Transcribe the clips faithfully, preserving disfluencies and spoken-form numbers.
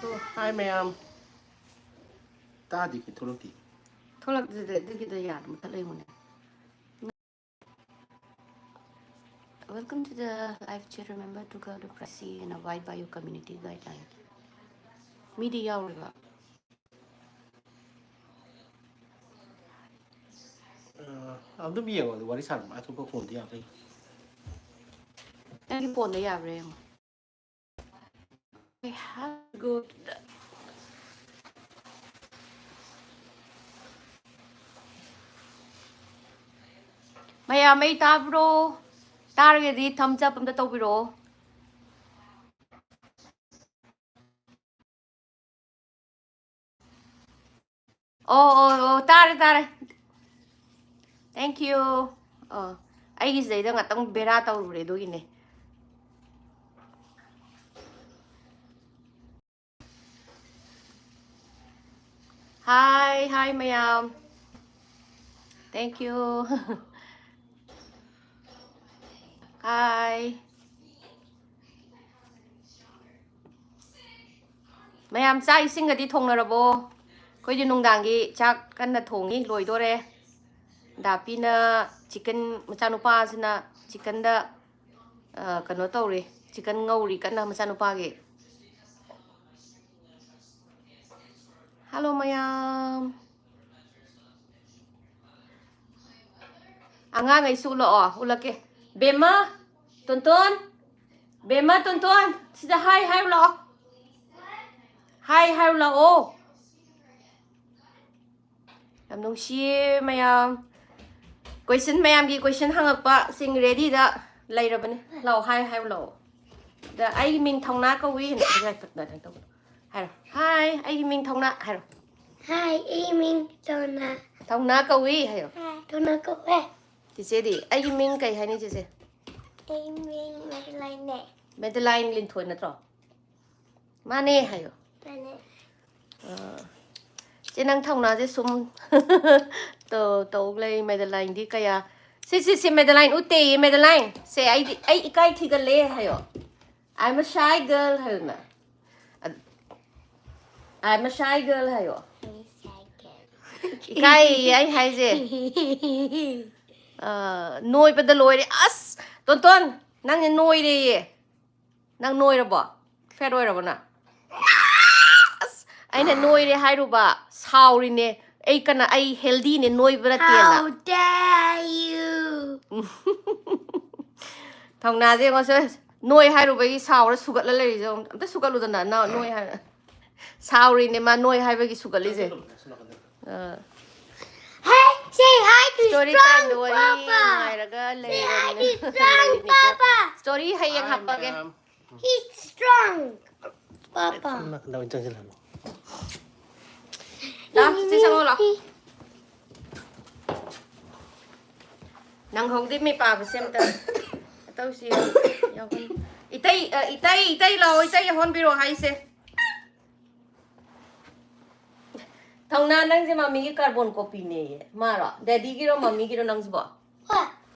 Hi ꯃꯌꯥꯝ꯫ ꯇꯥꯗꯦ, ꯀꯩ ꯊꯣꯛꯂꯛꯇꯦ꯫ ꯊꯣꯛꯂꯛꯇꯦ, ꯑꯗꯨꯒꯤꯗꯣ ꯌꯥꯗ ꯃꯨꯊꯠꯂ ꯌꯦꯡꯉꯨꯅꯦ꯫ Welcome to the live chat. Remember to go to privacy and abide by your community guideline. ꯃꯤꯗꯤ ꯌꯥꯎꯔꯤꯕ? ꯑ, ꯑꯗꯨꯝ ꯌꯦꯡꯉꯣ, ꯑꯗꯨ ꯋꯥꯔꯤ ꯁꯥꯟꯅꯕ ꯑꯇꯣꯞꯄ ꯐꯣꯟꯗ ꯌꯥꯕ꯭ꯔꯥ ꯌꯦꯡꯉꯣ꯫ ꯅꯪꯒꯤ ꯐꯣꯟꯗ ꯌꯥꯕ꯭ꯔꯥ ꯌꯦꯡꯉꯣ꯫ I have to go to the ꯃꯌꯥꯝ, ꯑꯩ ꯇꯥꯕ꯭ꯔꯣ? ꯇꯥꯔꯒꯗꯤ thumbs up ꯑꯝꯇ ꯇꯧꯕꯤꯔꯛꯑꯣ꯫ ꯑꯣ, ꯑꯣ, ꯑꯣ, ꯇꯥꯔꯦ, ꯇꯥꯔꯦ꯫ Thank you. ꯑꯣ, ꯑꯩꯒꯤ ꯁꯤꯗꯩꯗ ꯉꯥꯛꯇꯪ ꯕꯦꯔꯥ ꯇꯧꯔꯨꯔꯦ, ꯑꯗꯨꯒꯤꯅꯦ꯫ Hi, hi ꯃꯌꯥꯝ꯫ Thank you. Hi. ꯃꯌꯥꯝ, ꯆꯥꯛ ꯏꯁꯤꯡꯒꯗꯤ ꯊꯣꯡꯅꯔꯕꯣ? ꯑꯩꯈꯣꯏꯗꯤ ꯅꯨꯡꯗꯥꯡꯒꯤ ꯆꯥꯛ ꯀꯟꯅ ꯊꯣꯡꯉꯤ, ꯂꯣꯏꯗꯣꯔꯦ꯫ ꯗꯥꯄꯤꯅ chicken, ꯃꯆꯥꯅꯨꯄꯥꯁꯤꯅ chickenꯗ, ꯑ, ꯀꯩꯅꯣ ꯇꯧꯔꯤ, chicken ꯉꯧꯔꯤ ꯀꯟꯅ ꯃꯆꯥꯅꯨꯄꯥꯒꯤ꯫ Hello ꯃꯌꯥꯝ꯫ ꯑꯉꯥꯡꯈꯩꯁꯨ ꯎꯠꯂꯛꯑꯣ, ꯎꯠꯂꯛꯀꯦ꯫ ꯕꯦꯝꯃ, ꯇꯣꯟꯇꯣꯟ, ꯕꯦꯝꯃ, ꯇꯣꯟꯇꯣꯟ, ꯁꯤꯗ hi ꯍꯥꯏꯔꯨ ꯂꯥꯛꯑꯣ꯫ Hi ꯍꯥꯏꯔꯨ ꯂꯥꯛꯑꯣ꯫ ꯌꯥꯝ ꯅꯨꯡꯁꯤꯌꯦ ꯃꯌꯥꯝ꯫ Question, ꯃꯌꯥꯝꯒꯤ question ꯍꯪꯉꯛꯄꯁꯤꯡ readyꯗ ꯂꯩꯔꯕꯅꯦ꯫ ꯂꯥꯛꯑꯣ, hi ꯍꯥꯏꯔꯨ ꯂꯥꯛꯑꯣ꯫ ꯑꯗ ꯑꯩꯒꯤ ꯃꯤꯡ ꯊꯧꯅꯥ ꯀꯧꯏ꯫ ꯍꯥꯏꯔꯣ꯫ Hi, ꯑꯩꯒꯤ ꯃꯤꯡ ꯊꯧꯅꯥ ꯍꯥꯏꯔꯣ꯫ Hi, ꯑꯩꯒꯤ ꯃꯤꯡ ꯊꯧꯅꯥ꯫ ꯊꯧꯅꯥ ꯀꯧꯏ ꯍꯥꯏꯌꯣ꯫ Hi, ꯊꯧꯅꯥ ꯀꯧꯋꯦ꯫ ꯆꯤꯆꯦꯗꯤ? ꯑꯩꯒꯤ ꯃꯤꯡ ꯀꯩ ꯍꯥꯏꯅꯤ ꯆꯤꯆꯦ? ꯑꯩꯒꯤ ꯃꯤꯡ ꯃꯦꯗꯂꯥꯏꯟꯅꯦ꯫ ꯃꯦꯗꯂꯥꯏꯟ ꯂꯤꯟꯊꯣꯏ ꯅꯠꯇ꯭ꯔꯣ? ꯃꯥꯅꯦ ꯍꯥꯏꯌꯣ꯫ ꯃꯥꯅꯦ꯫ ꯑꯥ, ꯆꯦ, ꯅꯪ ꯊꯧꯅꯥꯁꯦ ꯁꯨꯝ ꯇꯧ-, ꯇꯧ ꯂꯩ꯫ ꯃꯦꯗꯂꯥꯏꯟꯗꯤ ꯀꯌꯥ, ꯁꯤ, ꯁꯤ, ꯁꯤ, ꯃꯦꯗꯂꯥꯏꯟ ꯎꯠꯇꯦꯌꯦ, ꯃꯦꯗꯂꯥꯏꯟ꯫ ꯁꯦ, ꯑꯩꯗꯤ, ꯑꯩ ꯏꯀꯥꯏ ꯊꯤꯒꯜꯂꯦ ꯍꯥꯏꯌꯣ꯫ I'm a shy girl ꯍꯥꯏꯌꯨꯅ꯫ ꯑ-, I'm a shy girl ꯍꯥꯏꯌꯣ꯫ ꯏꯀꯥꯏꯌꯦ ꯑꯩ ꯍꯥꯏꯁꯦ꯫ ꯑ, ꯅꯣꯏꯕꯗ ꯂꯣꯏꯔꯦ꯫ ꯑꯁ, ꯇꯣꯟꯇꯣꯟ, ꯅꯪꯁꯦ ꯅꯣꯏꯔꯦꯌꯦ꯫ ꯅꯪ ꯅꯣꯏꯔꯕꯣ? Fat ꯑꯣꯏꯔꯕꯣ ꯅꯪ? ꯑꯁ, ꯑꯩꯅ ꯅꯣꯏꯔꯦ ꯍꯥꯏꯔꯨꯕ, ꯁꯥꯎꯔꯤꯅꯦ꯫ ꯑꯩ ꯀꯅꯥ, ꯑꯩ healthyꯅꯦ, ꯅꯣꯏꯕ ꯅꯠꯇꯦꯅ꯫ How dare you? ꯊꯧꯅꯥꯁꯦ ꯌꯦꯡꯉꯣ ꯁꯦ, ꯅꯣꯏ ꯍꯥꯏꯔꯨꯕꯒꯤ ꯁꯥꯎꯔ ꯁꯨꯒꯠꯂ ꯂꯩꯔꯤꯁꯦ ꯌꯦꯡꯉꯣ꯫ ꯑꯝꯇ ꯁꯨꯒꯠꯂꯨꯗꯅ, ꯅ-, ꯅꯣꯏ ꯍꯥꯏꯔ-, ꯁꯥꯎꯔꯤꯅꯦ ꯃꯥ ꯅꯣꯏ ꯍꯥꯏꯕꯒꯤ ꯁꯨꯒꯠꯂꯤꯁꯦ꯫ ꯑꯥ꯫ Hey, say hi to Story strong timeꯗ ꯋꯥꯔꯤ papa. ꯉꯥꯏꯔꯒ Say hi to ꯂꯩꯔꯕꯅꯤ-, strong ꯂꯩꯔꯤꯅꯤꯀꯣ꯫ Papa. Story ꯍꯌꯦꯡ ꯍꯥꯞꯄꯒꯦ꯫ He's strong, papa. ꯅꯥꯀꯟꯗ ꯑꯣꯏꯅ ꯆꯪꯁꯤꯜꯍꯜꯂꯣ꯫ ꯂꯥꯛꯑꯣ, ꯆꯤꯆꯦ ꯆꯪꯉꯣ ꯂꯥꯛꯑꯣ꯫ ꯅꯪꯍꯧꯗꯦ ꯃꯤ ꯄꯥꯕꯁꯦ ꯑꯝꯇ꯫ ꯇꯧꯁꯤ ꯌꯥꯎꯍꯟ-, ꯏꯇꯩ, ꯑ, ꯏꯇꯩ, ꯏꯇꯩ ꯂꯥꯛꯑꯣ, ꯏꯇꯩ ꯌꯥꯎꯍꯟꯕꯤꯔꯛꯑꯣ ꯍꯥꯏꯁꯦ꯫ ꯊꯧꯅꯥ, ꯅꯪꯁꯦ ꯃꯃꯤꯒꯤ carbon copyꯅꯦꯌꯦ꯫ ꯃꯥꯔꯣ? Daddyꯒꯤꯔꯣ, ꯃꯃꯤꯒꯤꯔꯣ ꯅꯪꯁꯤꯕꯣ? What?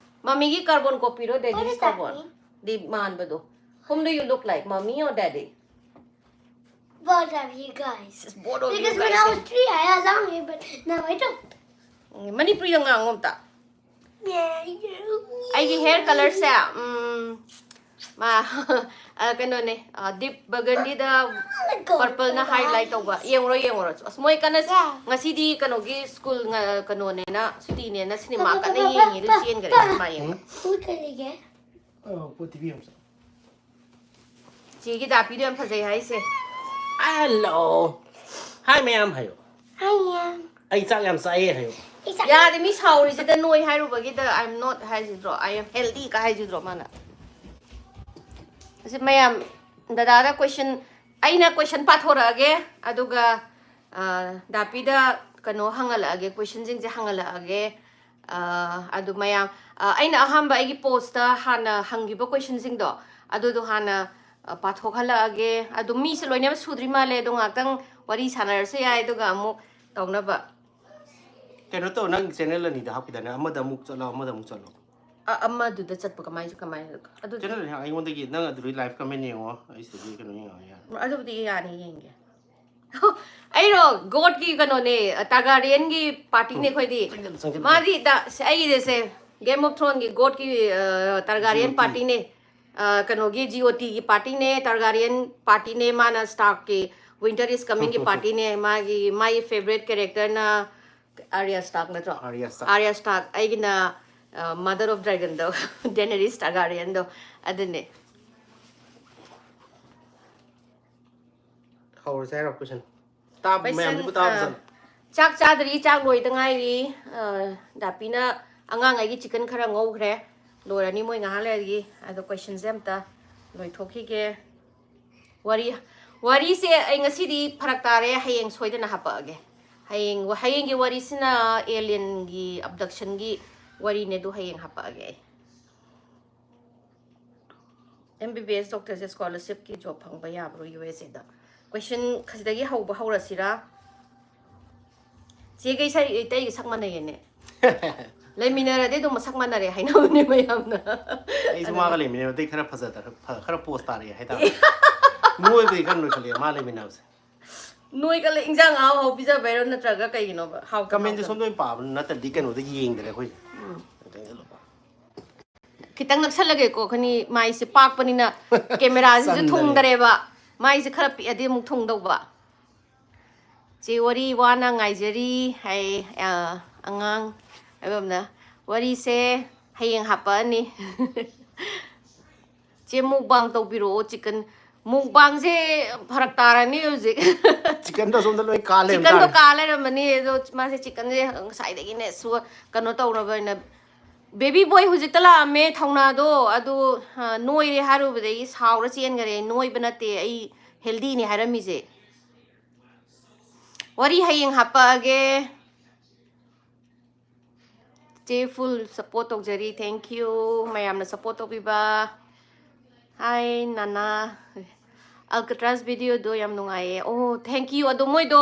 ꯃꯃꯤꯒꯤ carbon copyꯔꯣ, Daddyꯒꯤ carbon? What does that mean? ꯗꯤ ꯃꯥꯟꯕꯗꯣ꯫ Whom do you look like, mommy or daddy? Both of you guys. Both of you guys. Because when I was three, I was angry, but now I don't. ꯎꯝ, ꯃꯅꯤꯄꯨꯔꯤꯗ ꯉꯥꯡꯉꯣ ꯑꯝꯇ꯫ ꯑꯩꯒꯤ hair colourꯁꯦ, ꯎꯝ, ꯃꯥ, ꯑ, ꯀꯩꯅꯣꯅꯦ, ꯑ, deep burgundyꯗ purpleꯅ highlight ꯇꯧꯕ꯫ ꯌꯦꯡꯉꯨꯔꯣ, ꯌꯦꯡꯉꯨꯔꯣ꯫ ꯑꯁ, ꯃꯣꯏ ꯀꯟꯅ ꯉꯁꯤꯗꯤ ꯀꯩꯅꯣꯒꯤ school ꯉ-, ꯀꯩꯅꯣꯅꯦꯅ, ꯁꯨꯇꯤꯅꯦꯅ cinema ꯀꯟꯅ ꯌꯦꯡꯉꯤ꯫ ꯑꯗꯨ ꯆꯦꯟꯈ꯭ꯔꯦ ꯁꯤꯃꯥ ꯌꯦꯡꯕ꯫ ꯄꯨ ꯀꯔꯤꯒꯦ? ꯑ, ꯄꯨ ꯇꯤꯚꯤ ꯌꯦꯡꯕ ꯆꯠꯂꯣ꯫ ꯆꯦꯒꯤ ꯗꯥꯄꯤꯗꯣ ꯌꯥꯝ ꯐꯖꯩ ꯍꯥꯏꯁꯦ꯫ Hello. Hi, ꯃꯌꯥꯝ ꯍꯥꯏꯌꯣ꯫ Hi, ꯃꯌꯥꯝ꯫ ꯑꯩ ꯆꯥꯛ ꯌꯥꯝ ꯆꯥꯏꯌꯦ ꯍꯥꯏꯌꯣ꯫ ꯑꯩ ꯆꯥꯛ ꯌꯥꯗꯦ, ꯃꯤ ꯁꯥꯎꯔꯤꯁꯤꯗ ꯅꯣꯏ ꯍꯥꯏꯔꯨꯕꯒꯤꯗ "I am not" ꯍꯥꯏꯁꯤꯗ꯭ꯔꯣ, "I am healthy" ꯀ ꯍꯥꯏꯁꯤꯗ꯭ꯔꯣ ꯃꯥꯅ? ꯑꯁꯤ ꯃꯌꯥꯝ, ꯗꯗꯥꯗ question, ꯑꯩꯅ question ꯄꯥꯊꯣꯔꯛꯑꯒꯦ, ꯑꯗꯨꯒ, ꯑ, ꯗꯥꯄꯤꯗ ꯀꯩꯅꯣ ꯍꯪꯍꯜꯂꯛꯑꯒꯦ, questionꯁꯤꯡꯁꯦ ꯍꯪꯍꯜꯂꯛꯑꯒꯦ꯫ ꯑ, ꯑꯗꯨ ꯃꯌꯥꯝ, ꯑ, ꯑꯩꯅ ꯑꯍꯥꯟꯕ ꯑꯩꯒꯤ postꯇ ꯍꯥꯟꯅ ꯍꯪꯈꯤꯕ questionꯁꯤꯡꯗꯣ, ꯑꯗꯨꯗꯣ ꯍꯥꯟꯅ, ꯑ, ꯄꯥꯊꯣꯛꯍꯜꯂꯛꯑꯒꯦ꯫ ꯑꯗꯨ ꯃꯤꯁꯦ ꯂꯣꯏꯅꯃꯛ ꯁꯨꯗ꯭ꯔꯤ ꯃꯥꯜꯂꯦ, ꯑꯗꯣ ꯉꯥꯛꯇꯪ ꯋꯥꯔꯤ ꯁꯥꯟꯅꯔꯁꯨ ꯌꯥꯏ, ꯑꯗꯨꯒ ꯑꯃꯨꯛ ꯇꯧꯅꯕ꯫ ꯀꯩꯅꯣ ꯇꯧ, ꯅꯪ channel ꯑꯅꯤꯗ ꯍꯥꯞꯈꯤꯗꯥꯏꯅꯦ? ꯑꯃꯗ ꯑꯃꯨꯛ ꯆꯠꯂꯣ, ꯑꯃꯗ ꯑꯃꯨꯛ ꯆꯠꯂꯣ꯫ ꯑ, ꯑꯃꯗꯨꯗ ꯆꯠꯄ ꯀꯃꯥꯏ, ꯀꯃꯥꯏꯅ? ꯑꯗꯨꯗꯤ channel ꯑꯅꯤ ꯑꯩꯉꯣꯟꯗꯒꯤ, ꯅꯪ ꯑꯗꯨꯗꯩ live comment ꯌꯦꯡꯉꯣ, ꯑꯩ ꯁꯤꯗꯒꯤ ꯀꯩꯅꯣ ꯌꯦꯡꯉꯣ ꯌꯥꯔꯦ꯫ ꯑꯗꯨꯕꯨꯗꯤ ꯌꯥꯅꯤ, ꯌꯦꯡꯒꯦ꯫ ꯑꯩꯔꯣ? ꯒꯣꯠꯀꯤ ꯀꯩꯅꯣꯅꯦ, ꯇꯥꯔꯒꯥꯔꯤꯌꯟꯒꯤ ꯄꯥꯔꯇꯤꯅꯦ ꯑꯩꯈꯣꯏꯗꯤ꯫ ꯆꯪꯁꯤꯜꯂꯨ, ꯆꯪꯁꯤꯜꯂꯨ꯫ ꯃꯥꯗꯤ ꯗ-, ꯑꯩꯒꯤꯗꯤꯁꯦ, ꯒꯦꯝ ꯑꯣꯐ ꯊ꯭ꯔꯣꯟꯒꯤ ꯒꯣꯠꯀꯤ ꯇꯥꯔꯒꯥꯔꯤꯌꯟ ꯖꯤꯑꯣꯇꯤ꯫ ꯄꯥꯔꯇꯤꯅꯦ꯫ ꯑ, ꯀꯩꯅꯣꯒꯤ ꯖꯤꯑꯣꯇꯤꯒꯤ ꯄꯥꯔꯇꯤꯅꯦ, ꯇꯥꯔꯒꯥꯔꯤꯌꯟ ꯄꯥꯔꯇꯤꯅꯦ꯫ ꯃꯥꯅ ꯁ꯭ꯇꯥꯔꯛꯀꯤ ꯋꯤꯟꯇꯔ ꯏꯁ ꯀꯃꯤꯡꯒꯤ ꯄꯥꯔꯇꯤꯅꯦ꯫ ꯃꯥꯒꯤ, ꯃꯥꯒꯤ ꯐꯦꯕꯔꯦꯠ ꯀꯦꯔꯦꯛꯇꯔꯅ ꯑꯥꯔꯤꯌꯥ ꯁ꯭ꯇꯥꯔꯛ ꯅꯠꯇ꯭ꯔꯣ? ꯑꯥꯔꯤꯌꯥ ꯁ꯭ꯇꯥꯔꯛ꯫ ꯑꯥꯔꯤꯌꯥ ꯁ꯭ꯇꯥꯔꯛ꯫ ꯑꯩꯒꯤꯅ ꯃꯥꯗꯔ ꯑꯣꯐ ꯗ꯭ꯔꯦꯒꯟꯗꯣ, ꯗꯦꯅꯔꯤꯁ ꯇꯥꯔꯒꯥꯔꯤꯌꯟꯗꯣ, ꯑꯗꯨꯅꯦ꯫ ꯍꯧꯔꯁꯦ ꯍꯥꯏꯔꯣ ꯀꯣꯏꯁꯟ꯫ ꯇꯥꯕ ꯀꯣꯏꯁꯟ, ꯃꯌꯥꯝꯗꯨꯕꯨ ꯇꯥꯕ ꯑ, ꯆꯪ꯫ ꯆꯥꯛ ꯆꯥꯗ꯭ꯔꯤ, ꯆꯥꯛ ꯂꯣꯏꯗ ꯉꯥꯏꯔꯤ꯫ ꯑ, ꯗꯥꯄꯤꯅ ꯑꯉꯥꯡ ꯑꯩꯒꯤ ꯆꯤꯛꯀꯟ ꯈꯔ ꯉꯧꯈ꯭ꯔꯦ, ꯂꯣꯏꯔꯅꯤ ꯃꯣꯏ ꯉꯥꯏꯍꯥꯛ ꯂꯩꯔꯗꯤ꯫ ꯑꯗꯣ ꯀꯣꯏꯁꯟꯁꯦ ꯑꯝꯇ ꯂꯣꯏꯊꯣꯛꯈꯤꯒꯦ꯫ ꯋꯥꯔꯤ, ꯋꯥꯔꯤꯁꯦ ꯑꯩ ꯉꯁꯤꯗꯤ ꯐꯔꯛ ꯇꯥꯔꯦ, ꯍꯌꯦꯡ ꯁꯣꯏꯗꯅ ꯍꯥꯄꯛꯑꯒꯦ꯫ ꯍꯌꯦꯡ, ꯍꯌꯦꯡꯒꯤ ꯋꯥꯔꯤꯁꯤꯅ ꯑꯦꯂꯤꯌꯟꯒꯤ ꯑꯕꯗꯛꯁꯟꯒꯤ ꯋꯥꯔꯤꯅꯦ, ꯑꯗꯨ ꯍꯌꯦꯡ ꯍꯥꯄꯛꯑꯒꯦ ꯑꯩ꯫ ꯑꯦꯝ ꯕꯤ ꯕꯤ ꯑꯦꯁ ꯗꯣꯛꯇꯔꯁꯦ ꯁ꯭ꯀꯣꯂꯔꯁꯤꯞꯀꯤ ꯖꯣꯕ ꯐꯪꯕ ꯌꯥꯕ꯭ꯔꯣ ꯌꯨ ꯑꯦꯁ ꯑꯦꯗ? ꯀꯣꯏꯁꯟ ꯈꯖꯤꯛꯇꯒꯤ ꯍꯧꯕ ꯍꯧꯔꯁꯤꯔꯥ? ꯆꯦꯒ ꯏꯁꯩ-, ꯏꯇꯩꯒ ꯁꯛ ꯃꯥꯟꯅꯩꯌꯦꯅꯦ꯫ ꯂꯩꯃꯤꯟꯅꯔꯗꯤ ꯑꯗꯨꯝ ꯃꯁꯛ ꯃꯥꯟꯅꯔꯦ ꯍꯥꯏꯅꯕꯅꯦ ꯃꯌꯥꯝꯅ꯫ ꯑꯩꯁꯨ ꯃꯥꯒ ꯂꯩꯃꯤꯟꯅꯕꯗꯩ ꯈꯔ ꯐꯖꯗ ꯈꯔ ꯐ-, ꯈꯔ ꯄꯣꯁ ꯇꯥꯔꯛꯑꯦ ꯍꯥꯏꯇꯥꯔꯦ꯫ ꯅꯣꯏꯕꯗꯤ ꯈꯔ ꯅꯣꯏꯈꯠꯂꯛꯑꯦ ꯃꯥ ꯂꯩꯃꯤꯟꯅꯕꯁꯦ꯫ ꯅꯣꯏꯈꯠꯂꯦ, ꯏꯟꯖꯥꯡ ꯑꯍꯥꯎ ꯑꯍꯥꯎ ꯄꯤꯖꯕꯩꯔꯣ ꯅꯠꯇ꯭ꯔꯒ ꯀꯩꯒꯤꯅꯣꯕ? ꯍꯥꯎꯇ-, ꯀꯃꯦꯟꯁꯦ ꯍꯥꯎꯇꯕ? ꯁꯣꯝꯗ ꯑꯣꯏꯅ ꯄꯥꯕ ꯅꯠꯇ꯭ꯔꯗꯤ ꯀꯩꯅꯣꯗ ꯌꯦꯡꯗ꯭ꯔꯦ ꯑꯩꯈꯣꯏꯁꯦ꯫ ꯆꯪꯁꯤꯜꯂꯨꯀꯣ꯫ ꯈꯤꯇꯪ ꯅꯛꯁꯜꯂꯒꯦꯀꯣ, ꯈꯅꯤ ꯃꯥꯏꯁꯦ ꯄꯥꯛꯄꯅꯤꯅ ꯀꯦꯃꯦꯔꯥꯁꯤꯁꯨ ꯆꯟꯗꯔꯦ꯫ ꯊꯨꯡꯗꯔꯦꯕ꯫ ꯃꯥꯏꯁꯦ ꯈꯔ ꯄꯤꯛꯑꯗꯤ ꯑꯃꯨꯛ ꯊꯨꯡꯗꯧꯕ꯫ ꯆꯦ ꯋꯥꯔꯤ ꯋꯥꯅ ꯉꯥꯏꯖꯔꯤ ꯍꯥꯏ, ꯑ, ꯑꯉꯥꯡ ꯍꯥꯏꯕ ꯑꯃꯅ꯫ ꯋꯥꯔꯤꯁꯦ ꯍꯌꯦꯡ ꯍꯥꯄꯛꯑꯅꯤ꯫ ꯆꯦ ꯃꯨꯛꯕꯥꯡ ꯇꯧꯕꯤꯔꯛꯑꯣ, ꯆꯤꯛꯀꯟ ꯃꯨꯛꯕꯥꯡꯁꯦ ꯐꯔꯛ ꯇꯥꯔꯅꯤ ꯍꯧꯖꯤꯛ꯫ ꯆꯤꯛꯀꯟꯗꯣ ꯁꯣꯝꯗ ꯂꯣꯏ ꯀꯥ ꯂꯩꯔꯝ ꯆꯤꯛꯀꯟꯗꯣ ꯇꯥꯔꯦ꯫ ꯀꯥ ꯂꯩꯔꯝꯃꯅꯤ꯫ ꯑꯗꯣ ꯃꯥꯁꯦ ꯆꯤꯛꯀꯟꯁꯦ ꯉꯁꯥꯏꯗꯒꯤꯅꯦ ꯁꯨ-, ꯀꯩꯅꯣ ꯇꯧꯅꯕ ꯍꯥꯏꯅ꯫ ꯕꯦꯕꯤ ꯕꯣꯏ ꯍꯧꯖꯤꯛꯇ ꯂꯥꯛꯑꯝꯃꯦ ꯊꯧꯅꯥꯗꯣ, ꯑꯗꯨ, ꯑ, ꯅꯣꯏꯔꯦ ꯍꯥꯏꯔꯨꯕꯗꯒꯤ ꯁꯥꯎꯔ ꯆꯦꯟꯈꯔꯦ꯫ ꯅꯣꯏꯕ ꯅꯠꯇꯦ, ꯑꯩ ꯍꯦꯜꯗꯤꯅꯦ ꯍꯥꯏꯔꯝꯃꯤꯁꯦ꯫ ꯋꯥꯔꯤ ꯍꯌꯦꯡ ꯍꯥꯄꯛꯑꯒꯦ꯫ ꯆꯦ ꯐꯨꯜ ꯁꯞꯄꯣꯔꯠ ꯇꯧꯖꯔꯤ, thank you ꯃꯌꯥꯝꯅ ꯁꯞꯄꯣꯔꯠ ꯇꯧꯕꯤꯕ꯫ ꯍꯥꯏ ꯅꯅꯥ, ꯑꯜꯀꯇ꯭ꯔꯥꯁ ꯚꯤꯗꯤꯑꯣꯗꯣ ꯌꯥꯝ ꯅꯨꯡꯉꯥꯏꯌꯦ꯫ ꯑꯣ, thank you꯫ ꯑꯗꯣ ꯃꯣꯏꯗꯣ,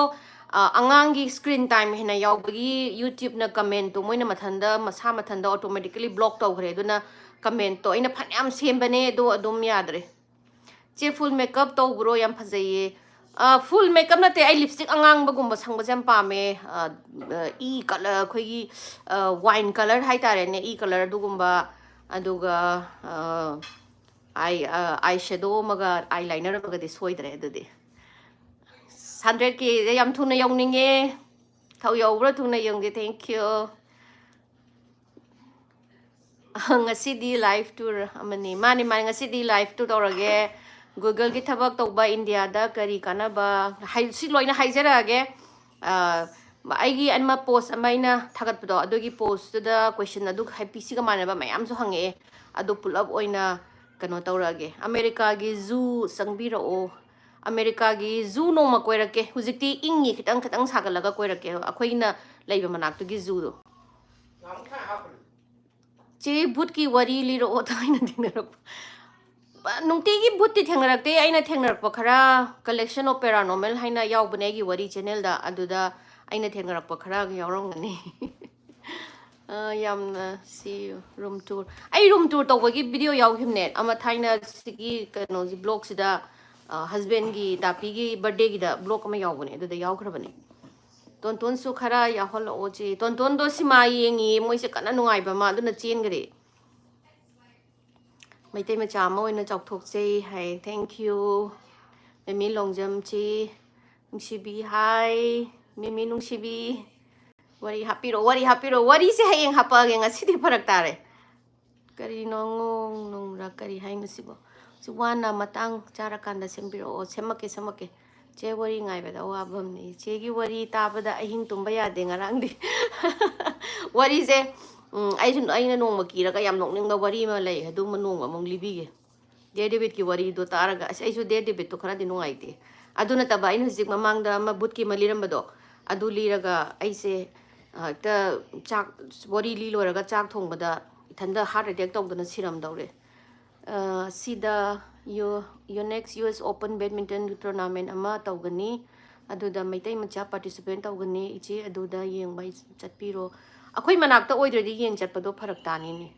ꯑ, ꯑꯉꯥꯡꯒꯤ ꯁ꯭ꯀ꯭ꯔꯤꯟ ꯇꯥꯏꯝ ꯍꯦꯟꯅ ꯌꯥꯎꯕꯒꯤ YouTubeꯅ ꯀꯃꯦꯟꯇꯣ ꯃꯣꯏꯅ ꯃꯊꯟꯗ, ꯃꯁꯥ ꯃꯊꯟꯗ ꯑꯣꯇꯣꯃꯦꯇꯤꯀꯦꯂꯤ ꯕ꯭ꯂꯣꯛ ꯇꯧꯈ꯭ꯔꯦ꯫ ꯑꯗꯨꯅ ꯀꯃꯦꯟꯇꯣ ꯑꯩꯅ ꯐꯅꯌꯥꯝ ꯁꯦꯝꯕꯅꯦ, ꯑꯗꯣ ꯑꯗꯨꯝ ꯌꯥꯗ꯭ꯔꯦ꯫ ꯆꯦ, ꯐꯨꯜ ꯃꯦꯀꯞ ꯇꯧꯕ꯭ꯔꯣ? ꯌꯥꯝ ꯐꯖꯩꯌꯦ꯫ ꯐꯨꯜ ꯃꯦꯀꯞ ꯅꯠꯇꯦ, ꯑꯩ ꯂꯤꯞꯁꯇꯤꯛ ꯑꯉꯥꯡꯕꯒꯨꯝꯕ ꯁꯪꯕꯁꯦ ꯌꯥꯝ ꯄꯥꯝꯃꯦ꯫ ꯑ, ꯑ, ꯏ ꯀꯂꯔ, ꯑꯩꯈꯣꯏꯒꯤ ꯋꯥꯏꯟ ꯀꯂꯔ ꯍꯥꯏꯇꯥꯔꯦꯅꯦ, ꯏ ꯀꯂꯔ ꯑꯗꯨꯒꯨꯝꯕ꯫ ꯑꯗꯨꯒ ꯑꯥꯏ ꯑꯥꯏ ꯁꯦꯗꯣ ꯑꯃꯒ ꯑꯥꯏ ꯂꯥꯏꯅꯔ ꯑꯃꯒꯗꯤ ꯁꯣꯏꯗ꯭ꯔꯦ꯫ ꯑꯗꯨꯗꯤ ꯍꯟꯗ꯭ꯔꯦꯠ ꯀꯦꯗ ꯌꯥꯝ ꯊꯨꯅ ꯌꯧꯅꯤꯡꯉꯦ꯫ ꯊꯧ ꯌꯧꯕ꯭ꯔꯥ ꯊꯨꯅ ꯌꯧꯒꯦ꯫ Thank you꯫ ꯉꯁꯤꯗꯤ ꯂꯥꯏꯐ ꯇꯨꯔ ꯑꯃꯅꯤ꯫ ꯃꯥꯅꯤ, ꯃꯥꯅꯤ, ꯉꯁꯤꯗꯤ ꯂꯥꯏꯐ ꯇꯨꯔ ꯇꯧꯔꯒꯦ꯫ ꯒꯨꯒꯜꯒꯤ ꯊꯕꯛ ꯇꯧꯕ ꯏꯟꯗꯤꯌꯥꯗ ꯀꯔꯤ ꯀꯥꯟꯅꯕ? ꯍꯥꯏ-, ꯁꯤ ꯂꯣꯏꯅ ꯍꯥꯏꯖꯔꯛꯑꯒꯦ꯫ ꯑ, ꯑꯩꯒꯤ ꯑꯃ ꯄꯣꯁ ꯑꯃ ꯑꯩꯅ ꯊꯥꯒꯠꯄꯗꯣ, ꯑꯗꯨꯒꯤ ꯄꯣꯁꯇꯨꯗ ꯀꯣꯏꯁꯟ ꯑꯗꯨ ꯍꯥꯏ ꯄꯤ ꯁꯤꯒ ꯃꯥꯟꯅꯕ ꯃꯌꯥꯝꯁꯨ ꯍꯪꯉꯛꯑꯦ꯫ ꯑꯗꯨ ꯄꯨꯂꯞ ꯑꯣꯏꯅ ꯀꯩꯅꯣ ꯇꯧꯔꯛꯑꯒꯦ꯫ ꯑꯃꯦꯔꯤꯀꯥꯒꯤ ꯖꯨ ꯆꯪꯕꯤꯔꯛꯑꯣ꯫ ꯑꯃꯦꯔꯤꯀꯥꯒꯤ ꯖꯨ ꯅꯣꯡꯃ ꯀꯣꯏꯔꯛꯀꯦ꯫ ꯍꯧꯖꯤꯛꯇꯤ ꯏꯪꯉꯤ, ꯈꯤꯇꯪ ꯈꯤꯇꯪ ꯁꯥꯒꯠꯂꯒ ꯀꯣꯏꯔꯛꯀꯦ, ꯑꯩꯈꯣꯏꯅ ꯂꯩꯕ ꯃꯅꯥꯛꯇꯨꯒꯤ ꯖꯨꯗꯣ꯫ ꯆꯦ, ꯚꯨꯠꯀꯤ ꯋꯥꯔꯤ ꯂꯤꯔꯛꯑꯣ꯫ ꯊꯥꯏꯅ ꯊꯦꯡꯅꯔꯛꯄ꯫ ꯕ-, ꯅꯨꯡꯇꯤꯒꯤ ꯚꯨꯠꯇꯤ ꯊꯦꯡꯅꯔꯛꯇꯦ꯫ ꯑꯩꯅ ꯊꯦꯡꯅꯔꯛꯄ ꯈꯔ, Collection of Paranormal ꯍꯥꯏꯅ ꯌꯥꯎꯕꯅꯦ ꯑꯩꯒꯤ ꯋꯥꯔꯤ ꯆꯦꯅꯦꯜꯗ, ꯑꯗꯨꯗ ꯑꯩꯅ ꯊꯦꯡꯅꯔꯛꯄ ꯈꯔ ꯌꯥꯎꯔꯝꯒꯅꯤ꯫ ꯑ, ꯌꯥꯝꯅ ꯁꯤ ꯔꯨꯝ ꯇꯨꯔ, ꯑꯩ ꯔꯨꯝ ꯇꯨꯔ ꯇꯧꯕꯒꯤ ꯚꯤꯗꯤꯑꯣ ꯌꯥꯎꯈꯤꯕꯅꯦ ꯑꯃ, ꯊꯥꯏꯅ ꯁꯤꯒꯤ ꯀꯩꯅꯣꯁꯤ, ꯕ꯭ꯂꯣꯛꯁꯤꯗ, ꯑ, ꯍꯁꯕꯦꯟꯒꯤ, ꯗꯥꯄꯤꯒꯤ ꯕꯥꯔꯗꯦꯒꯤꯗ ꯕ꯭ꯂꯣꯛ ꯑꯃ ꯌꯥꯎꯕꯅꯦ, ꯑꯗꯨꯗ ꯌꯥꯎꯈ꯭ꯔꯕꯅꯦ꯫ ꯇꯣꯟꯇꯣꯟꯁꯨ ꯈꯔ ꯌꯥꯎꯍꯜꯂꯛꯑꯣ ꯆꯦ꯫ ꯇꯣꯟꯇꯣꯟꯗꯣ ꯁꯤꯃꯥ ꯌꯦꯡꯉꯤꯌꯦ, ꯃꯣꯏꯁꯦ ꯀꯟꯅ ꯅꯨꯡꯉꯥꯏꯕ ꯑꯃ, ꯑꯗꯨꯅ ꯆꯦꯟꯈ꯭ꯔꯦ꯫ ꯃꯩꯇꯩ ꯃꯆꯥ ꯑꯃ ꯑꯣꯏꯅ ꯆꯥꯎꯊꯣꯛꯆꯩ ꯍꯥꯏ꯫ Thank you꯫ ꯃꯦꯃꯤ ꯂꯣꯡꯖꯝ ꯆꯦ ꯅꯨꯡꯁꯤꯕꯤ ꯍꯥꯏ꯫ ꯃꯦꯃꯤ ꯅꯨꯡꯁꯤꯕꯤ, ꯋꯥꯔꯤ ꯍꯥꯞꯄꯤꯔꯛꯑꯣ, ꯋꯥꯔꯤ ꯍꯥꯞꯄꯤꯔꯛꯑꯣ꯫ ꯋꯥꯔꯤꯁꯦ ꯍꯌꯦꯡ ꯍꯥꯞꯄꯛꯑꯒꯦ, ꯉꯁꯤꯗꯤ ꯐꯔꯛ ꯇꯥꯔꯦ꯫ ꯀꯔꯤꯅꯣ ꯉꯣꯡ ꯅꯨꯡꯔꯥ, ꯀꯔꯤ ꯍꯥꯏꯅꯣ ꯁꯤꯕꯣ? ꯁꯤ ꯋꯥꯅ ꯃꯇꯥꯡ ꯆꯥꯔꯀꯥꯟꯗ ꯁꯦꯝꯕꯤꯔꯛꯑꯣ꯫ ꯁꯦꯝꯃꯛꯀꯦ, ꯁꯦꯝꯃꯛꯀꯦ꯫ ꯆꯦ, ꯋꯥꯔꯤ ꯉꯥꯏꯕꯗ ꯑꯋꯥꯕ ꯑꯃꯅꯤ꯫ ꯏꯆꯦꯒꯤ ꯋꯥꯔꯤ ꯇꯥꯕꯗ ꯑꯍꯤꯡ ꯇꯨꯝꯕ ꯌꯥꯗꯦ ꯉꯔꯥꯡꯗꯤ꯫ ꯋꯥꯔꯤꯁꯦ, ꯎꯝ, ꯑꯩꯁꯨ, ꯑꯩꯅ ꯅꯣꯡꯃ ꯀꯤꯔꯒ ꯌꯥꯝ ꯅꯣꯛꯅꯤꯡꯕ ꯋꯥꯔꯤ ꯑꯃ ꯂꯩ, ꯑꯗꯨꯃ ꯅꯣꯡꯃ ꯑꯃꯨꯛ ꯂꯤꯕꯤꯒꯦ꯫ ꯗꯦꯔ ꯗꯦꯕꯤꯠꯀꯤ ꯋꯥꯔꯤꯗꯣ ꯇꯥꯔꯒ, ꯑꯁ, ꯑꯩꯁꯨ ꯗꯦꯔ ꯗꯦꯕꯤꯠꯇꯣ ꯈꯔꯗꯤ ꯅꯨꯡꯉꯥꯏꯇꯦ꯫ ꯑꯗꯨ ꯅꯠꯇꯕ, ꯑꯩꯅ ꯍꯧꯖꯤꯛ ꯃꯃꯥꯡꯗ ꯑꯃ ꯚꯨꯠꯀꯤ ꯑꯃ ꯂꯤꯔꯝꯕꯗꯣ, ꯑꯗꯨ ꯂꯤꯔꯒ ꯑꯩꯁꯦ, ꯑ, ꯍꯦꯛꯇ ꯆꯥꯛ, ꯋꯥꯔꯤ ꯂꯤ ꯂꯣꯏꯔꯒ ꯆꯥꯛ ꯊꯣꯡꯕꯗ ꯏꯊꯟꯗ heart attack ꯇꯧꯗꯅ ꯁꯤꯔꯝꯗꯧꯔꯦ꯫ ꯑ, ꯁꯤꯗ ꯌꯣ-, Yonex U S Open badminton tournament ꯑꯃ ꯇꯧꯒꯅꯤ, ꯑꯗꯨꯗ ꯃꯩꯇꯩ ꯃꯆꯥ ꯄꯥꯔꯇꯤꯁꯤꯄꯦꯠ ꯇꯧꯒꯅꯤ꯫ ꯏꯆꯦ, ꯑꯗꯨꯗ ꯌꯦꯡꯕ ꯆꯠꯄꯤꯔꯣ꯫ ꯑꯩꯈꯣꯏ ꯃꯅꯥꯛꯇ ꯑꯣꯏꯗ꯭ꯔꯗꯤ ꯌꯦꯡ ꯆꯠꯄꯗꯣ ꯐꯔꯛ ꯇꯥꯅꯤꯅꯦ꯫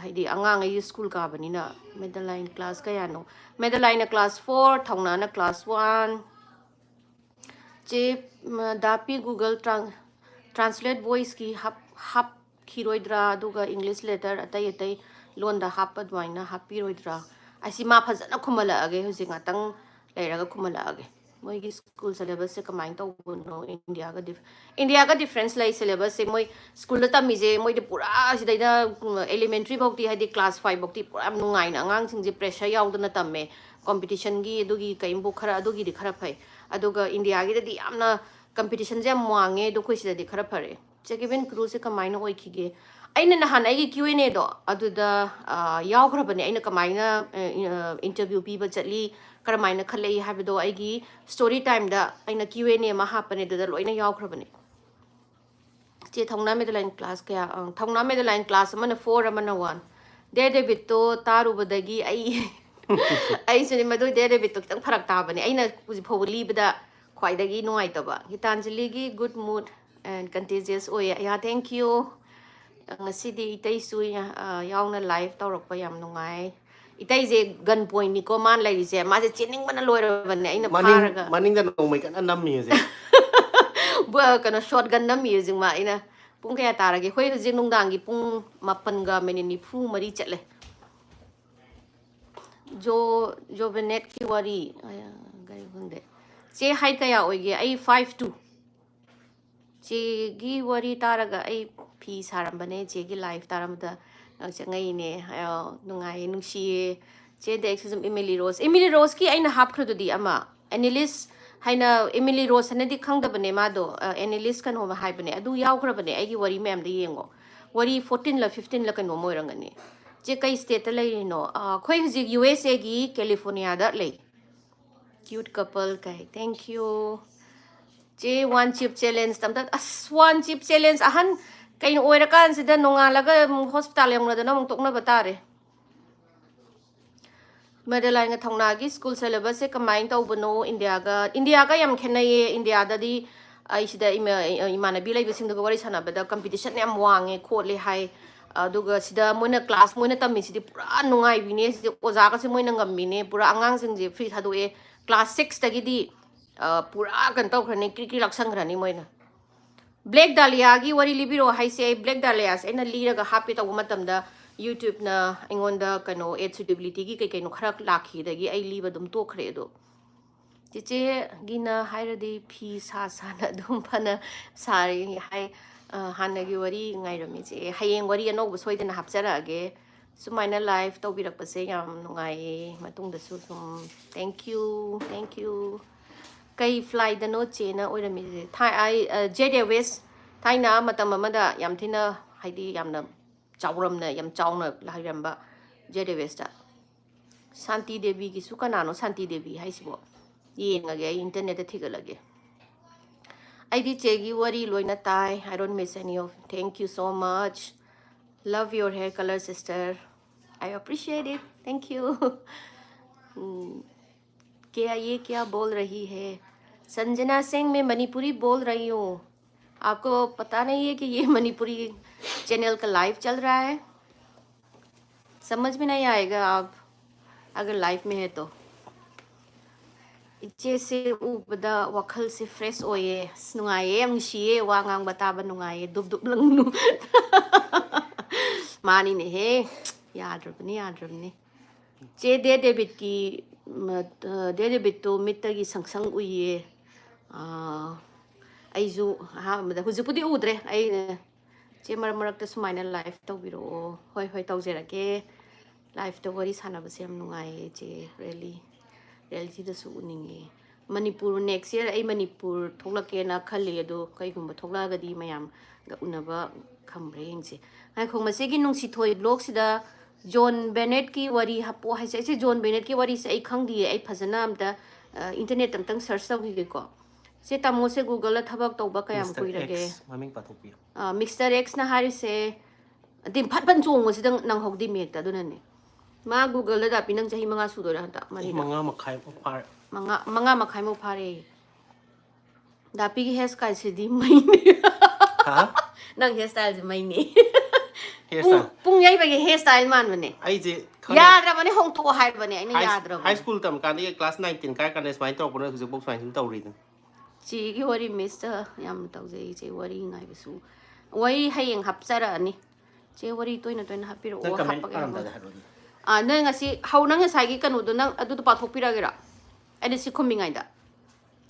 ꯍꯥꯏꯗꯤ ꯑꯉꯥꯡ ꯑꯩꯒꯤ ꯁ꯭ꯀꯨꯜ ꯀꯥꯕꯅꯤꯅ꯫ ꯃꯦꯗꯂꯥꯏꯟ ꯀ꯭ꯂꯥꯁ ꯀꯌꯥꯅꯣ? ꯃꯦꯗꯂꯥꯏꯟꯅ ꯀ꯭ꯂꯥꯁ ꯐꯣꯔ, ꯊꯧꯅꯥꯅ ꯀ꯭ꯂꯥꯁ ꯋꯥꯟ꯫ ꯆꯦ, ꯃ, ꯗꯥꯄꯤ, ꯒꯨꯒꯜ ꯇ꯭ꯔꯥꯟ-, ꯇ꯭ꯔꯥꯟꯁꯂꯦꯠ ꯚꯣꯏꯁꯀꯤ ꯍꯥꯞ-, ꯍꯥꯞꯈꯤꯔꯣꯏꯗ꯭ꯔꯥ? ꯑꯗꯨꯒ ꯏꯪꯂꯤꯁ ꯂꯦꯇꯔ ꯑꯇꯩ ꯑꯇꯩ ꯂꯣꯟꯗ ꯍꯥꯞꯄ ꯑꯗꯨꯃꯥꯏꯅ ꯍꯥꯞꯄꯤꯔꯣꯏꯗ꯭ꯔꯥ? ꯑꯁꯤ ꯃꯥ ꯐꯖꯅ ꯈꯨꯝꯍꯜꯂꯛꯑꯒꯦ ꯍꯧꯖꯤꯛ, ꯉꯥꯛꯇꯪ ꯂꯩꯔꯒ ꯈꯨꯝꯍꯜꯂꯛꯑꯒꯦ꯫ ꯃꯣꯏꯒꯤ ꯁ꯭ꯀꯨꯜ ꯁꯤꯂꯦꯕꯁꯁꯦ ꯀꯃꯥꯏꯅ ꯇꯧꯕꯅꯣ? ꯏꯟꯗꯤꯌꯥꯒ ꯗꯤꯐ-, ꯏꯟꯗꯤꯌꯥꯒ ꯗꯤꯐ꯭ꯔꯦꯟꯁ ꯂꯩ ꯁꯤꯂꯦꯕꯁꯁꯦ꯫ ꯃꯣꯏ ꯁ꯭ꯀꯨꯜꯗ ꯇꯝꯃꯤꯁꯦ, ꯃꯣꯏꯗꯤ ꯄꯨꯔꯥ ꯁꯤꯗꯩꯗ, ꯎꯝ, ꯑꯦꯂꯤꯃꯦꯟꯇ꯭ꯔꯤ ꯐꯥꯎꯗꯤ, ꯍꯥꯏꯗꯤ ꯀ꯭ꯂꯥꯁ ꯐꯥꯏꯚ ꯐꯥꯎꯗꯤ ꯄꯨꯔꯥ ꯌꯥꯝ ꯅꯨꯡꯉꯥꯏꯅ ꯑꯉꯥꯡꯁꯤꯡꯁꯦ ꯄ꯭ꯔꯦꯁꯔ ꯌꯥꯎꯗꯅ ꯇꯝꯃꯦ꯫ ꯀꯣꯝꯄꯤꯇꯤꯁꯟꯒꯤ ꯑꯗꯨꯒꯤ ꯀꯩꯝꯕꯨ ꯈꯔ, ꯑꯗꯨꯒꯤꯗꯤ ꯈꯔ ꯐꯩ꯫ ꯑꯗꯨꯒ ꯏꯟꯗꯤꯌꯥꯒꯤꯗꯗꯤ ꯌꯥꯝꯅ ꯀꯝꯄꯤꯇꯤꯁꯟꯁꯦ ꯌꯥꯝ ꯋꯥꯡꯉꯦ, ꯑꯗꯣ ꯑꯩꯈꯣꯏ ꯁꯤꯗꯗꯤ ꯈꯔ ꯐꯔꯦ꯫ ꯆꯦ ꯀꯦꯕꯤꯟ ꯀ꯭ꯔꯨꯁꯦ ꯀꯃꯥꯏꯅ ꯑꯣꯏꯈꯤꯒꯦ? ꯑꯩꯅ ꯅꯍꯥꯟ ꯑꯩꯒꯤ ꯀ꯭ꯌꯨ ꯑꯦꯟ ꯑꯦꯗꯣ ꯑꯗꯨꯗ, ꯑ, ꯌꯥꯎꯈ꯭ꯔꯕꯅꯦ, ꯑꯩꯅ ꯀꯃꯥꯏꯅ, ꯑ, ꯏ-, ꯑ, ꯏꯟꯇꯔꯚ꯭ꯌꯨ ꯄꯤꯕ ꯆꯠꯂꯤ, ꯀꯔꯝꯍꯥꯏꯅ ꯈꯜꯂꯛꯏ ꯍꯥꯏꯕꯗꯣ ꯑꯩꯒꯤ ꯁ꯭ꯇꯣꯔꯤ ꯇꯥꯏꯝꯗ ꯑꯩꯅ ꯀ꯭ꯌꯨ ꯑꯦꯟ ꯑꯦ ꯑꯃ ꯍꯥꯞꯄꯅꯦ, ꯑꯗꯨꯗ ꯂꯣꯏꯅ ꯌꯥꯎꯈ꯭ꯔꯕꯅꯦ꯫ ꯆꯦ ꯊꯧꯅꯥ ꯃꯦꯗꯂꯥꯏꯟ ꯀ꯭ꯂꯥꯁ ꯀꯌꯥ? ꯑ, ꯊꯧꯅꯥ ꯃꯦꯗꯂꯥꯏꯟ ꯀ꯭ꯂꯥꯁ ꯑꯃꯅ ꯐꯣꯔ, ꯑꯃꯅ ꯋꯥꯟ꯫ ꯗꯦꯌꯔ ꯗꯦꯕꯤꯠꯇꯣ ꯇꯥꯔꯨꯕꯗꯒꯤ ꯑꯩ, ꯑꯩꯁꯨꯅꯦ, ꯃꯗꯨ ꯗꯦꯌꯔ ꯗꯦꯕꯤꯠꯇꯣ ꯈꯤꯇꯪ ꯐꯔꯛ ꯇꯥꯕꯅꯦ꯫ ꯑꯩꯅ ꯍꯧꯖꯤꯛ ꯐꯥꯎꯕ ꯂꯤꯕꯗ ꯈ꯭ꯋꯥꯏꯗꯒꯤ ꯅꯨꯡꯉꯥꯏꯇꯕ꯫ ꯒꯤꯇꯥꯟꯖꯂꯤꯒꯤ good mood and contagious ꯑꯣꯏꯌꯦ꯫ ꯑꯌꯥ, thank you꯫ ꯉꯁꯤꯗꯤ ꯏꯇꯩꯁꯨ ꯌꯥ-, ꯑ, ꯌꯥꯎꯅ ꯂꯥꯏꯚ ꯇꯧꯔꯛꯄ ꯌꯥꯝ ꯅꯨꯡꯉꯥꯏ꯫ ꯏꯇꯩꯁꯦ ꯒꯟ ꯄꯣꯏꯟꯅꯤꯀꯣ ꯃꯥꯅ ꯂꯩꯔꯤꯁꯦ꯫ ꯃꯥꯁꯦ ꯆꯦꯟꯅꯤꯡꯕꯅ ꯂꯣꯏꯔꯕꯅꯦ, ꯑꯩꯅ ꯃꯅꯤꯡ-, ꯐꯥꯔꯒ꯫ ꯃꯅꯤꯡꯗ ꯅꯣꯡꯃꯩ ꯀꯟꯅ ꯅꯝꯃꯤ ꯍꯧꯖꯤꯛ꯫ ꯕ-, ꯀꯩꯅꯣ, ꯁꯣꯠ ꯒꯟ ꯅꯝꯃꯤ ꯍꯧꯖꯤꯛ ꯃꯥ꯫ ꯑꯩꯅ, "ꯄꯨꯡ ꯀꯌꯥ ꯇꯥꯔꯒꯦ?" ꯑꯩꯈꯣꯏ ꯍꯧꯖꯤꯛ ꯅꯨꯡꯗꯥꯡꯒꯤ ꯄꯨꯡ ꯃꯥꯄꯟꯒ ꯃꯤꯅꯤꯠ ꯅꯤꯐꯨ ꯃꯔꯤ ꯆꯠꯂꯦ꯫ ꯖꯣ-, ꯖꯣꯕꯦꯅꯦꯠꯀꯤ ꯋꯥꯔꯤ, ꯑꯌꯥ, ꯀꯔꯤ ꯈꯪꯗꯦ꯫ ꯆꯦ height ꯀꯌꯥ ꯑꯣꯏꯒꯦ? ꯑꯩ five two꯫ ꯆꯦꯒꯤ ꯋꯥꯔꯤ ꯇꯥꯔꯒ ꯑꯩ ꯐꯤ ꯁꯥꯔꯝꯕꯅꯦ, ꯆꯦꯒꯤ ꯂꯥꯏꯐ ꯇꯥꯔꯝꯕꯗ ꯉꯛ ꯆꯪꯉꯛꯏꯅꯦ꯫ ꯑꯌꯥ, ꯅꯨꯡꯉꯥꯏꯌꯦ, ꯅꯨꯡꯁꯤꯌꯦ꯫ ꯆꯦ ꯗꯦꯛꯁꯤꯁꯨ ꯏꯃꯤꯂꯤ ꯔꯣꯁ, ꯏꯃꯤꯂꯤ ꯔꯣꯁꯀꯤ ꯑꯩꯅ ꯍꯥꯞꯈ꯭ꯔꯗꯨꯗꯤ ꯑꯃ, ꯑꯦꯅꯤꯂꯤꯁ ꯍꯥꯏꯅ, ꯏꯃꯤꯂꯤ ꯔꯣꯁ ꯍꯥꯏꯅꯗꯤ ꯈꯪꯗꯕꯅꯦ ꯃꯥꯗꯣ, ꯑ, ꯑꯦꯅꯤꯂꯤꯁ ꯀꯩꯅꯣ ꯍꯥꯏꯕꯅꯦ, ꯑꯗꯨ ꯌꯥꯎꯈ꯭ꯔꯕꯅꯦ ꯑꯩꯒꯤ ꯋꯥꯔꯤ ꯃꯌꯥꯝꯗ ꯌꯦꯡꯉꯣ꯫ ꯋꯥꯔꯤ fourteen ꯂ fifteen ꯂ ꯀꯩꯅꯣꯝ ꯑꯣꯏꯔꯝꯒꯅꯤ꯫ ꯆꯦ ꯀꯩ state ꯇ ꯂꯩꯔꯤꯅꯣ? ꯑ, ꯑꯩꯈꯣꯏ ꯍꯧꯖꯤꯛ ꯌꯨ ꯑꯦꯁ ꯑꯦꯒꯤ ꯀꯦꯂꯤꯐꯣꯔꯅꯤꯌꯥꯗ ꯂꯩ꯫ Cute couple ꯀꯥꯏ, thank you꯫ ꯆꯦ, one chip challenge ꯑꯝꯇ, ꯑꯁ, one chip challenge, ꯑꯍꯟ ꯀꯩꯅꯣ ꯑꯣꯏꯔꯀꯥꯟꯁꯤꯗ ꯅꯣꯡꯉꯥꯜꯂꯒ ꯑꯃꯨꯛ ꯍꯣꯁꯄꯤꯇꯥꯜ ꯌꯧꯅꯗꯅ ꯑꯃꯨꯛ ꯇꯣꯛꯅꯕ ꯇꯥꯔꯦ꯫ ꯃꯦꯗꯂꯥꯏꯟꯒ ꯊꯧꯅꯥꯒꯤ ꯁ꯭ꯀꯨꯜ ꯁꯦꯂꯦꯕꯁꯁꯦ ꯀꯃꯥꯏꯅ ꯇꯧꯕꯅꯣ? ꯏꯟꯗꯤꯌꯥꯒ, ꯏꯟꯗꯤꯌꯥꯒ ꯌꯥꯝ ꯈꯦꯠꯅꯩꯌꯦ꯫ ꯏꯟꯗꯤꯌꯥꯗꯗꯤ ꯑꯩ ꯁꯤꯗ ꯏꯃ-, ꯏꯃꯥꯟꯅꯕꯤ ꯂꯩꯕꯁꯤꯡꯗꯨꯒ ꯋꯥꯔꯤ ꯁꯥꯟꯅꯕꯗ ꯀꯝꯄꯤꯇꯤꯁꯟ ꯌꯥꯝ ꯋꯥꯡꯉꯦ ꯈꯣꯠꯂꯦ ꯍꯥꯏ꯫ ꯑꯗꯨꯒ ꯁꯤꯗ ꯃꯣꯏꯅ class, ꯃꯣꯏꯅ ꯇꯝꯃꯤꯁꯤꯗꯤ ꯄꯨꯔꯥ ꯅꯨꯡꯉꯥꯏꯕꯤꯅꯦ꯫ ꯁꯤꯗꯤ ꯑꯣꯖꯥꯒꯁꯦ ꯃꯣꯏꯅ ꯉꯝꯃꯤꯅꯦ꯫ ꯄꯨꯔꯥ ꯑꯉꯥꯡꯁꯤꯡꯁꯦ free ꯊꯥꯗꯣꯛꯑꯦ꯫ Class six ꯇꯒꯤꯗꯤ, ꯑ, ꯄꯨꯔꯥ ꯀꯩꯅꯣ ꯇꯧꯈ꯭ꯔꯅꯤ, ꯀ꯭ꯔꯤ ꯀ꯭ꯔꯤ ꯂꯥꯛꯁꯟꯈ꯭ꯔꯅꯤ ꯃꯣꯏꯅ꯫ Black Dahlia ꯒꯤ ꯋꯥꯔꯤ ꯂꯤꯕꯤꯔꯛꯑꯣ ꯍꯥꯏꯁꯦ, ꯑꯩ Black Dahlia ꯁꯦ ꯑꯩꯅ ꯂꯤꯔꯒ ꯍꯥꯞꯀꯦ ꯇꯧꯕ ꯃꯇꯝꯗ YouTube ꯅ ꯑꯩꯉꯣꯟꯗ ꯀꯩꯅꯣ ad suitability ꯒꯤ ꯀꯩ ꯀꯩꯅꯣ ꯈꯔ ꯂꯥꯛꯈꯤꯕꯗꯒꯤ ꯑꯩ ꯂꯤꯕ ꯑꯗꯨꯝ ꯇꯣꯛꯈ꯭ꯔꯦ꯫ ꯑꯗꯣ ꯆꯦꯆꯦꯒꯤꯅ ꯍꯥꯏꯔꯗꯤ ꯐꯤ ꯁꯥ ꯁꯥꯅ ꯑꯗꯨꯝ ꯐꯅ ꯁꯥꯔꯤ ꯍꯥꯏ꯫ ꯑ, ꯍꯥꯟꯅꯒꯤ ꯋꯥꯔꯤ ꯉꯥꯏꯔꯝꯃꯤ ꯆꯦ꯫ ꯍꯌꯦꯡ ꯋꯥꯔꯤ ꯑꯅꯧꯕ ꯁꯣꯏꯗꯅ ꯍꯥꯞꯆꯔꯛꯑꯒꯦ꯫ ꯁꯨꯃꯥꯏꯅ live ꯇꯧꯕꯤꯔꯛꯄꯁꯦ ꯌꯥꯝ ꯅꯨꯡꯉꯥꯏꯌꯦ꯫ ꯃꯇꯨꯡꯗꯁꯨ ꯁꯨꯝ thank you, thank you꯫ ꯀꯩ fly ꯗꯅꯣ ꯆꯦꯅ ꯑꯣꯏꯔꯝꯃꯤꯁꯦ? ꯊꯥꯏ-, ꯑꯩ, ꯑ, Jet Airways, ꯊꯥꯏꯅ ꯃꯇꯝ ꯑꯃꯗ ꯌꯥꯝ ꯊꯤꯅ, ꯍꯥꯏꯗꯤ, ꯌꯥꯝꯅ ꯆꯥꯎꯔꯝꯅ, ꯌꯥꯝ ꯆꯥꯎꯅ ꯂꯩꯔꯝꯕ Jet Airways ꯇ꯫ ꯁꯥꯟꯇꯤ ꯗꯦꯕꯤꯒꯤꯁꯨ ꯀꯅꯥꯅꯣ ꯁꯥꯟꯇꯤ ꯗꯦꯕꯤ ꯍꯥꯏꯁꯤꯕꯣ? ꯌꯦꯡꯉꯒꯦ, ꯑꯩ internet ꯇ ꯊꯤꯒꯠꯂꯒꯦ꯫ ꯑꯩꯗꯤ ꯆꯦꯒꯤ ꯋꯥꯔꯤ ꯂꯣꯏꯅ ꯇꯥꯏ꯫ I don't miss any of, thank you so much, love your hair color sister, I appreciate it, thank you. हम्म, क्या, ये क्या बोल रही है? संजना सिंह, मैं मणिपुरी बोल रही हूँ। आपको पता नहीं है कि ये मणिपुरी channel का live चल रहा है? समझ में नहीं आएगा आप अगर live में है तो। ꯏꯆꯦꯁꯦ ꯎꯕꯗ ꯋꯥꯈꯜꯁꯦ fresh ꯑꯣꯏꯌꯦ꯫ ꯑꯁ, ꯅꯨꯡꯉꯥꯏꯌꯦ, ꯌꯥꯝ ꯅꯨꯡꯁꯤꯌꯦ, ꯋꯥ ꯉꯥꯡꯕ ꯇꯥꯕ ꯅꯨꯡꯉꯥꯏꯌꯦ꯫ ꯗꯨꯞ ꯗꯨꯞ ꯂꯪꯅꯨ꯫ ꯃꯥꯅꯤꯅꯦꯍꯦ꯫ ꯌꯥꯗ꯭ꯔꯕꯅꯤ, ꯌꯥꯗ꯭ꯔꯕꯅꯤ꯫ ꯆꯦ, ꯗꯦ ꯗꯦꯕꯤꯠꯀꯤ, ꯃ-, ꯑ, ꯗꯦ ꯗꯦꯕꯤꯠꯇꯣ ꯃꯤꯠꯇꯒꯤ ꯁꯪ ꯁꯪ ꯎꯏꯌꯦ꯫ ꯑ, ꯑꯩꯁꯨ ꯑꯍꯥꯟꯕꯗ, ꯍꯧꯖꯤꯛꯄꯨꯗꯤ ꯎꯗ꯭ꯔꯦ꯫ ꯑꯩ, ꯆꯦ, ꯃꯔꯛ ꯃꯔꯛꯇ ꯁꯨꯃꯥꯏꯅ live ꯇꯧꯕꯤꯔꯛꯑꯣ꯫ ꯍꯣꯏ, ꯍꯣꯏ, ꯇꯧꯖꯔꯛꯀꯦ꯫ Live ꯇ ꯋꯥꯔꯤ ꯁꯥꯟꯅꯕꯁꯦ ꯌꯥꯝ ꯅꯨꯡꯉꯥꯏꯌꯦ, ꯆꯦ, really꯫ Reality ꯗꯁꯨ ꯎꯅꯤꯡꯉꯦ꯫ ꯃꯅꯤꯄꯨꯔ, next year ꯑꯩ ꯃꯅꯤꯄꯨꯔ ꯊꯣꯛꯂꯛꯀꯦꯅ ꯈꯜꯂꯤ, ꯑꯗꯣ ꯀꯩꯒꯨꯝꯕ ꯊꯣꯛꯂꯛꯑꯒꯗꯤ ꯃꯌꯥꯝꯒ ꯎꯅꯕ ꯈꯝꯕ꯭ꯔꯥ ꯌꯦꯡꯁꯦ꯫ ꯉꯥꯏꯈꯣ, ꯃꯁꯤꯒꯤ ꯅꯨꯡꯁꯤꯊꯣꯏ vlog ꯁꯤꯗ ꯖꯣꯟ ꯕꯦꯅꯦꯠꯀꯤ ꯋꯥꯔꯤ ꯍꯥꯞꯄꯣ ꯍꯥꯏꯁꯦ꯫ ꯑꯩꯁꯦ ꯖꯣꯟ ꯕꯦꯅꯦꯠꯀꯤ ꯋꯥꯔꯤꯁꯦ ꯑꯩ ꯈꯪꯗꯤꯌꯦ꯫ ꯑꯩ ꯐꯖꯅ ꯑꯝꯇ, ꯑ, internet ꯇ ꯑꯝꯇꯪ search ꯇꯧꯈꯤꯒꯦꯀꯣ꯫ ꯁꯦ, ꯇꯥꯃꯣꯁꯦ Google ꯗ ꯊꯕꯛ ꯇꯧꯕ ꯀꯌꯥꯝ Mister ꯀꯨꯏꯔꯒꯦ? X, ꯃꯃꯤꯡ ꯄꯥꯊꯣꯛꯄꯤꯌꯨ꯫ ꯑ, Mister X ꯅ ꯍꯥꯏꯔꯤꯁꯦ, ꯑꯗꯤ ꯐꯠ ꯐꯠ ꯆꯣꯡꯕꯁꯤꯗ ꯅꯪꯍꯧꯗꯦ ꯃꯦꯛꯇ, ꯑꯗꯨꯅꯅꯦ꯫ ꯃꯥ Google ꯗ, ꯗꯥꯄꯤ, ꯅꯪ ꯆꯍꯤ ꯃꯉꯥ ꯁꯨꯗꯣꯏꯔꯥ ꯍꯟꯗꯛ? ꯃꯔꯤꯔꯥ? ꯃꯉꯥ ꯃꯈꯥꯏꯃꯨꯛ ꯐꯥꯔꯦ꯫ ꯃꯉꯥ, ꯃꯉꯥ ꯃꯈꯥꯏꯃꯨꯛ ꯐꯥꯔꯦ꯫ ꯗꯥꯄꯤꯒꯤ hair style ꯁꯤꯗꯤ ꯃꯩꯅꯦ꯫ ꯍꯥ? ꯅꯪ hair style ꯁꯦ ꯃꯩꯅꯦ꯫ ꯄꯨꯡ ꯄꯨꯡ ꯌꯩꯕꯒꯤ hair style ꯃꯥꯟꯕꯅꯦ꯫ ꯑꯩꯁꯦ ꯈꯪꯗꯦ, ꯌꯥꯗ꯭ꯔꯕꯅꯦ, ꯍꯣꯡꯇꯣꯛꯑꯣ ꯍꯥꯏꯕꯅꯦ ꯑꯩꯅ꯫ ꯍꯥꯏ ꯌꯥꯗ꯭ꯔꯕꯅꯦ꯫ ꯍꯥꯏ ꯁ꯭ꯀꯨꯜ ꯇꯝꯀꯥꯟꯗꯒꯤ ꯀ꯭ꯂꯥꯁ ꯅꯥꯏꯟ ꯇꯦꯟ ꯀꯥꯏꯔ ꯀꯥꯟꯗ ꯁꯨꯃꯥꯏꯅ ꯇꯧꯔꯛꯄꯅ ꯍꯧꯖꯤꯛꯐꯥꯎ ꯁꯨꯃꯥꯏꯅ ꯁꯨꯝ ꯇꯧꯔꯤꯗꯨꯅꯤ꯫ ꯆꯦꯒꯤ ꯋꯥꯔꯤ ꯃꯤꯁꯇ ꯌꯥꯝꯅ ꯇꯧꯖꯩ꯫ ꯏꯆꯦ ꯋꯥꯔꯤ ꯉꯥꯏꯕꯁꯨ, ꯋꯥꯔꯤ ꯍꯌꯦꯡ ꯍꯥꯞꯆꯔꯛꯑꯅꯤ꯫ ꯆꯦ ꯋꯥꯔꯤ ꯇꯣꯏꯅ ꯇꯣꯏꯅ ꯍꯥꯞꯄꯤꯔꯛꯑꯣ꯫ ꯅꯪ ꯀꯃꯦꯟ ꯍꯥꯞꯄꯒꯦ ꯄꯥꯔꯝꯗꯥꯏꯗ ꯍꯥꯞꯄꯒꯦ꯫ ꯍꯥꯏꯔꯛꯑꯣ ꯑꯗꯨꯗꯤ꯫ ꯑꯥ, ꯅꯣꯏ ꯉꯁꯤ ꯍꯧ ꯅꯪ ꯉꯁꯥꯏꯒꯤ ꯀꯩꯅꯣꯗꯣ ꯅꯪ ꯑꯗꯨꯗꯣ ꯄꯥꯊꯣꯛꯄꯤꯔꯛꯑꯒꯦꯔꯥ? ꯑꯩꯅ ꯁꯤ ꯈꯨꯝꯃꯤꯉꯩꯗ꯫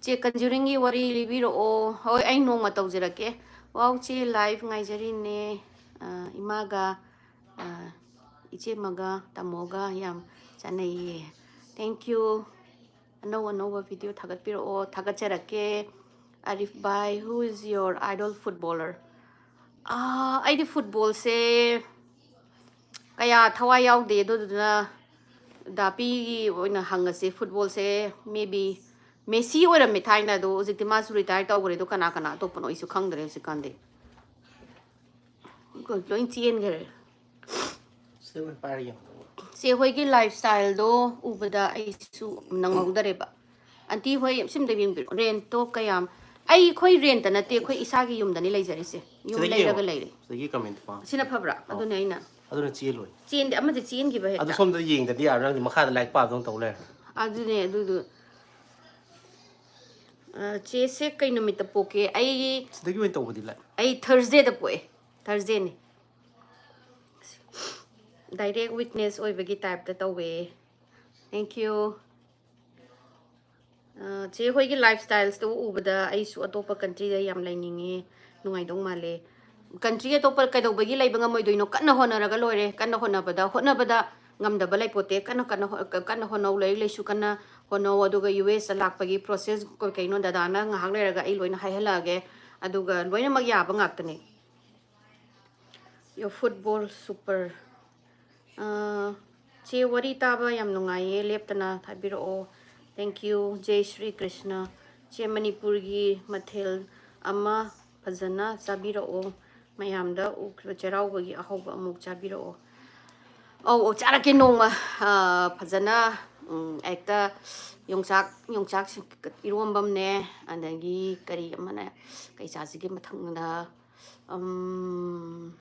ꯆꯦ ꯀꯟꯖꯨꯔꯤꯡꯒꯤ ꯋꯥꯔꯤ ꯂꯤꯕꯤꯔꯛꯑꯣ꯫ ꯍꯣꯏ, ꯑꯩ ꯅꯣꯡꯃ ꯇꯧꯖꯔꯛꯀꯦ꯫ ꯋꯥꯎ, ꯆꯦ live ꯉꯥꯏꯖꯔꯤꯅꯦ꯫ ꯑꯥ, ꯏꯃꯥꯒ, ꯑꯥ, ꯏꯆꯦꯃꯒ ꯇꯥꯃꯣꯒ ꯌꯥꯝ ꯆꯥꯟꯅꯩꯌꯦ꯫ Thank you꯫ ꯑꯅꯧ ꯑꯅꯧꯕ video ꯊꯥꯒꯠꯄꯤꯔꯛꯑꯣ꯫ ꯊꯥꯒꯠꯆꯔꯛꯀꯦ꯫ ꯑꯥꯔꯤꯐ ꯚꯥꯏ, who is your idol footballer? ꯑꯥ, ꯑꯩꯗꯤ ꯐꯨꯠꯕꯣꯜꯁꯦ ꯀꯌꯥ ꯊꯋꯥꯏ ꯌꯥꯎꯗꯦ, ꯑꯗꯨꯗꯨꯅ ꯗꯥꯄꯤꯒꯤ ꯑꯣꯏꯅ ꯍꯪꯉꯁꯤ꯫ ꯐꯨꯠꯕꯣꯜꯁꯦ maybe ꯃꯦꯁꯤ ꯑꯣꯏꯔꯝꯃꯦ ꯊꯥꯏꯅ, ꯑꯗꯣ ꯍꯧꯖꯤꯛꯇꯤ ꯃꯥꯁꯨ retire ꯇꯧꯈ꯭ꯔꯦ꯫ ꯑꯗꯣ ꯀꯅꯥ ꯀꯅꯥ ꯑꯇꯣꯞꯄꯅꯣ ꯑꯩꯁꯨ ꯈꯪꯗ꯭ꯔꯦ ꯍꯧꯖꯤꯛꯀꯥꯟꯗꯤ꯫ ꯂꯣꯏ ꯆꯦꯟꯈ꯭ꯔꯦ꯫ ꯁꯤ ꯑꯣꯏꯅ ꯄꯥꯏꯔ ꯌꯦꯡꯉꯣ꯫ ꯆꯦ ꯍꯣꯏꯒꯤ lifestyleꯗꯣ ꯎꯕꯗ ꯑꯩꯁꯨ ꯅꯪꯍꯧꯗꯔꯦꯕ꯫ ꯑꯟꯇꯤ ꯍꯣꯏ ꯁꯤꯝꯇ ꯌꯦꯡꯕꯤꯔꯣ꯫ Rentꯇꯣ ꯀꯌꯥꯝ? ꯑꯩ, ꯑꯩꯈꯣꯏ rentꯇ ꯅꯠꯇꯦ, ꯑꯩꯈꯣꯏ ꯏꯁꯥꯒꯤ ꯌꯨꯝꯗꯅꯤ ꯂꯩꯖꯔꯤꯁꯦ꯫ ꯌꯨꯝ ꯁꯤꯗꯒꯤ ꯂꯩꯔꯒ ꯌꯦꯡꯉꯣ꯫ ꯂꯩꯔꯦ꯫ ꯁꯤꯗꯒꯤ comment ꯄꯥꯎ꯫ ꯁꯤꯅ ꯐꯕ꯭ꯔꯥ? ꯑꯧ꯫ ꯑꯗꯨꯅꯦ ꯑꯩꯅ ꯑꯗꯨꯅ ꯆꯦꯜꯂꯣꯏ꯫ ꯆꯦꯟꯗꯦ, ꯑꯃꯗꯤ ꯆꯦꯟꯈꯤꯕ ꯑꯗꯨ ꯍꯦꯛꯇ꯫ ꯁꯣꯝꯗ ꯌꯦꯡꯗꯗꯤ ꯌꯥꯔꯣꯏ, ꯅꯪꯗꯤ ꯃꯈꯥꯗ ꯂꯥꯏꯔꯤꯛ ꯄꯥꯕꯗꯧꯅ ꯇꯧ ꯂꯩꯔꯦ꯫ ꯑꯗꯨꯅꯦ, ꯑꯗꯨꯗꯨ꯫ ꯑ, ꯆꯦꯁꯦ ꯀꯩ ꯅꯨꯃꯤꯠꯇ ꯄꯣꯛꯀꯦ? ꯑꯩ ꯁꯤꯗꯒꯤ ꯑꯣꯏꯅ ꯇꯧꯕꯗꯤ ꯂꯥꯏ꯫ ꯑꯩ Thursdayꯗ ꯄꯣꯛꯑꯦ꯫ Thursdayꯅꯤ꯫ Direct witness ꯑꯣꯏꯕꯒꯤ typeꯇ ꯇꯧꯋꯦ꯫ Thank you꯫ ꯑ, ꯆꯦ ꯍꯣꯏꯒꯤ lifestylesꯇꯨ ꯎꯕꯗ ꯑꯩꯁꯨ ꯑꯇꯣꯞꯄ countryꯗ ꯌꯥꯝ ꯂꯩꯅꯤꯡꯉꯦ, ꯅꯨꯡꯉꯥꯏꯗꯧ ꯃꯥꯜꯂꯦ꯫ Country ꯑꯇꯣꯞꯄ ꯀꯩꯗꯧꯕꯒꯤ ꯂꯩꯕ ꯉꯝꯃꯣꯏꯗꯣꯏꯅꯣ? ꯀꯟꯅ ꯍꯣꯠꯅꯔꯒ ꯂꯣꯏꯔꯦ꯫ ꯀꯟꯅ ꯍꯣꯠꯅꯕꯗ, ꯍꯣꯠꯅꯕꯗ ꯉꯝꯗꯕ ꯂꯩꯄꯣꯠꯇꯦ꯫ ꯀꯟꯅ, ꯀꯟꯅ ꯍꯣ-, ꯀ-, ꯀꯟꯅ ꯍꯣꯠꯅꯧ, ꯂꯥꯏꯔꯤꯛ ꯂꯥꯏꯁꯨ ꯀꯟꯅ ꯍꯣꯠꯅꯧ꯫ ꯑꯗꯨꯒ ꯌꯨ ꯑꯦꯁꯇ ꯂꯥꯛꯄꯒꯤ process ꯀꯩ ꯀꯩꯅꯣ ꯗꯗꯥꯅ ꯉꯥꯏꯍꯥꯛ ꯂꯩꯔꯒ ꯑꯩ ꯂꯣꯏꯅ ꯍꯥꯏꯍꯜꯂꯛꯑꯒꯦ꯫ ꯑꯗꯨꯒ ꯂꯣꯏꯅꯃꯛ ꯌꯥꯕ ꯉꯥꯛꯇꯅꯦ꯫ Your football super꯫ ꯑꯥ, ꯆꯦ, ꯋꯥꯔꯤ ꯇꯥꯕ ꯌꯥꯝ ꯅꯨꯡꯉꯥꯏꯌꯦ, ꯂꯦꯞꯇꯅ ꯊꯥꯕꯤꯔꯛꯑꯣ꯫ Thank you꯫ ꯖꯩ ꯁ꯭ꯔꯤ ꯀ꯭ꯔꯤꯁꯅ꯫ ꯆꯦ, ꯃꯅꯤꯄꯨꯔꯒꯤ ꯃꯊꯦꯜ ꯑꯃ ꯐꯖꯅ ꯆꯥꯕꯤꯔꯛꯑꯣ꯫ ꯃꯌꯥꯝꯗ ꯎꯈ꯭ꯔꯤꯕ ꯆꯩꯔꯥꯎꯕꯒꯤ ꯑꯍꯥꯎꯕ ꯑꯃꯨꯛ ꯆꯥꯕꯤꯔꯛꯑꯣ꯫ ꯑꯧ, ꯑꯧ, ꯆꯥꯔꯛꯀꯦ ꯅꯣꯡꯃ꯫ ꯑꯥ, ꯐꯖꯅ, ꯎꯝ, ꯍꯦꯛꯇ ꯌꯣꯡꯆꯥꯛ, ꯌꯣꯡꯆꯥꯛ ꯁꯤ-, ꯏꯔꯣꯝꯕ ꯑꯃꯅꯦ, ꯑꯗꯒꯤ ꯀꯔꯤ ꯑꯃꯅꯦ, ꯀꯩ ꯆꯥꯁꯤꯒꯦ ꯃꯊꯪꯗ? ꯎꯝ,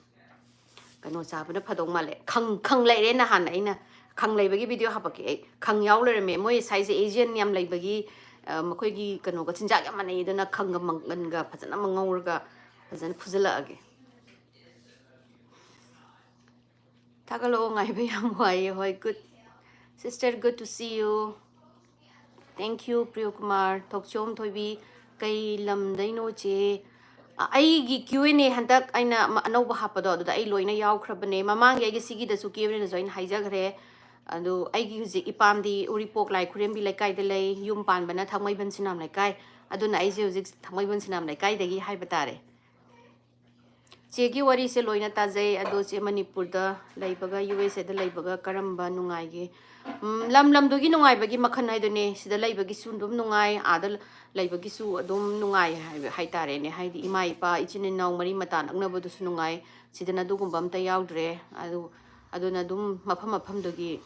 ꯀꯩꯅꯣ ꯆꯥꯕꯅ ꯐꯗꯧ ꯃꯥꯜꯂꯦ꯫ ꯈꯪ, ꯈꯪ ꯂꯩꯔꯦ ꯅꯍꯥꯟ ꯑꯩꯅ꯫ ꯈꯪ ꯂꯩꯕꯒꯤ video ꯍꯥꯄꯛꯀꯦ ꯑꯩ꯫ ꯈꯪ ꯌꯥꯎ ꯂꯩꯔꯝꯃꯦ꯫ ꯃꯣꯏ ꯁ꯭ꯋꯥꯏꯁꯦ Asian ꯌꯥꯝ ꯂꯩꯕꯒꯤ, ꯑ, ꯃꯈꯣꯏꯒꯤ ꯀꯩꯅꯣꯒ ꯆꯤꯟꯖꯥꯛ ꯌꯥꯝ ꯃꯥꯟꯅꯩ꯫ ꯑꯗꯨꯅ ꯈꯪꯒ ꯃꯪꯒꯟꯒ ꯐꯖꯅ ꯑꯃ ꯉꯧꯔꯒ ꯐꯖꯅ ꯐꯨꯖꯤꯜꯂꯛꯑꯒꯦ꯫ ꯊꯥꯒꯠꯂꯛꯑꯣ, ꯉꯥꯏꯕ ꯌꯥꯝ ꯋꯥꯏꯌꯦ꯫ ꯍꯣꯏ, good sister, good to see you. Thank you, ꯄ꯭ꯔꯤꯌꯣ Kumar. ꯊꯣꯛꯆꯣꯝ ꯊꯣꯏꯕꯤ, ꯀꯩ ꯂꯝꯗꯩꯅꯣ ꯆꯦ? ꯑ, ꯑꯩꯒꯤ Q and A ꯍꯟꯗꯛ ꯑꯩꯅ ꯑꯃ ꯑꯅꯧꯕ ꯍꯥꯞꯄꯗꯣ, ꯑꯗꯨꯗ ꯑꯩ ꯂꯣꯏꯅ ꯌꯥꯎꯈ꯭ꯔꯕꯅꯦ꯫ ꯃꯃꯥꯡꯒꯤ ꯑꯩꯒꯤ ꯁꯤꯒꯤꯗꯁꯨ Q and Aꯗꯁꯨ ꯑꯩꯅ ꯍꯥꯏꯖꯈ꯭ꯔꯦ꯫ ꯑꯗꯨ ꯑꯩꯒꯤ ꯍꯧꯖꯤꯛ ꯏꯄꯥꯝꯗꯤ ꯎꯔꯤꯄꯣꯛ ꯂꯥꯏ ꯈꯨꯔꯦꯝꯕꯤ ꯂꯩꯀꯥꯏꯗ ꯂꯩ, ꯌꯨꯝ ꯄꯥꯟꯕꯅ ꯊꯥꯡꯃꯩꯕꯟ ꯁꯤꯅꯥꯝ ꯂꯩꯀꯥꯏ꯫ ꯑꯗꯨꯅ ꯑꯩꯁꯦ ꯍꯧꯖꯤꯛ ꯊꯥꯡꯃꯩꯕꯟ ꯁꯤꯅꯥꯝ ꯂꯩꯀꯥꯏꯗꯒꯤ ꯍꯥꯏꯕ ꯇꯥꯔꯦ꯫ ꯆꯦꯒꯤ ꯋꯥꯔꯤꯁꯦ ꯂꯣꯏꯅ ꯇꯥꯖꯩ, ꯑꯗꯣ ꯆꯦ ꯃꯅꯤꯄꯨꯔꯗ ꯂꯩꯕꯒ U S Aꯗ ꯂꯩꯕꯒ ꯀꯔꯝꯕ ꯅꯨꯡꯉꯥꯏꯒꯦ? ꯎꯝ, ꯂꯝ ꯂꯝꯗꯨꯒꯤ ꯅꯨꯡꯉꯥꯏꯕꯒꯤ ꯃꯈꯜ ꯍꯥꯏꯗꯨꯅꯦ꯫ ꯁꯤꯗ ꯂꯩꯕꯒꯤꯁꯨ ꯑꯗꯨꯝ ꯅꯨꯡꯉꯥꯏ, ꯑꯥꯗ ꯂꯩꯕꯒꯤꯁꯨ ꯑꯗꯨꯝ ꯅꯨꯡꯉꯥꯏ ꯍꯥꯏꯕ, ꯍꯥꯏꯇꯥꯔꯦꯅꯦ꯫ ꯍꯥꯏꯗꯤ ꯏꯃꯥ ꯏꯄꯥ, ꯏꯆꯤꯟ ꯏꯅꯥꯎ, ꯃꯔꯤ ꯃꯇꯥ ꯅꯛꯅꯕꯗꯨꯁꯨ ꯅꯨꯡꯉꯥꯏ꯫ ꯁꯤꯗꯅ ꯑꯗꯨꯒꯨꯝꯕ ꯑꯝꯇ ꯌꯥꯎꯗ꯭ꯔꯦ꯫ ꯑꯗꯨ, ꯑꯗꯨꯅ ꯑꯗꯨꯝ ꯃꯐꯝ ꯃꯐꯝꯗꯨꯒꯤ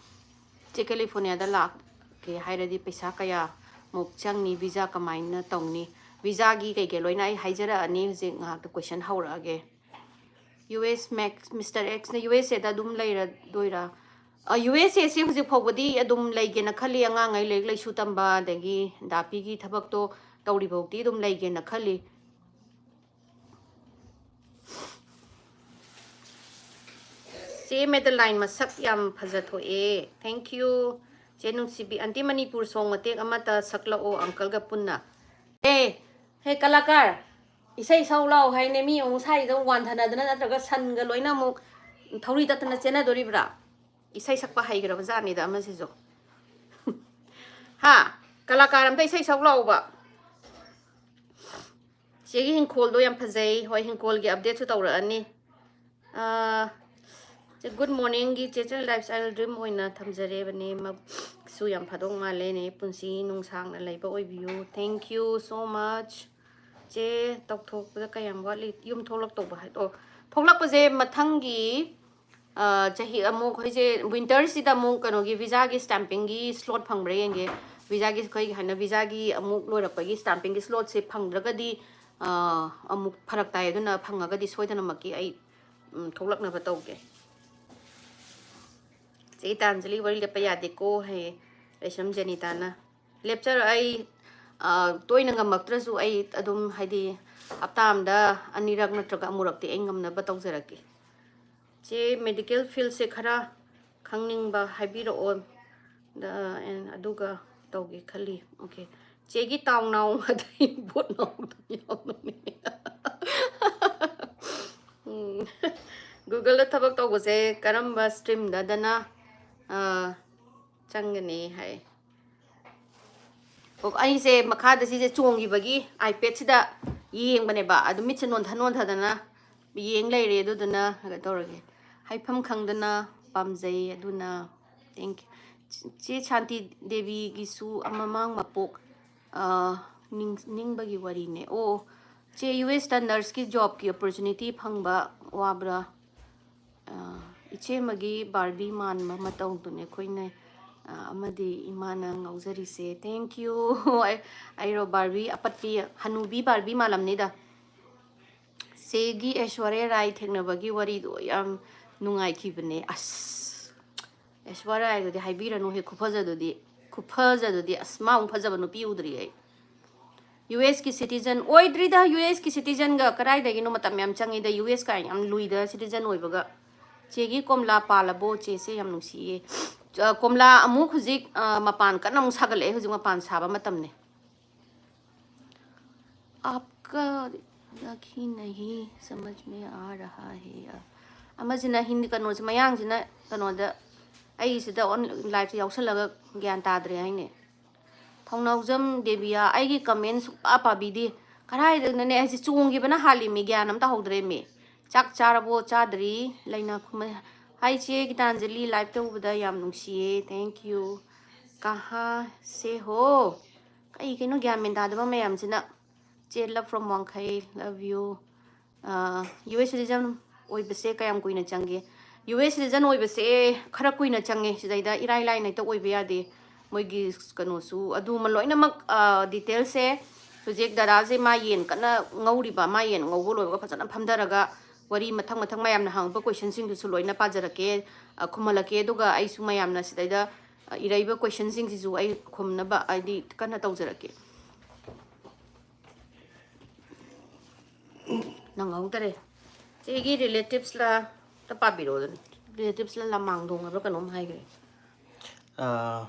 ꯆꯦ, ꯀꯦꯂꯤꯐꯣꯔꯅꯤꯌꯥꯗ ꯂꯥꯛꯀꯦ ꯍꯥꯏꯔꯗꯤ ꯄꯩꯁꯥ ꯀꯌꯥꯃꯨꯛ ꯆꯪꯅꯤ? ꯚꯤꯖꯥ ꯀꯃꯥꯏꯅ ꯇꯧꯅꯤ? ꯚꯤꯖꯥꯒꯤ ꯀꯩꯀꯩ ꯂꯣꯏꯅ ꯑꯩ ꯍꯥꯏꯖꯔꯛꯑꯅꯤ꯫ ꯍꯧꯖꯤꯛ ꯉꯥꯏꯍꯥꯛꯇ question ꯍꯧꯔꯛꯑꯒꯦ꯫ U S Max, Mister Xꯅ U S Aꯗ ꯑꯗꯨꯝ ꯂꯩꯔꯗꯣꯏꯔꯥ? ꯑ, U S Aꯁꯦ ꯍꯧꯖꯤꯛ ꯐꯥꯎꯕꯗꯤ ꯑꯗꯨꯝ ꯂꯩꯒꯦꯅ ꯈꯜꯂꯤ꯫ ꯑꯉꯥꯡꯉꯩ ꯂꯥꯏꯔꯤꯛ ꯂꯥꯏꯁꯨ ꯇꯝꯕ, ꯑꯗꯒꯤ ꯗꯥꯄꯤꯒꯤ ꯊꯕꯛꯇꯣ ꯇꯧꯔꯤꯐꯥꯎꯗꯤ ꯑꯗꯨꯝ ꯂꯩꯒꯦꯅ ꯈꯜꯂꯤ꯫ ꯆꯦ ꯃꯦꯗꯂꯥꯏꯟ ꯃꯁꯛ ꯌꯥꯝ ꯐꯖꯊꯣꯛꯑꯦ꯫ Thank you꯫ ꯆꯦ ꯅꯨꯡꯁꯤꯕꯤ, ꯑꯟꯇꯤ ꯃꯅꯤꯄꯨꯔ song ꯃꯇꯦꯛ ꯑꯃꯇ ꯁꯛꯂꯛꯑꯣ uncleꯒ ꯄꯨꯟꯅ꯫ ꯑꯦ, ꯍꯦ ꯀꯂꯥꯀꯥꯔ, ꯏꯁꯩ ꯁꯛꯎ ꯂꯥꯎ ꯍꯥꯏꯅꯦ, ꯃꯤ ꯑꯃꯨꯛ ꯁꯥꯏꯗ ꯑꯃꯨꯛ ꯋꯥꯟꯊꯅꯗꯅ ꯅꯠꯇ꯭ꯔꯒ ꯁꯟꯒ ꯂꯣꯏꯅ ꯑꯃꯨꯛ ꯊꯧꯔꯤ ꯇꯠꯇꯅ ꯆꯦꯟꯅꯗꯣꯔꯤꯕ꯭ꯔꯥ? ꯏꯁꯩ ꯁꯛꯄ ꯍꯩꯈ꯭ꯔꯕ ꯖꯥꯠꯅꯤꯗ ꯑꯃꯁꯤꯁꯨ꯫ ꯍꯥ? ꯀꯂꯥꯀꯥꯔ ꯑꯝꯇ ꯏꯁꯩ ꯁꯛꯎ ꯂꯥꯎꯕ꯫ ꯆꯦꯒꯤ ꯍꯤꯡꯈꯣꯜꯗꯣ ꯌꯥꯝ ꯐꯖꯩ꯫ ꯍꯣꯏ, ꯍꯤꯡꯈꯣꯜꯒꯤ updateꯁꯨ ꯇꯧꯔꯛꯑꯅꯤ꯫ ꯑꯥ, ꯆꯦ, good morningꯒꯤ ꯆꯦ ꯆꯟ lifestyle dream ꯑꯣꯏꯅ ꯊꯝꯖꯔꯦꯕꯅꯦ꯫ ꯃ-, ꯁꯨ ꯌꯥꯝ ꯐꯗꯧ ꯃꯥꯜꯂꯦꯅꯦ꯫ ꯄꯨꯟꯁꯤ ꯅꯨꯡꯁꯥꯡꯅ ꯂꯩꯕ ꯑꯣꯏꯕꯤꯌꯨ꯫ Thank you so much꯫ ꯆꯦ, ꯇꯧꯊꯣꯛꯄꯗ ꯀꯌꯥꯝ ꯋꯥꯠꯂꯤ? ꯌꯨꯝ ꯊꯣꯛꯂꯛꯇꯧꯕ ꯍꯥꯏ-, ꯑꯣ, ꯊꯣꯛꯂꯛꯄꯁꯦ ꯃꯊꯪꯒꯤ, ꯑ, ꯆꯍꯤ ꯑꯃꯨꯛ ꯑꯩꯈꯣꯏꯁꯦ winterꯁꯤꯗ ꯑꯃꯨꯛ ꯀꯩꯅꯣꯒꯤ ꯚꯤꯖꯥꯒꯤ stampingꯒꯤ slot ꯐꯪꯕ꯭ꯔꯥ ꯌꯦꯡꯒꯦ꯫ ꯚꯤꯖꯥꯒꯤ, ꯑꯩꯈꯣꯏꯒꯤ ꯍꯥꯏꯅ ꯚꯤꯖꯥꯒꯤ ꯑꯃꯨꯛ ꯂꯣꯏꯔꯛꯄꯒꯤ stampingꯒꯤ slotꯁꯦ ꯐꯪꯗ꯭ꯔꯒꯗꯤ, ꯑ, ꯑꯃꯨꯛ ꯐꯔꯛ ꯇꯥꯏ꯫ ꯑꯗꯨꯅ ꯐꯪꯉꯒꯗꯤ ꯁꯣꯏꯗꯅꯃꯛꯀꯤ ꯑꯩ ꯎꯝ, ꯊꯣꯛꯂꯛꯅꯕ ꯇꯧꯒꯦ꯫ ꯆꯦ ꯒꯤꯇꯥꯟꯖꯂꯤ ꯋꯥꯔꯤ ꯂꯦꯞꯄ ꯌꯥꯗꯦꯀꯣ ꯍꯥꯏꯌꯦ ꯂꯩꯁ꯭ꯔꯝ ꯖꯦꯅꯤꯇꯥꯅ꯫ ꯂꯦꯞꯆꯔ ꯑꯩ, ꯑ, ꯇꯣꯏꯅ ꯉꯝꯃꯛꯇ꯭ꯔꯁꯨ ꯑꯩ ꯑꯗꯨꯝ, ꯍꯥꯏꯗꯤ, ꯍꯞꯇꯥ ꯑꯃꯗ ꯑꯅꯤꯔꯛ ꯅꯠꯇ꯭ꯔꯒ ꯑꯃꯨꯔꯛꯇꯤ ꯑꯩ ꯉꯝꯅꯕ ꯇꯧꯖꯔꯛꯀꯦ꯫ ꯆꯦ, medical fieldꯁꯦ ꯈꯔ ꯈꯪꯅꯤꯡꯕ ꯍꯥꯏꯕꯤꯔꯛꯑꯣ꯫ ꯗ-, ꯑꯦꯟ-, ꯑꯗꯨꯒ ꯇꯧꯒꯦ ꯈꯜꯂꯤ꯫ Okay꯫ ꯆꯦꯒꯤ ꯇꯥꯎ ꯅꯥꯎ ꯑꯗꯩ ꯕꯣꯠ ꯅꯥꯎ ꯑꯗꯨꯝ ꯌꯥꯎꯕꯅꯦ꯫ ꯎꯝ꯫ Googleꯗ ꯊꯕꯛ ꯇꯧꯕꯁꯦ ꯀꯔꯝꯕ streamꯗꯗꯅ, ꯑ, ꯆꯪꯒꯅꯤ ꯍꯥꯏ꯫ ꯑꯣ, ꯑꯩꯁꯦ ꯃꯈꯥꯗ ꯁꯤꯁꯦ ꯆꯣꯡꯈꯤꯕꯒꯤ iPadꯁꯤꯗ ꯌꯦꯡꯕꯅꯦꯕ꯫ ꯑꯗꯨ ꯃꯤꯠꯁꯦ ꯅꯣꯟꯊ ꯅꯣꯟꯊꯗꯅ ꯌꯦꯡ ꯂꯩꯔꯦ꯫ ꯑꯗꯨꯗꯨꯅ ꯀꯩꯅꯣ ꯇꯧꯔꯒꯦ꯫ ꯍꯥꯏꯐꯝ ꯈꯪꯗꯅ ꯄꯥꯝꯖꯩ꯫ ꯑꯗꯨꯅ thank you꯫ ꯆꯦ ꯁꯥꯟꯇꯤ ꯗꯦꯕꯤꯒꯤꯁꯨ ꯃꯃꯥꯡ ꯃꯄꯣꯛ, ꯑ, ꯅꯤꯡ-, ꯅꯤꯡꯕꯒꯤ ꯋꯥꯔꯤꯅꯦ꯫ ꯑꯣ, ꯆꯦ, US ꯇ nurseꯀꯤ jobꯀꯤ opportunity ꯐꯪꯕ ꯋꯥꯕ꯭ꯔꯥ? ꯑ, ꯏꯆꯦ ꯑꯃꯒꯤ Barbie ꯃꯥꯟꯕ ꯃꯇꯧꯗꯨꯅꯦ ꯑꯩꯈꯣꯏꯅ, ꯑ, ꯑꯃꯗꯤ ꯏꯃꯥꯅ ꯉꯥꯎꯖꯔꯤꯁꯦ꯫ Thank you꯫ ꯑꯩ, ꯑꯩꯔꯣ Barbie ꯑꯄꯠꯄꯤ, ꯍꯅꯨꯕꯤ Barbie ꯃꯥꯜꯂꯝꯅꯤꯗ꯫ ꯆꯦꯒꯤ ꯑꯩꯁ꯭ꯋꯔꯌ ꯔꯥꯏ ꯊꯦꯡꯅꯕꯒꯤ ꯋꯥꯔꯤꯗꯣ ꯌꯥꯝ ꯅꯨꯡꯉꯥꯏꯈꯤꯕꯅꯦ꯫ ꯑꯁ, ꯑꯩꯁ꯭ꯋꯔꯌ ꯔꯥꯏꯗꯨꯗꯤ ꯍꯥꯏꯕꯤꯔꯅꯨꯍꯦ, ꯈꯨꯐꯖꯗꯨꯗꯤ, ꯈꯨꯐꯖꯗꯨꯗꯤ꯫ ꯑꯁ, ꯃꯥꯃꯨꯛ ꯐꯖꯕ ꯅꯨꯄꯤ ꯎꯗ꯭ꯔꯤ ꯑꯩ꯫ USꯀꯤ citizen ꯑꯣꯏꯗ꯭ꯔꯤꯗ, USꯀꯤ citizenꯒ ꯀꯗꯥꯏꯗꯒꯤꯅꯣ, ꯃꯇꯝ ꯌꯥꯝ ꯆꯪꯉꯤꯗ, US ꯀꯥꯏꯅ ꯌꯥꯝ ꯂꯨꯏꯗ citizen ꯑꯣꯏꯕꯒ꯫ ꯆꯦꯒꯤ ꯀꯣꯝꯂꯥ ꯄꯥꯜꯂꯕꯣ? ꯆꯦꯁꯦ ꯌꯥꯝ ꯅꯨꯡꯁꯤꯌꯦ꯫ ꯑ, ꯀꯣꯝꯂꯥ ꯑꯃꯨꯛ ꯍꯧꯖꯤꯛ, ꯑ, ꯃꯄꯥꯟ ꯀꯟꯅ ꯑꯃꯨꯛ ꯁꯥꯒꯠꯂꯛꯑꯦ, ꯍꯧꯖꯤꯛ ꯃꯄꯥꯟ ꯁꯥꯕ ꯃꯇꯝꯅꯦ꯫ आपका यकीन नहीं समझ में आ रहा है। ꯑꯃꯁꯤꯅ ꯍꯤꯟꯗꯤ ꯀꯩꯅꯣꯁꯦ, ꯃꯌꯥꯡꯁꯤꯅ ꯀꯩꯅꯣꯗ, ꯑꯩꯁꯤꯗ ꯑꯣꯟ-, liveꯁꯦ ꯌꯥꯎꯁꯜꯂꯒ ꯒ꯭ꯌꯥꯟ ꯇꯥꯗ꯭ꯔꯦ ꯍꯥꯏꯅꯦ꯫ ꯊꯧꯅꯥꯎꯖꯝ ꯗꯦꯕꯤꯌꯥ, ꯑꯩꯒꯤ comment ꯁꯨꯡꯄꯥ ꯄꯥꯕꯤꯗꯦ꯫ ꯀꯗꯥꯏꯗꯅꯣꯅꯦ ꯑꯩꯁꯦ ꯆꯣꯡꯈꯤꯕꯅ ꯍꯥꯜꯂꯤꯃꯤ, ꯒ꯭ꯌꯥꯟ ꯑꯝꯇ ꯍꯧꯗ꯭ꯔꯦꯃꯤ꯫ ꯆꯥꯛ ꯆꯥꯔꯕꯣ? ꯆꯥꯗ꯭ꯔꯤ꯫ ꯂꯩꯅꯥ ꯈꯨꯃꯟ꯫ ꯍꯥꯏ ꯆꯦ ꯒꯤꯇꯥꯟꯖꯂꯤ, live ꯇꯧꯕꯗ ꯌꯥꯝ ꯅꯨꯡꯁꯤꯌꯦ꯫ Thank you꯫ ꯀꯍꯥ ꯁꯦ ꯍꯣ? ꯀꯩ ꯀꯩꯅꯣ ꯒ꯭ꯌꯥꯟ ꯃꯦꯟ ꯇꯥꯗꯕ ꯃꯌꯥꯝꯁꯤꯅ꯫ ꯆꯦ, love from ꯋꯥꯡꯈꯩ, love you꯫ ꯑ, US citizen ꯑꯣꯏꯕꯁꯦ ꯀꯌꯥꯝ ꯀꯨꯏꯅ ꯆꯪꯒꯦ? US citizen ꯑꯣꯏꯕꯁꯦ ꯈꯔ ꯀꯨꯏꯅ ꯆꯪꯉꯦ꯫ ꯁꯤꯗꯩꯗ ꯏꯔꯥꯏ ꯂꯥꯏꯅ ꯍꯦꯛꯇ ꯑꯣꯏꯕ ꯌꯥꯗꯦ꯫ ꯃꯣꯏꯒꯤ ꯀꯩꯅꯣꯁꯨ ꯑꯗꯨꯃ ꯂꯣꯏꯅꯃꯛ, ꯑ, detailꯁꯦ ꯍꯧꯖꯤꯛ ꯗꯗꯥꯁꯦ ꯃꯥ ꯌꯦꯟ ꯀꯟꯅ ꯉꯧꯔꯤꯕ, ꯃꯥ ꯌꯦꯟ ꯉꯧꯕ ꯂꯣꯏꯕꯒ ꯐꯖꯅ ꯐꯝꯊꯔꯒ ꯋꯥꯔꯤ ꯃꯊꯪ ꯃꯊꯪ ꯃꯌꯥꯝꯅ ꯍꯪꯉꯛꯄ ꯀꯣꯏꯁꯟꯁꯤꯡꯗꯨꯁꯨ ꯂꯣꯏꯅ ꯄꯥꯖꯔꯛꯀꯦ, ꯑ, ꯈꯨꯝꯍꯜꯂꯛꯀꯦ꯫ ꯑꯗꯨꯒ ꯑꯩꯁꯨ ꯃꯌꯥꯝꯅ ꯁꯤꯗꯩꯗ, ꯑ, ꯏꯔꯛꯏꯕ ꯀꯣꯏꯁꯟꯁꯤꯡꯁꯤꯁꯨ ꯑꯩ ꯈꯨꯝꯅꯕ ꯍꯥꯏꯗꯤ ꯀꯟꯅ ꯇꯧꯖꯔꯛꯀꯦ꯫ ꯅꯪꯍꯧꯗꯔꯦ꯫ ꯆꯦꯒꯤ ꯔꯤꯂꯦꯇꯤꯞꯁꯂ ꯑꯝꯇ ꯄꯥꯕꯤꯔꯛꯑꯣꯗꯅ꯫ ꯔꯤꯂꯦꯇꯤꯞꯁꯂ ꯂꯃꯥꯡꯗꯣꯡ ꯍꯥꯏꯕ꯭ꯔꯥ ꯀꯩꯅꯣꯝ ꯍꯥꯏꯈ꯭ꯔꯦ꯫ ꯑꯥ,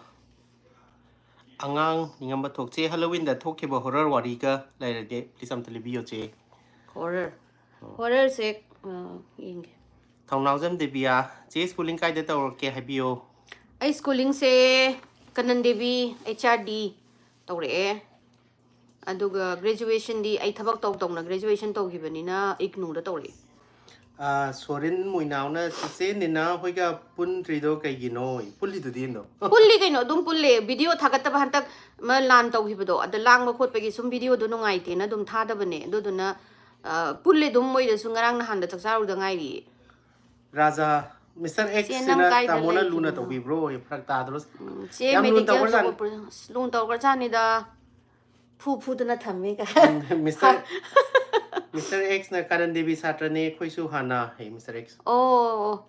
ꯑꯉꯥꯡ ꯅꯤꯡꯉꯝꯕ ꯊꯣꯛꯆꯦ, ꯍꯦꯂꯣꯋꯤꯟꯗ ꯊꯣꯛꯈꯤꯕ ꯍꯣꯔꯔ ꯋꯥꯔꯤꯒ ꯂꯩꯔꯗꯤ ꯄ꯭ꯂꯤꯁ ꯑꯝꯇ ꯂꯤꯕꯤꯌꯣ ꯆꯦ꯫ ꯍꯣꯔꯔ꯫ ꯍꯣꯔꯔꯁꯦ, ꯑ, ꯌꯦꯡꯒꯦ꯫ ꯊꯧꯅꯥꯎꯖꯝ ꯗꯦꯕꯤꯌꯥ, ꯆꯦ ꯁ꯭ꯀꯨꯂꯤꯡ ꯀꯥꯏꯗ ꯇꯧꯔꯛꯀꯦ ꯍꯥꯏꯕꯤꯌꯣ꯫ ꯑꯩ ꯁ꯭ꯀꯨꯂꯤꯡꯁꯦ ꯀꯅꯟ ꯗꯦꯕꯤ ꯑꯩꯆ ꯑꯥꯔ ꯗꯤ ꯇꯧꯔꯛꯑꯦ꯫ ꯑꯗꯨꯒ ꯒ꯭ꯔꯦꯖꯨꯋꯦꯁꯟꯗꯤ ꯑꯩ ꯊꯕꯛ ꯇꯧ ꯇꯧꯅ ꯒ꯭ꯔꯦꯖꯨꯋꯦꯁꯟ ꯇꯧꯈꯤꯕꯅꯤꯅ ꯏꯒꯅꯨꯗ ꯇꯧꯔꯛꯑꯦ꯫ ꯑꯥ, ꯁꯣꯔꯤꯟ ꯃꯣꯏꯅꯥꯎꯅ ꯆꯤꯆꯦ ꯅꯤꯅꯥ ꯍꯣꯏꯒ ꯄꯨꯟꯗ꯭ꯔꯤꯗꯣ ꯀꯩꯒꯤꯅꯣ? ꯄꯨꯜꯂꯤꯗꯨꯗꯤ ꯑꯗꯣ꯫ ꯄꯨꯜꯂꯤ ꯀꯩꯅꯣ, ꯑꯗꯨꯝ ꯄꯨꯜꯂꯦ꯫ ꯚꯤꯗꯤꯑꯣ ꯊꯥꯒꯠꯇꯕ ꯍꯟꯇꯛ ꯑꯃ ꯂꯥꯟ ꯇꯧꯈꯤꯕꯗꯣ, ꯑꯗ ꯂꯥꯡꯕ ꯈꯣꯠꯄꯒꯤ ꯁꯨꯝ ꯚꯤꯗꯤꯑꯣꯗꯣ ꯅꯨꯡꯉꯥꯏꯇꯦꯅ ꯑꯗꯨꯝ ꯊꯥꯗꯕꯅꯦ꯫ ꯑꯗꯨꯗꯨꯅ, ꯑ, ꯄꯨꯜꯂꯦ ꯑꯗꯨꯝ ꯃꯣꯏꯗꯁꯨ, ꯉꯔꯥꯡ ꯅꯍꯥꯟꯗ ꯆꯥꯛ ꯆꯥꯔꯨꯗ ꯉꯥꯏꯔꯤꯌꯦ꯫ ꯔꯥꯖꯥ, ꯃꯤꯁꯇꯔ ꯑꯦꯛꯁ ꯆꯦ, ꯁꯤꯅ ꯅꯪ ꯀꯥꯏꯗ ꯇꯥꯃꯣꯅ ꯂꯨꯅ ꯂꯩꯈꯤꯕꯅꯣ? ꯇꯧꯕꯤꯕ꯭ꯔꯣ? ꯐꯔꯛ ꯇꯥꯗ꯭ꯔꯣ? ꯎꯝ, ꯆꯦ, ꯌꯥꯝ ꯂꯨꯅ ꯃꯦꯗꯤꯀꯦꯜ ꯇꯧꯈ꯭ꯔꯖꯥꯠꯅꯤ꯫ ꯖꯣꯕ ꯑꯣꯄꯔꯦꯁꯟ, ꯑꯁ, ꯂꯨꯅ ꯇꯧꯈ꯭ꯔꯖꯥꯠꯅꯤꯗ꯫ ꯐꯨ ꯐꯨꯗꯅ ꯊꯝꯃꯦ ꯀꯥꯏ꯫ ꯎꯝ, ꯃꯤꯁꯇꯔ, ꯃꯤꯁꯇꯔ ꯑꯦꯛꯁꯅ ꯀꯥꯔꯟ ꯗꯦꯕꯤ ꯁꯥꯇ꯭ꯔꯅꯦ, ꯑꯩꯈꯣꯏꯁꯨ ꯍꯥꯟꯅ ꯍꯩ, ꯃꯤꯁꯇꯔ ꯑꯦꯛꯁ꯫ ꯑꯣ,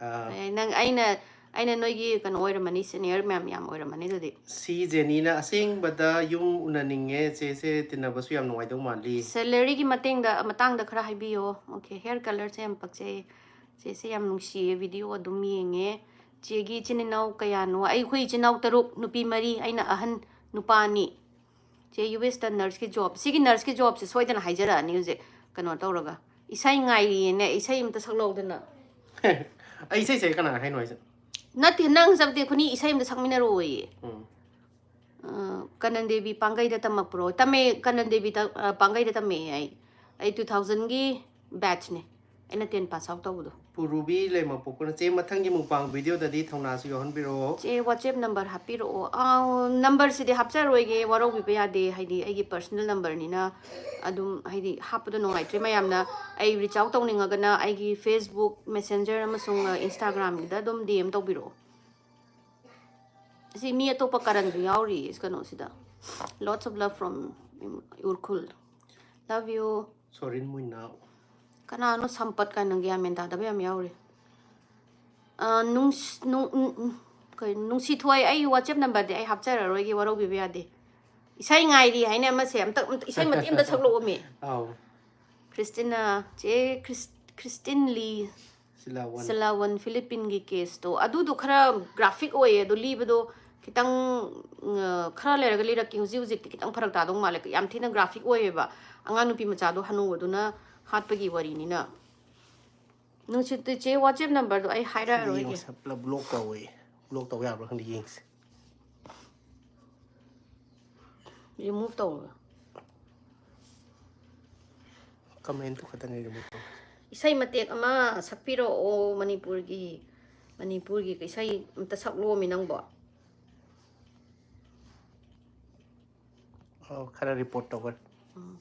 ꯑꯥ, ꯑꯦ, ꯅꯪ, ꯑꯩꯅ, ꯑꯩꯅ ꯅꯣꯏꯒꯤ ꯀꯩꯅꯣ ꯑꯣꯏꯔꯝꯃꯅꯤ, ꯁꯦꯅꯤꯌꯔ ꯃꯌꯥꯝ ꯌꯥꯝ ꯑꯣꯏꯔꯝꯃꯅꯤ ꯑꯗꯨꯗꯤ꯫ ꯁꯤ ꯖꯦꯅꯤꯅ ꯑꯁꯦꯡꯕꯗ ꯌꯨꯝ ꯎꯅꯅꯤꯡꯉꯦ, ꯆꯦꯁꯦ ꯇꯤꯟꯅꯕꯁꯨ ꯌꯥꯝ ꯅꯨꯡꯉꯥꯏꯗꯧ ꯃꯥꯜꯂꯤ꯫ ꯁꯦꯂꯔꯤꯒꯤ ꯃꯇꯦꯡꯗ, ꯃꯇꯥꯡꯗ ꯈꯔ ꯍꯥꯏꯕꯤꯌꯣ꯫ ꯑꯣꯀꯦ, ꯍꯦꯌꯔ ꯀꯂꯔꯁꯦ ꯌꯥꯝ ꯄꯛꯆꯩ꯫ ꯆꯦꯁꯦ ꯌꯥꯝ ꯅꯨꯡꯁꯤꯌꯦ, ꯚꯤꯗꯤꯑꯣ ꯑꯗꯨꯝ ꯌꯦꯡꯉꯦ꯫ ꯆꯦꯒꯤ ꯏꯆꯤꯟ ꯏꯅꯥꯎ ꯀꯌꯥꯅꯣ? ꯑꯩꯈꯣꯏ ꯏꯆꯤꯟ ꯏꯅꯥꯎ ꯇꯔꯨꯛ, ꯅꯨꯄꯤ ꯃꯔꯤ, ꯑꯩꯅ ꯑꯍꯟ, ꯅꯨꯄꯥ ꯑꯅꯤ꯫ ꯆꯦ, ꯌꯨ ꯑꯦꯁꯇ ꯅꯔꯁꯀꯤ ꯖꯣꯕ, ꯁꯤꯒꯤ ꯅꯔꯁꯀꯤ ꯖꯣꯕꯁꯦ ꯁꯣꯏꯗꯅ ꯍꯥꯏꯖꯔꯛꯑꯅꯤ ꯍꯧꯖꯤꯛ, ꯀꯩꯅꯣ ꯇꯧꯔꯒ꯫ ꯏꯁꯩ ꯉꯥꯏꯔꯤꯌꯦꯅꯦ, ꯏꯁꯩ ꯑꯝꯇ ꯁꯛꯂꯛꯎꯗꯅ꯫ ꯑꯩ ꯏꯁꯩꯁꯦ ꯀꯅꯥꯅ ꯍꯥꯏꯅꯣ ꯍꯥꯏꯁꯦ? ꯅꯠꯇꯦ, ꯅꯪ ꯆꯞꯇꯦ, ꯑꯩꯈꯣꯏꯅꯤ ꯏꯁꯩ ꯑꯝꯇ ꯁꯛꯃꯤꯟꯅꯔꯛꯑꯣꯌꯦ꯫ ꯎꯝ꯫ ꯑ, ꯀꯅꯟ ꯗꯦꯕꯤ ꯄꯥꯡꯒꯩꯗ ꯇꯝꯃꯛꯄ꯭ꯔꯣ? ꯇꯝꯃꯦ, ꯀꯅꯟ ꯗꯦꯕꯤ ꯇ-, ꯑ, ꯄꯥꯡꯒꯩꯗ ꯇꯝꯃꯛꯑꯦ ꯑꯩ꯫ ꯑꯩ ꯇꯨ ꯊꯥꯎꯖꯟꯒꯤ ꯕꯦꯠꯁꯅꯦ, ꯑꯩꯅ ꯇꯦꯟ ꯄꯥꯁ ꯑꯥꯎꯠ ꯇꯧꯕꯗꯣ꯫ ꯄꯨꯔꯨꯕꯤ ꯂꯩꯃꯄꯣꯛꯄꯅ ꯆꯦ, ꯃꯊꯪꯒꯤ ꯃꯨꯛꯕꯥꯡ ꯚꯤꯗꯤꯑꯣꯗꯗꯤ ꯊꯧꯅꯥꯁꯨ ꯌꯥꯎꯍꯟꯕꯤꯔꯛꯑꯣ꯫ ꯆꯦ, ꯋꯥꯆꯦꯞ ꯅꯝꯕꯔ ꯍꯥꯞꯄꯤꯔꯛꯑꯣ꯫ ꯑꯥ, ꯅꯝꯕꯔꯁꯤꯗꯤ ꯍꯥꯞꯆꯔꯣꯏꯒꯦ, ꯋꯥꯔꯧꯕꯤꯕ ꯌꯥꯗꯦ, ꯍꯥꯏꯗꯤ ꯑꯩꯒꯤ ꯄꯔꯁꯅꯦꯜ ꯅꯝꯕꯔꯅꯤꯅ꯫ ꯑꯗꯨꯝ ꯍꯥꯏꯗꯤ ꯍꯥꯞꯄꯗꯣ ꯅꯨꯡꯉꯥꯏꯇ꯭ꯔꯦ ꯃꯌꯥꯝꯅ꯫ ꯑꯩ ꯔꯤꯆ ꯑꯥꯎꯠ ꯇꯧꯅꯤꯡꯉꯒꯅ ꯑꯩꯒꯤ ꯐꯦꯁꯕꯨꯛ ꯃꯦꯁꯦꯟꯖꯔ ꯑꯃꯁꯨꯡ, ꯑ, ꯏꯟꯁꯇꯥꯒ꯭ꯔꯥꯝꯒꯤꯗ ꯑꯗꯨꯝ ꯗꯤ ꯑꯦꯝ ꯇꯧꯕꯤꯔꯛꯑꯣ꯫ ꯑꯁꯤ ꯃꯤ ꯑꯇꯣꯞꯄ ꯀꯔꯟꯁꯨ ꯌꯥꯎꯔꯤ ꯀꯩꯅꯣꯁꯤꯗ꯫ Lots of love from Ukhrul. Love you꯫ ꯁꯣꯔꯤꯟ ꯃꯨꯏꯅꯥꯎ꯫ ꯀꯅꯥꯅꯣ ꯁꯝꯄꯠ ꯀꯥꯏꯅ? ꯒ꯭ꯌꯥꯟ ꯃꯦꯟ ꯇꯥꯗꯕ ꯌꯥꯝ ꯌꯥꯎꯔꯤ꯫ ꯑ, ꯅꯨꯡꯁ-, ꯅꯨꯡ-, ꯎꯝ, ꯎꯝ, ꯀꯩ, ꯅꯨꯡꯁꯤꯊꯣꯏ, ꯑꯩ WhatsApp numberꯗꯤ ꯑꯩ ꯍꯥꯞꯆꯔꯔꯣꯏꯒꯦ, ꯋꯥꯔꯧꯕꯤꯕ ꯌꯥꯗꯦ꯫ ꯏꯁꯩ ꯉꯥꯏꯔꯤ ꯍꯥꯏꯅ ꯑꯃꯁꯦ, ꯑꯝꯇ, ꯑꯝꯇ ꯏꯁꯩ ꯃꯇꯦꯛ ꯑꯝꯇ ꯁꯛꯂꯛꯑꯣꯃꯤ꯫ ꯑꯥꯎ꯫ ꯈ꯭ꯔꯤꯁꯇꯤꯅꯥ, ꯆꯦ ꯈ꯭ꯔꯤꯁ-, ꯈ꯭ꯔꯤꯁꯇꯤꯟ ꯂꯤ꯫ ꯁꯤꯂꯥꯋꯟ꯫ ꯁꯤꯂꯥꯋꯟ, ꯐꯤꯂꯤꯄꯤꯟꯒꯤ caseꯇꯣ, ꯑꯗꯨꯗꯣ ꯈꯔ graphic ꯑꯣꯏꯌꯦ, ꯑꯗꯣ ꯂꯤꯕꯗꯣ ꯈꯤꯇꯪ, ꯎꯝ, ꯈꯔ ꯂꯩꯔꯒ ꯂꯤꯔꯛꯀꯦ꯫ ꯍꯧꯖꯤꯛ ꯍꯧꯖꯤꯛꯇꯤ ꯈꯤꯇꯪ ꯐꯔꯛ ꯇꯥꯗꯧ ꯃꯥꯜꯂꯦ, ꯌꯥꯝ ꯊꯤꯅ graphic ꯑꯣꯏꯌꯦꯕ꯫ ꯑꯉꯥꯡ ꯅꯨꯄꯤ ꯃꯆꯥꯗꯣ ꯍꯅꯨꯕꯗꯨꯅ ꯍꯥꯠꯄꯒꯤ ꯋꯥꯔꯤꯅꯤꯅ꯫ ꯅꯨꯡꯁꯤꯠꯇꯨ ꯆꯦ WhatsApp numberꯗꯣ ꯑꯩ ꯍꯥꯏꯔꯛꯑꯔꯣꯏꯒꯦ꯫ ꯌꯦꯡꯉꯁꯦ, ꯄꯨꯂꯞ block ꯇꯧꯋꯦ꯫ Block ꯇꯧ ꯌꯥꯕ꯭ꯔꯥ ꯈꯪꯗꯦ, ꯌꯦꯡꯁꯦ꯫ Remove ꯇꯧꯔꯣ꯫ Commentꯇꯨ ꯈꯛꯇꯅꯦ remove ꯇꯧ꯫ ꯏꯁꯩ ꯃꯇꯦꯛ ꯑꯃ ꯁꯛꯄꯤꯔꯛꯑꯣ, ꯃꯅꯤꯄꯨꯔꯒꯤ, ꯃꯅꯤꯄꯨꯔꯒꯤ ꯏꯁꯩ ꯑꯝꯇ ꯁꯛꯂꯛꯑꯣꯃꯤ ꯅꯪꯕꯣ꯫ ꯑꯣ, ꯈꯔ report ꯇꯧꯈ꯭ꯔꯦ꯫ ꯎꯝ꯫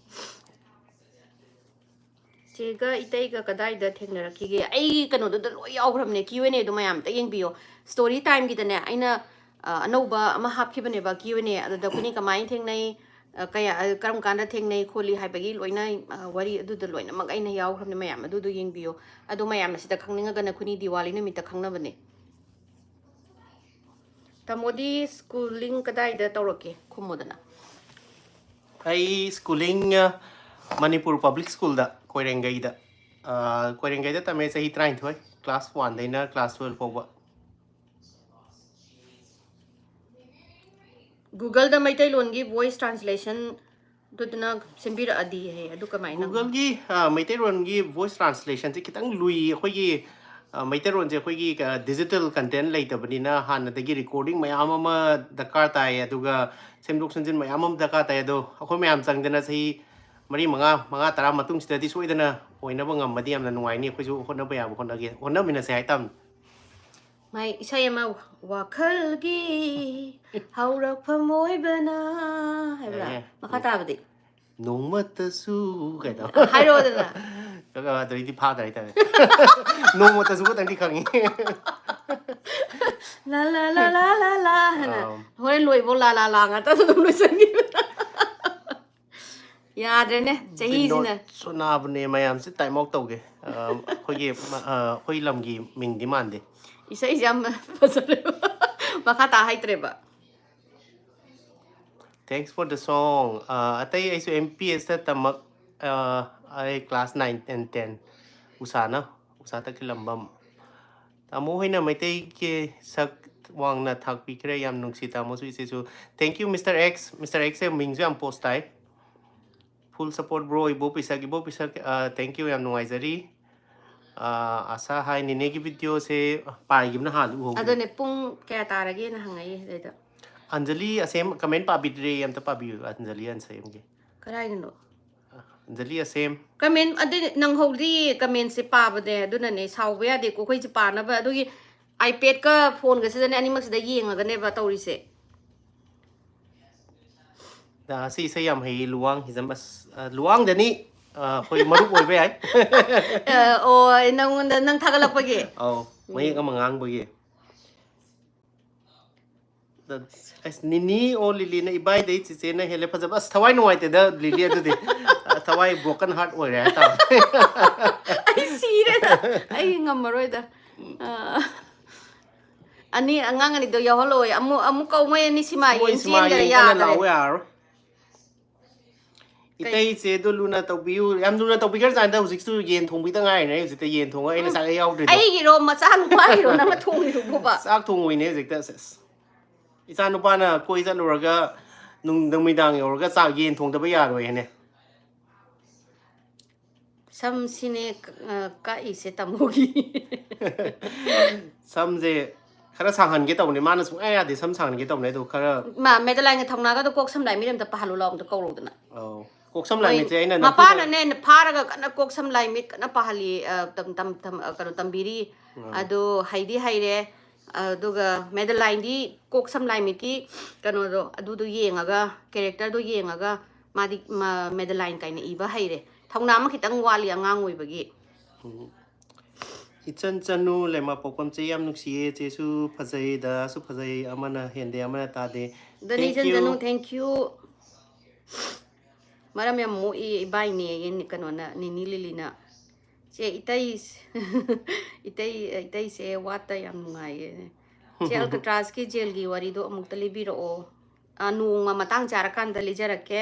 ꯆꯦꯒ ꯏꯇꯩꯒ ꯀꯗꯥꯏꯗ ꯊꯦꯡꯅꯔꯛꯈꯤꯒꯦ? ꯑꯩꯒꯤ ꯀꯩꯅꯣꯗꯨꯗ ꯂꯣꯏ ꯌꯥꯎꯈ꯭ꯔꯕꯅꯦ, Q and Aꯗꯣ ꯃꯌꯥꯝ ꯑꯝꯇ ꯌꯦꯡꯕꯤꯌꯣ꯫ Story timeꯒꯤꯗꯅꯦ, ꯑꯩꯅ, ꯑ, ꯑꯅꯧꯕ ꯑꯃ ꯍꯥꯞꯈꯤꯕꯅꯦꯕ, Q and A꯫ ꯑꯗꯨꯗ ꯑꯩꯈꯣꯏꯅꯤ ꯀꯃꯥꯏꯅ ꯊꯦꯡꯅꯩ, ꯑ, ꯀꯌꯥ, ꯑ, ꯀꯔꯝ ꯀꯥꯟꯗ ꯊꯦꯡꯅꯩ ꯈꯣꯠꯂꯤ ꯍꯥꯏꯕꯒꯤ ꯂꯣꯏꯅ, ꯑ, ꯋꯥꯔꯤ ꯑꯗꯨꯗ ꯂꯣꯏꯅꯃꯛ ꯑꯩꯅ ꯌꯥꯎꯈ꯭ꯔꯕꯅꯦ꯫ ꯃꯌꯥꯝ ꯑꯗꯨꯗꯣ ꯌꯦꯡꯕꯤꯌꯣ꯫ ꯑꯗꯣ ꯃꯌꯥꯝꯅ ꯁꯤꯗ ꯈꯪꯅꯤꯡꯉꯒꯅ ꯑꯩꯈꯣꯏꯅꯤ ꯗꯤꯋꯥꯂꯤ ꯅꯨꯃꯤꯠꯇ ꯈꯪꯅꯕꯅꯦ꯫ ꯇꯥꯃꯣꯗꯤ schooling ꯀꯗꯥꯏꯗ ꯇꯧꯔꯛꯀꯦ? ꯈꯨꯝꯃꯨꯗꯅ꯫ ꯑꯩ schooling, ꯑ, ꯃꯅꯤꯄꯨꯔ Public Schoolꯗ, ꯀꯣꯏꯔꯦꯡꯒꯩꯗ꯫ ꯑ, ꯀꯣꯏꯔꯦꯡꯒꯩꯗ ꯇꯝꯃꯦ ꯆꯍꯤ ꯇꯔꯥꯅꯤꯊꯣꯏ, class oneꯗꯩꯅ class twelve ꯐꯥꯎꯕ꯫ Googleꯗ ꯃꯩꯇꯩꯂꯣꯟꯒꯤ voice translation ꯑꯗꯨꯗꯨꯅ ꯁꯦꯝꯕꯤꯔꯛꯑꯗꯤ ꯍꯥꯏ, ꯑꯗꯨ ꯀꯃꯥꯏꯅ? Googleꯒꯤ, ꯑ, ꯃꯩꯇꯩꯂꯣꯟꯒꯤ voice translationꯁꯦ ꯈꯤꯇꯪ ꯂꯨꯏ꯫ ꯑꯩꯈꯣꯏꯒꯤ, ꯑ, ꯃꯩꯇꯩꯂꯣꯟꯁꯦ ꯑꯩꯈꯣꯏꯒꯤ, ꯑ, digital content ꯂꯩꯇꯕꯅꯤꯅ ꯍꯥꯟꯅꯗꯒꯤ recording ꯃꯌꯥꯝ ꯑꯃ ꯗꯔꯀꯥꯔ ꯇꯥꯏ, ꯑꯗꯨꯒ ꯁꯦꯝꯗꯣꯛ ꯁꯦꯝꯖꯤꯟ ꯃꯌꯥꯝ ꯑꯃ ꯗꯔꯀꯥꯔ ꯇꯥꯏ꯫ ꯑꯗꯣ ꯑꯩꯈꯣꯏ ꯃꯌꯥꯝ ꯆꯪꯗꯅ ꯆꯍꯤ ꯃꯔꯤ, ꯃꯉꯥ, ꯃꯉꯥ, ꯇꯔꯥ ꯃꯇꯨꯡꯁꯤꯗꯗꯤ ꯁꯣꯏꯗꯅ ꯑꯣꯏꯅꯕ ꯉꯝꯃꯗꯤ ꯌꯥꯝꯅ ꯅꯨꯡꯉꯥꯏꯅꯤ꯫ ꯑꯩꯈꯣꯏꯁꯨ ꯍꯣꯠꯅꯕ ꯌꯥꯕ ꯍꯣꯠꯅꯒꯦ, ꯍꯣꯠꯅꯃꯤꯟꯅꯁꯦ ꯍꯥꯏꯇꯥꯕꯅꯤ꯫ ꯃꯥꯏ ꯏꯁꯩ ꯑꯃ, "ꯋꯥꯈꯜꯒꯤ ꯍꯧꯔꯛꯐꯝ ꯑꯣꯏꯕꯅ" ꯍꯥꯏꯕ꯭ꯔꯥ? ꯌꯥꯏꯌꯦ꯫ ꯃꯈꯥ ꯇꯥꯕꯗꯤ? "ꯅꯣꯡꯃꯇꯁꯨ" ꯀꯩꯗꯧ? ꯍꯥꯏꯔꯛꯑꯣꯗꯅ꯫ ꯑꯗꯨꯗꯩꯗꯤ ꯐꯥꯗ꯭ꯔꯦ ꯍꯥꯏꯇꯥꯔꯦ꯫ "ꯅꯣꯡꯃꯇꯁꯨ" ꯈꯛꯇꯪꯗꯤ ꯈꯪꯉꯤ꯫ "ꯂꯥ, ꯂꯥ, ꯂꯥ, ꯂꯥ, ꯂꯥ, ꯂꯥ" ꯍꯥꯏꯅ꯫ ꯑꯥ꯫ ꯍꯣꯔꯦꯟ ꯂꯣꯏꯕꯧ "ꯂꯥ, ꯂꯥ, ꯂꯥ" ꯉꯥꯛꯇ ꯑꯗꯨꯝ ꯂꯣꯏꯁꯟꯈꯤꯕ꯫ ꯌꯥꯗ꯭ꯔꯦꯅꯦ ꯆꯍꯤꯁꯤꯅ꯫ ꯕꯤꯅꯣꯗ ꯁꯣꯅꯥꯕꯅꯦ ꯃꯌꯥꯝꯁꯦ, time out ꯇꯧꯒꯦ꯫ ꯑ, ꯑꯩꯈꯣꯏꯒꯤ ꯃ-, ꯑ, ꯑꯩꯈꯣꯏ ꯂꯝꯒꯤ ꯃꯤꯡꯗꯤ ꯃꯥꯟꯗꯦ꯫ ꯏꯁꯩꯁꯦ ꯌꯥꯝ ꯐꯖꯔꯦꯕ꯫ ꯃꯈꯥ ꯇꯥ ꯍꯩꯇ꯭ꯔꯦꯕ꯫ Thanks for the song. ꯑ, ꯑꯇꯩ ꯑꯩꯁꯨ M P S ꯇ ꯇꯝꯃꯛ, ꯑ, ꯑꯩ class nine and ten ꯎꯁꯥꯅ, ꯎꯁꯥ ꯇꯈꯦꯜꯂꯝꯕꯝ꯫ ꯇꯥꯃꯣ ꯍꯣꯏꯅ ꯃꯩꯇꯩꯒꯤ ꯁꯛ ꯋꯥꯡꯅ ꯊꯥꯛꯄꯤꯈ꯭ꯔꯦ, ꯌꯥꯝ ꯅꯨꯡꯁꯤ ꯇꯥꯃꯣꯁꯨ ꯏꯆꯦꯁꯨ꯫ Thank you, Mister X. Mister X ꯁꯦ ꯃꯤꯡꯁꯨ ꯌꯥꯝ post ꯇꯥꯏ꯫ Full support bro, ꯏꯕꯣ ꯄꯤꯁꯛ, ꯏꯕꯣ ꯄꯤꯁꯛ, ꯑ, thank you, ꯌꯥꯝ ꯅꯨꯡꯉꯥꯏꯖꯔꯤ꯫ ꯑ, ꯑꯁꯥ ꯍꯥꯏ, ꯅꯦꯅꯦꯒꯤ video ꯁꯦ ꯄꯥꯏꯈꯤꯕꯅ ꯍꯥꯟꯅ ꯎꯍꯧꯗ꯭ꯔꯦ꯫ ꯑꯗꯨꯅꯦ, ꯄꯨꯡ ꯀꯌꯥ ꯇꯥꯔꯒꯦꯅ ꯍꯪꯉꯛꯏ ꯑꯗꯩꯗ꯫ ꯑꯟꯖꯂꯤ ꯑꯁꯦꯝ comment ꯄꯥꯕꯤꯗ꯭ꯔꯦ, ꯑꯝꯇ ꯄꯥꯕꯤꯌꯨ, ꯑꯟꯖꯂꯤ ꯑꯁꯦꯝꯒꯤ꯫ ꯀꯗꯥꯏꯗꯅꯣ? ꯑꯟꯖꯂꯤ ꯑꯁꯦꯝ꯫ Comment ꯑꯗꯨ ꯅꯪꯍꯧꯗ꯭ꯔꯤ, comment ꯁꯦ ꯄꯥꯕꯅꯦ, ꯑꯗꯨꯅꯅꯦ, ꯁꯥꯎꯕ ꯌꯥꯗꯦꯀꯣ, ꯑꯩꯈꯣꯏꯁꯦ ꯄꯥꯅꯕ, ꯑꯗꯨꯒꯤ iPad ꯀ phone ꯒꯁꯤꯗꯅꯦ, ꯑꯅꯤꯃꯛꯁꯤꯗ ꯌꯦꯡꯉꯒꯅꯦꯕ ꯇꯧꯔꯤꯁꯦ꯫ ꯑ, ꯁꯤ ꯏꯁꯩ ꯌꯥꯝ ꯍꯩꯌꯦ, ꯂꯨꯋꯥꯡ ꯍꯤꯖꯝ꯫ ꯑꯁ, ꯑ, ꯂꯨꯋꯥꯡꯗꯅꯤ, ꯑ, ꯑꯩꯈꯣꯏ ꯃꯔꯨꯞ ꯑꯣꯏꯕ ꯌꯥꯏ꯫ ꯑ, ꯑꯣ, ꯅꯪꯉꯣꯟꯗ, ꯅꯪ ꯊꯥꯒꯠꯂꯛꯄꯒꯤ? ꯑꯧ, ꯃꯌꯦꯛ ꯑꯃ ꯉꯥꯡꯕꯒꯤ꯫ ꯑꯁ, ꯅꯤꯅꯤ ꯑꯣ ꯂꯤꯂꯤꯅ ꯏꯕꯥꯏꯗꯩ ꯆꯤꯆꯦꯅ ꯍꯦꯜꯂꯦ ꯐꯖꯕ꯫ ꯑꯁ, ꯊꯋꯥꯏ ꯅꯨꯡꯉꯥꯏꯇꯦꯗ ꯂꯤꯂꯤ ꯑꯗꯨꯗꯤ꯫ ꯑ, ꯊꯋꯥꯏ broken heart ꯑꯣꯏꯔꯦ ꯍꯥꯏꯇꯥꯔꯦ꯫ ꯑꯩ ꯁꯤꯔꯦꯗ꯫ ꯑꯩ ꯉꯝꯃꯔꯣꯏꯗ꯫ ꯑ, ꯑꯅꯤ, ꯑꯉꯥꯡ ꯑꯅꯤꯗꯣ ꯌꯥꯎꯍꯜꯂꯛꯑꯣꯏ꯫ ꯑꯃꯨꯛ, ꯑꯃꯨꯛ ꯀꯧ, ꯃꯣꯏ ꯑꯅꯤ ꯁꯤꯃꯥ ꯃꯣꯏ ꯌꯦꯡ ꯁꯤꯃꯥ ꯆꯦꯟꯈꯔꯦ, ꯌꯦꯡ ꯀꯟꯅ ꯌꯥꯗ꯭ꯔꯦ꯫ ꯂꯥꯎꯕ ꯌꯥꯔꯔꯣꯏ꯫ ꯏꯇꯩ ꯏꯆꯦꯗꯣ ꯂꯨꯅ ꯇꯧꯕꯤꯌꯨ꯫ ꯌꯥꯝ ꯂꯨꯅ ꯇꯧꯕꯤꯈ꯭ꯔꯖꯥꯠꯅꯤꯗ꯫ ꯍꯧꯖꯤꯛꯁꯨ ꯌꯦꯟ ꯊꯣꯡꯕꯤꯗ ꯉꯥꯏꯔꯤꯅꯦ꯫ ꯑꯩ ꯍꯧꯖꯤꯛꯇ ꯌꯦꯟ ꯊꯣꯡꯉ ꯑꯩꯅ ꯆꯥꯛ ꯍꯦꯛ ꯌꯥꯎꯗ꯭ꯔꯤꯗꯣ꯫ ꯑꯩꯒꯤꯔꯣ, ꯃꯆꯥ ꯅꯨꯄꯥꯒꯤꯔꯣ ꯅꯪꯅ ꯊꯣꯡꯉꯤꯗꯨꯕꯣꯕ? ꯆꯥꯛ ꯊꯣꯡꯉꯨꯏꯅꯦ ꯍꯧꯖꯤꯛꯇ꯫ ꯑꯁ, ꯑꯁ꯫ ꯏꯆꯥ ꯅꯨꯄꯥꯅ ꯀꯣꯏ ꯆꯠꯂꯨꯔꯒ ꯅꯨꯡ-, ꯅꯨꯃꯤꯗꯥꯡ ꯌꯧꯔꯒ ꯆꯥꯛ, ꯌꯦꯟ ꯊꯣꯡꯗꯕ ꯌꯥꯔꯣꯏ ꯍꯥꯏꯅꯦ꯫ ꯁꯝꯁꯤꯅꯦ ꯀ-, ꯑ, ꯀꯛꯏꯁꯦ ꯇꯥꯃꯣꯒꯤ꯫ ꯁꯝꯁꯦ ꯈꯔ ꯁꯥꯡꯍꯟꯒꯦ ꯇꯧꯕꯅꯦ, ꯃꯥꯅ ꯁꯨꯡꯌꯥ ꯌꯥꯗꯦ ꯁꯝ ꯁꯥꯡꯍꯟꯒꯦ ꯇꯧꯕꯅꯦ, ꯑꯗꯣ ꯈꯔ ꯃꯥ ꯃꯦꯗꯂꯥꯏꯟꯒ ꯊꯧꯅꯥꯒꯗꯣ ꯀꯣꯛ ꯁꯝ ꯂꯥꯏ ꯃꯤꯠ ꯑꯝꯇ ꯄꯥꯍꯜꯂꯨ ꯂꯥꯎ, ꯑꯝꯇ ꯀꯧꯔꯛꯎꯗꯅ꯫ ꯑꯧ꯫ ꯀꯣꯛ ꯁꯝ ꯂꯥꯏ ꯃꯣꯏ ꯃꯤꯠꯁꯦ ꯑꯩꯅ ꯅꯝꯐꯨꯗ ꯃꯄꯥꯅꯅꯦ ꯐꯥꯔꯒ ꯀꯟꯅ ꯀꯣꯛ ꯁꯝ ꯂꯥꯏ ꯃꯤꯠ ꯀꯟꯅ ꯄꯥꯍꯜꯂꯤ, ꯑ, ꯇꯝ-, ꯇꯝ-, ꯇꯝ-, ꯑ, ꯀꯩꯅꯣ ꯇꯝꯕꯤꯔꯤ꯫ ꯑꯗꯣ ꯍꯩꯗꯤ ꯍꯩꯔꯦ꯫ ꯑꯗꯨꯒ ꯃꯦꯗꯂꯥꯏꯟꯗꯤ ꯀꯣꯛ ꯁꯝ ꯂꯥꯏ ꯃꯤꯠꯀꯤ ꯀꯩꯅꯣꯗꯣ, ꯑꯗꯨꯗꯣ ꯌꯦꯡꯉꯒ, characterꯗꯣ ꯌꯦꯡꯉꯒ ꯃꯥꯗꯤ ꯃ-, ꯃꯦꯗꯂꯥꯏꯟ ꯀꯥꯏꯅ ꯏꯕ ꯍꯩꯔꯦ꯫ ꯊꯧꯅꯥ ꯑꯃ ꯈꯤꯇꯪ ꯋꯥꯠꯂꯤ ꯑꯉꯥꯡ ꯑꯣꯏꯕꯒꯤ꯫ ꯏꯆꯟ ꯆꯅꯨ ꯂꯩꯃ ꯄꯣꯛꯄꯝ ꯆꯦ ꯌꯥꯝ ꯅꯨꯡꯁꯤꯌꯦ꯫ ꯆꯦꯁꯨ ꯐꯖꯩ, ꯗꯗꯥꯁꯨ ꯐꯖꯩ, ꯑꯃꯅ ꯍꯦꯟꯗꯦ ꯑꯃꯅ ꯇꯥꯗꯦ꯫ ꯑꯗꯨꯅꯤ Thank ꯏꯆꯟ you꯫ Chanu, thank you꯫ ꯃꯔꯝ ꯌꯥꯝ ꯃꯣꯛꯏ ꯏꯕꯥꯏꯅꯦ, ꯀꯩꯅꯣꯅ, ꯅꯤꯅꯤ ꯂꯤꯂꯤꯅ꯫ ꯆꯦ ꯏꯇꯩ, ꯏꯇꯩ, ꯏꯇꯩꯁꯦ ꯋꯥꯠꯇ ꯌꯥꯝ ꯅꯨꯡꯉꯥꯏꯌꯦ꯫ ꯆꯦ ꯑꯜꯀꯇ꯭ꯔꯥꯁꯀꯤ ꯖꯦꯜꯒꯤ ꯋꯥꯔꯤꯗꯣ ꯑꯃꯨꯛꯇ ꯂꯤꯕꯤꯔꯛꯑꯣ꯫ ꯑ, ꯅꯣꯡꯃ ꯃꯇꯥꯡ ꯆꯥꯔꯀꯥꯟꯗ ꯂꯤꯖꯔꯛꯀꯦ꯫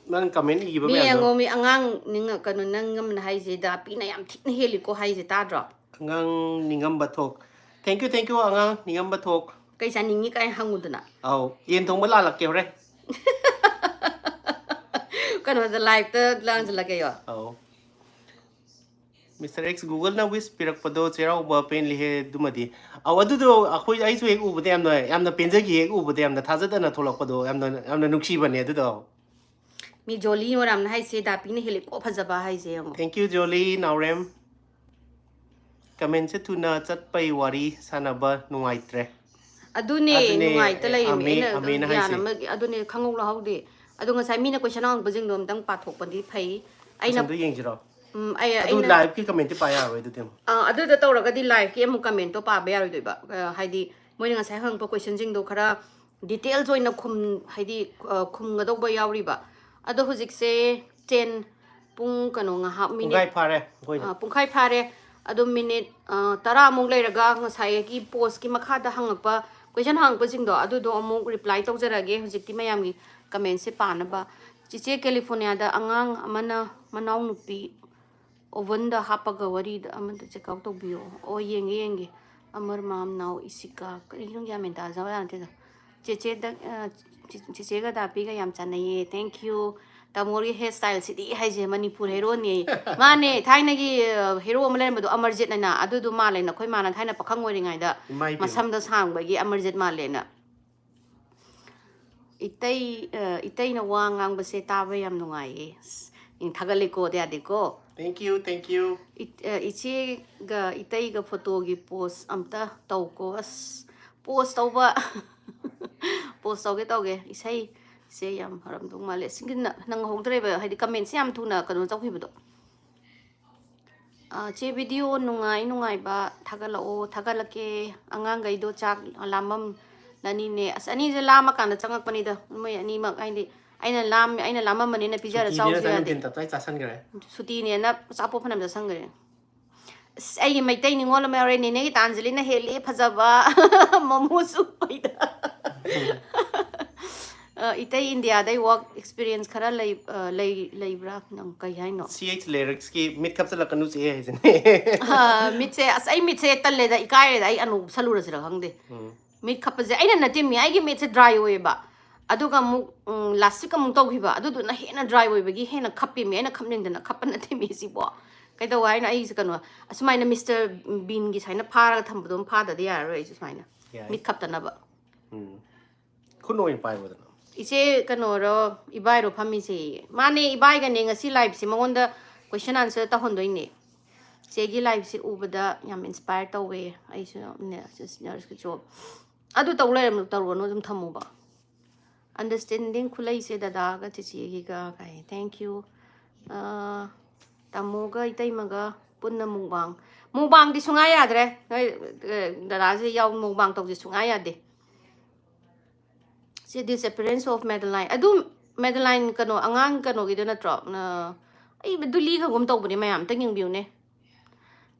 ꯅꯪ ꯀꯃꯦꯟ ꯏꯈꯤꯕ ꯃꯤ ꯃꯌꯥꯝꯗꯣ ꯌꯦꯡꯉꯣ, ꯃꯤ ꯑꯉꯥꯡ ꯅꯤꯡꯉ-, ꯀꯩꯅꯣ, ꯅꯪ ꯑꯃꯅ ꯍꯥꯏꯁꯦ, ꯗꯥꯄꯤꯅ ꯌꯥꯝ ꯊꯤꯅ ꯍꯦꯜꯂꯤꯀꯣ ꯍꯥꯏꯁꯦ, ꯇꯥꯗ꯭ꯔꯣ? ꯑꯉꯥꯡ ꯅꯤꯡꯉꯝꯕ ꯊꯣꯛ꯫ Thank you, thank you, ꯑꯉꯥꯡ ꯅꯤꯡꯉꯝꯕ ꯊꯣꯛ꯫ ꯀꯩ ꯆꯥꯅꯤꯡꯉꯤ ꯀꯥꯏ ꯍꯪꯉꯨꯗꯅ꯫ ꯑꯧ, ꯌꯦꯟ ꯊꯣꯡꯕ ꯂꯥꯜꯂꯛꯀꯦ ꯍꯣꯔꯦꯟ꯫ ꯀꯩꯅꯣꯗ, ꯂꯥꯏꯞꯇ ꯂꯥꯟꯁꯤꯜꯂꯛꯀꯦꯌꯣ꯫ ꯑꯧ꯫ Mister X, Google ꯅ wish ꯄꯤꯔꯛꯄꯗꯣ ꯆꯩꯔꯥꯎꯕ ꯄꯦꯟꯂꯤꯍꯦ ꯑꯗꯨꯃꯗꯤ꯫ ꯑꯧ, ꯑꯗꯨꯗꯣ ꯑꯩꯈꯣꯏ, ꯑꯩꯁꯨ ꯍꯦꯛ ꯎꯕꯗ ꯌꯥꯝꯅ, ꯌꯥꯝꯅ ꯄꯦꯟꯖꯈꯤ, ꯍꯦꯛ ꯎꯕꯗ ꯌꯥꯝꯅ ꯊꯥꯖꯗꯅ ꯊꯣꯛꯂꯛꯄꯗꯣ ꯌꯥꯝꯅ, ꯌꯥꯝꯅ ꯅꯨꯡꯁꯤꯕꯅꯦ ꯑꯗꯨꯗꯣ꯫ ꯃꯤ ꯖꯣꯂꯤ ꯃꯣꯏꯔꯥꯝꯅ ꯍꯥꯏꯁꯦ, ꯗꯥꯄꯤꯅ ꯍꯦꯜꯂꯤꯀꯣ ꯐꯖꯕ ꯍꯥꯏꯁꯦ, ꯌꯦꯡꯉꯣ꯫ Thank you, ꯖꯣꯂꯤ ꯅꯥꯎꯔꯦꯝ꯫ ꯀꯃꯦꯟꯁꯦ ꯊꯨꯅ ꯆꯠꯄꯩ ꯋꯥꯔꯤ ꯁꯥꯟꯅꯕ ꯅꯨꯡꯉꯥꯏꯇ꯭ꯔꯦ꯫ ꯑꯗꯨꯅꯦ, ꯑꯗꯨꯅꯦ, ꯅꯨꯡꯉꯥꯏꯇ ꯂꯩꯔꯤꯕꯅꯦ꯫ ꯑꯃꯦ-, ꯑꯩꯅ ꯑꯃꯦꯅ ꯒ꯭ꯌꯥꯟ ꯍꯥꯏꯁꯦ꯫ ꯑꯃ, ꯑꯗꯨꯅꯦ, ꯈꯪꯍꯧ ꯂꯧꯍꯧꯗꯦ꯫ ꯑꯗꯣ ꯉꯁꯥꯏ ꯃꯤꯅ ꯀꯣꯏꯁꯟ ꯍꯪꯉꯛꯄꯁꯤꯡꯗꯣ ꯑꯝꯇꯪ ꯄꯥꯊꯣꯛꯄꯗꯤ ꯐꯩ꯫ ꯑꯩꯅ, ꯀꯣꯏꯁꯟꯗꯣ ꯌꯦꯡꯁꯤꯔꯣ? ꯎꯝ, ꯑꯩ, ꯑꯗꯨ ꯑꯩꯅ, ꯂꯥꯏꯐꯀꯤ ꯀꯃꯦꯟꯇꯤ ꯄꯥ ꯌꯥꯔꯣꯏ ꯑꯗꯨꯗꯤ ꯑꯃꯨꯛ꯫ ꯑꯥ, ꯑꯗꯨꯗ ꯇꯧꯔꯒꯗꯤ ꯂꯥꯏꯐꯀꯤ ꯑꯃꯨꯛ ꯀꯃꯦꯟꯇꯣ ꯄꯥꯕ ꯌꯥꯔꯣꯏꯗꯣꯏꯕ꯫ ꯑ, ꯍꯥꯏꯗꯤ, ꯃꯣꯏꯅ ꯉꯁꯥꯏ ꯍꯪꯉꯛꯄ ꯀꯣꯏꯁꯟꯁꯤꯡꯗꯣ ꯈꯔ ꯗꯤꯇꯦꯜꯁ ꯑꯣꯏꯅ ꯈꯨꯝ-, ꯍꯥꯏꯗꯤ, ꯑ, ꯈꯨꯝꯒꯗꯧꯕ ꯌꯥꯎꯔꯤꯕ꯫ ꯑꯗꯣ ꯍꯧꯖꯤꯛꯁꯦ ꯇꯦꯟ, ꯄꯨꯡ ꯀꯩꯅꯣ, ꯉꯥꯏꯍꯥꯛ ꯃꯤꯅꯤꯠ, ꯄꯨꯡꯈꯥꯏ ꯐꯥꯔꯦ ꯑꯩꯈꯣꯏꯅ꯫ ꯑ, ꯄꯨꯡꯈꯥꯏ ꯐꯥꯔꯦ꯫ ꯑꯗꯣ ꯃꯤꯅꯤꯠ, ꯑ, ꯇꯔꯥꯃꯨꯛ ꯂꯩꯔꯒ ꯉꯁꯥꯏꯒꯤ ꯄꯣꯁꯀꯤ ꯃꯈꯥꯗ ꯍꯪꯉꯛꯄ, ꯀꯣꯏꯁꯟ ꯍꯪꯉꯛꯄꯁꯤꯡꯗꯣ, ꯑꯗꯨꯗꯣ ꯑꯃꯨꯛ ꯔꯤꯄ꯭ꯂꯥꯏ ꯇꯧꯖꯔꯛꯑꯒꯦ꯫ ꯍꯧꯖꯤꯛꯇꯤ ꯃꯌꯥꯝꯒꯤ ꯀꯃꯦꯟꯁꯦ ꯄꯥꯅꯕ꯫ ꯆꯤꯆꯦ, ꯀꯦꯂꯤꯐꯣꯔꯅꯤꯌꯥꯗ ꯑꯉꯥꯡ ꯑꯃꯅ ꯃꯅꯥꯎꯅꯨꯄꯤ ꯑꯣꯚꯟꯗ ꯍꯥꯞꯄꯒ ꯋꯥꯔꯤꯗ ꯑꯃꯗ ꯆꯦꯛꯑꯥꯎꯠ ꯇꯧꯕꯤꯌꯣ꯫ ꯑꯣ, ꯌꯦꯡꯒꯦ, ꯌꯦꯡꯒꯦ꯫ ꯑꯃꯔ ꯃꯥꯝ ꯅꯥꯎ ꯏꯁꯤꯀꯥ, ꯀꯔꯤꯅꯣ ꯒ꯭ꯌꯥꯟ ꯃꯦꯟ ꯇꯥꯖꯕ ꯌꯥ ꯅꯠꯇꯦꯗ꯫ ꯆꯦꯆꯦꯗ, ꯑ, ꯆꯤ-, ꯆꯤꯆꯦꯒ ꯗꯥꯄꯤꯒ ꯌꯥꯝ ꯆꯥꯟꯅꯩꯌꯦ꯫ Thank you꯫ ꯇꯥꯃꯣꯒꯤ hair style ꯁꯤꯗꯤ ꯍꯥꯏꯁꯦ ꯃꯅꯤꯄꯨꯔ ꯍꯦꯔꯣꯅꯦ꯫ ꯃꯥꯅꯦ, ꯊꯥꯏꯅꯒꯤ, ꯑ, ꯍꯦꯔꯣ ꯑꯃ ꯂꯩꯔꯝꯕꯗꯣ, ꯑꯃꯔꯖꯤꯠ ꯍꯥꯏꯅ, ꯑꯗꯨꯗꯣ ꯃꯥꯜꯂꯦꯅ ꯑꯩꯈꯣꯏ ꯃꯥꯅ ꯊꯥꯏꯅ ꯄꯥꯈꯪ ꯑꯣꯏꯔꯤꯉꯩꯗ ꯏꯃꯥ ꯏꯕꯦꯝꯃ꯫ ꯃꯁꯝꯗꯣ ꯁꯥꯡꯕꯒꯤ ꯑꯃꯔꯖꯤꯠ ꯃꯥꯜꯂꯦꯅ꯫ ꯏꯇꯩ, ꯑ, ꯏꯇꯩꯅ ꯋꯥ ꯉꯥꯡꯕꯁꯦ ꯇꯥꯕ ꯌꯥꯝ ꯅꯨꯡꯉꯥꯏꯌꯦ꯫ ꯑꯁ, ꯊꯥꯒꯠꯂꯤꯀꯣ, ꯌꯥꯗꯦꯀꯣ꯫ Thank you, thank you꯫ ꯏꯠ-, ꯑ, ꯏꯆꯦꯒ ꯏꯇꯩꯒ ꯐꯣꯇꯣꯒꯤ ꯄꯣꯁ ꯑꯝꯇ ꯇꯧꯀꯣ꯫ ꯑꯁ, ꯄꯣꯁ ꯇꯧꯕ꯫ ꯄꯣꯁ ꯇꯧꯒꯦ, ꯇꯧꯒꯦ꯫ ꯏꯁꯩꯁꯦ ꯌꯥꯝ ꯍꯧꯔꯝꯗꯧ ꯃꯥꯜꯂꯦ꯫ ꯁꯤꯒꯤ ꯅ-, ꯅꯪꯍꯧꯗ꯭ꯔꯦꯕ, ꯍꯥꯏꯗꯤ ꯀꯃꯦꯟꯁꯦ ꯌꯥꯝ ꯊꯨꯅ ꯀꯩꯅꯣ ꯇꯧꯈꯤꯕꯗꯣ꯫ ꯑ, ꯆꯦ, ꯚꯤꯗꯤꯑꯣ ꯅꯨꯡꯉꯥꯏ ꯅꯨꯡꯉꯥꯏꯕ ꯊꯥꯒꯠꯂꯛꯑꯣ꯫ ꯊꯥꯒꯠꯂꯛꯀꯦ꯫ ꯑꯉꯥꯡꯈꯩꯗꯣ ꯆꯥꯛ ꯂꯥꯝꯃꯝ-, ꯅꯅꯤꯅꯦ꯫ ꯑꯁ, ꯑꯅꯤꯁꯦ ꯂꯥꯝꯃꯀꯥꯟꯗ ꯆꯪꯉꯛꯄꯅꯤꯗ꯫ ꯃꯣꯏ ꯑꯅꯤꯃꯛ, ꯍꯥꯏꯗꯤ, ꯑꯩꯅ ꯂꯥꯝ-, ꯑꯩꯅ ꯂꯥꯝꯃꯝꯕꯅꯤꯅ ꯄꯤꯖꯔ ꯁꯨꯇꯤꯅꯦꯅ ꯆꯥꯎꯁꯦ ꯌꯥꯗꯦ꯫ ꯅꯨꯡꯊꯤꯟ ꯇꯞꯇꯥꯏ ꯆꯥꯁꯟꯈ꯭ꯔꯦ꯫ ꯁꯨꯇꯤꯅꯦꯅ ꯑꯆꯥꯄꯣꯠ ꯐꯅꯌꯥꯝ ꯆꯥꯁꯟꯈ꯭ꯔꯦ꯫ ꯑꯁ, ꯑꯩꯒꯤ ꯃꯩꯇꯩ ꯅꯤꯉꯣꯜ ꯑꯃ ꯌꯥꯎꯔꯦ꯫ ꯅꯦꯅꯦꯒꯤ ꯇꯥꯟꯖꯂꯤꯅ ꯍꯦꯜꯂꯤ ꯐꯖꯕ꯫ ꯃꯣꯃꯣꯁꯨ ꯍꯩꯗ꯫ ꯑ, ꯏꯇꯩ ꯏꯟꯗꯤꯌꯥꯗꯩ work experience ꯈꯔ ꯂꯩ-, ꯑ, ꯂꯩ-, ꯂꯩꯕ꯭ꯔꯥ? ꯅꯪ ꯀꯩ ꯍꯥꯏꯅꯣ? C H Lyrics ꯀꯤ ꯃꯤꯠ ꯈꯞꯆꯜꯂꯛꯀꯅꯨ ꯆꯦ ꯍꯥꯏꯁꯤꯅꯦ꯫ ꯑ, ꯃꯤꯠꯁꯦ, ꯑꯁ, ꯑꯩ ꯃꯤꯠꯁꯦ ꯇꯜꯂꯦꯗ, ꯏꯀꯥꯏꯔꯦꯗ꯫ ꯑꯩ ꯑꯅꯣꯛ ꯎꯞꯁꯜꯂꯨꯔꯁꯤꯔ ꯈꯪꯗꯦ꯫ ꯎꯝ꯫ ꯃꯤꯠ ꯈꯞꯄꯁꯦ ꯑꯩꯅ ꯅꯠꯇꯦꯃꯤ, ꯑꯩꯒꯤ ꯃꯤꯠꯁꯦ dry ꯑꯣꯏꯌꯦꯕ꯫ ꯑꯗꯨꯒ ꯑꯃꯨꯛ, ꯎꯝ, ꯂꯥꯁꯤꯛ ꯑꯃꯨꯛ ꯇꯧꯈꯤꯕ, ꯑꯗꯨꯗꯨꯅ ꯍꯦꯟꯅ dry ꯑꯣꯏꯕꯒꯤ ꯍꯦꯟꯅ ꯈꯞꯄꯤꯃꯤ꯫ ꯑꯩꯅ ꯈꯞꯅꯤꯡꯗꯅ ꯈꯞꯄ ꯅꯠꯇꯦꯃꯤ ꯁꯤꯕꯣ꯫ ꯀꯩꯗꯧ ꯍꯥꯏꯅꯣ? ꯑꯩꯁꯦ ꯀꯩꯅꯣ, ꯑꯁꯨꯃꯥꯏꯅ Mister Bean ꯒꯤ ꯁꯨꯃꯥꯏꯅ ꯐꯥꯔꯒ ꯊꯝꯕꯗꯣ ꯑꯃ ꯐꯥꯗꯗꯤ ꯌꯥꯔꯔꯣꯏ ꯑꯩꯁꯨ ꯁꯨꯃꯥꯏꯅ꯫ ꯌꯥꯏ꯫ ꯃꯤꯠ ꯈꯞꯇꯅꯕ꯫ ꯎꯝ꯫ ꯈꯨꯠꯅ ꯑꯣꯏꯅ ꯄꯥꯏꯔꯣꯗꯅ꯫ ꯏꯆꯦ ꯀꯩꯅꯣꯔꯣ, ꯏꯕꯥꯏꯔꯣ ꯐꯝꯃꯤꯁꯦ? ꯃꯥꯅꯦ, ꯏꯕꯥꯏꯒꯅꯦ ꯉꯁꯤ live ꯁꯦ, ꯃꯉꯣꯟꯗ question answer ꯇꯧꯍꯟꯗꯣꯏꯅꯦ꯫ ꯆꯦꯒꯤ live ꯁꯦ ꯎꯕꯗ ꯌꯥꯝ inspire ꯇꯧꯋꯦ꯫ ꯑꯩꯁꯨ ꯅꯦ, ꯅꯔꯁꯀꯤ job ꯑꯗꯨ ꯇꯧ ꯂꯩꯔꯝ-, ꯇꯧꯔꯨꯔꯅꯨ, ꯑꯗꯨꯝ ꯊꯝꯃꯣꯕ꯫ Understanding ꯈꯨꯂꯩꯁꯦ ꯗꯗꯥꯒ ꯆꯤꯆꯦꯒꯤꯒ ꯀꯥꯏ꯫ Thank you꯫ ꯑꯥ, ꯇꯥꯃꯣꯒ ꯏꯇꯩꯃꯒ ꯄꯨꯟꯅ mukbang꯫ Mukbang ꯗꯤ ꯁꯨꯡꯌꯥ ꯌꯥꯗ꯭ꯔꯦ꯫ ꯅꯣꯏ, ꯑ, ꯗꯗꯥꯁꯦ ꯌꯥꯎ-, mukbang ꯇꯧꯁꯦ ꯁꯨꯡꯌꯥ ꯌꯥꯗꯦ꯫ ꯁꯤ Disappearance of Madeline꯫ ꯑꯗꯨ Madeline ꯀꯩꯅꯣ, ꯑꯉꯥꯡ ꯀꯩꯅꯣꯒꯤꯗꯣ ꯅꯠꯇ꯭ꯔꯣ? ꯑ, ꯑꯩ ꯗꯨꯂꯤ ꯈꯒꯨꯝ ꯇꯧꯕꯅꯦ, ꯃꯌꯥꯝ ꯑꯝꯇꯪ ꯌꯦꯡꯕꯤꯌꯨꯅꯦ꯫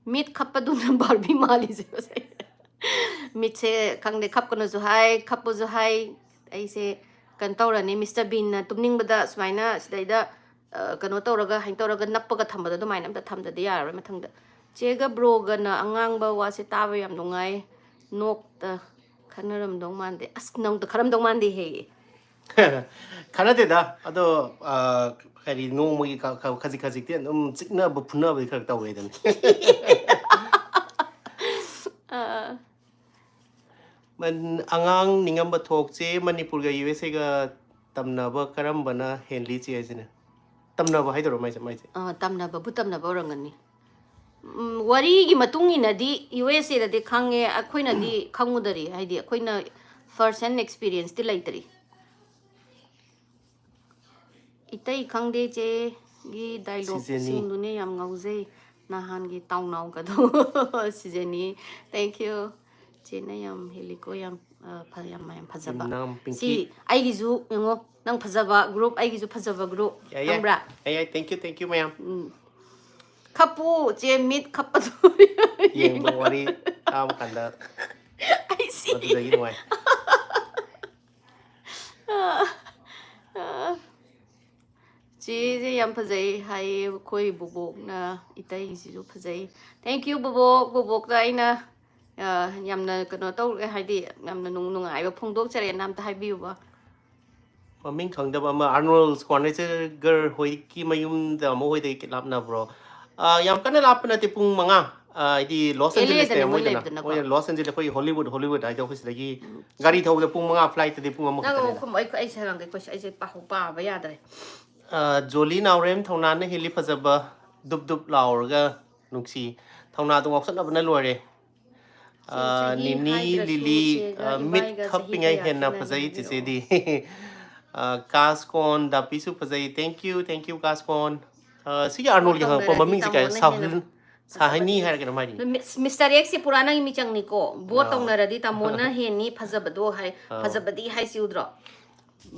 ꯃꯤꯠ ꯈꯞꯄꯗꯨꯅ Barbie ꯃꯥꯜꯂꯤꯁꯦ ꯉꯁꯥꯏ꯫ ꯃꯤꯠꯁꯦ ꯈꯪꯗꯦ, ꯈꯞꯀꯅꯨꯁꯨ ꯍꯥꯏ, ꯈꯞꯄꯨꯁꯨ ꯍꯥꯏ꯫ ꯑꯩꯁꯦ ꯀꯩꯅꯣ ꯇꯧꯔꯅꯤ, Mister Bean ꯅ ꯇꯨꯝꯅꯤꯡꯕꯗ ꯁꯨꯃꯥꯏꯅ ꯁꯤꯗꯩꯗ, ꯑ, ꯀꯩꯅꯣ ꯇꯧꯔꯒ, ꯍꯥꯏ ꯇꯧꯔꯒ ꯅꯞꯄꯒ ꯊꯝꯕꯗꯣ ꯑꯗꯨꯃꯥꯏꯅ ꯑꯝꯇ ꯊꯝꯗꯗꯤ ꯌꯥꯔꯔꯣꯏ ꯃꯊꯪꯗ꯫ ꯆꯦꯒ bro ꯒꯅ ꯑꯉꯥꯡꯕ ꯋꯥꯁꯦ ꯇꯥꯕ ꯌꯥꯝ ꯅꯨꯡꯉꯥꯏ꯫ ꯅꯣꯛꯇ ꯈꯟꯅꯔꯝꯗꯧ ꯃꯥꯟꯗꯦ꯫ ꯑꯁ, ꯅꯣꯛꯇ ꯈꯟꯅꯔꯝꯗꯧ ꯃꯥꯟꯗꯦ ꯍꯦ꯫ ꯈꯟꯅꯗꯦꯗ, ꯑꯗꯣ, ꯑ, ꯀꯔꯤ, ꯅꯣꯡꯃꯒꯤ ꯈ-, ꯈ-, ꯈꯖꯤꯛ ꯈꯖꯤꯛꯇꯤ ꯑꯗꯨꯝ ꯆꯤꯛꯅꯕ ꯐꯨꯅꯕꯗꯤ ꯈꯔ ꯇꯧꯋꯦꯗꯅ꯫ ꯑ, ꯃꯟ-, ꯑꯉꯥꯡ ꯅꯤꯡꯉꯝꯕ ꯊꯣꯛꯁꯦ, ꯃꯅꯤꯄꯨꯔꯒ U S A ꯒ ꯇꯝꯅꯕ ꯀꯔꯝꯕꯅ ꯍꯦꯟꯂꯤ ꯆꯦ ꯍꯥꯏꯁꯤꯅꯦ? ꯇꯝꯅꯕ ꯍꯥꯏꯗꯣꯏꯔꯣ ꯃꯥꯏꯁꯦ, ꯃꯥꯏꯁꯦ? ꯑ, ꯇꯝꯅꯕꯕꯨ ꯇꯝꯅꯕ ꯑꯣꯏꯔꯝꯒꯅꯤ꯫ ꯎꯝ, ꯋꯥꯔꯤꯒꯤ ꯃꯇꯨꯡ ꯏꯟꯅꯗꯤ U S A ꯗꯗꯤ ꯈꯪꯉꯦ, ꯑꯩꯈꯣꯏꯅꯗꯤ ꯈꯪꯉꯨꯗꯔꯤ, ꯍꯥꯏꯗꯤ ꯑꯩꯈꯣꯏꯅ first hand experience ꯇꯤ ꯂꯩꯇꯔꯤ꯫ ꯏꯇꯩ ꯈꯪꯗꯦ ꯆꯦꯒꯤ dialogue ꯁꯤꯖꯦꯅꯤ꯫ ꯁꯤꯡꯗꯨꯅꯦ ꯌꯥꯝ ꯉꯥꯎꯖꯩ꯫ ꯅꯍꯥꯟꯒꯤ ꯇꯥꯎꯅꯥꯎꯒꯗꯣ꯫ ꯁꯤꯖꯦꯅꯤ꯫ Thank you꯫ ꯆꯦꯅ ꯌꯥꯝ ꯍꯦꯜꯂꯤꯀꯣ, ꯌꯥꯝ ꯑ, ꯐ-, ꯌꯥꯝ, ꯌꯥꯝ ꯐꯖꯕ꯫ ꯏꯅꯥꯝ ꯄꯤꯡꯀꯤ꯫ ꯁꯤ ꯑꯩꯒꯤꯁꯨ ꯌꯦꯡꯉꯣ, ꯅꯪ ꯐꯖꯕ group, ꯑꯩꯒꯤꯁꯨ ꯐꯖꯕ group꯫ ꯌꯥꯏ, ꯌꯥꯏ꯫ ꯈꯪꯕ꯭ꯔꯥ? ꯌꯥꯏ, ꯌꯥꯏ, thank you, thank you ꯃꯌꯥꯝ꯫ ꯎꯝ꯫ ꯈꯞꯄꯨ, ꯆꯦ, ꯃꯤꯠ ꯈꯞꯄꯗꯣ꯫ ꯌꯦꯡꯕ ꯋꯥꯔꯤ ꯇꯥꯕ ꯀꯥꯟꯗ ꯑꯩ ꯁꯤ꯫ ꯑꯗꯨꯗꯒꯤ ꯅꯨꯡꯉꯥꯏ꯫ ꯆꯦꯁꯦ ꯌꯥꯝ ꯐꯖꯩ ꯍꯥꯏꯌꯦ ꯑꯩꯈꯣꯏ ꯕꯣꯕꯣꯛꯅ, ꯏꯇꯩꯁꯤꯁꯨ ꯐꯖꯩ꯫ Thank you ꯕꯣꯕꯣꯛ꯫ ꯕꯣꯕꯣꯛꯇ ꯑꯩꯅ, ꯑ, ꯌꯥꯝꯅ ꯀꯩꯅꯣ ꯇꯧꯔꯦ, ꯍꯥꯏꯗꯤ ꯌꯥꯝꯅ ꯅꯨꯡ-, ꯅꯨꯡꯉꯥꯏꯕ ꯐꯣꯡꯗꯣꯛꯆꯔꯦꯅ ꯑꯝꯇ ꯍꯥꯏꯕꯤꯌꯨꯕ꯫ ꯃꯃꯤꯡ ꯈꯪꯗꯕ ꯑꯃ, ꯑꯥꯔꯅꯣꯜ ꯁ꯭ꯀ꯭ꯋꯥꯅꯦꯆꯔꯒꯔ ꯍꯣꯏꯒꯤ ꯃꯌꯨꯝꯗ ꯑꯃ ꯍꯣꯏꯗꯒꯤ ꯂꯥꯞꯅꯕ꯭ꯔꯣ? ꯑ, ꯌꯥꯝ ꯀꯟꯅ ꯂꯥꯞꯄ ꯅꯠꯇꯦ, ꯄꯨꯡ ꯃꯉꯥ꯫ ꯑ, ꯍꯥꯏꯗꯤ ꯂꯣꯁ LA ꯗꯅꯦ ꯑꯦꯟꯖꯦꯂꯤꯁꯇ ꯃꯣꯏ ꯃꯣꯏꯗꯅ꯫ ꯂꯩꯕꯗꯨꯅꯀꯣ꯫ ꯃꯣꯏꯅ ꯂꯣꯁ ꯑꯦꯟꯖꯦꯂꯤꯁ, ꯑꯩꯈꯣꯏ ꯍꯣꯂꯤꯋꯨꯗ, ꯍꯣꯂꯤꯋꯨꯗ ꯍꯥꯏꯗꯣ ꯑꯩꯈꯣꯏ ꯁꯤꯗꯒꯤ ꯒꯥꯔꯤ ꯊꯧꯕꯗ ꯄꯨꯡ ꯃꯉꯥ, ꯐ꯭ꯂꯥꯏꯠꯇꯗꯤ ꯄꯨꯡ ꯑꯃ ꯅꯪ ꯈꯛꯇꯅꯦ꯫ ꯈꯨꯝ-, ꯑꯩ, ꯑꯩ ꯁꯦ ꯍꯪꯒꯦ question, ꯑꯩꯁꯦ ꯄꯥ-, ꯄꯥꯕ ꯌꯥꯗ꯭ꯔꯦ꯫ ꯑ, ꯖꯣꯂꯤ ꯅꯥꯎꯔꯦꯝ, ꯊꯧꯅꯥꯅ ꯍꯦꯜꯂꯤ ꯐꯖꯕ, ꯗꯨꯞ ꯗꯨꯞ ꯂꯥꯎꯔꯒ ꯅꯨꯡꯁꯤ, ꯊꯧꯅꯥꯗꯣ ꯉꯥꯎꯁꯟꯅꯕꯅ ꯂꯣꯏꯔꯦ꯫ ꯑ, ꯆꯍꯤ ꯅꯤꯅꯤ ꯍꯥꯏꯗ꯭ꯔꯁꯨ ꯂꯤꯂꯤ, ꯏꯆꯦꯒ ꯑ, ꯃꯤꯠ ꯏꯕꯥꯏꯒ ꯆꯍꯤ ꯈꯞꯄꯤꯉꯩ ꯀꯌꯥ ꯍꯦꯟꯅ ꯈꯦꯠꯅꯒꯦ ꯐꯖꯩ ꯍꯥꯏꯕꯤꯔꯛꯑꯣ꯫ ꯆꯤꯆꯦꯗꯤ꯫ ꯑ, ꯀꯥꯁꯀꯣꯟ ꯗꯥꯄꯤꯁꯨ ꯐꯖꯩ, thank you, thank you ꯀꯥꯁꯀꯣꯟ꯫ ꯑ, ꯁꯤꯒꯤ ꯑꯥꯔꯅꯣꯜꯒꯤ ꯍꯪꯉꯛꯄ ꯇꯧꯅꯔꯗꯤ ꯃꯃꯤꯡꯁꯦ ꯀꯥꯏ? ꯇꯥꯃꯣꯅ ꯍꯦꯟꯅ ꯁꯥꯍꯨꯜ, ꯁꯥꯍꯅꯤ ꯍꯥꯏꯔ ꯀꯩꯅꯣꯝ ꯍꯥꯏꯔꯤ꯫ ꯃꯤꯁ-, ꯃꯤꯁꯇꯔ ꯑꯦꯛꯁꯁꯤ ꯄꯨꯔꯥ ꯅꯪꯒꯤ ꯃꯤꯆꯪꯅꯤꯀꯣ꯫ ꯚꯣꯠ ꯑꯥ꯫ ꯇꯧꯅꯔꯗꯤ ꯇꯥꯃꯣꯅ ꯍꯦꯟꯅꯤ ꯐꯖꯕꯗꯣ ꯍꯥꯏ, ꯑꯥ꯫ ꯐꯖꯕꯗꯤ ꯍꯥꯏꯁꯤ ꯎꯗ꯭ꯔꯣ?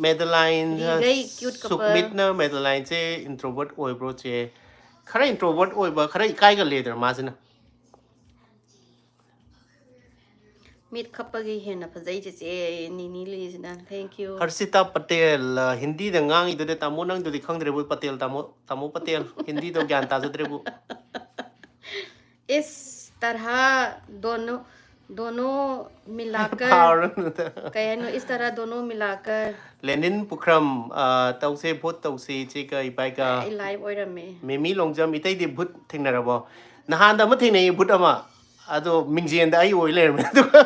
ꯃꯦꯗꯂꯥꯏꯟ, ꯂꯤꯒꯩ cute couple꯫ ꯁꯨꯛꯃꯤꯠꯅ ꯃꯦꯗꯂꯥꯏꯟꯁꯦ introvert ꯑꯣꯏꯕ꯭ꯔꯣ ꯆꯦ? ꯈꯔ introvert ꯑꯣꯏꯕ, ꯈꯔ ꯏꯀꯥꯏꯒꯜꯂꯦꯗꯅ ꯃꯥꯁꯤꯅ꯫ ꯃꯤꯠ ꯈꯞꯄꯒꯤ ꯍꯦꯟꯅ ꯐꯖꯩ ꯆꯦꯆꯦ ꯅꯤꯅꯤ ꯂꯤꯁꯤꯅ꯫ Thank you꯫ ꯍꯔꯁꯤꯇꯥ ꯄꯇꯦꯜ, ꯑ, ꯍꯤꯟꯗꯤꯗ ꯉꯥꯡꯉꯤꯗꯨꯗꯤ ꯇꯥꯃꯣ ꯅꯪꯗꯨꯗꯤ ꯈꯪꯗ꯭ꯔꯦꯕꯨ, ꯄꯇꯦꯜ ꯇꯥꯃꯣ, ꯇꯥꯃꯣ ꯄꯇꯦꯜ, ꯍꯤꯟꯗꯤꯗꯣ ꯒ꯭ꯌꯥꯟ ꯇꯥꯖꯗ꯭ꯔꯦꯕꯨ꯫ इस तरह दोनों, दोनों मिलाकर, ꯐꯥꯎꯔꯅꯨꯗ꯫ ꯀꯩ ꯍꯥꯏꯅꯣ? इस तरह दोनों मिलाकर। ꯂꯦꯅꯤꯟ ꯄꯨꯈ꯭ꯔꯝ, ꯑ, ꯇꯧꯁꯦ, ꯚꯣꯠ ꯇꯧꯁꯦ, ꯏꯆꯦꯒ ꯏꯕꯥꯏꯒ꯫ ꯑꯩ live ꯑꯣꯏꯔꯝꯃꯦ꯫ ꯃꯦꯃꯤ ꯂꯣꯡꯖꯝ, ꯏꯇꯩꯗꯤ ꯚꯨꯠ ꯊꯦꯡꯅꯔꯕꯣ? ꯅꯍꯥꯟꯗ ꯑꯃ ꯊꯦꯡꯅꯩꯌꯦ, ꯚꯨꯠ ꯑꯃ꯫ ꯑꯗꯣ ꯃꯤꯡꯖꯦꯜꯗ ꯑꯩ ꯑꯣꯏ ꯂꯩꯔꯝꯃꯦ꯫ ꯑꯗꯨꯒ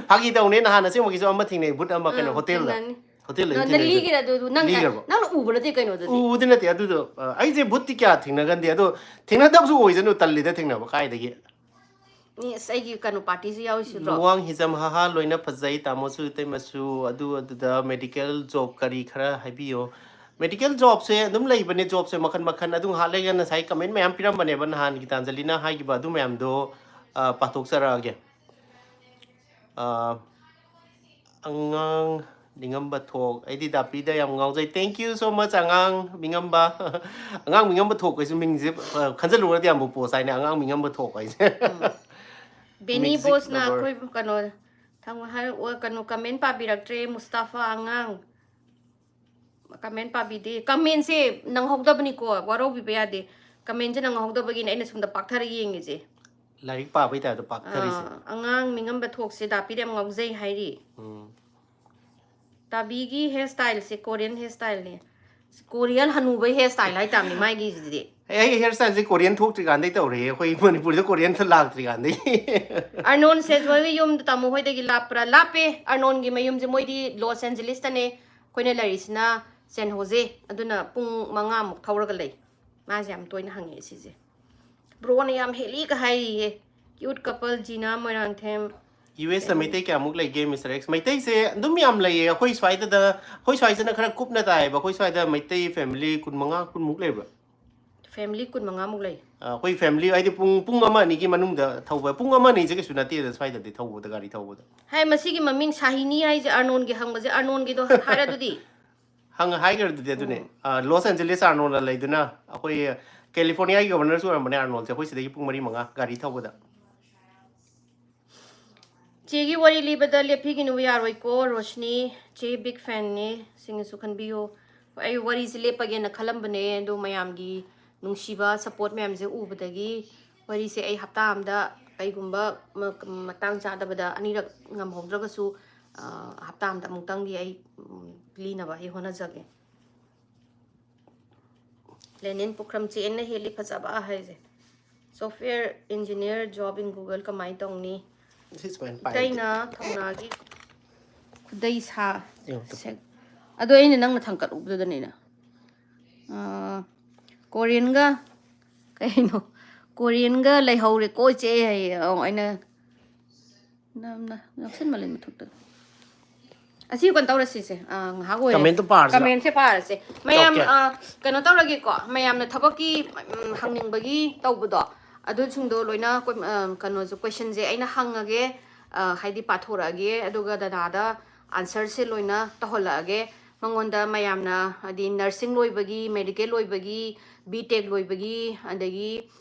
ꯐꯥꯒꯤ ꯇꯧꯅꯦ, ꯅꯍꯥꯟ ꯑꯁꯦꯡꯕꯒꯤꯁꯨ ꯑꯃ ꯊꯦꯡꯅꯩ, ꯚꯨꯠ ꯑꯃ, ꯀꯩꯅꯣ, ꯑꯥ, ꯍꯣꯇꯦꯜꯗ꯫ ꯊꯦꯡꯅꯅꯤ꯫ ꯍꯣꯇꯦꯜꯗ ꯅ-, ꯑꯩꯅ ꯅ ꯊꯦꯡꯅꯩꯁꯦ꯫ ꯂꯤꯒꯦꯔꯥ ꯑꯗꯨ? ꯅꯪ, ꯂꯤꯒ꯭ꯔꯕꯣ? ꯅꯪꯅ ꯎꯕ ꯅꯠꯇꯦ ꯀꯩꯅꯣ ꯑꯗꯨꯗꯤ? ꯎꯕꯗꯤ ꯅꯠꯇꯦ ꯑꯗꯨꯗꯣ꯫ ꯑ, ꯑꯩꯁꯦ ꯚꯨꯠꯇꯤ ꯀꯌꯥ ꯊꯦꯡꯅꯒꯟꯗꯦ, ꯑꯗꯣ ꯊꯦꯡꯅꯗꯕꯁꯨ ꯑꯣꯏꯁꯅꯨ, ꯇꯜꯂꯤꯗ ꯊꯦꯡꯅꯕ ꯀꯥꯏꯗꯒꯤ꯫ ꯃꯤ, ꯑꯁ, ꯑꯩꯒꯤ ꯀꯩꯅꯣ partyꯁꯨ ꯌꯥꯎꯔꯤꯁꯤꯗ꯭ꯔꯣ? ꯂꯨꯋꯥꯡ ꯍꯤꯖꯝ, ꯍꯥꯍꯥ, ꯂꯣꯏꯅ ꯐꯖꯩ, ꯇꯥꯃꯣꯁꯨ ꯏꯇꯩꯃꯁꯨ꯫ ꯑꯗꯨ, ꯑꯗꯨꯗ medical job ꯀꯔꯤ ꯈꯔ ꯍꯥꯏꯕꯤꯌꯣ꯫ Medical jobꯁꯦ ꯑꯗꯨꯝ ꯂꯩꯕꯅꯦ, jobꯁꯦ ꯃꯈꯟ ꯃꯈꯟ꯫ ꯑꯗꯨ ꯉꯥꯏꯍꯥꯛ ꯂꯩꯒ ꯉꯁꯥꯏ comment ꯃꯌꯥꯝ ꯄꯤꯔꯝꯕꯅꯦꯕ, ꯅꯍꯥꯟ ꯒꯤꯇꯥꯟꯖꯂꯤꯅ ꯍꯥꯏꯈꯤꯕ ꯑꯗꯨ ꯃꯌꯥꯝꯗꯣ, ꯑ, ꯄꯥꯊꯣꯛꯆꯔꯛꯑꯒꯦ꯫ ꯑ, ꯑꯉꯥꯡ ꯃꯤꯉꯝꯕ ꯊꯣꯛ꯫ ꯑꯩꯗꯤ ꯗꯥꯄꯤꯗ ꯌꯥꯝ ꯉꯥꯎꯖꯩ꯫ Thank you so much, ꯑꯉꯥꯡ ꯃꯤꯉꯝꯕ꯫ ꯑꯉꯥꯡ ꯃꯤꯉꯝꯕ ꯊꯣꯛ ꯍꯥꯏꯁꯦ ꯃꯤꯡꯁꯦ, ꯑ, ꯈꯟꯖꯜꯂꯨꯔꯗꯤ ꯌꯥꯝꯕꯨ ꯄꯣꯁ ꯍꯥꯏꯅꯦ, ꯑꯉꯥꯡ ꯃꯤꯉꯝꯕ ꯊꯣꯛ ꯍꯥꯏꯁꯦ꯫ ꯕꯦꯅꯤ ꯃ꯭ꯌꯨꯖꯤꯛ ꯕꯣꯁꯅ ꯂꯚꯔ꯫ ꯑꯩꯈꯣꯏ ꯀꯩꯅꯣ, ꯊꯥꯡ-, ꯍꯥꯏ-, ꯑꯣ, ꯀꯩꯅꯣ, ꯀꯃꯦꯟ ꯄꯥꯕꯤꯔꯛꯇ꯭ꯔꯦ, ꯃꯨꯁꯇꯥꯐꯥ ꯑꯉꯥꯡ꯫ ꯀꯃꯦꯟ ꯄꯥꯕꯤꯗꯦ꯫ ꯀꯃꯦꯟꯁꯦ ꯅꯪꯍꯧꯗꯕꯅꯤꯀꯣ, ꯋꯥꯔꯧꯕꯤꯕ ꯌꯥꯗꯦ꯫ ꯀꯃꯦꯟꯁꯦ ꯅꯪꯍꯧꯗꯕꯒꯤꯅꯦ ꯑꯩꯅ ꯁꯣꯝꯗ ꯄꯥꯛꯊꯔ ꯌꯦꯡꯉꯤꯁꯦ꯫ ꯂꯥꯏꯔꯤꯛ ꯄꯥꯕꯩ ꯇꯥꯏꯞꯇ ꯄꯥꯛꯊꯔꯤꯁꯦ꯫ ꯑꯥ, ꯑꯉꯥꯡ ꯃꯤꯉꯝꯕ ꯊꯣꯛꯁꯦ ꯗꯥꯄꯤꯗ ꯌꯥꯝ ꯉꯥꯎꯖꯩ ꯍꯥꯏꯔꯤ꯫ ꯎꯝ꯫ ꯇꯥꯕꯤꯒꯤ ꯍꯦꯌꯔ ꯁ꯭ꯇꯥꯏꯜꯁꯦ ꯀꯣꯔꯤꯌꯟ ꯍꯦꯌꯔ ꯁ꯭ꯇꯥꯏꯜꯅꯦ꯫ ꯀꯣꯔꯤꯌꯟ ꯍꯅꯨꯕꯩ ꯍꯦꯌꯔ ꯁ꯭ꯇꯥꯏꯜ ꯍꯥꯏꯇꯥꯕꯅꯤ ꯃꯥꯏꯒꯤꯁꯤꯗꯤ꯫ ꯑꯦ, ꯑꯩ ꯍꯦꯌꯔ ꯁ꯭ꯇꯥꯏꯜꯁꯦ ꯀꯣꯔꯤꯌꯟ ꯊꯣꯛꯇ꯭ꯔꯤꯀꯥꯟꯗꯩ ꯇꯧꯔꯛꯑꯦ꯫ ꯑꯩꯈꯣꯏ ꯃꯅꯤꯄꯨꯔꯗ ꯀꯣꯔꯤꯌꯟ ꯂꯥꯛꯇ꯭ꯔꯤꯀꯥꯟꯗꯩ꯫ ꯑꯔꯅꯣꯟ ꯁꯦꯖꯣꯏꯒꯤ ꯌꯨꯝꯗꯣ ꯇꯥꯃꯣ ꯍꯣꯏꯗꯒꯤ ꯂꯥꯞꯄ꯭ꯔꯥ? ꯂꯥꯞꯄꯦ꯫ ꯑꯔꯅꯣꯟꯒꯤ ꯃꯌꯨꯝꯁꯦ ꯃꯣꯏꯗꯤ ꯂꯣꯁ ꯑꯦꯟꯖꯦꯂꯤꯁꯇꯅꯦ꯫ ꯑꯩꯈꯣꯏꯅ ꯂꯩꯔꯤꯁꯤꯅ ꯁꯦꯟ ꯍꯣꯖꯦ꯫ ꯑꯗꯨꯅ ꯄꯨꯡ ꯃꯉꯥꯃꯨꯛ ꯊꯧꯔꯒ ꯂꯩ꯫ ꯃꯥꯁꯦ ꯌꯥꯝ ꯇꯣꯏꯅ ꯍꯪꯉꯛꯑꯦ ꯁꯤꯁꯦ꯫ ꯕ꯭ꯔꯣꯅ ꯌꯥꯝ ꯍꯦꯜꯂꯤꯒ ꯍꯥꯏꯔꯤꯌꯦ꯫ Cute couple ꯖꯤꯅꯥ ꯃꯣꯏꯔꯥꯡꯊꯦꯝ꯫ ꯌꯨ ꯑꯦꯁꯇ ꯃꯩꯇꯩ ꯀꯌꯥꯃꯨꯛ ꯂꯩꯒꯦ, ꯃꯤꯁꯇꯔ ꯑꯦꯛꯁ? ꯃꯩꯇꯩꯁꯦ ꯑꯗꯨꯝ ꯌꯥꯝ ꯂꯩꯌꯦ꯫ ꯑꯩꯈꯣꯏ ꯁ꯭ꯋꯥꯏꯗꯗ, ꯑꯩꯈꯣꯏ ꯁ꯭ꯋꯥꯏꯁꯤꯅ ꯈꯔ ꯀꯨꯞꯅ ꯇꯥꯏꯌꯦꯕ꯫ ꯑꯩꯈꯣꯏ ꯁ꯭ꯋꯥꯏꯗ ꯃꯩꯇꯩ ꯐꯦꯃꯤꯂꯤ ꯀꯨꯟꯃꯉꯥ, ꯀꯨꯟꯃꯨꯛ ꯂꯩꯕ꯭ꯔꯥ? ꯐꯦꯃꯤꯂꯤ ꯀꯨꯟꯃꯉꯥꯃꯨꯛ ꯂꯩ꯫ ꯑ, ꯑꯩꯈꯣꯏ ꯐꯦꯃꯤꯂꯤ ꯍꯥꯏꯗꯤ ꯄꯨꯡ, ꯄꯨꯡ ꯑꯃ ꯑꯅꯤꯒꯤ ꯃꯅꯨꯡꯗ ꯊꯧꯕ, ꯄꯨꯡ ꯑꯃ ꯑꯅꯤꯁꯦ ꯀꯩꯁꯨ ꯅꯠꯇꯦꯗ ꯁ꯭ꯋꯥꯏꯗꯗꯤ ꯊꯧꯕꯗ, ꯒꯥꯔꯤ ꯊꯧꯕꯗ꯫ ꯍꯥꯏ, ꯃꯁꯤꯒꯤ ꯃꯃꯤꯡ ꯁꯥꯍꯤꯅꯤ ꯍꯥꯏꯁꯦ ꯑꯔꯅꯣꯟꯒꯤ ꯍꯪꯕꯁꯦ, ꯑꯔꯅꯣꯟꯒꯤꯗꯣ ꯍꯥꯏꯔ ꯑꯗꯨꯗꯤ? ꯍꯪ-, ꯍꯥꯏꯈ꯭ꯔꯗꯨꯗꯤ ꯑꯗꯨꯅꯦ꯫ ꯎꯝ꯫ ꯑ, ꯂꯣꯁ ꯑꯦꯟꯖꯦꯂꯤꯁ ꯑꯥꯔꯅꯣꯜꯗ ꯂꯩꯗꯨꯅ ꯑꯩꯈꯣꯏ ꯀꯦꯂꯤꯐꯣꯔꯅꯤꯌꯥꯒꯤ ꯒꯕꯔꯅꯔꯁꯨ ꯑꯣꯏꯔꯝꯕꯅꯦ ꯑꯥꯔꯅꯣꯜꯁꯦ, ꯑꯩꯈꯣꯏ ꯁꯤꯗꯒꯤ ꯄꯨꯡ ꯃꯔꯤ ꯃꯉꯥ ꯒꯥꯔꯤ ꯊꯧꯕꯗ꯫ ꯆꯦꯒꯤ ꯋꯥꯔꯤ ꯂꯤꯕꯗ ꯂꯦꯞꯄꯤꯒꯅꯨ ꯌꯥꯔꯣꯏꯀꯣ, ꯔꯣꯁꯅꯤ꯫ ꯆꯦ ꯕꯤꯛ ꯐꯦꯟꯅꯦ, ꯁꯤꯡꯅꯁꯨ ꯈꯟꯕꯤꯌꯨ꯫ ꯑꯩ ꯋꯥꯔꯤꯁꯦ ꯂꯦꯞꯄꯒꯦꯅ ꯈꯜꯂꯝꯕꯅꯦ, ꯑꯗꯣ ꯃꯌꯥꯝꯒꯤ ꯅꯨꯡꯁꯤꯕ ꯁꯞꯄꯣꯔꯠ ꯃꯌꯥꯝꯁꯦ ꯎꯕꯗꯒꯤ ꯋꯥꯔꯤꯁꯦ ꯑꯩ ꯍꯞꯇꯥ ꯑꯝꯗ ꯀꯩꯒꯨꯝꯕ ꯃ-, ꯃꯇꯥꯡ ꯆꯥꯗꯕꯗ ꯑꯅꯤꯔꯛ ꯉꯝꯍꯧꯗ꯭ꯔꯒꯁꯨ, ꯑ, ꯍꯞꯇꯥ ꯑꯝꯗ ꯑꯃꯨꯛꯇꯪꯗꯤ ꯑꯩ, ꯎꯝ, ꯂꯤꯅꯕ ꯑꯩ ꯍꯣꯠꯅꯖꯒꯦ꯫ ꯂꯦꯅꯤꯟ ꯄꯨꯈ꯭ꯔꯝ ꯆꯦꯟꯅ ꯍꯦꯜꯂꯤ ꯐꯖꯕ ꯍꯥꯏꯁꯦ꯫ Software engineer job in Google ꯀꯃꯥꯏꯅ ꯇꯧꯅꯤ? ꯁꯤ ꯁꯨꯃꯥꯏꯅ ꯄꯥꯏꯔꯗꯤ꯫ ꯏꯇꯩꯅ ꯊꯧꯅꯥꯒꯤ ꯈꯨꯗꯩ ꯁꯥ-, ꯌꯦꯡꯉꯨ ꯇꯨ꯫ ꯁꯦ-, ꯑꯗꯣ ꯑꯩꯅ ꯅꯪꯅ ꯊꯥꯡꯀꯠꯂꯨꯕꯗꯨꯗꯅꯤꯅ꯫ ꯑꯥ, ꯀꯣꯔꯤꯌꯟꯒ, ꯀꯩꯅꯣ, ꯀꯣꯔꯤꯌꯟꯒ ꯂꯩꯍꯧꯔꯦꯀꯣ ꯏꯆꯦ ꯍꯥꯏꯌꯦ꯫ ꯑꯧ, ꯑꯩꯅ ꯅꯝꯅ ꯅꯛꯁꯟꯃꯜꯂꯦ ꯃꯊꯛꯇ꯫ ꯑꯁꯤ ꯀꯩꯅꯣ ꯇꯧꯔꯁꯤꯁꯦ, ꯑ, ꯉꯥꯏꯍꯥꯛ ꯑꯣꯏꯔꯦ꯫ ꯀꯃꯦꯟꯇꯣ ꯄꯥꯔꯁꯤꯔꯣ? ꯀꯃꯦꯟꯁꯦ ꯄꯥꯔꯁꯦ꯫ ꯃꯌꯥꯝ, ꯑꯣꯀꯦ꯫ ꯑ, ꯀꯩꯅꯣ ꯇꯧꯔꯒꯦꯀꯣ, ꯃꯌꯥꯝꯅ ꯊꯕꯛꯀꯤ, ꯎꯝ, ꯍꯪꯅꯤꯡꯕꯒꯤ ꯇꯧꯕꯗꯣ, ꯑꯗꯨꯁꯤꯡꯗꯣ ꯂꯣꯏꯅ ꯀꯣꯏ-, ꯑ, ꯀꯩꯅꯣꯁꯨ, ꯀꯣꯏꯁꯟꯁꯦ ꯑꯩꯅ ꯍꯪꯉꯒꯦ, ꯑ, ꯍꯥꯏꯗꯤ ꯄꯥꯊꯣꯔꯛꯑꯒꯦ, ꯑꯗꯨꯒ ꯗꯗꯥꯗ, ꯑꯟꯁꯔꯁꯦ ꯂꯣꯏꯅ ꯇꯧꯍꯜꯂꯛꯑꯒꯦ꯫ ꯃꯉꯣꯟꯗ ꯃꯌꯥꯝꯅ ꯍꯥꯏꯗꯤ ꯅꯔꯁꯤꯡ ꯂꯣꯏꯕꯒꯤ, ꯃꯦꯗꯤꯀꯦꯜ ꯂꯣꯏꯕꯒꯤ, ꯕꯤ ꯇꯦꯛ ꯂꯣꯏꯕꯒꯤ, ꯑꯗꯒꯤ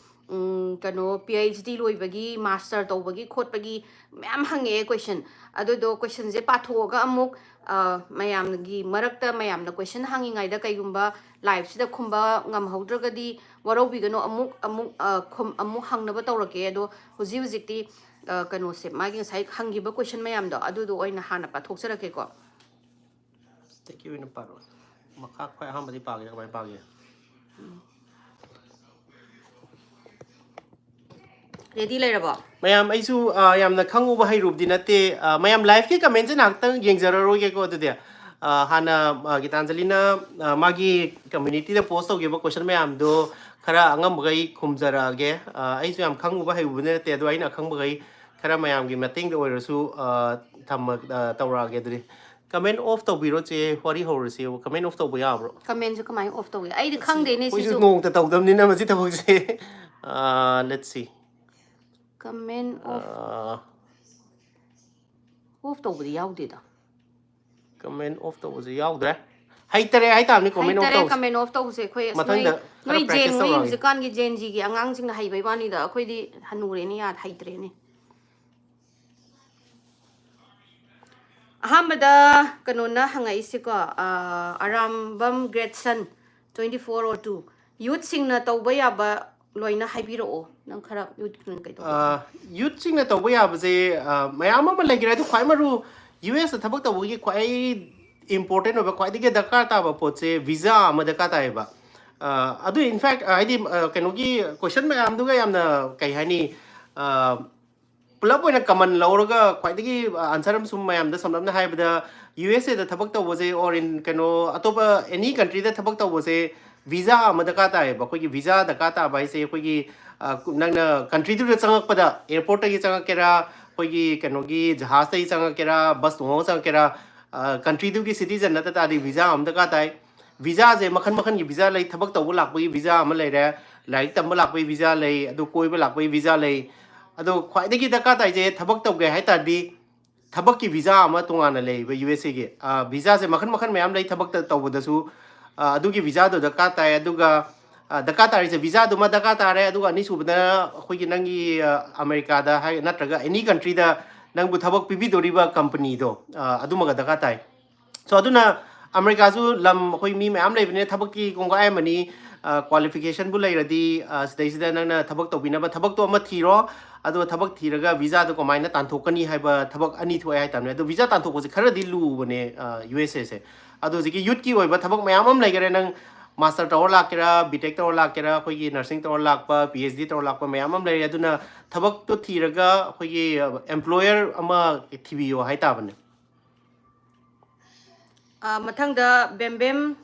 ꯎꯝ, ꯀꯩꯅꯣ, ꯄꯤ ꯑꯩꯆ ꯗꯤ ꯂꯣꯏꯕꯒꯤ, ꯃꯥꯁꯇꯔ ꯇꯧꯕꯒꯤ ꯈꯣꯠꯄꯒꯤ ꯃꯌꯥꯝ ꯍꯪꯉꯛꯑꯦ ꯀꯣꯏꯁꯟ꯫ ꯑꯗꯨꯗꯣ ꯀꯣꯏꯁꯟꯁꯦ ꯄꯥꯊꯣꯛꯑꯒ ꯑꯃꯨꯛ, ꯑ, ꯃꯌꯥꯝꯒꯤ ꯃꯔꯛꯇ ꯃꯌꯥꯝꯅ ꯀꯣꯏꯁꯟ ꯍꯪꯉꯤꯉꯩꯗ ꯀꯩꯒꯨꯝꯕ ꯂꯥꯏꯞꯁꯤꯗ ꯈꯨꯝꯕ ꯉꯝꯍꯧꯗ꯭ꯔꯒꯗꯤ ꯋꯥꯔꯧꯕꯤꯒꯅꯨ, ꯑꯃꯨꯛ, ꯑꯃꯨꯛ, ꯑ, ꯈꯨꯝ-, ꯑꯃꯨꯛ ꯍꯪꯅꯕ ꯇꯧꯔꯛꯀꯦ꯫ ꯑꯗꯣ ꯍꯧꯖꯤꯛ ꯍꯧꯖꯤꯛꯇꯤ, ꯑ, ꯀꯩꯅꯣꯁꯦ, ꯃꯥꯒꯤ ꯉꯁꯥꯏ ꯍꯪꯈꯤꯕ ꯀꯣꯏꯁꯟ ꯃꯌꯥꯝꯗꯣ ꯑꯗꯨꯗꯣ ꯑꯣꯏꯅ ꯍꯥꯟꯅ ꯄꯥꯊꯣꯛꯆꯔꯛꯀꯦꯀꯣ꯫ ꯁꯤꯗꯒꯤ ꯑꯣꯏꯅ ꯄꯥꯔꯛꯑꯣ꯫ ꯃꯈꯥ ꯈ꯭ꯋꯥꯏ ꯑꯍꯥꯟꯕꯗꯤ ꯄꯥꯒꯦ, ꯀꯃꯥꯏꯅ ꯄꯥꯒꯦ? ꯔꯦꯗꯤ ꯂꯩꯔꯕꯣ? ꯃꯌꯥꯝ, ꯑꯩꯁꯨ, ꯑ, ꯌꯥꯝꯅ ꯈꯪꯉꯨꯕ ꯍꯩꯔꯨꯕꯗꯤ ꯅꯠꯇꯦ꯫ ꯑ, ꯃꯌꯥꯝ ꯂꯥꯏꯐꯀꯤ ꯀꯃꯦꯟꯁꯦ ꯉꯥꯏꯍꯥꯛꯇꯪ ꯌꯦꯡꯖꯔꯔꯣꯏꯒꯦꯀꯣ꯫ ꯑꯗꯨꯗꯤ, ꯑ, ꯍꯥꯟꯅ, ꯑ, ꯒꯤꯇꯥꯟꯖꯂꯤꯅ, ꯑ, ꯃꯥꯒꯤ ꯀꯝꯃ꯭ꯌꯨꯅꯤꯇꯤꯗ ꯄꯣꯁ ꯇꯧꯈꯤꯕ ꯀꯣꯏꯁꯟ ꯃꯌꯥꯝꯗꯣ ꯈꯔ ꯑꯉꯝꯕꯈꯩ ꯈꯨꯝꯖꯔꯛꯑꯒꯦ꯫ ꯑ, ꯑꯩꯁꯨ ꯌꯥꯝ ꯈꯪꯉꯨꯕ ꯍꯩꯔꯨꯕꯗꯤ ꯅꯠꯇꯦ, ꯑꯗꯣ ꯑꯩꯅ ꯑꯈꯪꯕꯈꯩ ꯈꯔ ꯃꯌꯥꯝꯒꯤ ꯃꯇꯦꯡꯗ ꯑꯣꯏꯔꯁꯨ, ꯑ, ꯊꯝꯃ-, ꯑ, ꯇꯧꯔꯛꯑꯒꯦ꯫ ꯑꯗꯨꯗꯤ ꯀꯃꯦꯟ ꯑꯣꯐ ꯇꯧꯕꯤꯔꯣ, ꯆꯦ, ꯋꯥꯔꯤ ꯍꯧꯔꯁꯤ꯫ ꯀꯃꯦꯟ ꯑꯣꯐ ꯇꯧꯕ ꯌꯥꯕ꯭ꯔꯣ? ꯀꯃꯦꯟꯁꯦ ꯀꯃꯥꯏꯅ ꯑꯣꯐ ꯇꯧꯏ? ꯑꯩꯗꯤ ꯈꯪꯗꯦꯅꯦ ꯑꯩꯈꯣꯏꯁꯨ ꯁꯤꯁꯨ꯫ ꯅꯣꯡꯃꯇ ꯇꯧꯗꯕꯅꯤꯅ ꯃꯁꯤ ꯊꯕꯛꯁꯦ꯫ ꯑ, let's see. ꯀꯃꯦꯟ ꯑꯣꯐ, ꯑ, ꯑꯣꯐ ꯇꯧꯕꯗꯤ ꯌꯥꯎꯗꯦꯗ꯫ ꯀꯃꯦꯟ ꯑꯣꯐ ꯇꯧꯕꯁꯦ ꯌꯥꯎꯗ꯭ꯔꯦ꯫ ꯍꯩꯇꯔꯦ ꯍꯥꯏꯇꯥꯕꯅꯤ ꯀꯃꯦꯟ ꯑꯣꯐ ꯍꯩꯇꯔꯦ ꯇꯧꯕꯁꯦ꯫ ꯀꯃꯦꯟ ꯑꯣꯐ ꯇꯧꯕꯁꯦ꯫ ꯑꯩꯈꯣꯏ ꯑꯁ, ꯅꯣꯏ, ꯃꯊꯪꯗ ꯈꯔ ꯅꯣꯏ ꯖꯦꯟ, practice ꯅꯣꯏ ꯇꯧꯔꯛꯑꯒꯦ꯫ ꯍꯧꯖꯤꯛꯀꯥꯟꯒꯤ ꯖꯦꯟ ꯖꯤꯒꯤ ꯑꯉꯥꯡꯁꯤꯡꯅ ꯍꯩꯕꯩ ꯋꯥꯅꯤꯗ, ꯑꯩꯈꯣꯏꯗꯤ ꯍꯅꯨꯔꯦꯅꯦ, ꯌꯥꯗ, ꯍꯩꯇ꯭ꯔꯦꯅꯦ꯫ ꯑꯍꯥꯟꯕꯗ ꯀꯩꯅꯣꯅ ꯍꯪꯉꯛꯏꯁꯦꯀꯣ, ꯑ, Arambam ꯒ꯭ꯔꯦꯠꯁꯟ, twenty four oh two, ꯌꯨꯠꯁꯤꯡꯅ ꯇꯧꯕ ꯌꯥꯕ ꯂꯣꯏꯅ ꯍꯥꯏꯕꯤꯔꯛꯑꯣ꯫ ꯅꯪ ꯈꯔ ꯌꯨꯠ ꯀꯩꯗꯧꯕ? ꯑ, ꯌꯨꯠꯁꯤꯡꯅ ꯇꯧꯕ ꯌꯥꯕꯁꯦ, ꯑ, ꯃꯌꯥꯝ ꯑꯃ ꯂꯩꯈ꯭ꯔꯦ, ꯑꯗꯨ ꯈ꯭ꯋꯥꯏ ꯃꯔꯨ, ꯌꯨ ꯑꯦꯁꯇ ꯊꯕꯛ ꯇꯧꯕꯒꯤ ꯈ꯭ꯋꯥꯏ ꯏꯝꯄꯣꯔꯇꯦꯟ ꯑꯣꯏꯕ, ꯈ꯭ꯋꯥꯏꯗꯒꯤ ꯗꯔꯀꯥꯔ ꯇꯥꯕ ꯄꯣꯠꯁꯦ ꯚꯤꯖꯥ ꯑꯃ ꯗꯔꯀꯥꯔ ꯇꯥꯏꯌꯦꯕ꯫ ꯑ, ꯑꯗꯨ, in fact, ꯑ, ꯍꯥꯏꯗꯤ, ꯑ, ꯀꯩꯅꯣꯒꯤ ꯀꯣꯏꯁꯟ ꯃꯌꯥꯝꯗꯨꯒ ꯌꯥꯝꯅ, ꯀꯩ ꯍꯥꯏꯅꯤ, ꯑ, ꯄꯨꯂꯞ ꯑꯣꯏꯅ ꯀꯃꯟ ꯂꯧꯔꯒ ꯈ꯭ꯋꯥꯏꯗꯒꯤ, ꯑ, ꯑꯟꯁꯔ ꯑꯃ ꯁꯨꯝ ꯃꯌꯥꯝꯗ ꯁꯝꯂꯞꯅ ꯍꯥꯏꯕꯗ, ꯌꯨ ꯑꯦꯁ ꯑꯦꯗ ꯊꯕꯛ ꯇꯧꯕꯁꯦ, or in, ꯀꯩꯅꯣ, ꯑꯇꯣꯞꯄ ꯑꯦꯅꯤ ꯀꯟꯇ꯭ꯔꯤꯗ ꯊꯕꯛ ꯇꯧꯕꯁꯦ, ꯚꯤꯖꯥ ꯑꯃ ꯗꯔꯀꯥꯔ ꯇꯥꯏꯌꯦꯕ꯫ ꯑꯩꯈꯣꯏꯒꯤ ꯚꯤꯖꯥ ꯗꯔꯀꯥꯔ ꯇꯥꯕ ꯍꯥꯏꯁꯦ, ꯑꯩꯈꯣꯏꯒꯤ, ꯑ, ꯀꯨ-, ꯅꯪꯅ ꯀꯟꯇ꯭ꯔꯤꯗꯨꯗ ꯆꯪꯉꯛꯄꯗ, ꯑꯦꯌꯔꯄꯣꯔꯠꯇꯒꯤ ꯆꯪꯉꯛꯀꯦꯔꯥ, ꯑꯩꯈꯣꯏꯒꯤ ꯀꯩꯅꯣꯒꯤ ꯖꯍꯥꯖꯇꯒꯤ ꯆꯪꯉꯛꯀꯦꯔꯥ, ꯕꯁ ꯇꯣꯡꯉꯒ ꯆꯪꯉꯛꯀꯦꯔꯥ, ꯑ, ꯀꯟꯇ꯭ꯔꯤꯗꯨꯒꯤ ꯁꯤꯇꯤꯖꯟ ꯅꯠꯇ ꯇꯥꯔꯗꯤ ꯚꯤꯖꯥ ꯑꯃ ꯗꯔꯀꯥꯔ ꯇꯥꯏ꯫ ꯚꯤꯖꯥꯁꯦ ꯃꯈꯜ ꯃꯈꯜꯒꯤ ꯚꯤꯖꯥ ꯂꯩ꯫ ꯊꯕꯛ ꯇꯧꯕ ꯂꯥꯛꯄꯒꯤ ꯚꯤꯖꯥ ꯑꯃ ꯂꯩꯔꯦ, ꯂꯥꯏꯔꯤꯛ ꯇꯝꯕ ꯂꯥꯛꯄꯒꯤ ꯚꯤꯖꯥ ꯂꯩ, ꯑꯗꯨ ꯀꯣꯏꯕ ꯂꯥꯛꯄꯒꯤ ꯚꯤꯖꯥ ꯂꯩ꯫ ꯑꯗꯣ ꯈ꯭ꯋꯥꯏꯗꯒꯤ ꯗꯔꯀꯥꯔ ꯇꯥꯏꯁꯦ, ꯊꯕꯛ ꯇꯧꯒꯦ ꯍꯥꯏ ꯇꯥꯔꯗꯤ, ꯊꯕꯛꯀꯤ ꯚꯤꯖꯥ ꯑꯃ ꯇꯣꯉꯥꯟꯅ ꯂꯩꯌꯦꯕ ꯌꯨ ꯑꯦꯁ ꯑꯦꯒꯤ꯫ ꯚꯤꯖꯥꯁꯦ ꯃꯈꯜ ꯃꯈꯜ ꯃꯌꯥꯝ ꯂꯩ ꯊꯕꯛꯇ ꯇꯧꯕꯗꯁꯨ꯫ ꯑ, ꯑꯗꯨꯒꯤ ꯚꯤꯖꯥꯗꯣ ꯗꯔꯀꯥꯔ ꯇꯥꯏ꯫ ꯑꯗꯨꯒ ꯑ, ꯗꯔꯀꯥꯔ ꯇꯥꯔꯤꯁꯦ ꯚꯤꯖꯥꯗꯨꯃ ꯗꯔꯀꯥꯔ ꯇꯥꯔꯦ꯫ ꯑꯗꯨꯒ ꯑꯅꯤꯁꯨꯕꯗ ꯑꯩꯈꯣꯏꯒꯤ ꯅꯪꯒꯤ ꯑ, ꯑꯃꯦꯔꯤꯀꯥꯗ ꯍꯥꯏ ꯅꯠꯇ꯭ꯔꯒ ꯑꯦꯅꯤ ꯀꯟꯇ꯭ꯔꯤꯗ ꯅꯪꯕꯨ ꯊꯕꯛ ꯄꯤꯕꯤꯗꯣꯔꯤꯕ ꯀꯝꯄꯅꯤꯗꯣ, ꯑ, ꯑꯗꯨꯃꯒ ꯗꯔꯀꯥꯔ ꯇꯥꯏ꯫ ꯁꯣ ꯑꯗꯨꯅ ꯑꯃꯦꯔꯤꯀꯥꯁꯨ ꯂꯝ ꯑꯩꯈꯣꯏ ꯃꯤ ꯃꯌꯥꯝ ꯂꯩꯕꯅꯤꯅ ꯊꯕꯛꯀꯤ ꯀꯣꯡꯒꯥꯏ ꯑꯃꯅꯤ꯫ ꯀ꯭ꯋꯥꯂꯤꯐꯤꯀꯦꯁꯟꯕꯨ ꯂꯩꯔꯗꯤ ꯑ, ꯁꯤꯗꯩꯁꯤꯗ ꯅꯪꯅ ꯊꯕꯛ ꯇꯧꯕꯤꯅꯕ ꯊꯕꯛꯇꯣ ꯑꯃ ꯊꯤꯔꯣ꯫ ꯑꯗꯨꯒ ꯊꯕꯛ ꯊꯤꯔꯒ ꯚꯤꯖꯥꯗꯣ ꯀꯃꯥꯏꯅ ꯇꯥꯟꯊꯣꯛꯀꯅꯤ ꯍꯥꯏꯕ ꯊꯕꯛ ꯑꯅꯤ ꯊꯣꯛꯑꯦ ꯍꯥꯏꯇꯥꯔꯦ꯫ ꯑꯗꯣ ꯚꯤꯖꯥ ꯇꯥꯟꯊꯣꯛꯄꯁꯦ ꯈꯔꯗꯤ ꯂꯨꯕꯅꯦ ꯌꯨ ꯑꯦꯁ ꯑꯦꯁꯦ꯫ ꯑꯗꯣ ꯍꯧꯖꯤꯛꯀꯤ ꯌꯨꯠꯀꯤ ꯑꯣꯏꯕ ꯊꯕꯛ ꯃꯌꯥꯝ ꯑꯃ ꯂꯩꯈꯔꯦ꯫ ꯅꯪ ꯃꯥꯁꯇꯔ ꯇꯧꯔ ꯂꯥꯛꯀꯦꯔꯥ, ꯕꯤ ꯇꯦꯛ ꯇꯧꯔ ꯂꯥꯛꯀꯦꯔꯥ, ꯑꯩꯈꯣꯏꯒꯤ ꯅꯔꯁꯤꯡ ꯇꯧꯔ ꯂꯥꯛꯄ, ꯄꯤ ꯑꯩꯆ ꯗꯤ ꯇꯧꯔ ꯂꯥꯛꯄ ꯃꯌꯥꯝ ꯑꯃ ꯂꯩꯔꯦ꯫ ꯑꯗꯨꯅ ꯊꯕꯛꯇꯣ ꯊꯤꯔꯒ ꯑꯩꯈꯣꯏꯒꯤ ꯑꯦꯝꯄ꯭ꯂꯣꯌꯔ ꯑꯃ ꯊꯤꯕꯤꯌꯣ ꯍꯥꯏꯇꯥꯕꯅꯦ꯫ ꯑ, ꯃꯊꯪꯗ ꯕꯦꯝꯕꯦꯝ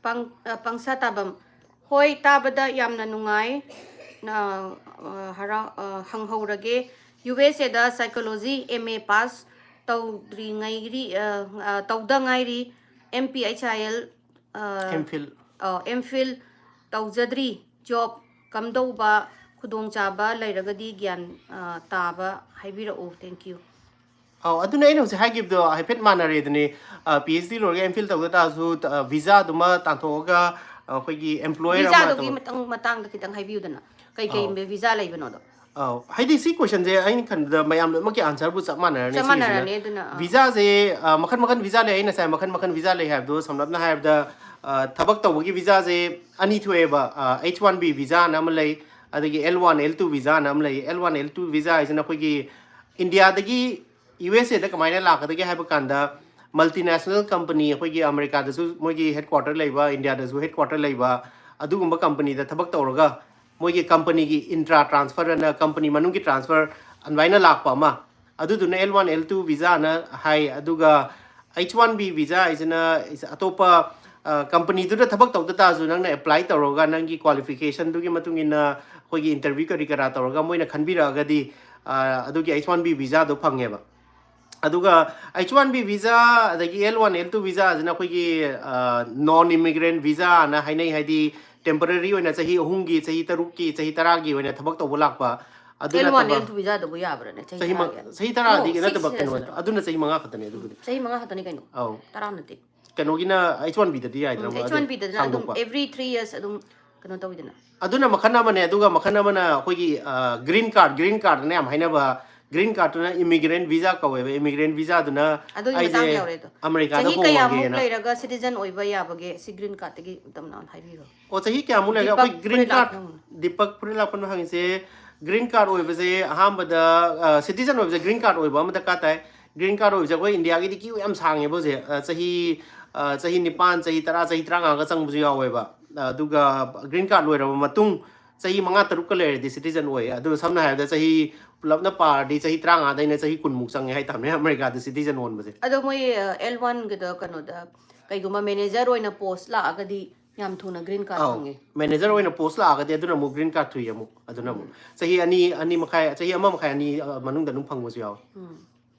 ꯄꯪ-, ꯑ, ꯄꯪꯁꯥ ꯇꯥꯕꯝ꯫ ꯍꯣꯏ, ꯇꯥꯕꯗ ꯌꯥꯝꯅ ꯅꯨꯡꯉꯥꯏ꯫ ꯑ, ꯑ, ꯍꯔꯥꯎ-, ꯑ, ꯍꯪꯍꯧꯔꯒꯦ꯫ ꯌꯨ ꯑꯦꯁ ꯑꯦꯗ psychology M A pass ꯇꯧꯗ꯭ꯔꯤꯉꯩꯔꯤ, ꯑ, ꯑ, ꯇꯧꯗ ꯉꯥꯏꯔꯤ꯫ M P H I L, ꯑ, ꯑꯦꯝ ꯐꯤꯜ꯫ ꯑ, M Phil ꯇꯧꯖꯗ꯭ꯔꯤ꯫ Job ꯀꯝꯗꯧꯕ ꯈꯨꯗꯣꯡꯆꯥꯕ ꯂꯩꯔꯒꯗꯤ ꯒ꯭ꯌꯥꯟ, ꯑ, ꯇꯥꯕ ꯍꯥꯏꯕꯤꯔꯛꯎ꯫ Thank you꯫ ꯑꯧ, ꯑꯗꯨꯅ ꯑꯩꯅ ꯍꯧꯖꯤꯛ ꯍꯥꯏꯈꯤꯕꯗꯣ ꯍꯥꯏꯐꯦꯠ ꯃꯥꯟꯅꯔꯦ ꯑꯗꯨꯅꯤ꯫ ꯄꯤ ꯑꯩꯆ ꯗꯤ ꯂꯣꯏꯔꯒ ꯑꯦꯝ ꯐꯤꯜ ꯇꯧꯗ ꯇꯥꯔꯁꯨ, ꯚꯤꯖꯥꯗꯨꯃ ꯇꯥꯟꯊꯣꯛꯑꯒ ꯑꯩꯈꯣꯏꯒꯤ ꯑꯦꯝꯄ꯭ꯂꯣꯌꯔ ꯑꯃ ꯚꯤꯖꯥꯗꯨꯒꯤ ꯇꯧ- ꯃꯇꯥꯡ-, ꯃꯇꯥꯡꯗ ꯈꯤꯇꯪ ꯍꯥꯏꯕꯤꯌꯨꯗꯅ, ꯀꯩꯀꯩ ꯑꯧ꯫ ꯚꯤꯖꯥ ꯂꯩꯕꯅꯣꯗꯣ? ꯑꯧ, ꯍꯥꯏꯗꯤ ꯁꯤ ꯀꯣꯏꯁꯟꯁꯦ ꯑꯩꯅ ꯈꯟꯕꯗ ꯃꯌꯥꯝ ꯂꯣꯏꯅꯃꯛꯀꯤ ꯑꯟꯁꯔꯕꯨ ꯆꯞ ꯃꯥꯟꯅꯔꯅꯤ ꯆꯞ ꯁꯤꯒꯤꯁꯤꯅ꯫ ꯃꯥꯟꯅꯔꯅꯤ ꯑꯗꯨꯅ, ꯑꯥ꯫ ꯚꯤꯖꯥꯁꯦ ꯑ, ꯃꯈꯜ ꯃꯈꯜ ꯚꯤꯖꯥ ꯂꯩ꯫ ꯑꯩ ꯉꯁꯥꯏ ꯃꯈꯜ ꯃꯈꯜ ꯚꯤꯖꯥ ꯂꯩ ꯍꯥꯏꯕꯗꯣ ꯁꯝꯂꯞꯅ ꯍꯥꯏꯔꯕꯗ, ꯑ, ꯊꯕꯛ ꯇꯧꯕꯒꯤ ꯚꯤꯖꯥꯁꯦ ꯑꯅꯤ ꯊꯣꯛꯑꯦꯕ꯫ ꯑꯩꯆ ꯋꯥꯟ ꯕꯤ ꯚꯤꯖꯥꯅ ꯑꯃ ꯂꯩ, ꯑꯗꯒꯤ L one L two ꯚꯤꯖꯥꯅ ꯑꯃ ꯂꯩ꯫ L one L two visa ꯍꯥꯏꯁꯤꯅ ꯑꯩꯈꯣꯏꯒꯤ ꯏꯟꯗꯤꯌꯥꯗꯒꯤ ꯌꯨ ꯑꯦꯁ ꯑꯦꯗ ꯀꯃꯥꯏꯅ ꯂꯥꯛꯀꯗꯒꯦ ꯍꯥꯏꯕ ꯀꯥꯟꯗ, ꯃꯜꯇꯤꯅꯦꯁꯅꯦꯜ ꯀꯝꯄꯅꯤ ꯑꯩꯈꯣꯏꯒꯤ ꯑꯃꯦꯔꯤꯀꯥꯗꯁꯨ ꯃꯣꯏꯒꯤ ꯍꯦꯗ ꯀ꯭ꯋꯥꯇꯔ ꯂꯩꯕ, ꯏꯟꯗꯤꯌꯥꯗꯁꯨ ꯍꯦꯗ ꯀ꯭ꯋꯥꯇꯔ ꯂꯩꯕ, ꯑꯗꯨꯒꯨꯝꯕ ꯀꯝꯄꯅꯤꯗ ꯊꯕꯛ ꯇꯧꯔꯒ ꯃꯣꯏꯒꯤ ꯀꯝꯄꯅꯤꯒꯤ ꯏꯟꯇ꯭ꯔꯥ ꯇ꯭ꯔꯥꯟꯁꯐꯔ ꯑꯅ ꯀꯝꯄꯅꯤ ꯃꯅꯨꯡꯒꯤ ꯇ꯭ꯔꯥꯟꯁꯐꯔ ꯑꯗꯨꯃꯥꯏꯅ ꯂꯥꯛꯄ ꯑꯃ, ꯑꯗꯨꯗꯨꯅ L one L two ꯚꯤꯖꯥꯅ ꯍꯥꯏ꯫ ꯑꯗꯨꯒ ꯑꯩꯆ ꯋꯥꯟ ꯕꯤ ꯚꯤꯖꯥ ꯍꯥꯏꯁꯤꯅ ꯑꯇꯣꯞꯄ, ꯑ, ꯀꯝꯄꯅꯤꯗꯨꯗ ꯊꯕꯛ ꯇꯧꯗ ꯇꯥꯔꯁꯨ ꯅꯪꯅ ꯑꯦꯄ꯭ꯂꯥꯏ ꯇꯧꯔꯒ ꯅꯪꯒꯤ ꯀ꯭ꯋꯥꯂꯤꯐꯤꯀꯦꯁꯟꯗꯨꯒꯤ ꯃꯇꯨꯡ ꯏꯟꯅ ꯑꯩꯈꯣꯏꯒꯤ ꯏꯟꯇꯔꯚ꯭ꯌꯨ ꯀꯔꯤ ꯀꯔꯥ ꯇꯧꯔꯒ ꯃꯣꯏꯅ ꯈꯟꯕꯤꯔꯛꯑꯒꯗꯤ, ꯑ, ꯑꯗꯨꯒꯤ ꯑꯩꯆ ꯋꯥꯟ ꯕꯤ ꯚꯤꯖꯥꯗꯣ ꯐꯪꯉꯦꯕ꯫ ꯑꯗꯨꯒ ꯑꯩꯆ ꯋꯥꯟ ꯕꯤ ꯚꯤꯖꯥ ꯑꯗꯒꯤ L one L two ꯚꯤꯖꯥꯁꯤꯅ ꯑꯩꯈꯣꯏꯒꯤ, ꯑ, ꯅꯣꯟ ꯏꯃꯤꯒ꯭ꯔꯦꯟ ꯚꯤꯖꯥꯅ ꯍꯥꯏꯅꯩ꯫ ꯍꯥꯏꯗꯤ ꯇꯦꯝꯄꯔꯔꯤ ꯑꯣꯏꯅ ꯆꯍꯤ ꯑꯍꯨꯝꯒꯤ, ꯆꯍꯤ ꯇꯔꯨꯛꯀꯤ, ꯆꯍꯤ ꯇꯔꯥꯒꯤ ꯑꯣꯏꯅ ꯊꯕꯛ ꯇꯧꯕ ꯂꯥꯛꯄ꯫ ꯑꯗꯨ ꯑꯦꯜ ꯋꯥꯟ ꯅꯠꯇꯕ ꯑꯦꯜ ꯇꯨ ꯚꯤꯖꯥꯗꯕꯨ ꯌꯥꯕ꯭ꯔꯥꯅꯦ? ꯆꯍꯤ ꯆꯍꯤ ꯃ- ꯇꯔꯥꯒꯤ? ꯆꯍꯤ ꯇꯔꯥꯗꯤ No, ꯅꯠꯇꯕ six years ꯀꯩꯅꯣ, ꯅꯠꯇ꯭ꯔꯣ? ꯑꯗꯨꯅ ꯆꯍꯤ ꯃꯉꯥ ꯈꯛꯇꯅꯦ ꯑꯗꯨꯕꯨꯗꯤ. ꯆꯍꯤ ꯃꯉꯥ ꯈꯛꯇꯅꯤ ꯀꯩꯅꯣ. ꯑꯧ. ꯇꯔꯥ ꯅꯠꯇꯦ. ꯀꯩꯅꯣꯒꯤꯅ ꯑꯩꯆ ꯋꯥꯟ ꯕꯤꯗꯗꯤ ꯌꯥꯏꯗꯅ, ꯎꯝ, ꯑꯗꯨ ꯑꯩꯆ ꯋꯥꯟ ꯕꯤꯗꯅ ꯑꯗꯨꯝ ꯁꯥꯡꯗꯣꯛꯄ. Every three years ꯑꯗꯨꯝ ꯀꯩꯅꯣ ꯇꯧꯋꯤꯗꯅ. ꯑꯗꯨꯅ ꯃꯈꯜ ꯑꯃꯅꯦ, ꯑꯗꯨꯒ ꯃꯈꯜ ꯑꯃꯅ ꯑꯩꯈꯣꯏꯒꯤ ꯒ꯭ꯔꯤꯟ ꯀꯥꯔꯗ, ꯒ꯭ꯔꯤꯟ ꯀꯥꯔꯗꯅ ꯌꯥꯝ ꯍꯥꯏꯅꯕ. Green ꯀꯥꯔꯗꯇꯨꯅ ꯏꯃꯤꯒ꯭ꯔꯦꯟ visa ꯀꯧꯋꯦꯕ. ꯏꯃꯤꯒ꯭ꯔꯦꯟ ꯚꯤꯖꯥꯗꯨꯅ ꯑꯗꯨꯒꯤ ꯑꯩꯁꯦ ꯃꯇꯥꯡ ꯌꯥꯎꯔꯦ ꯑꯗꯣ. ꯑꯃꯦꯔꯤꯀꯥꯗ ꯆꯍꯤ ꯀꯌꯥꯃꯨꯛ ꯍꯣꯡꯉꯒꯦꯅ. ꯂꯩꯔꯒ ꯁꯤꯇꯤꯖꯟ ꯑꯣꯏꯕ ꯌꯥꯕꯒꯦ ꯁꯤ ꯒ꯭ꯔꯤꯟ ꯀꯥꯔꯗꯇꯒꯤ ꯇꯝꯅ ꯍꯥꯏꯕꯤꯔꯣ? ꯑꯣ, ꯆꯍꯤ ꯀꯌꯥꯃꯨꯛ ꯂꯩꯔꯒ ꯑꯩꯈꯣꯏ ꯗꯤꯄꯛ ꯒ꯭ꯔꯤꯟ ꯄ꯭ꯔꯤꯂꯥꯞ ꯀꯥꯔꯗ, ꯅꯪ. ꯗꯤꯄꯛ ꯄ꯭ꯔꯤꯂꯥꯞ ꯀꯟꯕ ꯍꯪꯉꯤꯁꯦ, ꯒ꯭ꯔꯤꯟ ꯀꯥꯔꯗ ꯑꯣꯏꯕꯁꯦ ꯑꯍꯥꯟꯕꯗ, ꯁꯤꯇꯤꯖꯟ ꯑꯣꯏꯕꯁꯦ ꯒ꯭ꯔꯤꯟ ꯀꯥꯔꯗ ꯑꯣꯏꯕ ꯑꯃ ꯗꯔꯀꯥꯔ ꯇꯥꯏ. ꯒ꯭ꯔꯤꯟ ꯀꯥꯔꯗ ꯑꯣꯏꯕꯁꯦ ꯑꯩꯈꯣꯏ ꯏꯟꯗꯤꯌꯥꯒꯤꯗꯤ ꯀ꯭ꯌꯨ ꯌꯥꯝ ꯁꯥꯡꯉꯦꯕ ꯍꯧꯖꯤꯛ. ꯑ, ꯆꯍꯤ, ꯑ, ꯆꯍꯤ ꯅꯤꯄꯥꯟ, ꯆꯍꯤ ꯇꯔꯥ, ꯆꯍꯤ ꯇꯔꯥꯃꯉꯥꯒ ꯆꯪꯕꯁꯨ ꯌꯥꯎꯋꯦꯕ. ꯑꯗꯨꯒ ꯒ꯭ꯔꯤꯟ ꯀꯥꯔꯗ ꯂꯣꯏꯔꯕ ꯃꯇꯨꯡ ꯆꯍꯤ ꯃꯉꯥ ꯇꯔꯨꯛꯀ ꯂꯩꯔꯗꯤ ꯁꯤꯇꯤꯖꯟ ꯑꯣꯏꯌꯦ. ꯑꯗꯨ ꯁꯝꯅ ꯍꯥꯏꯔꯕꯗ ꯆꯍꯤ ꯄꯨꯂꯞꯅ ꯄꯥꯔꯗꯤ ꯆꯍꯤ ꯇꯔꯥꯃꯉꯥꯗꯩꯅ ꯆꯍꯤ ꯀꯨꯟꯃꯨꯛ ꯆꯪꯉꯦ ꯍꯥꯏꯇꯥꯔꯦ ꯑꯃꯦꯔꯤꯀꯥꯗ ꯁꯤꯇꯤꯖꯟ ꯑꯣꯟꯕꯁꯦ. ꯑꯗꯣ ꯃꯣꯏ ꯑꯦꯜ ꯋꯥꯟꯒꯤꯗ ꯀꯩꯅꯣꯗ ꯀꯩꯒꯨꯝꯕ ꯃꯦꯅꯦꯖꯔ ꯑꯣꯏꯅ ꯄꯣꯁ ꯂꯥꯛꯑꯒꯗꯤ ꯌꯥꯝ ꯊꯨꯅ ꯒ꯭ꯔꯤꯟ ꯀꯥꯔꯗ ꯑꯧ, ꯐꯪꯉꯦ. ꯃꯦꯅꯦꯖꯔ ꯑꯣꯏꯅ ꯄꯣꯁ ꯂꯥꯛꯑꯒꯗꯤ ꯑꯗꯨꯅ ꯑꯃꯨꯛ ꯒ꯭ꯔꯤꯟ ꯀꯥꯔꯗ ꯊꯨꯏ ꯑꯃꯨꯛ. ꯑꯗꯨꯅ ꯑꯃꯨꯛ ꯆꯍꯤ ꯑꯅꯤ, ꯑꯅꯤ ꯃꯈꯥꯏ, ꯆꯍꯤ ꯑꯃ ꯃꯈꯥꯏ, ꯑꯅꯤ, ꯑ, ꯃꯅꯨꯡꯗ ꯑꯗꯨꯝ ꯐꯪꯕꯁꯨ ꯌꯥꯎꯋꯤ. ꯎꯝ.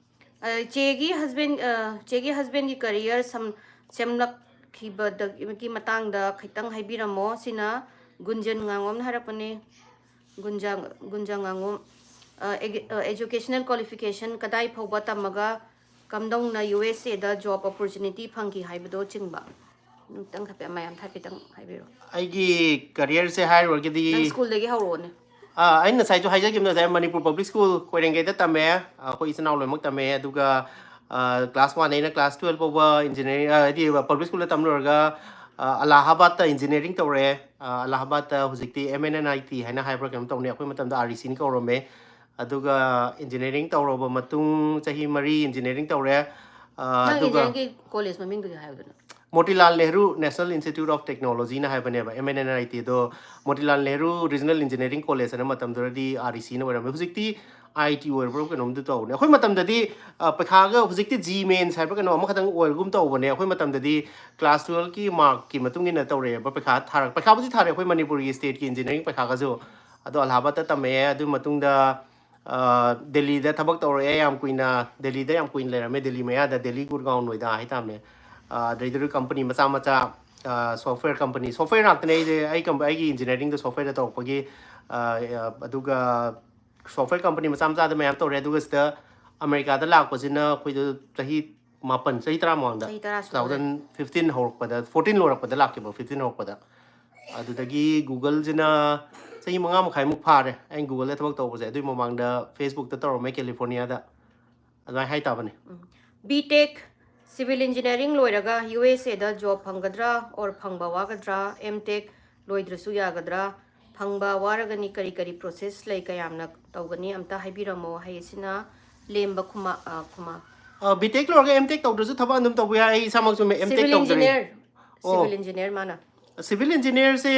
ꯑ, ꯆꯦꯒꯤ ꯍꯁꯕꯦꯟ, ꯑ, ꯆꯦꯒꯤ ꯍꯁꯕꯦꯟꯒꯤ ꯀꯔꯤꯌꯔ ꯁꯝ-, ꯁꯦꯝꯂꯛꯈꯤꯕꯗꯒꯤ ꯃꯇꯥꯡꯗ ꯈꯤꯇꯪ ꯍꯥꯏꯕꯤꯔꯝꯃꯣ꯫ ꯁꯤꯅ ꯒꯨꯟꯖꯟ ꯉꯥꯉꯣꯝꯅ ꯍꯥꯏꯔꯛꯄꯅꯦ. ꯒꯨꯟꯖꯥ, ꯒꯨꯟꯖꯥ ꯉꯥꯉꯣꯝ, ꯑ, ꯑꯦꯒ-, ꯑ, educational qualification ꯀꯗꯥꯏ ꯐꯥꯎꯕ ꯇꯝꯃꯒ ꯀꯝꯗꯧꯅ ꯌꯨ ꯑꯦꯁ ꯑꯦꯗ ꯖꯣꯕ ꯑꯣꯄꯣꯔꯆꯨꯅꯤꯇꯤ ꯐꯪꯈꯤ ꯍꯥꯏꯕꯗꯣ ꯆꯤꯡꯕ? ꯑꯃꯨꯛꯇꯪ ꯍꯥꯏꯐꯦꯠ ꯃꯌꯥꯝ ꯍꯥꯏꯐꯦꯠꯇꯪ ꯍꯥꯏꯕꯤꯔꯣ. ꯑꯩꯒꯤ ꯀꯔꯤꯌꯔꯁꯦ ꯍꯥꯏꯔꯨꯔꯒꯗꯤ, ꯅꯪ ꯁ꯭ꯀꯨꯜꯗꯒꯤ ꯍꯧꯔꯛꯑꯣꯅꯦ. ꯑꯥ, ꯑꯩꯅ ꯉꯁꯥꯏꯁꯨ ꯍꯥꯏꯖꯈꯤꯕꯅ ꯉꯁꯥꯏ ꯃꯅꯤꯄꯨꯔ ꯄꯕ꯭ꯂꯤꯛ ꯁ꯭ꯀꯨꯜ ꯀꯣꯏꯔꯦꯡꯒꯩꯗ ꯇꯝꯃꯦ. ꯑꯩꯈꯣꯏ ꯏꯆꯤꯟ ꯏꯅꯥꯎ ꯂꯣꯏꯅꯃꯛ ꯇꯝꯃꯦ. ꯑꯗꯨꯒ, ꯑꯥ, ꯀ꯭ꯂꯥꯁ ꯋꯥꯟꯗꯩꯅ ꯀ꯭ꯂꯥꯁ ꯇꯨꯌꯦꯜꯐ ꯐꯥꯎꯕ ꯏꯟꯖꯤꯅꯤꯌꯥꯔꯤꯡ, ꯑꯥ, ꯍꯥꯏꯗꯤ ꯄꯕ꯭ꯂꯤꯛ ꯁ꯭ꯀꯨꯜꯗ ꯇꯝ ꯂꯣꯏꯔꯒ, ꯑꯥ, ꯑꯂꯥꯍꯥꯕꯥꯗꯇ ꯏꯟꯖꯤꯅꯤꯌꯥꯔꯤꯡ ꯇꯧꯔꯛꯑꯦ. ꯑꯥ, ꯑꯂꯥꯍꯥꯕꯥꯗꯇ ꯍꯧꯖꯤꯛꯇꯤ M N N I T ꯍꯥꯏꯅ ꯍꯥꯏꯕ꯭ꯔꯥ ꯀꯩꯅꯣꯝ ꯇꯧꯅꯤ, ꯑꯩꯈꯣꯏ ꯃꯇꯝꯗ ꯑꯥꯔ ꯏ ꯁꯤꯅ ꯀꯧꯔꯝꯃꯦ. ꯑꯗꯨꯒ ꯏꯟꯖꯤꯅꯤꯌꯥꯔꯤꯡ ꯇꯧꯔꯕ ꯃꯇꯨꯡ ꯆꯍꯤ ꯃꯔꯤ ꯏꯟꯖꯤꯅꯤꯌꯥꯔꯤꯡ ꯇꯧꯔꯦ. ꯑꯥ, ꯅꯪ ꯑꯗꯨꯒ ꯏꯟꯖꯤꯅꯤꯌꯥꯔꯤꯡꯒꯤ ꯀꯣꯂꯦꯖ ꯃꯃꯤꯡꯗꯨꯗꯤ ꯍꯥꯏꯌꯨꯗꯅ. Motilal Nehru National Institute of ꯇꯦꯛꯅꯣꯂꯣꯖꯤꯅ ꯍꯥꯏꯕꯅꯦꯕ, M N N I T. ꯑꯗꯣ Motilal Nehru Regional Engineering College ꯍꯥꯏꯅ ꯃꯇꯝꯗꯨꯗꯗꯤ ꯑꯥꯔ ꯏ ꯁꯤꯅ ꯑꯣꯏꯔꯝꯃꯦ. ꯍꯧꯖꯤꯛꯇꯤ ꯑꯥꯏ ꯇꯤ ꯑꯣꯏꯔꯕ꯭ꯔꯥ ꯀꯩꯅꯣꯝꯗꯤ ꯇꯧꯕꯅꯦ. ꯑꯩꯈꯣꯏ ꯃꯇꯝꯗꯗꯤ, ꯑ, ꯄꯩꯈꯥꯒ ꯍꯧꯖꯤꯛꯇꯤ ꯖꯤ ꯃꯦꯟꯁ ꯍꯥꯏꯕ꯭ꯔꯥ ꯀꯩꯅꯣ ꯑꯃꯈꯛꯇꯪ ꯑꯣꯏꯔꯒꯨꯝ ꯇꯧꯕꯅꯦ. ꯑꯩꯈꯣꯏ ꯃꯇꯝꯗꯗꯤ ꯀ꯭ꯂꯥꯁ ꯇꯨꯌꯦꯜꯐꯀꯤ ꯃꯥꯔꯛꯀꯤ ꯃꯇꯨꯡ ꯏꯟꯅ ꯇꯧꯔꯛꯑꯦꯕ ꯄꯩꯈꯥ ꯊꯥꯔꯛ-, ꯄꯩꯈꯥꯕꯨꯗꯤ ꯊꯥꯔꯦ ꯑꯩꯈꯣꯏ ꯃꯅꯤꯄꯨꯔꯒꯤ ꯁ꯭ꯇꯦꯠꯀꯤ ꯏꯟꯖꯤꯅꯤꯌꯥꯔꯤꯡ ꯄꯩꯈꯥꯒꯁꯨ. ꯑꯗꯣ ꯑꯂꯥꯍꯥꯕꯥꯗꯇ ꯇꯝꯃꯛꯑꯦ. ꯑꯗꯨ ꯃꯇꯨꯡꯗ, ꯑ, ꯗꯦꯜꯂꯤꯗ ꯊꯕꯛ ꯇꯧꯔꯛꯑꯦ ꯌꯥꯝ ꯀꯨꯏꯅ. ꯗꯦꯜꯂꯤꯗ ꯌꯥꯝ ꯀꯨꯏꯅ ꯂꯩꯔꯝꯃꯦ, ꯗꯦꯜꯂꯤ ꯃꯌꯥꯗ, ꯗꯦꯜꯂꯤ ꯒꯨꯔꯒꯥꯎꯟ ꯅꯣꯏꯗꯥ ꯍꯥꯏꯇꯥꯔꯅꯦ. ꯑ, ꯑꯗꯩꯗꯨꯗ ꯀꯝꯄꯅꯤ ꯃꯆꯥ ꯃꯆꯥ, ꯑ, ꯁꯣꯐꯋꯦꯌꯔ ꯀꯝꯄꯅꯤ, ꯁꯣꯐꯋꯦꯌꯔ ꯉꯥꯛꯇꯅꯦ ꯑꯩꯁꯦ, ꯑꯩ ꯀꯝꯄ-, ꯑꯩꯒꯤ ꯏꯟꯖꯤꯅꯤꯌꯥꯔꯤꯡꯗ ꯁꯣꯐꯋꯦꯌꯔꯗ ꯇꯧꯔꯛꯄꯒꯤ. ꯑ, ꯑ, ꯑꯗꯨꯒ ꯁꯣꯐꯋꯦꯌꯔ ꯀꯝꯄꯅꯤ ꯃꯆꯥ ꯃꯆꯥꯗ ꯃꯌꯥꯝ ꯇꯧꯔꯦ, ꯑꯗꯨꯒ ꯁꯤꯗ ꯑꯃꯦꯔꯤꯀꯥꯗ ꯂꯥꯛꯄꯁꯤꯅ ꯑꯩꯈꯣꯏꯗ ꯆꯍꯤ ꯃꯥꯄꯟ, ꯆꯍꯤ ꯇꯔꯥ ꯃꯃꯥꯡꯗ, ꯆꯍꯤ ꯇꯔꯥ ꯇꯨ ꯊꯥꯎꯖꯟ ꯐꯤꯐꯇꯤꯟ ꯍꯧꯔꯛꯄꯗ, ꯐꯣꯔꯇꯤꯟ ꯂꯣꯏꯔꯛꯄꯗ ꯂꯥꯛꯈꯤꯕ, ꯐꯤꯐꯇꯤꯟ ꯍꯧꯔꯛꯄꯗ꯫ ꯑꯗꯨꯗꯒꯤ ꯒꯨꯒꯜꯁꯤꯅ ꯆꯍꯤ ꯃꯉꯥ ꯃꯈꯥꯏꯃꯨꯛ ꯐꯥꯔꯦ ꯑꯩꯅ ꯒꯨꯒꯜꯗ ꯊꯕꯛ ꯇꯧꯕꯁꯦ꯫ ꯑꯗꯨꯒꯤ ꯃꯃꯥꯡꯗ ꯐꯦꯁꯕꯨꯛꯇ ꯇꯧꯔꯝꯃꯦ, ꯀꯦꯂꯤꯐꯣꯔꯅꯤꯌꯥꯗ꯫ ꯑꯗꯨꯃꯥꯏꯅ ꯍꯥꯏꯇꯥꯕꯅꯤ꯫ ꯕꯤ ꯇꯦꯛ ꯁꯤꯚꯤꯜ ꯏꯟꯖꯤꯅꯤꯌꯥꯔꯤꯡ ꯂꯣꯏꯔꯒ ꯌꯨ ꯑꯦꯁ ꯑꯦꯗ ꯖꯣꯕ ꯐꯪꯒꯗ꯭ꯔꯥ ꯑꯣꯔ ꯐꯪꯕ ꯋꯥꯒꯗ꯭ꯔꯥ? ꯑꯦꯝ ꯇꯦꯛ ꯂꯣꯏꯗ꯭ꯔꯁꯨ ꯌꯥꯒꯗ꯭ꯔꯥ? ꯐꯪꯕ ꯋꯥꯔꯒꯅꯤ, ꯀꯔꯤ ꯀꯔꯤ ꯄ꯭ꯔꯣꯁꯦꯁ ꯂꯩ, ꯀꯌꯥꯝꯅ ꯇꯧꯒꯅꯤ, ꯑꯝꯇ ꯍꯥꯏꯕꯤꯔꯝꯃꯣ꯫ ꯍꯥꯏꯁꯤꯅ ꯂꯦꯝꯕ ꯈꯨꯃꯥ ꯈꯨꯃꯥ ꯕꯤ ꯇꯦꯛ ꯂꯣꯏꯔꯒ ꯑꯦꯝ ꯇꯦꯛ ꯇꯧꯗ꯭ꯔꯁꯨ ꯊꯕꯛ ꯑꯗꯨꯝ ꯇꯧꯕ ꯌꯥꯏ꯫ ꯑꯩ ꯏꯁꯥꯃꯛꯁꯨ ꯑꯦꯝ ꯇꯦꯛ ꯁꯤꯚꯤꯜ ꯇꯧꯗ꯭ꯔꯤ꯫ ꯏꯟꯖꯤꯅꯤꯌꯥꯔ ꯁꯤꯚꯤꯜ ꯏꯟꯖꯤꯅꯤꯌꯥꯔ ꯃꯥꯅ ꯁꯤꯚꯤꯜ ꯏꯟꯖꯤꯅꯤꯌꯥꯔꯁꯦ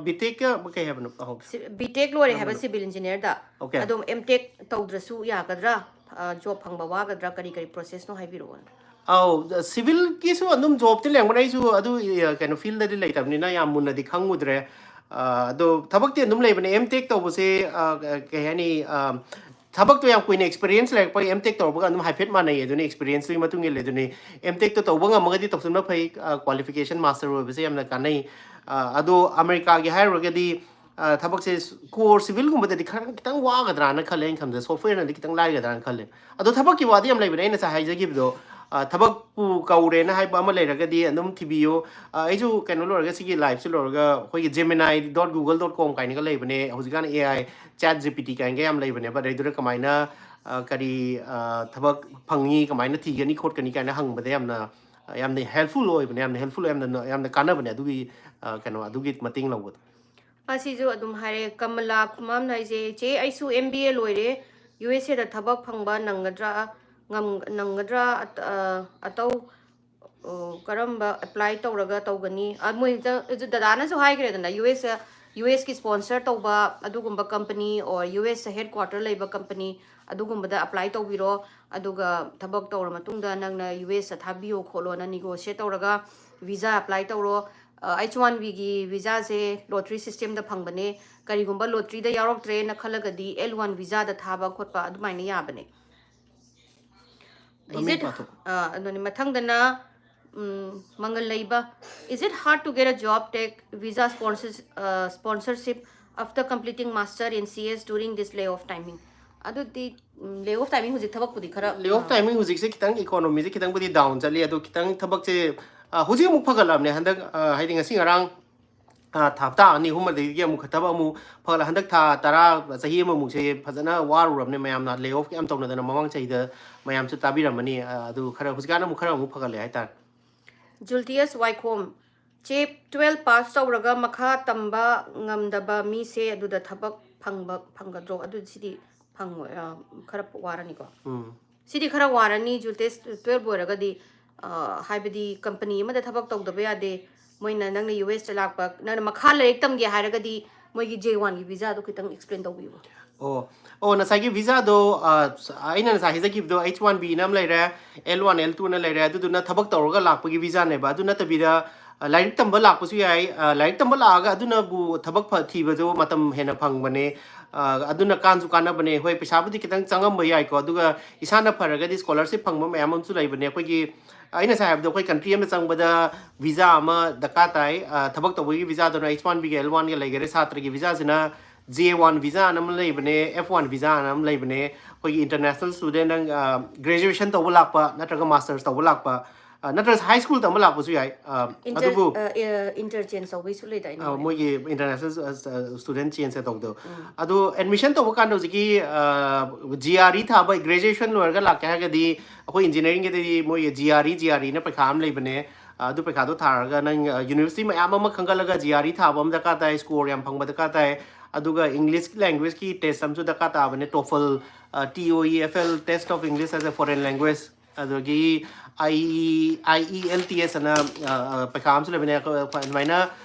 ꯕꯤ ꯇꯦꯛꯀ ꯀꯩ ꯍꯥꯏꯕꯅꯣ? ꯑꯍꯧ ꯕꯤ ꯇꯦꯛ ꯂꯣꯏꯔꯦ ꯍꯥꯏꯕ ꯁꯤꯚꯤꯜ ꯏꯟꯖꯤꯅꯤꯌꯥꯔꯗ꯫ Okay. ꯑꯗꯨꯝ ꯑꯦꯝ ꯇꯦꯛ ꯇꯧꯗ꯭ꯔꯁꯨ ꯌꯥꯒꯗ꯭ꯔꯥ? ꯖꯣꯕ ꯐꯪꯕ ꯋꯥꯒꯗ꯭ꯔꯥ? ꯀꯔꯤ ꯀꯔꯤ ꯄ꯭ꯔꯣꯁꯦꯁꯅꯣ ꯍꯥꯏꯕꯤꯔꯛꯑꯣ꯫ ꯑꯧ, ꯁꯤꯚꯤꯜꯒꯤꯁꯨ ꯑꯗꯨꯝ ꯖꯣꯕꯇꯤ ꯂꯩꯔꯝꯒꯅꯤ꯫ ꯑꯩꯁꯨ ꯑꯗꯨ ꯀꯩꯅꯣ ꯐꯤꯜꯗꯗꯤ ꯂꯩꯇꯕꯅꯤꯅ ꯌꯥꯝ ꯃꯨꯟꯅꯗꯤ ꯈꯪꯉꯨꯗ꯭ꯔꯦ꯫ ꯑꯗꯣ ꯊꯕꯛꯇꯤ ꯑꯗꯨꯝ ꯂꯩꯕꯅꯦ꯫ ꯑꯦꯝ ꯇꯦꯛ ꯇꯧꯕꯁꯦ ꯀꯩ ꯍꯥꯏꯅꯤ, ꯊꯕꯛꯇꯣ ꯌꯥꯝ ꯀꯨꯏꯅ ꯑꯦꯛꯁꯄꯤꯔꯤꯌꯦꯟꯁ ꯂꯩꯔꯛꯄꯒꯤ ꯑꯦꯝ ꯇꯦꯛ ꯇꯧꯔꯛꯄꯒ ꯑꯗꯨꯝ ꯍꯥꯏꯐꯦꯠ ꯃꯥꯟꯅꯩ꯫ ꯑꯗꯨꯅ ꯑꯦꯛꯁꯄꯤꯔꯤꯌꯦꯟꯁꯇꯨꯒꯤ ꯃꯇꯨꯡ ꯏꯜꯂꯦ꯫ ꯑꯗꯨꯅꯤ ꯑꯦꯝ ꯇꯦꯛꯇꯣ ꯇꯧꯕ ꯉꯝꯃꯒꯗꯤ ꯇꯧꯁꯟꯕ ꯐꯩ꯫ ꯀ꯭ꯋꯥꯂꯤꯐꯤꯀꯦꯁꯟ ꯃꯥꯁꯇꯔ ꯑꯣꯏꯕꯁꯦ ꯌꯥꯝꯅ ꯀꯥꯟꯅꯩ꯫ ꯑꯗꯣ ꯑꯃꯦꯔꯤꯀꯥꯒꯤ ꯍꯥꯏꯔꯨꯔꯒꯗꯤ ꯊꯕꯛꯁꯦ ꯀꯣꯔ ꯁꯤꯚꯤꯜꯒꯨꯝꯕꯗꯗꯤ ꯈꯔ ꯈꯤꯇꯪ ꯋꯥꯒꯗ꯭ꯔꯥꯅ ꯈꯜꯂꯦ꯫ ꯑꯩꯅ ꯈꯟꯕꯗ ꯁꯣꯐꯋꯦꯌꯔꯅꯗꯤ ꯈꯤꯇꯪ ꯂꯥꯏꯒꯗ꯭ꯔꯥꯅ ꯈꯜꯂꯦ꯫ ꯑꯗꯣ ꯊꯕꯛꯀꯤ ꯋꯥꯗꯤ ꯌꯥꯝ ꯂꯩꯕꯅꯦ꯫ ꯑꯩꯅ ꯉꯁꯥꯏ ꯍꯥꯏꯖꯈꯤꯕꯗꯣ, ꯊꯕꯛꯄꯨ ꯀꯧꯔꯦꯅ ꯍꯥꯏꯕ ꯑꯃ ꯂꯩꯔꯒꯗꯤ ꯑꯗꯨꯝ ꯊꯤꯕꯤꯌꯨ꯫ ꯑꯩꯁꯨ ꯀꯩꯅꯣ ꯂꯣꯏꯔꯒ, ꯁꯤꯒꯤ ꯂꯥꯏꯐꯁꯦ ꯂꯣꯏꯔꯒ ꯑꯩꯈꯣꯏꯒꯤ ꯖꯦꯃꯤꯅꯥꯏ ꯗꯣꯠ ꯒꯨꯒꯜ ꯗꯣꯠ ꯀꯣꯝ ꯀꯥꯏꯅꯒ ꯂꯩꯕꯅꯦ꯫ ꯍꯧꯖꯤꯛꯀꯥꯟ ꯑꯦ ꯑꯥꯏ ꯆꯦꯠ ꯖꯤ ꯄꯤ ꯇꯤ ꯀꯥꯏꯅꯒ ꯌꯥꯝ ꯂꯩꯕꯅꯦꯕ꯫ ꯑꯗꯩꯗꯨꯗ ꯀꯃꯥꯏꯅ ꯀꯔꯤ ꯊꯕꯛ ꯐꯪꯉꯤ, ꯀꯃꯥꯏꯅ ꯊꯤꯒꯅꯤ ꯈꯣꯠꯀꯅꯤ ꯀꯥꯏꯅ ꯍꯪꯕꯗ ꯌꯥꯝꯅ ꯌꯥꯝꯅ ꯍꯦꯜꯞꯐꯨꯜ ꯑꯣꯏꯕꯅꯦ꯫ ꯌꯥꯝꯅ ꯍꯦꯜꯞꯐꯨꯜ, ꯌꯥꯝꯅ ꯌꯥꯝꯅ ꯀꯥꯟꯅꯕꯅꯦ ꯑꯗꯨꯒꯤ ꯀꯩꯅꯣ, ꯑꯗꯨꯒꯤ ꯃꯇꯦꯡ ꯂꯧꯕꯗꯣ꯫ ꯑꯁꯤꯁꯨ ꯑꯗꯨꯝ ꯍꯥꯏꯔꯦ, ꯀꯃꯂꯥ ꯈꯨꯃꯥꯝꯅ ꯍꯥꯏꯁꯦ, "ꯆꯦ, ꯑꯩꯁꯨ ꯑꯦꯝ ꯕꯤ ꯑꯦ ꯂꯣꯏꯔꯦ, ꯌꯨ ꯑꯦꯁ ꯑꯦꯗ ꯊꯕꯛ ꯐꯪꯕ ꯅꯪꯒꯗ꯭ꯔꯥ? ꯉꯝ-, ꯅꯪꯒꯗ꯭ꯔꯥ? ꯑꯇ-, ꯑ, ꯑꯇꯧ, ꯑꯣ, ꯀꯔꯝꯕ ꯑꯦꯄ꯭ꯂꯥꯏ ꯇꯧꯔꯒ ꯇꯧꯒꯅꯤ?" ꯑ, ꯃꯣꯏ ꯍꯦꯛꯇ, ꯍꯧꯖꯤꯛ ꯗꯗꯥꯅꯁꯨ ꯍꯥꯏꯈ꯭ꯔꯦꯗꯅ, ꯌꯨ ꯑꯦꯁ, ꯌꯨ ꯑꯦꯁꯀꯤ ꯁ꯭ꯄꯣꯟꯁꯔ ꯇꯧꯕ ꯑꯗꯨꯒꯨꯝꯕ ꯀꯝꯄꯅꯤ ꯑꯣꯔ ꯌꯨ ꯑꯦꯁꯇ ꯍꯦꯗ ꯀ꯭ꯋꯥꯇꯔ ꯂꯩꯕ ꯀꯝꯄꯅꯤ, ꯑꯗꯨꯒꯨꯝꯕꯗ ꯑꯦꯄ꯭ꯂꯥꯏ ꯇꯧꯕꯤꯔꯣ꯫ ꯑꯗꯨꯒ ꯊꯕꯛ ꯇꯧꯔ ꯃꯇꯨꯡꯗ ꯅꯪꯅ ꯌꯨ ꯑꯦꯁꯇ ꯊꯥꯕꯤꯌꯣ ꯈꯣꯠꯂꯣꯅ ꯅꯤꯒꯣꯁꯤꯌꯦꯠ ꯇꯧꯔꯒ ꯚꯤꯖꯥ ꯑꯦꯄ꯭ꯂꯥꯏ ꯇꯧꯔꯣ꯫ ꯑꯩꯆ ꯋꯥꯟ ꯕꯤꯒꯤ ꯚꯤꯖꯥꯁꯦ ꯂꯣꯇ꯭ꯔꯤ ꯁꯤꯁꯇꯦꯝꯗ ꯐꯪꯕꯅꯦ꯫ ꯀꯔꯤꯒꯨꯝꯕ ꯂꯣꯇ꯭ꯔꯤꯗ ꯌꯥꯎꯔꯛꯇ꯭ꯔꯦꯅ ꯈꯜꯂꯒꯗꯤ ꯑꯦꯜ ꯋꯥꯟ ꯚꯤꯖꯥꯗ ꯊꯥꯕ ꯈꯣꯠꯄ ꯑꯗꯨꯃꯥꯏꯅ ꯌꯥꯕꯅꯦ꯫ Is ꯃꯃꯤꯡ it, ꯄꯥꯊꯣꯛ꯫ ꯑ, ꯑꯗꯨꯅꯤ, ꯃꯊꯪꯗꯅ, ꯎꯝ, ꯃꯪꯒꯜ ꯂꯩꯕ, "Is it hard to get a job tech visa sponsors-, ꯑ, sponsorship after completing master in C S during this layoff timing. ꯑꯗꯨꯗꯤ ꯂꯦ ꯑꯣꯐ ꯇꯥꯏꯃꯤꯡ ꯍꯧꯖꯤꯛ ꯊꯕꯛꯄꯨꯗꯤ ꯈꯔ ꯂꯦ ꯑꯣꯐ ꯇꯥꯏꯃꯤꯡ ꯍꯧꯖꯤꯛꯁꯦ ꯈꯤꯇꯪ ꯏꯀꯣꯅꯣꯃꯤꯁꯦ ꯈꯤꯇꯪꯕꯨꯗꯤ ꯗꯥꯎꯟ ꯆꯠꯂꯤ, ꯑꯗꯣ ꯈꯤꯇꯪ ꯊꯕꯛꯁꯦ ꯑ, ꯍꯧꯖꯤꯛ ꯑꯃꯨꯛ ꯐꯒꯠꯂꯕꯅꯦ ꯍꯟꯗꯛ, ꯑ, ꯍꯥꯏꯗꯤ ꯉꯁꯤ ꯉꯔꯥꯡ, ꯑ, ꯊꯥ ꯍꯞꯇꯥ ꯑꯅꯤ ꯑꯍꯨꯝ ꯑꯗꯒꯤ ꯑꯃꯨꯛ ꯊꯕꯛ ꯑꯃꯨꯛ ꯐꯒꯠꯂ, ꯍꯟꯗꯛ ꯊꯥ ꯇꯔꯥ, ꯆꯍꯤ ꯑꯃꯃꯨꯛꯁꯦ ꯐꯖꯅ ꯋꯥꯔꯨꯔꯕꯅꯦ ꯃꯌꯥꯝꯅ, ꯂꯦ ꯑꯣꯐ ꯌꯥꯝ ꯇꯧꯅꯗꯅ ꯃꯃꯥꯡ ꯆꯍꯤꯗ ꯃꯌꯥꯝꯁꯨ ꯇꯥꯕꯤꯔꯝꯃꯅꯤ꯫ ꯑ, ꯑꯗꯨ ꯈꯔ ꯍꯧꯖꯤꯛꯀꯥꯟ ꯑꯃꯨꯛ ꯈꯔ ꯑꯃꯨꯛ ꯐꯒꯠꯂꯦ ꯍꯥꯏꯇꯥꯔꯦ꯫ ꯖꯨꯜꯇꯤꯌꯁ ꯋꯥꯏꯈꯣꯝ, ꯆꯦ, ꯇꯨꯋꯦꯜꯐ ꯄꯥꯁ ꯇꯧꯔꯒ ꯃꯈꯥ ꯇꯝꯕ ꯉꯝꯗꯕ ꯃꯤꯁꯦ ꯑꯗꯨꯗ ꯊꯕꯛ ꯐꯪꯕ ꯐꯪꯒꯗ꯭ꯔꯣ? ꯑꯗꯨ ꯁꯤꯗꯤ ꯐꯪꯉꯣꯏ, ꯑ, ꯈꯔ ꯋꯥꯔꯅꯤꯀꯣ꯫ ꯎꯝ꯫ ꯁꯤꯗꯤ ꯈꯔ ꯋꯥꯔꯅꯤ, ꯖꯨꯜꯇꯤꯌꯁ ꯇꯨꯋꯦꯜꯐ ꯂꯣꯏꯔꯒꯗꯤ, ꯑ, ꯍꯥꯏꯕꯗꯤ ꯀꯝꯄꯅꯤ ꯑꯃꯗ ꯊꯕꯛ ꯇꯧꯗꯕ ꯌꯥꯗꯦ꯫ ꯃꯣꯏꯅ ꯅꯪꯅ ꯌꯨ ꯑꯦꯁꯇ ꯂꯥꯛꯄ, ꯅꯪꯅ ꯃꯈꯥ ꯂꯥꯏꯔꯤꯛ ꯇꯝꯒꯦ ꯍꯥꯏꯔꯒꯗꯤ ꯃꯣꯏꯒꯤ ꯖꯦ ꯋꯥꯟꯒꯤ ꯚꯤꯖꯥꯗꯣ ꯈꯤꯇꯪ ꯑꯦꯛꯁꯄ꯭ꯂꯦꯟ ꯇꯧꯕꯤꯌꯨ꯫ ꯑꯣ ꯑꯣ ꯉꯁꯥꯏꯒꯤ ꯚꯤꯖꯥꯗꯣ, ꯑ, ꯑꯩꯅ ꯉꯁꯥꯏ ꯍꯥꯏꯖꯈꯤꯕꯗꯣ, ꯑꯩꯆ ꯋꯥꯟ ꯕꯤꯅ ꯑꯃ ꯂꯩꯔꯦ, ꯑꯦꯜ ꯋꯥꯟ ꯑꯦꯜ ꯇꯨꯅ ꯂꯩꯔꯦ, ꯑꯗꯨꯗꯨꯅ ꯊꯕꯛ ꯇꯧꯔꯒ ꯂꯥꯛꯄꯒꯤ ꯚꯤꯖꯥꯅꯦꯕ꯫ ꯑꯗꯨ ꯅꯠꯇꯕꯤꯗ, ꯑ, ꯂꯥꯏꯔꯤꯛ ꯇꯝꯕ ꯂꯥꯛꯄꯁꯨ ꯌꯥꯏ꯫ ꯑ, ꯂꯥꯏꯔꯤꯛ ꯇꯝꯕ ꯂꯥꯛꯑꯒ ꯑꯗꯨꯅꯕꯨ ꯊꯕꯛ ꯐ- ꯊꯤꯕꯗꯣ ꯃꯇꯝ ꯍꯦꯟꯅ ꯐꯪꯕꯅꯦ꯫ ꯑ, ꯑꯗꯨꯅ ꯀꯥꯟꯁꯨ ꯀꯥꯟꯅꯕꯅꯦ꯫ ꯍꯣꯏ, ꯄꯩꯁꯥꯕꯨꯗꯤ ꯈꯤꯇꯪ ꯆꯪꯉꯝꯕ ꯌꯥꯏꯀꯣ, ꯑꯗꯨꯒ ꯏꯁꯥꯅ ꯐꯔꯒꯗꯤ ꯁ꯭ꯀꯣꯂꯔꯁꯤꯞ ꯐꯪꯕ ꯃꯌꯥꯝ ꯑꯃꯁꯨ ꯂꯩꯕꯅꯦ꯫ ꯑꯩꯈꯣꯏꯒꯤ, ꯑꯩꯅ ꯉꯁꯥꯏ ꯍꯥꯏꯕꯗꯣ, ꯑꯩꯈꯣꯏ ꯀꯟꯇ꯭ꯔꯤ ꯑꯃ ꯆꯪꯕꯗ ꯚꯤꯖꯥ ꯑꯃ ꯗꯔꯀꯥꯔ ꯇꯥꯏ꯫ ꯑ, ꯊꯕꯛ ꯇꯧꯕꯒꯤ ꯚꯤꯖꯥꯗꯨꯅ ꯑꯩꯆ ꯋꯥꯟ ꯕꯤꯒ ꯑꯦꯜ ꯋꯥꯟꯒ ꯂꯩꯈꯔꯦ꯫ ꯁꯥꯇ꯭ꯔꯒꯤ ꯚꯤꯖꯥꯁꯤꯅ ꯖꯦ ꯋꯥꯟ ꯚꯤꯖꯥ ꯑꯅ ꯑꯃ ꯂꯩꯕꯅꯦ, ꯑꯦꯐ ꯋꯥꯟ ꯚꯤꯖꯥ ꯑꯅ ꯑꯃ ꯂꯩꯕꯅꯦ꯫ ꯑꯩꯈꯣꯏꯒꯤ ꯏꯟꯇꯔꯅꯦꯁꯅꯦꯜ ꯁ꯭ꯇꯨꯗꯦꯟ, ꯅꯪ, ꯑ, ꯒ꯭ꯔꯦꯖꯨꯑꯦꯁꯟ ꯇꯧꯕ ꯂꯥꯛꯄ ꯅꯠꯇ꯭ꯔꯒ ꯃꯥꯁꯇꯔꯁ ꯇꯧꯕ ꯂꯥꯛꯄ, ꯑ, ꯅꯠꯇ꯭ꯔꯒ ꯍꯥꯏ ꯁ꯭ꯀꯨꯜ ꯇꯝꯕ ꯂꯥꯛꯄꯁꯨ ꯌꯥꯏ꯫ ꯑ, ꯏꯟꯇꯔ ꯑꯗꯨꯕꯨ ꯏꯟꯇꯔꯆꯦꯟꯖ ꯇꯧꯕꯩꯁꯨ ꯂꯩꯗꯥꯏꯅꯦ? ꯑ, ꯃꯣꯏꯒꯤ ꯏꯟꯇꯔꯅꯦꯁꯅꯦꯜ ꯁ꯭ꯇꯨꯗꯦꯟ ꯆꯦꯟꯖ ꯇꯧꯕꯗꯣ꯫ ꯑꯗꯣ ꯑꯦꯗꯃꯤꯁꯟ ꯇꯧꯕ ꯀꯥꯟꯗ ꯍꯧꯖꯤꯛꯀꯤ ꯖꯤ ꯑꯥꯔ ꯏ ꯊꯥꯕ, ꯒ꯭ꯔꯦꯖꯨꯑꯦꯁꯟ ꯂꯣꯏꯔꯒ ꯂꯥꯛꯀꯦ ꯍꯥꯏꯔꯒꯗꯤ, ꯑꯩꯈꯣꯏ ꯏꯟꯖꯤꯅꯤꯌꯥꯔꯤꯡꯒꯤꯗꯗꯤ ꯃꯣꯏꯒꯤ G R E, G R ꯏꯅ ꯄꯩꯈꯥ ꯑꯃ ꯂꯩꯕꯅꯦ꯫ ꯑ, ꯑꯗꯨ ꯄꯩꯈꯥꯗꯣ ꯊꯥꯔꯒ ꯅꯪ, ꯑ, ꯌꯨꯅꯤꯚꯔꯁꯤꯇꯤ ꯃꯌꯥꯝ ꯑꯃ ꯈꯟꯒꯠꯂꯒ ꯖꯤ ꯑꯥꯔ ꯏ ꯊꯥꯕ ꯑꯃ ꯗꯔꯀꯥꯔ ꯇꯥꯏ, ꯁ꯭ꯀꯣꯔ ꯌꯥꯝ ꯐꯪꯕ ꯗꯔꯀꯥꯔ ꯇꯥꯏ꯫ ꯑꯗꯨꯒ ꯏꯪꯂꯤꯁ ꯂꯦꯡꯒ꯭ꯋꯦꯖꯀꯤ ꯇꯦꯁ ꯑꯃꯁꯨ ꯗꯔꯀꯥꯔ ꯇꯥꯕꯅꯦ, ꯇꯣꯐꯜ, ꯇꯤ ꯑꯣ E F L, Test of English as a Foreign Language, ꯑꯗꯒꯤ ꯑꯥꯏ ꯏ ꯑꯦꯜ ꯇꯤ ꯑꯦꯁ ꯑꯅ, ꯑ, ꯑ, ꯄꯩꯈꯥ ꯑꯃꯁꯨ ꯂꯩꯕꯅꯦ꯫ ꯑꯩꯈꯣꯏ ꯑꯗꯨꯃꯥꯏꯅ,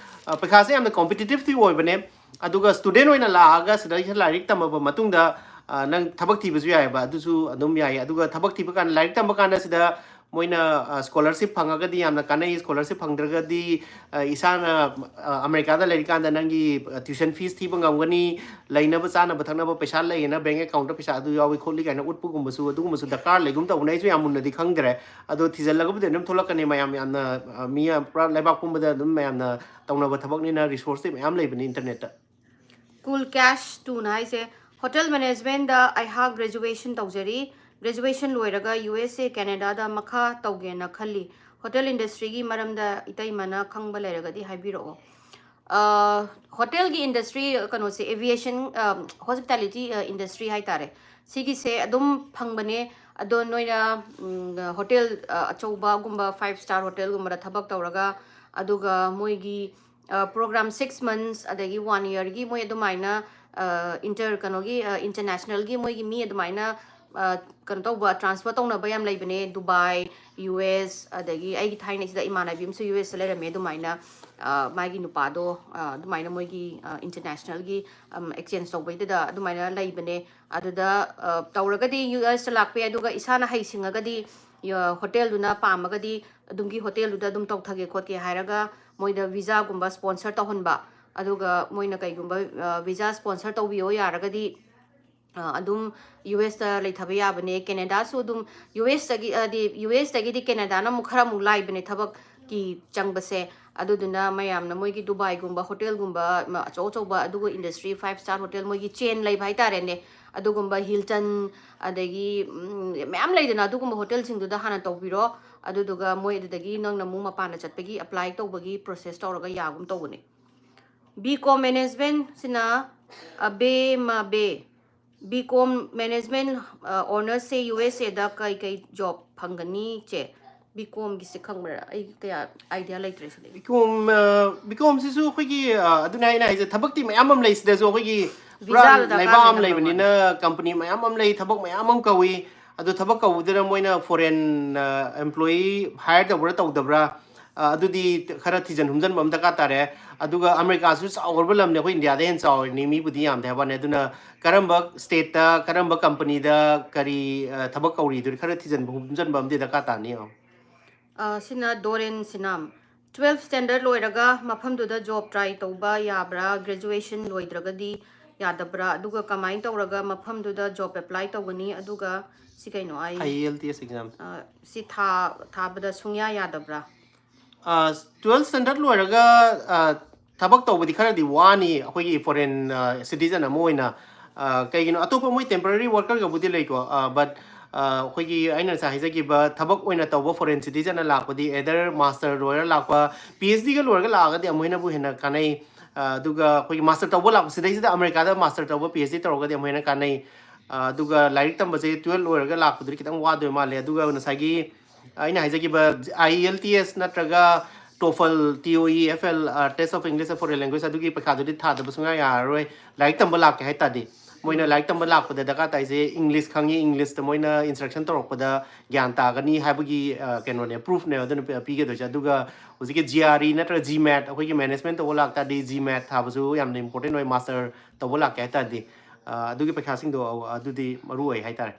ꯑ, ꯄꯩꯈꯥꯁꯦ ꯌꯥꯝꯅ ꯀꯣꯝꯄꯤꯇꯤꯇꯤꯞꯇꯤ ꯑꯣꯏꯕꯅꯦ꯫ ꯑꯗꯨꯒ ꯁ꯭ꯇꯨꯗꯦꯟ ꯑꯣꯏꯅ ꯂꯥꯛꯑꯒ ꯁꯤꯗꯩꯁꯤꯗ ꯂꯥꯏꯔꯤꯛ ꯇꯝꯃꯕ ꯃꯇꯨꯡꯗ, ꯑ, ꯅꯪ ꯊꯕꯛ ꯊꯤꯕꯁꯨ ꯌꯥꯏꯑꯕ, ꯑꯗꯨꯁꯨ ꯑꯗꯨꯝ ꯌꯥꯏ꯫ ꯑꯗꯨꯒ ꯊꯕꯛ ꯊꯤꯕ ꯀꯥꯟꯗ, ꯂꯥꯏꯔꯤꯛ ꯇꯝꯕ ꯀꯥꯟꯗ ꯁꯤꯗ ꯃꯣꯏꯅ, ꯑ, ꯁ꯭ꯀꯣꯂꯔꯁꯤꯞ ꯐꯪꯉꯒꯗꯤ ꯌꯥꯝꯅ ꯀꯥꯟꯅꯩ, ꯁ꯭ꯀꯣꯂꯔꯁꯤꯞ ꯐꯪꯗ꯭ꯔꯒꯗꯤ, ꯑ, ꯏꯁꯥꯅ, ꯑ, ꯑꯃꯦꯔꯤꯀꯥꯗ ꯂꯩꯔꯤꯀꯥꯟꯗ ꯅꯪꯒꯤ, ꯑ, ꯇ꯭ꯌꯨꯁꯟ ꯐꯤꯁ ꯊꯤꯕ ꯉꯝꯒꯅꯤ, ꯂꯩꯅꯕ ꯆꯥꯅꯕ ꯊꯛꯅꯕ ꯄꯩꯁꯥ ꯂꯩꯌꯦꯅ ꯕꯦꯡ ꯑꯦꯀꯥꯎꯟꯇ ꯄꯩꯁꯥ ꯑꯗꯨ ꯌꯥꯎꯏ ꯈꯣꯠꯂꯤ ꯀꯥꯏꯅ ꯎꯠꯄꯒꯨꯝꯕꯁꯨ, ꯑꯗꯨꯒꯨꯝꯕꯁꯨ ꯗꯔꯀꯥꯔ ꯂꯩꯒꯨꯝ ꯇꯧꯕꯅꯦ꯫ ꯑꯩꯁꯨ ꯌꯥꯝ ꯃꯨꯟꯅꯗꯤ ꯈꯪꯗ꯭ꯔꯦ, ꯑꯗꯣ ꯊꯤꯖꯤꯜꯂꯒꯕꯨꯗꯤ ꯑꯗꯨꯝ ꯊꯣꯛꯂꯛꯀꯅꯤ꯫ ꯃꯌꯥꯝ ꯌꯥꯝꯅ, ꯑ, ꯃꯤ ꯌꯥꯝ, ꯄꯨꯔꯥ ꯂꯩꯕꯥꯛ ꯄꯨꯝꯕꯗ ꯑꯗꯨꯝ ꯃꯌꯥꯝꯅ ꯇꯧꯅꯕ ꯊꯕꯛꯅꯤꯅ ꯔꯤꯁꯣꯔꯁꯇꯤ ꯃꯌꯥꯝ ꯂꯩꯕꯅꯤ ꯏꯟꯇꯔꯅꯦꯠꯇ꯫ Cool Cash two ꯅ ꯍꯥꯏꯁꯦ, "ꯍꯣꯇꯦꯜ ꯃꯦꯅꯦꯖꯃꯦꯟꯗ ꯑꯩꯍꯥꯛ ꯒ꯭ꯔꯦꯖꯨꯋꯦꯁꯟ ꯇꯧꯖꯔꯤ꯫ ꯒ꯭ꯔꯦꯖꯨꯋꯦꯁꯟ ꯂꯣꯏꯔꯒ ꯌꯨ ꯑꯦꯁ ꯑꯦ, ꯀꯦꯅꯦꯗꯥꯗ ꯃꯈꯥ ꯇꯧꯒꯦꯅ ꯈꯜꯂꯤ꯫ ꯍꯣꯇꯦꯜ ꯏꯟꯗꯁꯇ꯭ꯔꯤꯒꯤ ꯃꯔꯝꯗ ꯏꯇꯩꯃꯅ ꯈꯪꯕ ꯂꯩꯔꯒꯗꯤ ꯍꯥꯏꯕꯤꯔꯛꯑꯣ"꯫ ꯑ, ꯍꯣꯇꯦꯜꯒꯤ ꯏꯟꯗꯁꯇ꯭ꯔꯤ, ꯀꯩꯅꯣꯁꯦ, ꯑꯦꯚꯤꯌꯦꯁꯟ, ꯑ, ꯍꯣꯁꯄꯤꯇꯥꯂꯤꯇꯤ, ꯑ, ꯏꯟꯗꯁꯇ꯭ꯔꯤ ꯍꯥꯏꯇꯥꯔꯦ, ꯁꯤꯒꯤꯁꯦ ꯑꯗꯨꯝ ꯐꯪꯕꯅꯦ꯫ ꯑꯗꯣ ꯅꯣꯏꯅ, ꯎꯝ, ꯍꯣꯇꯦꯜ, ꯑ, ꯑꯆꯧꯕꯒꯨꯝꯕ, ꯐꯥꯏꯚ ꯁ꯭ꯇꯥꯔ ꯍꯣꯇꯦꯜꯒꯨꯝꯕꯗ ꯊꯕꯛ ꯇꯧꯔꯒ, ꯑꯗꯨꯒ ꯃꯣꯏꯒꯤ, ꯑ, ꯄ꯭ꯔꯣꯒ꯭ꯔꯥꯝ ꯁꯤꯛꯁ ꯃꯟꯊꯁ ꯑꯗꯒꯤ ꯋꯥꯟ ꯌꯔꯒꯤ ꯃꯣꯏ ꯑꯗꯨꯃꯥꯏꯅ, ꯑ, ꯏꯟꯇꯔ-, ꯀꯩꯅꯣꯒꯤ, ꯑ, ꯏꯟꯇꯔꯅꯦꯁꯅꯦꯜꯒꯤ ꯃꯣꯏꯒꯤ ꯃꯤ ꯑꯗꯨꯃꯥꯏꯅ, ꯑ, ꯀꯩꯅꯣ ꯇꯧꯕ, ꯇ꯭ꯔꯥꯟꯁꯐꯔ ꯇꯧꯅꯕ ꯌꯥꯝ ꯂꯩꯕꯅꯦ꯫ ꯗꯨꯕꯥꯏ, ꯌꯨ ꯑꯦꯁ, ꯑꯗꯒꯤ ꯑꯩꯒꯤ ꯊꯥꯏꯅꯁꯤꯗ ꯏꯃꯥꯟꯅꯕꯤ ꯑꯃꯁꯨ ꯌꯨ ꯑꯦꯁꯇ ꯂꯩꯔꯝꯃꯦ꯫ ꯑꯗꯨꯃꯥꯏꯅ, ꯑ, ꯃꯥꯒꯤ ꯅꯨꯄꯥꯗꯣ, ꯑ, ꯑꯗꯨꯃꯥꯏꯅ ꯃꯣꯏꯒꯤ, ꯑ, ꯏꯟꯇꯔꯅꯦꯁꯅꯦꯜꯒꯤ, ꯑꯝ, ꯑꯦꯛꯆꯦꯟꯖ ꯇꯧꯕꯩꯗꯨꯗ ꯑꯗꯨꯃꯥꯏꯅ ꯂꯩꯕꯅꯦ꯫ ꯑꯗꯨꯗ, ꯑ, ꯇꯧꯔꯒꯗꯤ ꯌꯨ ꯑꯦꯁꯇ ꯂꯥꯛꯄ ꯌꯥꯏ꯫ ꯑꯗꯨꯒ ꯏꯁꯥꯅ ꯍꯩꯁꯤꯡꯉꯒꯗꯤ, ꯌ-, ꯍꯣꯇꯦꯜꯗꯨꯅ ꯄꯥꯝꯃꯒꯗꯤ ꯑꯗꯨꯝꯒꯤ ꯍꯣꯇꯦꯜꯗꯨꯗ ꯑꯗꯨꯝ ꯇꯧꯊꯒꯦ ꯈꯣꯠꯀꯦ ꯍꯥꯏꯔꯒ ꯃꯣꯏꯗ ꯚꯤꯖꯥꯒꯨꯝꯕ ꯁ꯭ꯄꯣꯟꯁꯔ ꯇꯧꯍꯟꯕ꯫ ꯑꯗꯨꯒ ꯃꯣꯏꯅ ꯀꯩꯒꯨꯝꯕ, ꯑ, ꯚꯤꯖꯥ ꯁ꯭ꯄꯣꯟꯁꯔ ꯇꯧꯕꯤꯌꯣ ꯌꯥꯔꯒꯗꯤ, ꯑ, ꯑꯗꯨꯝ ꯌꯨ ꯑꯦꯁꯇ ꯂꯩꯊꯕ ꯌꯥꯕꯅꯦ꯫ ꯀꯦꯅꯦꯗꯥꯁꯨ ꯑꯗꯨꯝ ꯌꯨ ꯑꯦꯁꯇꯒꯤ, ꯍꯥꯏꯗꯤ, ꯌꯨ ꯑꯦꯁꯇꯒꯤꯗꯤ ꯀꯦꯅꯦꯗꯥꯅ ꯑꯃꯨꯛ ꯈꯔ ꯑꯃꯨꯛ ꯂꯥꯏꯕꯅꯦ ꯊꯕꯛꯀꯤ ꯆꯪꯕꯁꯦ꯫ ꯑꯗꯨꯗꯨꯅ ꯃꯌꯥꯝꯅ ꯃꯣꯏꯒꯤ ꯗꯨꯕꯥꯏꯒꯨꯝꯕ ꯍꯣꯇꯦꯜꯒꯨꯝꯕ, ꯃ-, ꯑꯆꯧ ꯑꯆꯧꯕ, ꯑꯗꯨꯒ ꯏꯟꯗꯁꯇ꯭ꯔꯤ, ꯐꯥꯏꯚ ꯁ꯭ꯇꯥꯔ ꯍꯣꯇꯦꯜ, ꯃꯣꯏꯒꯤ ꯆꯦꯟ ꯂꯩꯕ ꯍꯥꯏꯇꯥꯔꯦꯅꯦ, ꯑꯗꯨꯒꯨꯝꯕ ꯍꯤꯜꯇꯟ, ꯑꯗꯒꯤ, ꯎꯝ, ꯃꯌꯥꯝ ꯂꯩꯗꯅ, ꯑꯗꯨꯒꯨꯝꯕ ꯍꯣꯇꯦꯜꯁꯤꯡꯗꯨꯗ ꯍꯥꯟꯅ ꯇꯧꯕꯤꯔꯣ꯫ ꯑꯗꯨꯗꯨꯒ ꯃꯣꯏ ꯑꯗꯨꯗꯒꯤ ꯅꯪꯅ ꯑꯃꯨꯛ ꯃꯄꯥꯟꯗ ꯆꯠꯄꯒꯤ ꯑꯦꯄ꯭ꯂꯥꯏ ꯇꯧꯕꯒꯤ ꯄ꯭ꯔꯣꯁꯦꯁ ꯇꯧꯔꯒ ꯌꯥꯒꯨꯝ ꯇꯧꯕꯅꯦ꯫ ꯕꯤ ꯀꯣꯝ ꯃꯦꯅꯦꯖꯃꯦꯟꯁꯤꯅ ꯑꯕꯦ ꯃꯕꯦ, ꯕꯤ ꯀꯣꯝ ꯃꯦꯅꯦꯖꯃꯦꯟ, ꯑ, ꯑꯣꯅꯔꯁꯁꯦ ꯌꯨ ꯑꯦꯁ ꯑꯦꯗ ꯀꯩ ꯀꯩ ꯖꯣꯕ ꯐꯪꯒꯅꯤ, ꯆꯦ? ꯕꯤ ꯀꯣꯝꯒꯤꯁꯦ ꯈꯪꯕ꯭ꯔꯥ? ꯑꯩ ꯀꯌꯥ ꯑꯥꯏꯗꯤꯌꯥ ꯂꯩꯇ꯭ꯔꯦ ꯁꯤꯗꯤ꯫ ꯕꯤ ꯀꯣꯝ, ꯑ, ꯕꯤ ꯀꯣꯝꯁꯤꯁꯨ ꯑꯩꯈꯣꯏꯒꯤ, ꯑ, ꯑꯗꯨꯅ ꯑꯩꯅ ꯍꯥꯏꯁꯦ, ꯊꯕꯛꯇꯤ ꯃꯌꯥꯝ ꯑꯃ ꯂꯩ꯫ ꯁꯤꯗꯁꯨ ꯑꯩꯈꯣꯏꯒꯤ ꯄꯨꯔꯥ ꯚꯤꯖꯥꯗꯣ ꯗꯔꯀꯥꯔ ꯂꯩꯕꯥꯛ ꯑꯣꯏꯅ ꯑꯃ number one꯫ ꯂꯩꯕꯅꯤꯅ ꯀꯝꯄꯅꯤ ꯃꯌꯥꯝ ꯑꯃ ꯂꯩ, ꯊꯕꯛ ꯃꯌꯥꯝ ꯑꯃ ꯀꯧꯏ꯫ ꯑꯗꯨ ꯊꯕꯛ ꯀꯧꯕꯗꯨꯅ ꯃꯣꯏꯅ ꯐꯣꯔꯦꯟ, ꯑ, ꯑꯦꯝꯄ꯭ꯂꯣꯌꯤ ꯍꯥꯏꯌꯔ ꯇꯧꯕ꯭ꯔꯥ ꯇꯧꯗꯕ꯭ꯔꯥ, ꯑ, ꯑꯗꯨꯗꯤ ꯈꯔ ꯊꯤꯖꯤꯟ ꯍꯨꯝꯖꯤꯟꯕ ꯑꯃ ꯗꯔꯀꯥꯔ ꯇꯥꯔꯦ꯫ ꯑꯗꯨꯒ ꯑꯃꯦꯔꯤꯀꯥꯁꯨ ꯆꯥꯎꯈ꯭ꯔꯕ ꯂꯝꯅꯦ, ꯑꯩꯈꯣꯏ ꯏꯟꯗꯤꯌꯥꯗ ꯍꯦꯟꯅ ꯆꯥꯎꯔꯤꯅꯤ, ꯃꯤꯕꯨꯗꯤ ꯌꯥꯝꯗꯦ ꯍꯥꯏꯕ ꯋꯥꯅꯤ꯫ ꯑꯗꯨꯅ ꯀꯔꯝꯕ ꯁ꯭ꯇꯦꯠꯇ, ꯀꯔꯝꯕ ꯀꯝꯄꯅꯤꯗ, ꯀꯔꯤ, ꯑ, ꯊꯕꯛ ꯀꯧꯔꯤꯗꯨ ꯈꯔ ꯊꯤꯖꯤꯟꯕ ꯍꯨꯝꯖꯤꯟꯕ ꯑꯃꯗꯤ ꯗꯔꯀꯥꯔ ꯇꯥꯅꯤ꯫ ꯑ, ꯁꯤꯅ ꯗꯣꯔꯦꯟ ꯁꯤꯅꯥꯝ꯫ ꯇꯨꯋꯦꯜꯐ ꯁ꯭ꯇꯦꯟꯗꯔꯗ ꯂꯣꯏꯔꯒ ꯃꯐꯝꯗꯨꯗ ꯖꯣꯕ ꯇ꯭ꯔꯥꯏ ꯇꯧꯕ ꯌꯥꯕ꯭ꯔꯥ? ꯒ꯭ꯔꯦꯖꯨꯋꯦꯁꯟ ꯂꯣꯏꯗ꯭ꯔꯒꯗꯤ ꯌꯥꯗꯕ꯭ꯔꯥ? ꯑꯗꯨꯒ ꯀꯃꯥꯏꯅ ꯇꯧꯔꯒ ꯃꯐꯝꯗꯨꯗ ꯖꯣꯕ ꯑꯦꯄ꯭ꯂꯥꯏ ꯇꯧꯒꯅꯤ? ꯑꯗꯨꯒ ꯁꯤ ꯀꯩꯅꯣ? ꯑꯩ, I A L T S exam. ꯑ, ꯁꯤ ꯊꯥ-, ꯊꯥꯕꯗ ꯁꯨꯡꯌꯥ ꯌꯥꯗꯕ꯭ꯔꯥ? ꯑ, ꯇꯨꯋꯦꯜꯐ ꯁ꯭ꯇꯦꯟꯗꯔꯗ ꯂꯣꯏꯔꯒ, ꯑ, ꯊꯕꯛ ꯇꯧꯕꯗꯤ ꯈꯔꯗꯤ ꯋꯥꯅꯤ ꯑꯩꯈꯣꯏꯒꯤ ꯐꯣꯔꯦꯟ ꯁꯤꯇꯤꯖꯟ ꯑꯃ ꯑꯣꯏꯅ꯫ ꯑ, ꯀꯩꯒꯤꯅꯣ, ꯑꯇꯣꯞꯄ ꯃꯣꯏ ꯇꯦꯝꯄꯔꯔꯤ ꯋꯥꯔꯀꯔꯒꯕꯨꯗꯤ ꯂꯩꯀꯣ, ꯑ, ꯕꯠ ꯑꯩꯈꯣꯏꯒꯤ ꯑꯩꯅ ꯉꯁꯥꯏ ꯍꯥꯏꯖꯈꯤꯕ ꯊꯕꯛ ꯑꯣꯏꯅ ꯇꯧꯕ ꯐꯣꯔꯦꯟ ꯁꯤꯇꯤꯖꯟꯅ ꯂꯥꯛꯄꯗꯤ ꯑꯦꯗꯔ ꯃꯥꯁꯇꯔ ꯂꯣꯏꯔ ꯂꯥꯛꯄ, ꯄꯤ ꯑꯩꯆ ꯗꯤꯒ ꯂꯣꯏꯔꯒ ꯂꯥꯛꯑꯒꯗꯤ ꯑꯃꯨꯛ ꯍꯦꯟꯅꯕꯨ ꯍꯦꯟꯅ ꯀꯥꯟꯅꯩ꯫ ꯑ, ꯑꯗꯨꯒ ꯑꯩꯈꯣꯏꯒꯤ ꯃꯥꯁꯇꯔ ꯇꯧꯕ ꯂꯥꯛꯄ, ꯁꯤꯗꯩꯁꯤꯗ ꯑꯃꯦꯔꯤꯀꯥꯗ ꯃꯥꯁꯇꯔ ꯇꯧꯕ, ꯄꯤ ꯑꯩꯆ ꯗꯤ ꯇꯧꯔꯒꯗꯤ ꯑꯃꯨꯛ ꯍꯦꯟꯅ ꯀꯥꯟꯅꯩ꯫ ꯑ, ꯑꯗꯨꯒ ꯂꯥꯏꯔꯤꯛ ꯇꯝꯕꯁꯦ ꯇꯨꯌꯦꯜꯞ ꯂꯣꯏꯔꯒ ꯂꯥꯛꯄꯗꯨꯗꯤ ꯈꯤꯇꯪ ꯋꯥꯗꯣꯏ ꯃꯥꯜꯂꯦ꯫ ꯑꯗꯨꯒ ꯉꯁꯥꯏꯒꯤ ꯑꯩꯅ ꯍꯥꯏꯖꯈꯤꯕ ꯑꯥꯏ ꯏ ꯑꯦꯜ ꯇꯤ ꯑꯦꯁ ꯅꯠꯇ꯭ꯔꯒ ꯇꯣꯐꯜ, ꯇꯤ ꯑꯣ E F L, taste of English foreign language, ꯑꯗꯨꯒꯤ ꯄꯩꯈꯥꯗꯨꯗꯤ ꯊꯥꯗꯕ ꯁꯨꯡꯌꯥ ꯌꯥꯔꯔꯣꯏ, ꯂꯥꯏꯔꯤꯛ ꯇꯝꯕ ꯂꯥꯛꯀꯦ ꯍꯥꯏ ꯇꯥꯔꯗꯤ꯫ ꯃꯣꯏꯅ ꯂꯥꯏꯔꯤꯛ ꯇꯝꯕ ꯂꯥꯛꯄꯗ ꯗꯔꯀꯥꯔ ꯇꯥꯏꯁꯦ ꯏꯪꯂꯤꯁ ꯈꯪꯉꯤ, ꯏꯪꯂꯤꯁꯇ ꯃꯣꯏꯅ ꯏꯟꯁꯇ꯭ꯔꯛꯁꯟ ꯇꯧꯔꯛꯄꯗ ꯒ꯭ꯌꯥꯟ ꯇꯥꯒꯅꯤ ꯍꯥꯏꯕꯒꯤ, ꯑ, ꯀꯩꯅꯣꯅꯦ, ꯄ꯭ꯔꯨꯐꯅꯦ ꯑꯗꯨꯅ ꯄꯤ-, ꯄꯤꯒꯗꯣꯏꯁꯦ꯫ ꯑꯗꯨꯒ ꯍꯧꯖꯤꯛꯀꯤ ꯖꯤ ꯑꯥꯔ ꯏ ꯅꯠꯇ꯭ꯔꯒ ꯖꯤ ꯃꯦꯠ, ꯑꯩꯈꯣꯏꯒꯤ ꯃꯦꯅꯦꯖꯃꯦꯟ ꯇꯧꯕ ꯂꯥꯛꯇꯥꯔꯗꯤ ꯖꯤ ꯃꯦꯠ ꯊꯥꯕꯁꯨ ꯌꯥꯝꯅ ꯏꯝꯄꯣꯔꯇꯦꯟ ꯑꯣꯏ, ꯃꯥꯁꯇꯔ ꯇꯧꯕ ꯂꯥꯛꯀꯦ ꯍꯥꯏ ꯇꯥꯔꯗꯤ꯫ ꯑ, ꯑꯗꯨꯒꯤ ꯄꯩꯈꯥꯁꯤꯡꯗꯣ, ꯑ, ꯑꯗꯨꯗꯤ ꯃꯔꯨ ꯑꯣꯏ ꯍꯥꯏꯇꯥꯔꯦ꯫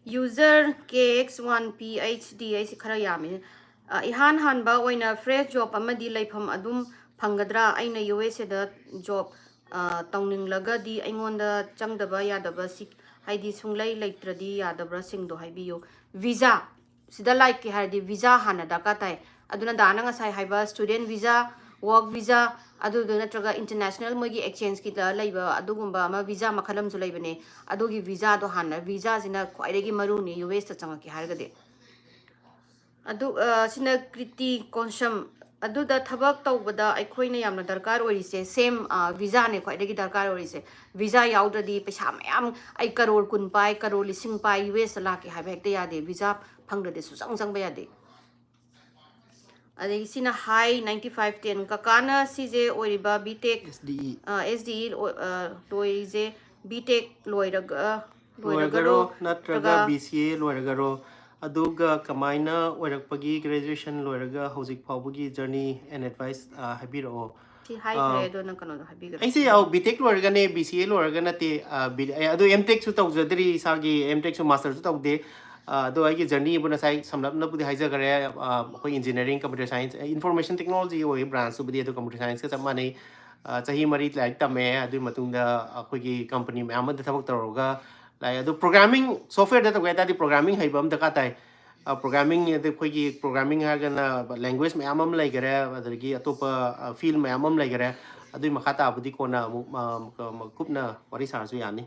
User K X one P H D, ꯑꯩꯁꯤ ꯈꯔ ꯌꯥꯝꯃꯤ꯫ ꯑ, ꯏꯍꯥꯟ ꯍꯥꯟꯕ ꯑꯣꯏꯅ ꯐ꯭ꯔꯦꯁ ꯖꯣꯕ ꯑꯃꯗꯤ ꯂꯩꯐꯝ ꯑꯗꯨꯝ ꯐꯪꯒꯗ꯭ꯔꯥ? ꯑꯩꯅ ꯌꯨ ꯑꯦꯁ ꯑꯦꯗ ꯖꯣꯕ, ꯑ, ꯇꯧꯅꯤꯡꯂꯒꯗꯤ ꯑꯩꯉꯣꯟꯗ ꯆꯪꯗꯕ ꯌꯥꯗꯕ ꯁꯤ-, ꯍꯥꯏꯗꯤ ꯁꯨꯡꯂꯩ ꯂꯩꯇ꯭ꯔꯗꯤ ꯌꯥꯗꯕ꯭ꯔꯥꯁꯤꯡꯗꯣ ꯍꯥꯏꯕꯤꯌꯨ꯫ ꯚꯤꯖꯥ, ꯁꯤꯗ ꯂꯥꯏꯛꯀꯤ ꯍꯥꯏꯔꯗꯤ ꯚꯤꯖꯥ ꯍꯥꯟꯅ ꯗꯔꯀꯥꯔ ꯇꯥꯏ꯫ ꯑꯗꯨꯅ ꯗꯥꯅ ꯉꯁꯥꯏ ꯍꯥꯏꯕ ꯁ꯭ꯇꯨꯗꯦꯟ ꯚꯤꯖꯥ, ꯋꯥꯔꯛ ꯚꯤꯖꯥ, ꯑꯗꯨꯗꯨ ꯅꯠꯇ꯭ꯔꯒ ꯏꯟꯇꯔꯅꯦꯁꯅꯦꯜ ꯃꯣꯏꯒꯤ ꯑꯦꯛꯆꯦꯟꯖꯀꯤꯗ ꯂꯩꯕ ꯑꯗꯨꯒꯨꯝꯕ ꯑꯃ ꯚꯤꯖꯥ ꯃꯈꯜ ꯑꯃꯁꯨ ꯂꯩꯕꯅꯦ꯫ ꯑꯗꯨꯒꯤ ꯚꯤꯖꯥꯗꯣ ꯍꯥꯟꯅ, ꯚꯤꯖꯥꯁꯤꯅ ꯈ꯭ꯋꯥꯏꯗꯒꯤ ꯃꯔꯨꯅꯤ ꯌꯨ ꯑꯦꯁꯇ ꯆꯪꯉꯛꯀꯦ ꯍꯥꯏꯔꯒꯗꯤ꯫ ꯑꯗꯨ, ꯑ, ꯁꯤꯅ ꯀ꯭ꯔꯤꯇꯤ ꯀꯣꯟꯁꯝ꯫ ꯑꯗꯨꯗ ꯊꯕꯛ ꯇꯧꯕꯗ ꯑꯩꯈꯣꯏꯅ ꯌꯥꯝꯅ ꯗꯔꯀꯥꯔ ꯑꯣꯏꯔꯤꯁꯦ ꯁꯦꯝ, ꯑ, ꯚꯤꯖꯥꯅꯦ ꯈ꯭ꯋꯥꯏꯗꯒꯤ ꯗꯔꯀꯥꯔ ꯑꯣꯏꯔꯤꯁꯦ꯫ ꯚꯤꯖꯥ ꯌꯥꯎꯗ꯭ꯔꯗꯤ ꯄꯩꯁꯥ ꯃꯌꯥꯝ, ꯑꯩ ꯀꯔꯣꯔ ꯀꯨꯟ ꯄꯥꯏ, ꯀꯔꯣꯔ ꯂꯤꯁꯤꯡ ꯄꯥꯏ, ꯌꯨ ꯑꯦꯁꯇ ꯂꯥꯛꯀꯦ ꯍꯥꯏꯕ ꯍꯦꯛꯇ ꯌꯥꯗꯦ꯫ ꯚꯤꯖꯥ ꯐꯪꯗ꯭ꯔꯗꯤ ꯁꯨꯡꯆꯪ ꯆꯪꯕ ꯌꯥꯗꯦ꯫ ꯑꯗꯒꯤ ꯁꯤꯅ ꯍꯥꯏ ninety five ten꯫ ꯀꯀꯥꯅ ꯁꯤꯁꯦ ꯑꯣꯏꯔꯤꯕ ꯕꯤ ꯇꯦꯛ, S D E. S D E ꯂꯣꯏꯔꯤꯁꯦ B ꯇꯦꯛ ꯂꯣꯏꯔꯒ, ꯂꯣꯏꯔꯒꯔꯣ ꯅꯠꯇ꯭ꯔꯒ ꯕꯤ ꯁꯤ ꯑꯦ ꯂꯣꯏꯔꯒꯔꯣ? ꯑꯗꯨꯒ ꯀꯃꯥꯏꯅ ꯑꯣꯏꯔꯛꯄꯒꯤ, ꯒ꯭ꯔꯦꯖꯨꯑꯦꯁꯟ ꯂꯣꯏꯔꯒ ꯍꯧꯖꯤꯛ ꯐꯥꯎꯕꯒꯤ ꯖꯔꯅꯤ ꯑꯦꯟ ꯑꯦꯗꯚꯥꯏꯁ, ꯑ, ꯍꯥꯏꯕꯤꯔꯛꯑꯣ꯫ ꯁꯤ ꯍꯥꯏꯈ꯭ꯔꯦ, ꯑꯗꯣ ꯅꯪ ꯀꯩꯅꯣꯗꯣ ꯍꯥꯏꯕꯤꯒꯦꯔꯥ? ꯑꯩꯁꯦ, ꯑꯧ, ꯕꯤ ꯇꯦꯛ ꯂꯣꯏꯔꯒꯅꯦ, ꯕꯤ ꯁꯤ ꯑꯦ ꯂꯣꯏꯔꯒ ꯅꯠꯇꯦ꯫ ꯑ, ꯕꯤ-, ꯑꯦ, ꯑꯗꯣ ꯑꯦꯝ ꯇꯦꯛꯁꯨ ꯇꯧꯖꯗ꯭ꯔꯤ, ꯏꯁꯥꯒꯤ ꯑꯦꯝ ꯇꯦꯛꯁꯨ ꯃꯥꯁꯇꯔꯁꯨ ꯇꯧꯗꯦ꯫ ꯑ, ꯑꯗꯣ ꯑꯩꯒꯤ ꯖꯔꯅꯤꯕꯨ ꯉꯁꯥꯏ ꯁꯝꯂꯞꯅꯕꯨꯗꯤ ꯍꯥꯏꯖꯈ꯭ꯔꯦ꯫ ꯑ, ꯑꯩꯈꯣꯏ engineering, computer science, information technology ꯑꯣꯏ ꯕ꯭ꯔꯥꯟꯁꯇꯨꯕꯨꯗꯤ, ꯑꯗꯣ ꯀꯝꯄ꯭ꯌꯨꯇꯔ ꯁꯥꯏꯟꯁꯀ ꯆꯞ ꯃꯥꯟꯅꯩ꯫ ꯑ, ꯆꯍꯤ ꯃꯔꯤ ꯂꯥꯏꯔꯤꯛ ꯇꯝꯃꯦ, ꯑꯗꯨꯒꯤ ꯃꯇꯨꯡꯗ ꯑꯩꯈꯣꯏꯒꯤ ꯀꯝꯄꯅꯤ ꯃꯌꯥꯝ ꯑꯃꯗ ꯊꯕꯛ ꯇꯧꯔꯒ ꯂꯥꯛꯑꯦ꯫ ꯑꯗꯣ ꯄ꯭ꯔꯣꯒ꯭ꯔꯥꯃꯤꯡ, ꯁꯣꯐꯋꯦꯔꯗ ꯇꯧꯒꯦ ꯍꯥꯏ ꯇꯥꯔꯗꯤ ꯄ꯭ꯔꯣꯒ꯭ꯔꯥꯃꯤꯡ ꯍꯩꯕ ꯑꯃ ꯗꯔꯀꯥꯔ ꯇꯥꯏ꯫ ꯄ꯭ꯔꯣꯒ꯭ꯔꯥꯃꯤꯡ ꯑꯗꯩ ꯑꯩꯈꯣꯏꯒꯤ ꯄ꯭ꯔꯣꯒ꯭ꯔꯥꯃꯤꯡ ꯍꯥꯏꯔꯒꯅ ꯂꯦꯡꯒ꯭ꯋꯦꯖ ꯃꯌꯥꯝ ꯑꯃ ꯂꯩꯈꯔꯦ, ꯑꯗꯒꯤ ꯑꯇꯣꯞꯄ ꯐꯤꯜ ꯃꯌꯥꯝ ꯑꯃ ꯂꯩꯈꯔꯦ꯫ ꯑꯗꯨꯒꯤ ꯃꯈꯥ ꯇꯥꯕꯗꯤ ꯀꯣꯟꯅ ꯑꯃꯨꯛ ꯀꯨꯞꯅ ꯋꯥꯔꯤ ꯁꯥꯔꯁꯨ ꯌꯥꯅꯤ꯫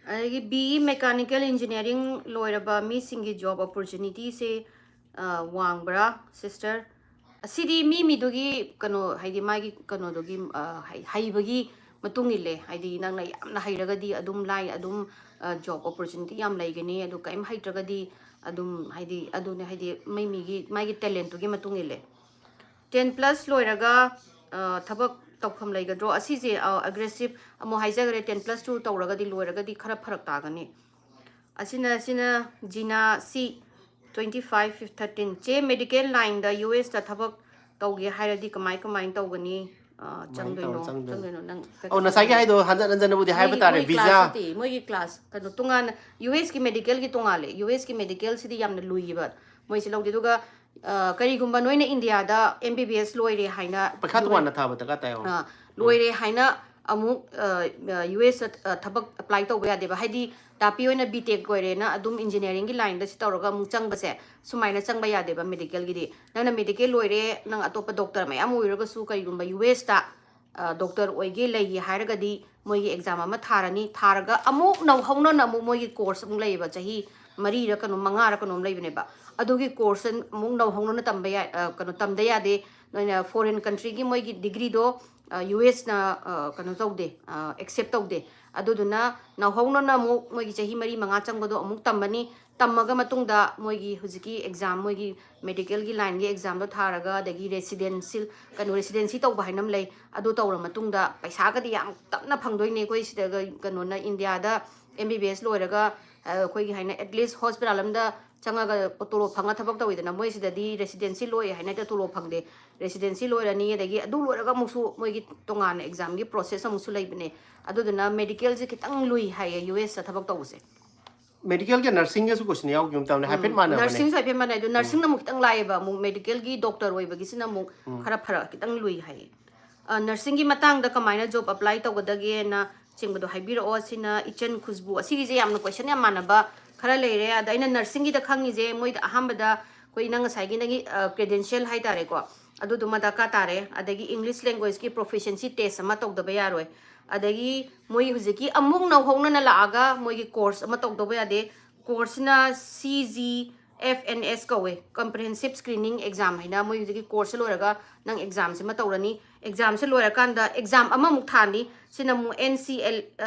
ꯑꯗꯒꯤ ꯕꯤ ꯏ ꯃꯦꯀꯥꯅꯤꯀꯦꯜ ꯏꯟꯖꯤꯅꯤꯌꯥꯔꯤꯡ ꯂꯣꯏꯔꯕ ꯃꯤꯁꯤꯡꯒꯤ ꯖꯣꯕ ꯑꯣꯄꯣꯔꯆꯨꯅꯤꯇꯤꯁꯦ ꯋꯥꯡꯕ꯭ꯔꯥ ꯁꯤꯁꯇꯔ? ꯑꯁꯤꯗꯤ ꯃꯤ ꯃꯤꯗꯨꯒꯤ ꯀꯩꯅꯣ, ꯍꯥꯏꯗꯤ ꯃꯥꯒꯤ ꯀꯩꯅꯣꯗꯨꯒꯤ ꯍꯩꯕꯒꯤ ꯃꯇꯨꯡ ꯏꯜꯂꯦ꯫ ꯍꯥꯏꯗꯤ ꯅꯪꯅ ꯌꯥꯝꯅ ꯍꯩꯔꯒꯗꯤ ꯑꯗꯨꯝ ꯂꯥꯏ, ꯑꯗꯨꯝ ꯖꯣꯕ ꯑꯣꯄꯣꯔꯆꯨꯅꯤꯇꯤ ꯌꯥꯝ ꯂꯩꯒꯅꯤ꯫ ꯑꯗꯨ ꯀꯔꯤꯝ ꯍꯩꯇ꯭ꯔꯒꯗꯤ ꯑꯗꯨꯝ, ꯍꯥꯏꯗꯤ ꯑꯗꯨꯅꯦ, ꯍꯥꯏꯗꯤ ꯃꯤ ꯃꯤꯒꯤ ꯃꯥꯒꯤ ꯇꯦꯂꯦꯟꯇꯨꯒꯤ ꯃꯇꯨꯡ ꯏꯜꯂꯦ꯫ ꯇꯦꯟ ꯄ꯭ꯂꯁ ꯂꯣꯏꯔꯒ ꯊꯕꯛ ꯇꯧꯐꯝ ꯂꯩꯒꯗ꯭ꯔꯣ? ꯑꯁꯤꯁꯦ ꯑꯦꯒ꯭ꯔꯦꯁꯤꯞ ꯑꯃꯨꯛ ꯍꯥꯏꯖꯈ꯭ꯔꯦ, ꯇꯦꯟ ꯄ꯭ꯂꯁ ꯇꯨ ꯇꯧꯔꯒꯗꯤ, ꯂꯣꯏꯔꯒꯗꯤ ꯈꯔ ꯐꯔꯛ ꯇꯥꯒꯅꯤ꯫ ꯑꯁꯤꯅ ꯁꯤꯅ ꯖꯤꯅꯥ ꯁꯤ, ꯇ꯭ꯋꯦꯟꯇꯤ ꯐꯥꯏꯚ ꯊꯥꯔꯇꯤꯟ꯫ ꯆꯦ, ꯃꯦꯗꯤꯀꯦꯜ ꯂꯥꯏꯟꯗ ꯌꯨ ꯑꯦꯁꯇ ꯊꯕꯛ ꯇꯧꯒꯦ ꯍꯥꯏꯔꯗꯤ ꯀꯃꯥꯏ ꯀꯃꯥꯏꯅ ꯇꯧꯒꯅꯤ? ꯆꯪꯗꯣꯏꯅꯣ? ꯆꯪꯗꯣꯏꯅꯣ ꯅꯪ? ꯑꯧ, ꯉꯁꯥꯏꯒꯤ ꯍꯥꯏꯗꯣ ꯍꯟꯖꯟ ꯍꯟꯖꯟꯅꯕꯨꯗꯤ ꯍꯥꯏꯕ ꯇꯥꯔꯦ꯫ ꯚꯤꯖꯥ ꯃꯣꯏꯒꯤ ꯀ꯭ꯂꯥꯁ ꯀꯩꯅꯣ ꯇꯣꯉꯥꯟꯅ, ꯌꯨ ꯑꯦꯁꯀꯤ ꯃꯦꯗꯤꯀꯦꯜꯒꯤ ꯇꯣꯉꯥꯜꯂꯦ꯫ ꯌꯨ ꯑꯦꯁꯀꯤ ꯃꯦꯗꯤꯀꯦꯜꯁꯤꯗꯤ ꯌꯥꯝꯅ ꯂꯨꯏꯌꯦꯕ, ꯃꯣꯏꯁꯦ ꯂꯧꯗꯦ꯫ ꯑꯗꯨꯒ ꯀꯔꯤꯒꯨꯝꯕ ꯅꯣꯏꯅ ꯏꯟꯗꯤꯌꯥꯗ ꯑꯦꯝ ꯕꯤ ꯕꯤ ꯑꯦꯁ ꯂꯣꯏꯔꯦ ꯍꯥꯏꯅ, ꯄꯩꯈꯥ ꯇꯣꯉꯥꯟꯅ ꯊꯥꯕ ꯗꯔꯀꯥꯔ ꯇꯥꯏ꯫ ꯂꯣꯏꯔꯦ ꯍꯥꯏꯅ ꯑꯃꯨꯛ ꯌꯨ ꯑꯦꯁꯇ ꯊꯕꯛ ꯑꯦꯄ꯭ꯂꯥꯏ ꯇꯧꯕ ꯌꯥꯗꯦꯕ꯫ ꯍꯥꯏꯗꯤ ꯇꯥꯄꯤ ꯑꯣꯏꯅ ꯕꯤ ꯇꯦꯛ ꯂꯣꯏꯔꯦꯅ ꯑꯗꯨꯝ ꯏꯟꯖꯤꯅꯤꯌꯥꯔꯤꯡꯒꯤ ꯂꯥꯏꯟꯗ ꯁꯤ ꯇꯧꯔꯒ ꯑꯃꯨꯛ ꯆꯪꯕꯁꯦ, ꯁꯨꯃꯥꯏꯅ ꯆꯪꯕ ꯌꯥꯗꯦꯕ ꯃꯦꯗꯤꯀꯦꯜꯒꯤꯗꯤ꯫ ꯅꯪꯅ ꯃꯦꯗꯤꯀꯦꯜ ꯂꯣꯏꯔꯦ, ꯅꯪ ꯑꯇꯣꯞꯄ ꯗꯣꯛꯇꯔ ꯃꯌꯥꯝ ꯑꯣꯏꯔꯒꯁꯨ ꯀꯔꯤꯒꯨꯝꯕ ꯌꯨ ꯑꯦꯁꯇ ꯗꯣꯛꯇꯔ ꯑꯣꯏꯒꯦ ꯂꯩꯒꯦ ꯍꯥꯏꯔꯒꯗꯤ ꯃꯣꯏꯒꯤ ꯑꯦꯛꯖꯥꯝ ꯑꯃ ꯊꯥꯔꯅꯤ꯫ ꯊꯥꯔꯒ ꯑꯃꯨꯛ ꯅꯧꯍꯧꯅꯅ ꯑꯃꯨꯛ ꯃꯣꯏꯒꯤ ꯀꯣꯔꯁ ꯑꯃꯨꯛ ꯂꯩꯌꯦꯕ, ꯆꯍꯤ ꯃꯔꯤꯔ ꯀꯩꯅꯣ, ꯃꯉꯥꯔ ꯀꯩꯅꯣꯝ ꯂꯩꯕꯅꯦꯕ꯫ ꯑꯗꯨꯒꯤ ꯀꯣꯔꯁꯁꯦ ꯑꯃꯨꯛ ꯅꯧꯍꯧꯅꯅ ꯇꯝꯕ ꯌꯥꯏ, ꯀꯩꯅꯣ, ꯇꯝꯗ ꯌꯥꯗꯦ꯫ ꯅꯣꯏꯅ ꯐꯣꯔꯦꯟ ꯀꯟꯇ꯭ꯔꯤꯒꯤ ꯃꯣꯏꯒꯤ ꯗꯤꯒ꯭ꯔꯤꯗꯣ ꯌꯨ ꯑꯦꯁꯅ ꯀꯩꯅꯣ ꯇꯧꯗꯦ, ꯑꯦꯛꯁꯦꯞ ꯇꯧꯗꯦ꯫ ꯑꯗꯨꯗꯨꯅ ꯅꯧꯍꯧꯅꯅ ꯑꯃꯨꯛ ꯃꯣꯏꯒꯤ ꯆꯍꯤ ꯃꯔꯤ ꯃꯉꯥ ꯆꯪꯕꯗꯣ ꯑꯃꯨꯛ ꯇꯝꯃꯅꯤ꯫ ꯇꯝꯃꯒ ꯃꯇꯨꯡꯗ ꯃꯣꯏꯒꯤ ꯍꯧꯖꯤꯛꯀꯤ ꯑꯦꯛꯖꯥꯝ, ꯃꯣꯏꯒꯤ ꯃꯦꯗꯤꯀꯦꯜꯒꯤ ꯂꯥꯏꯟꯒꯤ ꯑꯦꯛꯖꯥꯝꯗꯣ ꯊꯥꯔꯒ, ꯑꯗꯒꯤ ꯔꯦꯁꯤꯗꯦꯟꯁꯤꯌꯦꯜ, ꯀꯩꯅꯣ, ꯔꯦꯁꯤꯗꯦꯟꯁꯤ ꯇꯧꯕ ꯍꯥꯏꯅ ꯑꯃ ꯂꯩ꯫ ꯑꯗꯨ ꯇꯧꯔ ꯃꯇꯨꯡꯗ ꯄꯩꯁꯥꯒꯗꯤ ꯌꯥꯝ ꯇꯞꯅ ꯐꯪꯗꯣꯏꯅꯦ꯫ ꯑꯩꯈꯣꯏ ꯁꯤꯗꯒ ꯀꯩꯅꯣꯅ ꯏꯟꯗꯤꯌꯥꯗ ꯑꯦꯝ ꯕꯤ ꯕꯤ ꯑꯦꯁ ꯂꯣꯏꯔꯒ ꯑꯩꯈꯣꯏꯒꯤ ꯍꯥꯏꯅ ꯑꯦꯠꯂꯤꯁ ꯍꯣꯁꯄꯤꯇꯥꯜ ꯑꯃꯗ ꯆꯪꯉꯒ ꯇꯣꯂꯣꯞ ꯐꯪꯉ ꯊꯕꯛ ꯇꯧꯋꯤꯗꯅ, ꯃꯣꯏ ꯁꯤꯗꯗꯤ ꯔꯦꯁꯤꯗꯦꯟꯁꯤ ꯂꯣꯏ ꯍꯥꯏꯅ ꯍꯦꯛꯇ ꯇꯣꯂꯣꯞ ꯐꯪꯗꯦ꯫ ꯔꯦꯁꯤꯗꯦꯟꯁꯤ ꯂꯣꯏꯔꯅꯤ, ꯑꯗꯒꯤ ꯑꯗꯨ ꯂꯣꯏꯔꯒ ꯑꯃꯨꯛꯁꯨ ꯃꯣꯏꯒꯤ ꯇꯣꯉꯥꯟꯅ ꯑꯦꯛꯖꯥꯝꯒꯤ ꯄ꯭ꯔꯣꯁꯦꯁ ꯑꯃꯨꯛꯁꯨ ꯂꯩꯕꯅꯦ꯫ ꯑꯗꯨꯗꯨꯅ ꯃꯦꯗꯤꯀꯦꯜꯁꯦ ꯈꯤꯇꯪ ꯂꯨꯏ ꯍꯥꯏꯌꯦ ꯌꯨ ꯑꯦꯁꯇ ꯊꯕꯛ ꯇꯧꯕꯁꯦ꯫ ꯃꯦꯗꯤꯀꯦꯜꯒ ꯅꯔꯁꯤꯡꯒꯁꯨ ꯀꯣꯏꯁꯟ ꯌꯥꯎꯈꯤꯕ ꯇꯧꯅꯦ, ꯍꯥꯏꯐꯦꯠ ꯃꯥꯟꯅꯕꯅꯦ꯫ ꯅꯔꯁꯤꯡꯁꯨ ꯍꯥꯏꯐꯦꯠ ꯃꯥꯟꯅꯩ꯫ ꯑꯗꯨ ꯅꯔꯁꯤꯡꯅ ꯑꯃꯨꯛ ꯈꯤꯇꯪ ꯂꯥꯏꯌꯦꯕ, ꯑꯃꯨꯛ ꯃꯦꯗꯤꯀꯦꯜꯒꯤ ꯗꯣꯛꯇꯔ ꯑꯣꯏꯕꯒꯤꯁꯤꯅ ꯑꯃꯨꯛ ꯈꯔ ꯐꯔꯛ ꯈꯤꯇꯪ ꯂꯨꯏ ꯍꯥꯏꯌꯦ꯫ ꯅꯔꯁꯤꯡꯒꯤ ꯃꯇꯥꯡꯗ ꯀꯃꯥꯏꯅ ꯖꯣꯕ ꯑꯦꯄ꯭ꯂꯥꯏ ꯇꯧꯒꯗꯒꯦꯅ ꯆꯤꯡꯕꯗꯣ ꯍꯥꯏꯕꯤꯔꯛꯑꯣ꯫ ꯁꯤꯅ ꯏꯆꯟ ꯈꯨꯁꯕꯨ꯫ ꯑꯁꯤꯒꯤꯁꯦ ꯌꯥꯝꯅ ꯀꯣꯏꯁꯟ ꯌꯥꯝ ꯃꯥꯟꯅꯕ ꯈꯔ ꯂꯩꯔꯦ꯫ ꯑꯗ ꯑꯩꯅ ꯅꯔꯁꯤꯡꯒꯤꯗ ꯈꯪꯉꯤꯁꯦ, ꯃꯣꯏꯗ ꯑꯍꯥꯟꯕꯗ ꯑꯩꯈꯣꯏ ꯅꯪ ꯉꯁꯥꯏꯒꯤ ꯅꯪꯒꯤ ꯀ꯭ꯔꯦꯗꯦꯟꯁꯤꯌꯦꯜ ꯍꯥꯏꯇꯥꯔꯦꯀꯣ, ꯑꯗꯨꯗꯨꯃ ꯗꯔꯀꯥꯔ ꯇꯥꯔꯦ꯫ ꯑꯗꯒꯤ ꯏꯪꯂꯤꯁ ꯂꯦꯡꯒ꯭ꯋꯦꯖꯀꯤ ꯄ꯭ꯔꯣꯐꯤꯁꯤꯌꯦꯟꯁꯤ ꯇꯦꯁ ꯑꯃ ꯇꯧꯗꯕ ꯌꯥꯔꯣꯏ꯫ ꯑꯗꯒꯤ ꯃꯣꯏ ꯍꯧꯖꯤꯛꯀꯤ ꯑꯃꯨꯛ ꯅꯧꯍꯧꯅꯅ ꯂꯥꯛꯑꯒ ꯃꯣꯏꯒꯤ ꯀꯣꯔꯁ ꯑꯃ ꯇꯧꯗꯕ ꯌꯥꯗꯦ꯫ ꯀꯣꯔꯁꯁꯤꯅ ꯁꯤ ꯖꯤ ꯑꯦꯐ ꯑꯦꯟ ꯑꯦꯁ ꯀꯧꯋꯦ, ꯀꯝꯄ꯭ꯔꯤꯍꯦꯟꯁꯤꯞ ꯁ꯭ꯀ꯭ꯔꯤꯅꯤꯡ ꯑꯦꯛꯖꯥꯝ ꯍꯥꯏꯅ꯫ ꯃꯣꯏ ꯍꯧꯖꯤꯛꯀꯤ ꯀꯣꯔꯁꯁꯦ ꯂꯣꯏꯔꯒ ꯅꯪ ꯑꯦꯛꯖꯥꯝꯁꯤꯃ ꯇꯧꯔꯅꯤ꯫ ꯑꯦꯛꯖꯥꯝꯁꯦ ꯂꯣꯏꯔꯀꯥꯟꯗ ꯑꯦꯛꯖꯥꯝ ꯑꯃꯃꯨꯛ ꯊꯥꯅꯤ꯫ ꯁꯤꯅ ꯑꯃꯨꯛ N C L,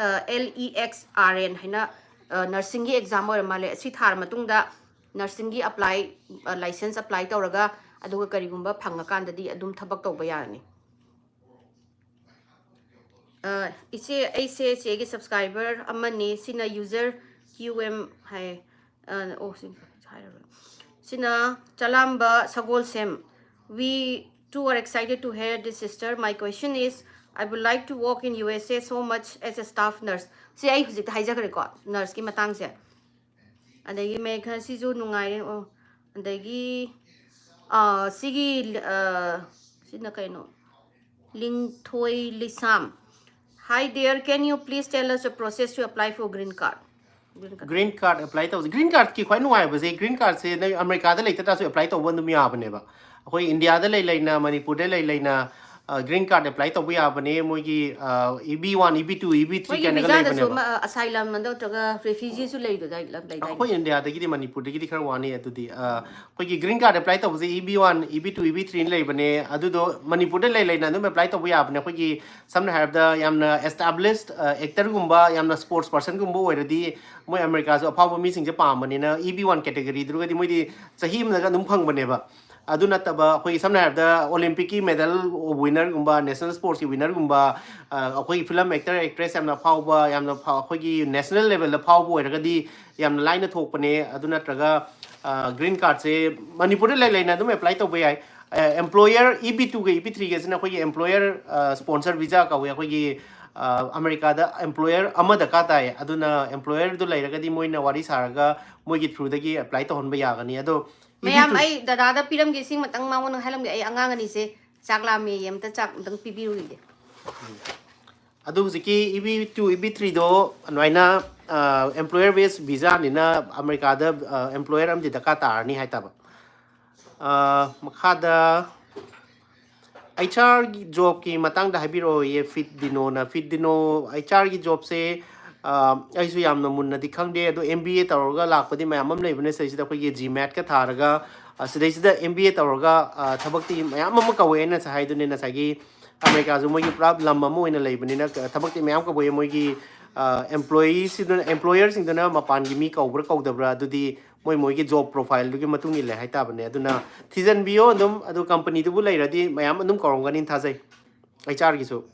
L E X R N ꯍꯥꯏꯅ, ꯅꯔꯁꯤꯡꯒꯤ ꯑꯦꯛꯖꯥꯝ ꯑꯣꯏꯔ ꯃꯥꯜꯂꯦ꯫ ꯑꯁꯤ ꯊꯥꯔ ꯃꯇꯨꯡꯗ ꯅꯔꯁꯤꯡꯒꯤ ꯑꯦꯄ꯭ꯂꯥꯏ, ꯂꯥꯏꯁꯦꯟꯁ ꯑꯦꯄ꯭ꯂꯥꯏ ꯇꯧꯔꯒ, ꯑꯗꯨꯒ ꯀꯔꯤꯒꯨꯝꯕ ꯐꯪꯉꯀꯥꯟꯗꯗꯤ ꯑꯗꯨꯝ ꯊꯕꯛ ꯇꯧꯕ ꯌꯥꯔꯅꯤ꯫ ꯑ, ꯏꯆꯦ, ꯑꯩꯁꯦ ꯆꯦꯒꯤ ꯁꯕꯁꯀ꯭ꯔꯥꯏꯕꯔ ꯑꯃꯅꯤ꯫ ꯁꯤꯅ ꯌꯨꯖꯔ ꯀ꯭ꯌꯨ ꯑꯦꯝ ꯍꯥꯏ꯫ ꯑ, ꯑꯣ, ꯁꯤ ꯍꯥꯏꯔꯔꯣꯏ꯫ ꯁꯤꯅ ꯆꯂꯥꯝꯕ ꯁꯒꯣꯜꯁꯦꯝ꯫ We too are excited to hear this, sister. My question is, I would like to work in U S A so much as a staff nurse. ꯁꯤ ꯑꯩ ꯍꯧꯖꯤꯛꯇ ꯍꯥꯏꯖꯈ꯭ꯔꯦꯀꯣ, ꯅꯔꯁꯀꯤ ꯃꯇꯥꯡꯁꯦ꯫ ꯑꯗꯒꯤ ꯃꯦꯘ, ꯁꯤꯁꯨ ꯅꯨꯡꯉꯥꯏꯔꯦ꯫ ꯑꯣ, ꯑꯗꯒꯤ, ꯑꯥ, ꯁꯤꯒꯤ, ꯑꯥ, ꯁꯤꯅ ꯀꯩꯅꯣ? ꯂꯤꯡꯊꯣꯏ ꯂꯤꯁꯥꯝ꯫ Hi there, can you please tell us the process to apply for green card? Green card. Green card apply ꯇꯧꯁꯦ꯫ ꯒ꯭ꯔꯤꯟ ꯀꯥꯔꯗꯀꯤ ꯈ꯭ꯋꯥꯏ ꯅꯨꯡꯉꯥꯏꯕꯁꯦ, ꯒ꯭ꯔꯤꯟ ꯀꯥꯔꯗꯁꯦ ꯅꯣꯏ ꯑꯃꯦꯔꯤꯀꯥꯗ ꯂꯩꯇ ꯇꯥꯔꯁꯨ ꯑꯦꯄ꯭ꯂꯥꯏ ꯇꯧꯕ ꯑꯗꯨꯝ ꯌꯥꯕꯅꯦꯕ꯫ ꯑꯩꯈꯣꯏ ꯏꯟꯗꯤꯌꯥꯗ ꯂꯩ ꯂꯩꯅ, ꯃꯅꯤꯄꯨꯔꯗ ꯂꯩ ꯂꯩꯅ, ꯒ꯭ꯔꯤꯟ ꯀꯥꯔꯗ ꯑꯦꯄ꯭ꯂꯥꯏ ꯇꯧꯕ ꯌꯥꯕꯅꯦ꯫ ꯃꯣꯏꯒꯤ E B one, E B two, E B three ꯃꯣꯏꯒꯤ ꯀꯥꯏꯅꯒ ꯚꯤꯖꯥꯗꯁꯨ ꯂꯩꯕꯅꯦꯕ꯫ ꯑꯃ, ꯑꯁꯥꯏꯂꯝ ꯅꯠꯇ꯭ꯔꯒ ꯔꯦꯐ꯭ꯌꯨꯖꯤꯁꯨ ꯂꯩꯗꯣꯏꯗꯥꯏ? ꯂꯩꯗꯥꯏꯅꯦ? ꯑꯩꯈꯣꯏ ꯏꯟꯗꯤꯌꯥꯗꯒꯤꯗꯤ ꯃꯅꯤꯄꯨꯔꯗꯒꯤꯗꯤ ꯈꯔ ꯋꯥꯅꯤ꯫ ꯑꯗꯨꯗꯤ ꯑ, ꯑꯩꯈꯣꯏꯒꯤ ꯒ꯭ꯔꯤꯟ ꯀꯥꯔꯗ ꯑꯦꯄ꯭ꯂꯥꯏ ꯇꯧꯕꯁꯦ E B one, E B two, E B ꯊ꯭ꯔꯤꯅ ꯂꯩꯕꯅꯦ꯫ ꯑꯗꯨꯗꯣ ꯃꯅꯤꯄꯨꯔꯗ ꯂꯩ ꯂꯩꯅ ꯑꯗꯨꯝ ꯑꯦꯄ꯭ꯂꯥꯏ ꯇꯧꯕ ꯌꯥꯕꯅꯦ꯫ ꯑꯩꯈꯣꯏꯒꯤ ꯁꯝꯅ ꯍꯥꯏꯔꯕꯗ ꯌꯥꯝꯅ ꯑꯦꯁꯇꯥꯕ꯭ꯂꯤꯁ ꯑꯦꯛꯇꯔꯒꯨꯝꯕ, ꯌꯥꯝꯅ ꯁ꯭ꯄꯣꯔꯠꯁ ꯄꯔꯁꯟꯒꯨꯝꯕ ꯑꯣꯏꯔꯗꯤ, ꯃꯣꯏ ꯑꯃꯦꯔꯤꯀꯥꯁꯨ ꯑꯐꯥꯎꯕ ꯃꯤꯁꯤꯡꯁꯦ ꯄꯥꯝꯕꯅꯤꯅ, ꯏ ꯕꯤ ꯋꯥꯟ ꯀꯦꯇꯦꯒꯣꯔꯤꯗꯨꯒꯗꯤ ꯃꯣꯏꯗꯤ ꯆꯍꯤ ꯑꯃꯗꯒ ꯑꯗꯨꯝ ꯐꯪꯕꯅꯦꯕ꯫ ꯑꯗꯨ ꯅꯠꯇꯕ ꯑꯩꯈꯣꯏꯒꯤ ꯁꯝꯅ ꯍꯥꯏꯔꯕꯗ ꯑꯣꯂꯤꯝꯄꯤꯛꯀꯤ ꯃꯦꯗꯜ ꯋꯤꯅꯔꯒꯨꯝꯕ, ꯅꯦꯁꯅꯦꯜ ꯁ꯭ꯄꯣꯔꯠꯁꯀꯤ ꯋꯤꯅꯔꯒꯨꯝꯕ, ꯑ, ꯑꯩꯈꯣꯏꯒꯤ ꯐꯤꯂꯝ ꯑꯦꯛꯇꯔ, ꯑꯦꯛꯇ꯭ꯔꯦꯁ ꯌꯥꯝꯅ ꯐꯥꯎꯕ, ꯌꯥꯝꯅ ꯐꯥꯎ-, ꯑꯩꯈꯣꯏꯒꯤ ꯅꯦꯁꯅꯦꯜ ꯂꯦꯚꯦꯜꯗ ꯐꯥꯎꯕ ꯑꯣꯏꯔꯒꯗꯤ ꯌꯥꯝꯅ ꯂꯥꯏꯅ ꯊꯣꯛꯄꯅꯦ꯫ ꯑꯗꯨ ꯅꯠꯇ꯭ꯔꯒ ꯒ꯭ꯔꯤꯟ ꯀꯥꯔꯗꯁꯦ ꯃꯅꯤꯄꯨꯔꯗ ꯂꯩ ꯂꯩꯅ ꯑꯗꯨꯝ ꯑꯦꯄ꯭ꯂꯥꯏ ꯇꯧꯕ ꯌꯥꯏ꯫ ꯑꯦꯝꯄ꯭ꯂꯣꯌꯔ ꯏ ꯕꯤ ꯇꯨꯒ ꯏ ꯕꯤ ꯊ꯭ꯔꯤꯒꯁꯤꯅ ꯑꯩꯈꯣꯏꯒꯤ ꯑꯦꯝꯄ꯭ꯂꯣꯌꯔ ꯁ꯭ꯄꯣꯟꯁꯔ ꯚꯤꯖꯥ ꯀꯧꯋꯦ꯫ ꯑꯩꯈꯣꯏꯒꯤ ꯑ, ꯑꯃꯦꯔꯤꯀꯥꯗ ꯑꯦꯝꯄ꯭ꯂꯣꯌꯔ ꯑꯃ ꯗꯔꯀꯥꯔ ꯇꯥꯏ꯫ ꯑꯗꯨꯅ ꯑꯦꯝꯄ꯭ꯂꯣꯌꯔꯗꯨ ꯂꯩꯔꯒꯗꯤ ꯃꯣꯏꯅ ꯋꯥꯔꯤ ꯁꯥꯔꯒ ꯃꯣꯏꯒꯤ ꯊ꯭ꯔꯨꯗꯒꯤ ꯑꯦꯄ꯭ꯂꯥꯏ ꯇꯧꯍꯟꯕ ꯌꯥꯒꯅꯤ꯫ ꯑꯗꯣ ꯏ ꯕꯤ ꯇꯨ ꯃꯌꯥꯝ, ꯑꯩ ꯗꯗꯥꯗ ꯄꯤꯔꯝꯒꯦ, ꯁꯤ ꯃꯇꯪ ꯃꯉꯣꯟꯗ ꯍꯥꯏꯔꯝꯒꯦ꯫ ꯑꯩ ꯑꯉꯥꯡ ꯑꯅꯤꯁꯦ ꯆꯥꯛ ꯂꯥꯝꯃꯦꯌꯦ, ꯑꯝꯇ ꯆꯥꯛ ꯑꯝꯇꯪ ꯄꯤꯕꯤꯔꯨꯈꯤꯒꯦ꯫ ꯑꯗꯨ ꯍꯧꯖꯤꯛꯀꯤ E B two, E B ꯊ꯭ꯔꯤꯗꯣ ꯑꯗꯨꯃꯥꯏꯅ ꯑꯦꯝꯄ꯭ꯂꯣꯌꯔ ꯕꯦꯁ ꯚꯤꯖꯥꯅꯤꯅ ꯑꯃꯦꯔꯤꯀꯥꯗ ꯑꯦꯝꯄ꯭ꯂꯣꯌꯔ ꯑꯃꯗꯤ ꯗꯔꯀꯥꯔ ꯇꯥꯔꯅꯤ ꯍꯥꯏꯇꯥꯕ꯫ ꯑ, ꯃꯈꯥꯗ ꯑꯩꯆ ꯑꯥꯔꯒꯤ ꯖꯣꯕꯀꯤ ꯃꯇꯥꯡꯗ ꯍꯥꯏꯕꯤꯔꯛꯑꯣꯌꯦ ꯐꯤꯠ ꯗꯤꯅꯣꯅ꯫ ꯐꯤꯠ ꯗꯤꯅꯣ ꯑꯩꯆ ꯑꯥꯔꯒꯤ ꯖꯣꯕꯁꯦ, ꯑ, ꯑꯩꯁꯨ ꯌꯥꯝꯅ ꯃꯨꯟꯅꯗꯤ ꯈꯪꯗꯦ, ꯑꯗꯣ ꯑꯦꯝ ꯕꯤ ꯑꯦ ꯇꯧꯔꯒ ꯂꯥꯛꯄꯗꯤ ꯃꯌꯥꯝ ꯑꯃ ꯂꯩꯕꯅꯦ ꯁꯤꯗꯩꯁꯤꯗ꯫ ꯑꯩꯈꯣꯏꯒꯤ ꯖꯤ ꯃꯦꯠꯀ ꯊꯥꯔꯒ, ꯑ, ꯁꯤꯗꯩꯁꯤꯗ ꯑꯦꯝ ꯕꯤ ꯑꯦ ꯇꯧꯔꯒ, ꯑ, ꯊꯕꯛꯇꯤ ꯃꯌꯥꯝ ꯑꯃ ꯀꯧꯋꯦ꯫ ꯑꯩꯅ ꯉꯁꯥꯏ ꯍꯥꯏꯗꯨꯅꯦ, ꯉꯁꯥꯏꯒꯤ ꯑꯃꯦꯔꯤꯀꯥꯁꯨ ꯃꯣꯏꯒꯤ ꯄꯨꯔꯥ ꯂꯝ ꯑꯃ ꯑꯣꯏꯅ ꯂꯩꯕꯅꯤꯅ, ꯊꯕꯛꯇꯤ ꯃꯌꯥꯝ ꯀꯧꯋꯦ꯫ ꯃꯣꯏꯒꯤ ꯑꯦꯝꯄ꯭ꯂꯣꯌꯤꯁꯤꯡꯗꯨꯅ, ꯑꯦꯝꯄ꯭ꯂꯣꯌꯔꯁꯤꯡꯗꯨꯅ ꯃꯄꯥꯟꯒꯤ ꯃꯤ ꯀꯧꯕ꯭ꯔꯥ ꯀꯧꯗꯕ꯭ꯔꯥ, ꯑꯗꯨꯗꯤ ꯃꯣꯏ ꯃꯣꯏꯒꯤ ꯖꯣꯕ ꯄ꯭ꯔꯣꯐꯥꯏꯜꯗꯨꯒꯤ ꯃꯇꯨꯡ ꯏꯜꯂꯦ ꯍꯥꯏꯇꯥꯕꯅꯦ꯫ ꯑꯗꯨꯅ ꯊꯤꯖꯤꯟꯕꯤꯌꯣ ꯑꯗꯨꯝ, ꯑꯗꯨ ꯀꯝꯄꯅꯤꯗꯨꯕꯨ ꯂꯩꯔꯗꯤ ꯃꯌꯥꯝ ꯑꯗꯨꯝ ꯀꯧꯔꯝꯒꯅꯤꯅ ꯊꯥꯖꯩ, ꯑꯩꯆ ꯑꯥꯔꯒꯤꯁꯨ꯫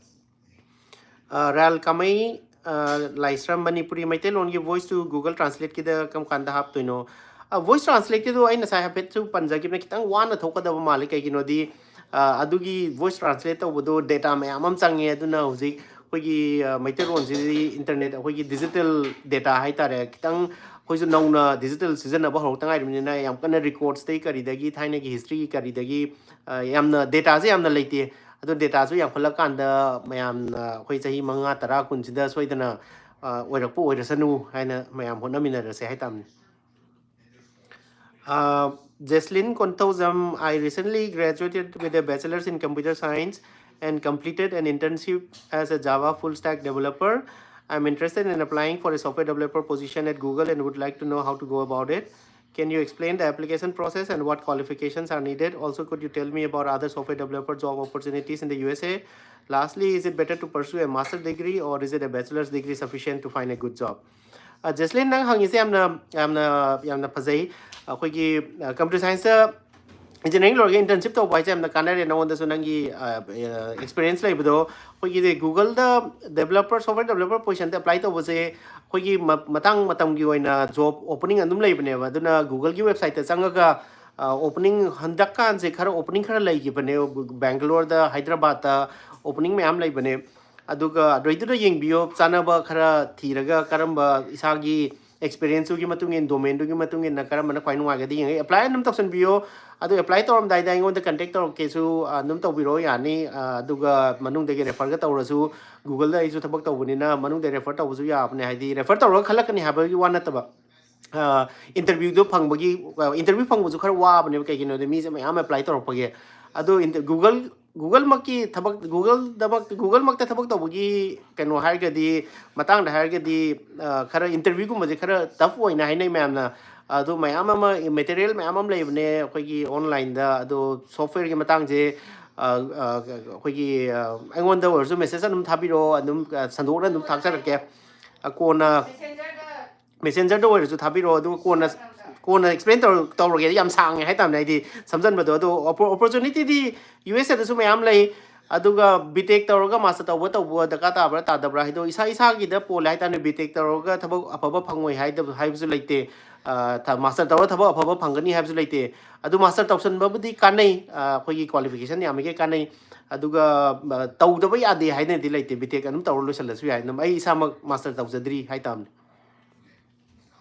ꯑ, ꯔꯥꯜ ꯀꯥꯃꯩ, ꯑ, ꯂꯥꯏꯁ꯭ꯔꯝ, ꯃꯅꯤꯄꯨꯔꯤ ꯃꯩꯇꯩꯂꯣꯟꯒꯤ voice to Google Translate-ꯀꯤꯗ ꯀꯔꯝ ꯀꯥꯟꯗ ꯍꯥꯞꯇꯣꯏꯅꯣ? ꯑ, voice translate-ꯀꯤꯗꯣ ꯑꯩ ꯉꯁꯥꯏ ꯍꯥꯏꯐꯦꯠꯁꯨ ꯄꯟꯖꯈꯤꯕꯅꯦ, ꯈꯤꯇꯪ ꯋꯥꯅ ꯊꯣꯛꯀꯗꯕ ꯃꯥꯜꯂꯦ꯫ ꯀꯩꯒꯤꯅꯣꯗꯤ, ꯑ, ꯑꯗꯨꯒꯤ voice translate ꯇꯧꯕꯗꯣ data ꯃꯌꯥꯝ ꯑꯃ ꯆꯪꯉꯦ꯫ ꯑꯗꯨꯅ ꯍꯧꯖꯤꯛ ꯑꯩꯈꯣꯏꯒꯤ, ꯑ, ꯃꯩꯇꯩꯂꯣꯟꯁꯤꯗꯤ internet, ꯑꯩꯈꯣꯏꯒꯤ digital data ꯍꯥꯏꯇꯥꯔꯦ, ꯈꯤꯇꯪ ꯑꯩꯈꯣꯏꯁꯨ ꯅꯧꯅ digital ꯁꯤꯖꯤꯟꯅꯕ ꯍꯧꯔꯛꯇ ꯉꯥꯏꯔꯤꯕꯅꯤꯅ ꯌꯥꯝ ꯀꯟꯅ records-ꯇꯩ ꯀꯔꯤꯗꯒꯤ, ꯊꯥꯏꯅꯒꯤ history-ꯒꯤ ꯀꯔꯤꯗꯒꯤ, ꯑ, ꯌꯥꯝꯅ data-ꯁꯦ ꯌꯥꯝꯅ ꯂꯩꯇꯦ꯫ ꯑꯗꯣ data-ꯁꯨ ꯌꯥꯝꯈꯠꯂꯛꯀꯥꯟꯗ ꯃꯌꯥꯝꯅ ꯑꯩꯈꯣꯏ ꯆꯍꯤ ꯃꯉꯥ, ꯇꯔꯥ, ꯀꯨꯟꯁꯤꯗ ꯁꯣꯏꯗꯅ, ꯑ, ꯑꯣꯏꯔꯛꯄ ꯑꯣꯏꯔꯁꯅꯨ ꯍꯥꯏꯅ ꯃꯌꯥꯝ ꯍꯣꯠꯅꯃꯤꯟꯅꯔꯁꯦ ꯍꯥꯏꯇꯥꯕꯅꯤ꯫ Uh, Jesslyn Konthoujam, I recently graduated with a bachelor's in computer science and completed an internship as a Java full stack developer. I'm interested in applying for a software developer position at Google and would like to know how to go about it. Can you explain the application process and what qualifications are needed? Also, could you tell me about other software developer job opportunities in the U S A? Lastly, is it better to pursue a master's degree or is it a bachelor's degree sufficient to find a good job? ꯑ, ꯖꯦꯁꯂꯤꯟ, ꯅꯪ ꯍꯪꯉꯤꯁꯦ ꯌꯥꯝꯅ, ꯌꯥꯝꯅ, ꯌꯥꯝꯅ ꯐꯖꯩ꯫ ꯑꯩꯈꯣꯏꯒꯤ, ꯑ, computer science-ꯇ engineering ꯂꯣꯏꯔꯒ internship ꯇꯧꯕ ꯍꯥꯏꯁꯦ ꯌꯥꯝꯅ ꯀꯥꯟꯅꯔꯦ꯫ ꯅꯉꯣꯟꯗꯁꯨ ꯅꯪꯒꯤ, ꯑ, ꯑ, experience ꯂꯩꯕꯗꯣ꯫ ꯑꯩꯈꯣꯏꯒꯤꯗꯤ Google-ꯗ developer, software developer position-ꯗ apply ꯇꯧꯕꯁꯦ ꯑꯩꯈꯣꯏꯒꯤ ꯃ-, ꯃꯇꯥꯡ ꯃꯇꯝꯒꯤ ꯑꯣꯏꯅ job opening ꯑꯗꯨꯝ ꯂꯩꯕꯅꯦꯕ꯫ ꯑꯗꯨꯅ Google-ꯒꯤ website-ꯇ ꯆꯪꯉꯒ, ꯑ, opening ꯍꯟꯗꯛꯀꯥꯟꯁꯦ ꯈꯔ opening ꯈꯔ ꯂꯩꯈꯤꯕꯅꯦ꯫ Bangalore-ꯗ, ꯍꯥꯏꯗ꯭ꯔꯕꯥꯗꯇ opening ꯃꯌꯥꯝ ꯂꯩꯕꯅꯦ꯫ ꯑꯗꯨꯒ ꯑꯗꯨꯗꯩꯗꯨꯗ ꯌꯦꯡꯕꯤꯌꯣ, ꯆꯥꯅꯕ ꯈꯔ ꯊꯤꯔꯒ ꯀꯔꯝꯕ ꯏꯁꯥꯒꯤ, ꯑꯦꯛꯁꯄꯤꯔꯤꯌꯦꯟꯁꯇꯨꯒꯤ ꯃꯇꯨꯡ ꯏꯟ, ꯗꯣꯃꯦꯟꯗꯨꯒꯤ ꯃꯇꯨꯡ ꯏꯟꯅ ꯀꯔꯝꯕꯅ ꯈ꯭ꯋꯥꯏ ꯅꯨꯡꯉꯥꯏꯒꯗꯤ ꯌꯦꯡꯉꯒ ꯑꯦꯄ꯭ꯂꯥꯏ ꯑꯗꯨꯝ ꯇꯧꯁꯟꯕꯤꯌꯣ꯫ ꯑꯗꯨ ꯑꯦꯄ꯭ꯂꯥꯏ ꯇꯧꯔꯝꯗꯥꯏꯗ ꯑꯩꯉꯣꯟꯗ ꯀꯟꯇꯦꯛ ꯇꯧꯔꯛꯀꯦꯁꯨ ꯑꯗꯨꯝ ꯇꯧꯕꯤꯔꯛꯑꯣ, ꯌꯥꯅꯤ꯫ ꯑꯗꯨꯒ ꯃꯅꯨꯡꯗꯒꯤ ꯔꯦꯐꯔꯒ ꯇꯧꯔꯁꯨ, ꯒꯨꯒꯜꯗ ꯑꯩꯁꯨ ꯊꯕꯛ ꯇꯧꯕꯅꯤꯅ ꯃꯅꯨꯡꯗ ꯔꯦꯐꯔ ꯇꯧꯕꯁꯨ ꯌꯥꯕꯅꯦ꯫ ꯍꯥꯏꯗꯤ ꯔꯦꯐꯔ ꯇꯧꯔꯒ ꯈꯜꯂꯛꯀꯅꯤ ꯍꯥꯏꯕꯒꯤ ꯋꯥ ꯅꯠꯇꯕ, ꯏꯟꯇꯔꯚ꯭ꯌꯨꯗꯣ ꯐꯪꯕꯒꯤ, ꯏꯟꯇꯔꯚ꯭ꯌꯨ ꯐꯪꯕꯁꯨ ꯈꯔ ꯋꯥꯕꯅꯦꯕ꯫ ꯀꯩꯒꯤꯅꯣꯗ ꯃꯤꯁꯦ ꯃꯌꯥꯝ ꯑꯦꯄ꯭ꯂꯥꯏ ꯇꯧꯔꯛꯄꯒꯤ꯫ ꯑꯗꯣ ꯒꯨꯒꯜ ꯒꯨꯒꯜꯃꯛꯀꯤ ꯊꯕꯛ, ꯒꯨꯒꯜꯗꯃꯛ, ꯒꯨꯒꯜꯃꯛꯇ ꯊꯕꯛ ꯇꯧꯕꯒꯤ ꯀꯩꯅꯣ ꯍꯥꯏꯔꯒꯗꯤ, ꯃꯇꯥꯡꯗ ꯍꯥꯏꯔꯒꯗꯤ, ꯈꯔ ꯏꯟꯇꯔꯚ꯭ꯌꯨꯒꯨꯝꯕꯁꯦ ꯈꯔ ꯇꯐ ꯑꯣꯏꯅ ꯍꯥꯏꯅꯩ ꯃꯌꯥꯝꯅ꯫ ꯑꯗꯣ ꯃꯌꯥꯝ ꯑꯃ, ꯃꯦꯇꯔꯤꯌꯦꯜ ꯃꯌꯥꯝ ꯑꯃ ꯂꯩꯕꯅꯦ ꯑꯩꯈꯣꯏꯒꯤ ꯑꯣꯟꯂꯥꯏꯟꯗ꯫ ꯑꯗꯣ ꯁꯣꯐꯋꯦꯌꯔꯒꯤ ꯃꯇꯥꯡꯁꯦ ꯑꯩꯈꯣꯏꯒꯤ, ꯑꯩꯉꯣꯟꯗ ꯑꯣꯏꯔꯁꯨ ꯃꯦꯁꯦꯖ ꯑꯗꯨꯝ ꯊꯥꯕꯤꯔꯛꯑꯣ, ꯑꯗꯨꯝ ꯁꯟꯗꯣꯛꯅ ꯑꯗꯨꯝ ꯊꯥꯛꯆꯔꯛꯀꯦ꯫ ꯀꯣꯟꯅ ꯃꯦꯁꯦꯟꯖꯔꯗ ꯑꯣꯏꯔꯁꯨ ꯊꯥꯕꯤꯔꯛꯑꯣ, ꯑꯗꯨꯒ ꯀꯣꯟꯅ, ꯀꯣꯟꯅ ꯑꯦꯛꯁꯄ꯭ꯂꯦꯟ ꯇꯧꯔ, ꯇꯧꯔꯒꯦ꯫ ꯌꯥꯝ ꯁꯥꯡꯉꯦ ꯍꯥꯏꯇꯥꯔꯅꯦ, ꯍꯥꯏꯗꯤ ꯁꯝꯖꯟꯕꯗꯣ꯫ ꯑꯗꯣ ꯑꯣꯄꯣꯔꯆꯨꯅꯤꯇꯤꯗꯤ ꯌꯨ ꯑꯦꯁ ꯑꯦꯗꯁꯨ ꯃꯌꯥꯝ ꯂꯩ꯫ ꯑꯗꯨꯒ ꯕꯤ ꯇꯦꯛ ꯇꯧꯔꯒ ꯃꯥꯁꯇꯔ ꯇꯧꯕ, ꯇꯧꯕ ꯗꯔꯀꯥꯔ ꯇꯥꯕ꯭ꯔꯥ ꯇꯥꯗꯕ꯭ꯔꯥ ꯍꯥꯏꯗꯣ ꯏꯁꯥ ꯏꯁꯥꯒꯤꯗ ꯄꯣꯜꯂꯦ ꯍꯥꯏꯇꯥꯔꯅꯦ꯫ ꯕꯤ ꯇꯦꯛ ꯇꯧꯔꯒ ꯊꯕꯛ ꯑꯐꯕ ꯐꯪꯉꯣꯏ ꯍꯥꯏꯗꯕ, ꯍꯥꯏꯕꯁꯨ ꯂꯩꯇꯦ꯫ ꯃꯥꯁꯇꯔ ꯇꯧꯔꯒ ꯊꯕꯛ ꯑꯐꯕ ꯐꯪꯒꯅꯤ ꯍꯥꯏꯕꯁꯨ ꯂꯩꯇꯦ꯫ ꯑꯗꯨ ꯃꯥꯁꯇꯔ ꯇꯧꯁꯟꯕꯕꯨꯗꯤ ꯀꯥꯟꯅꯩ, ꯑꯩꯈꯣꯏꯒꯤ ꯀ꯭ꯋꯥꯂꯤꯐꯤꯀꯦꯁꯟ ꯌꯥꯝꯃꯤꯈꯩ ꯀꯥꯟꯅꯩ꯫ ꯑꯗꯨꯒ ꯇꯧꯗꯕ ꯌꯥꯗꯦ ꯍꯥꯏꯅꯗꯤ ꯂꯩꯇꯦ꯫ ꯕꯤ ꯇꯦꯛ ꯑꯗꯨꯝ ꯇꯧꯔ ꯂꯣꯏꯁꯜꯂꯁꯨ ꯌꯥꯏ꯫ ꯑꯗꯨꯝ ꯑꯩ ꯏꯁꯥꯃꯛ ꯃꯥꯁꯇꯔ ꯇꯧꯖꯗ꯭ꯔꯤ ꯍꯥꯏꯇꯥꯕꯅꯤ꯫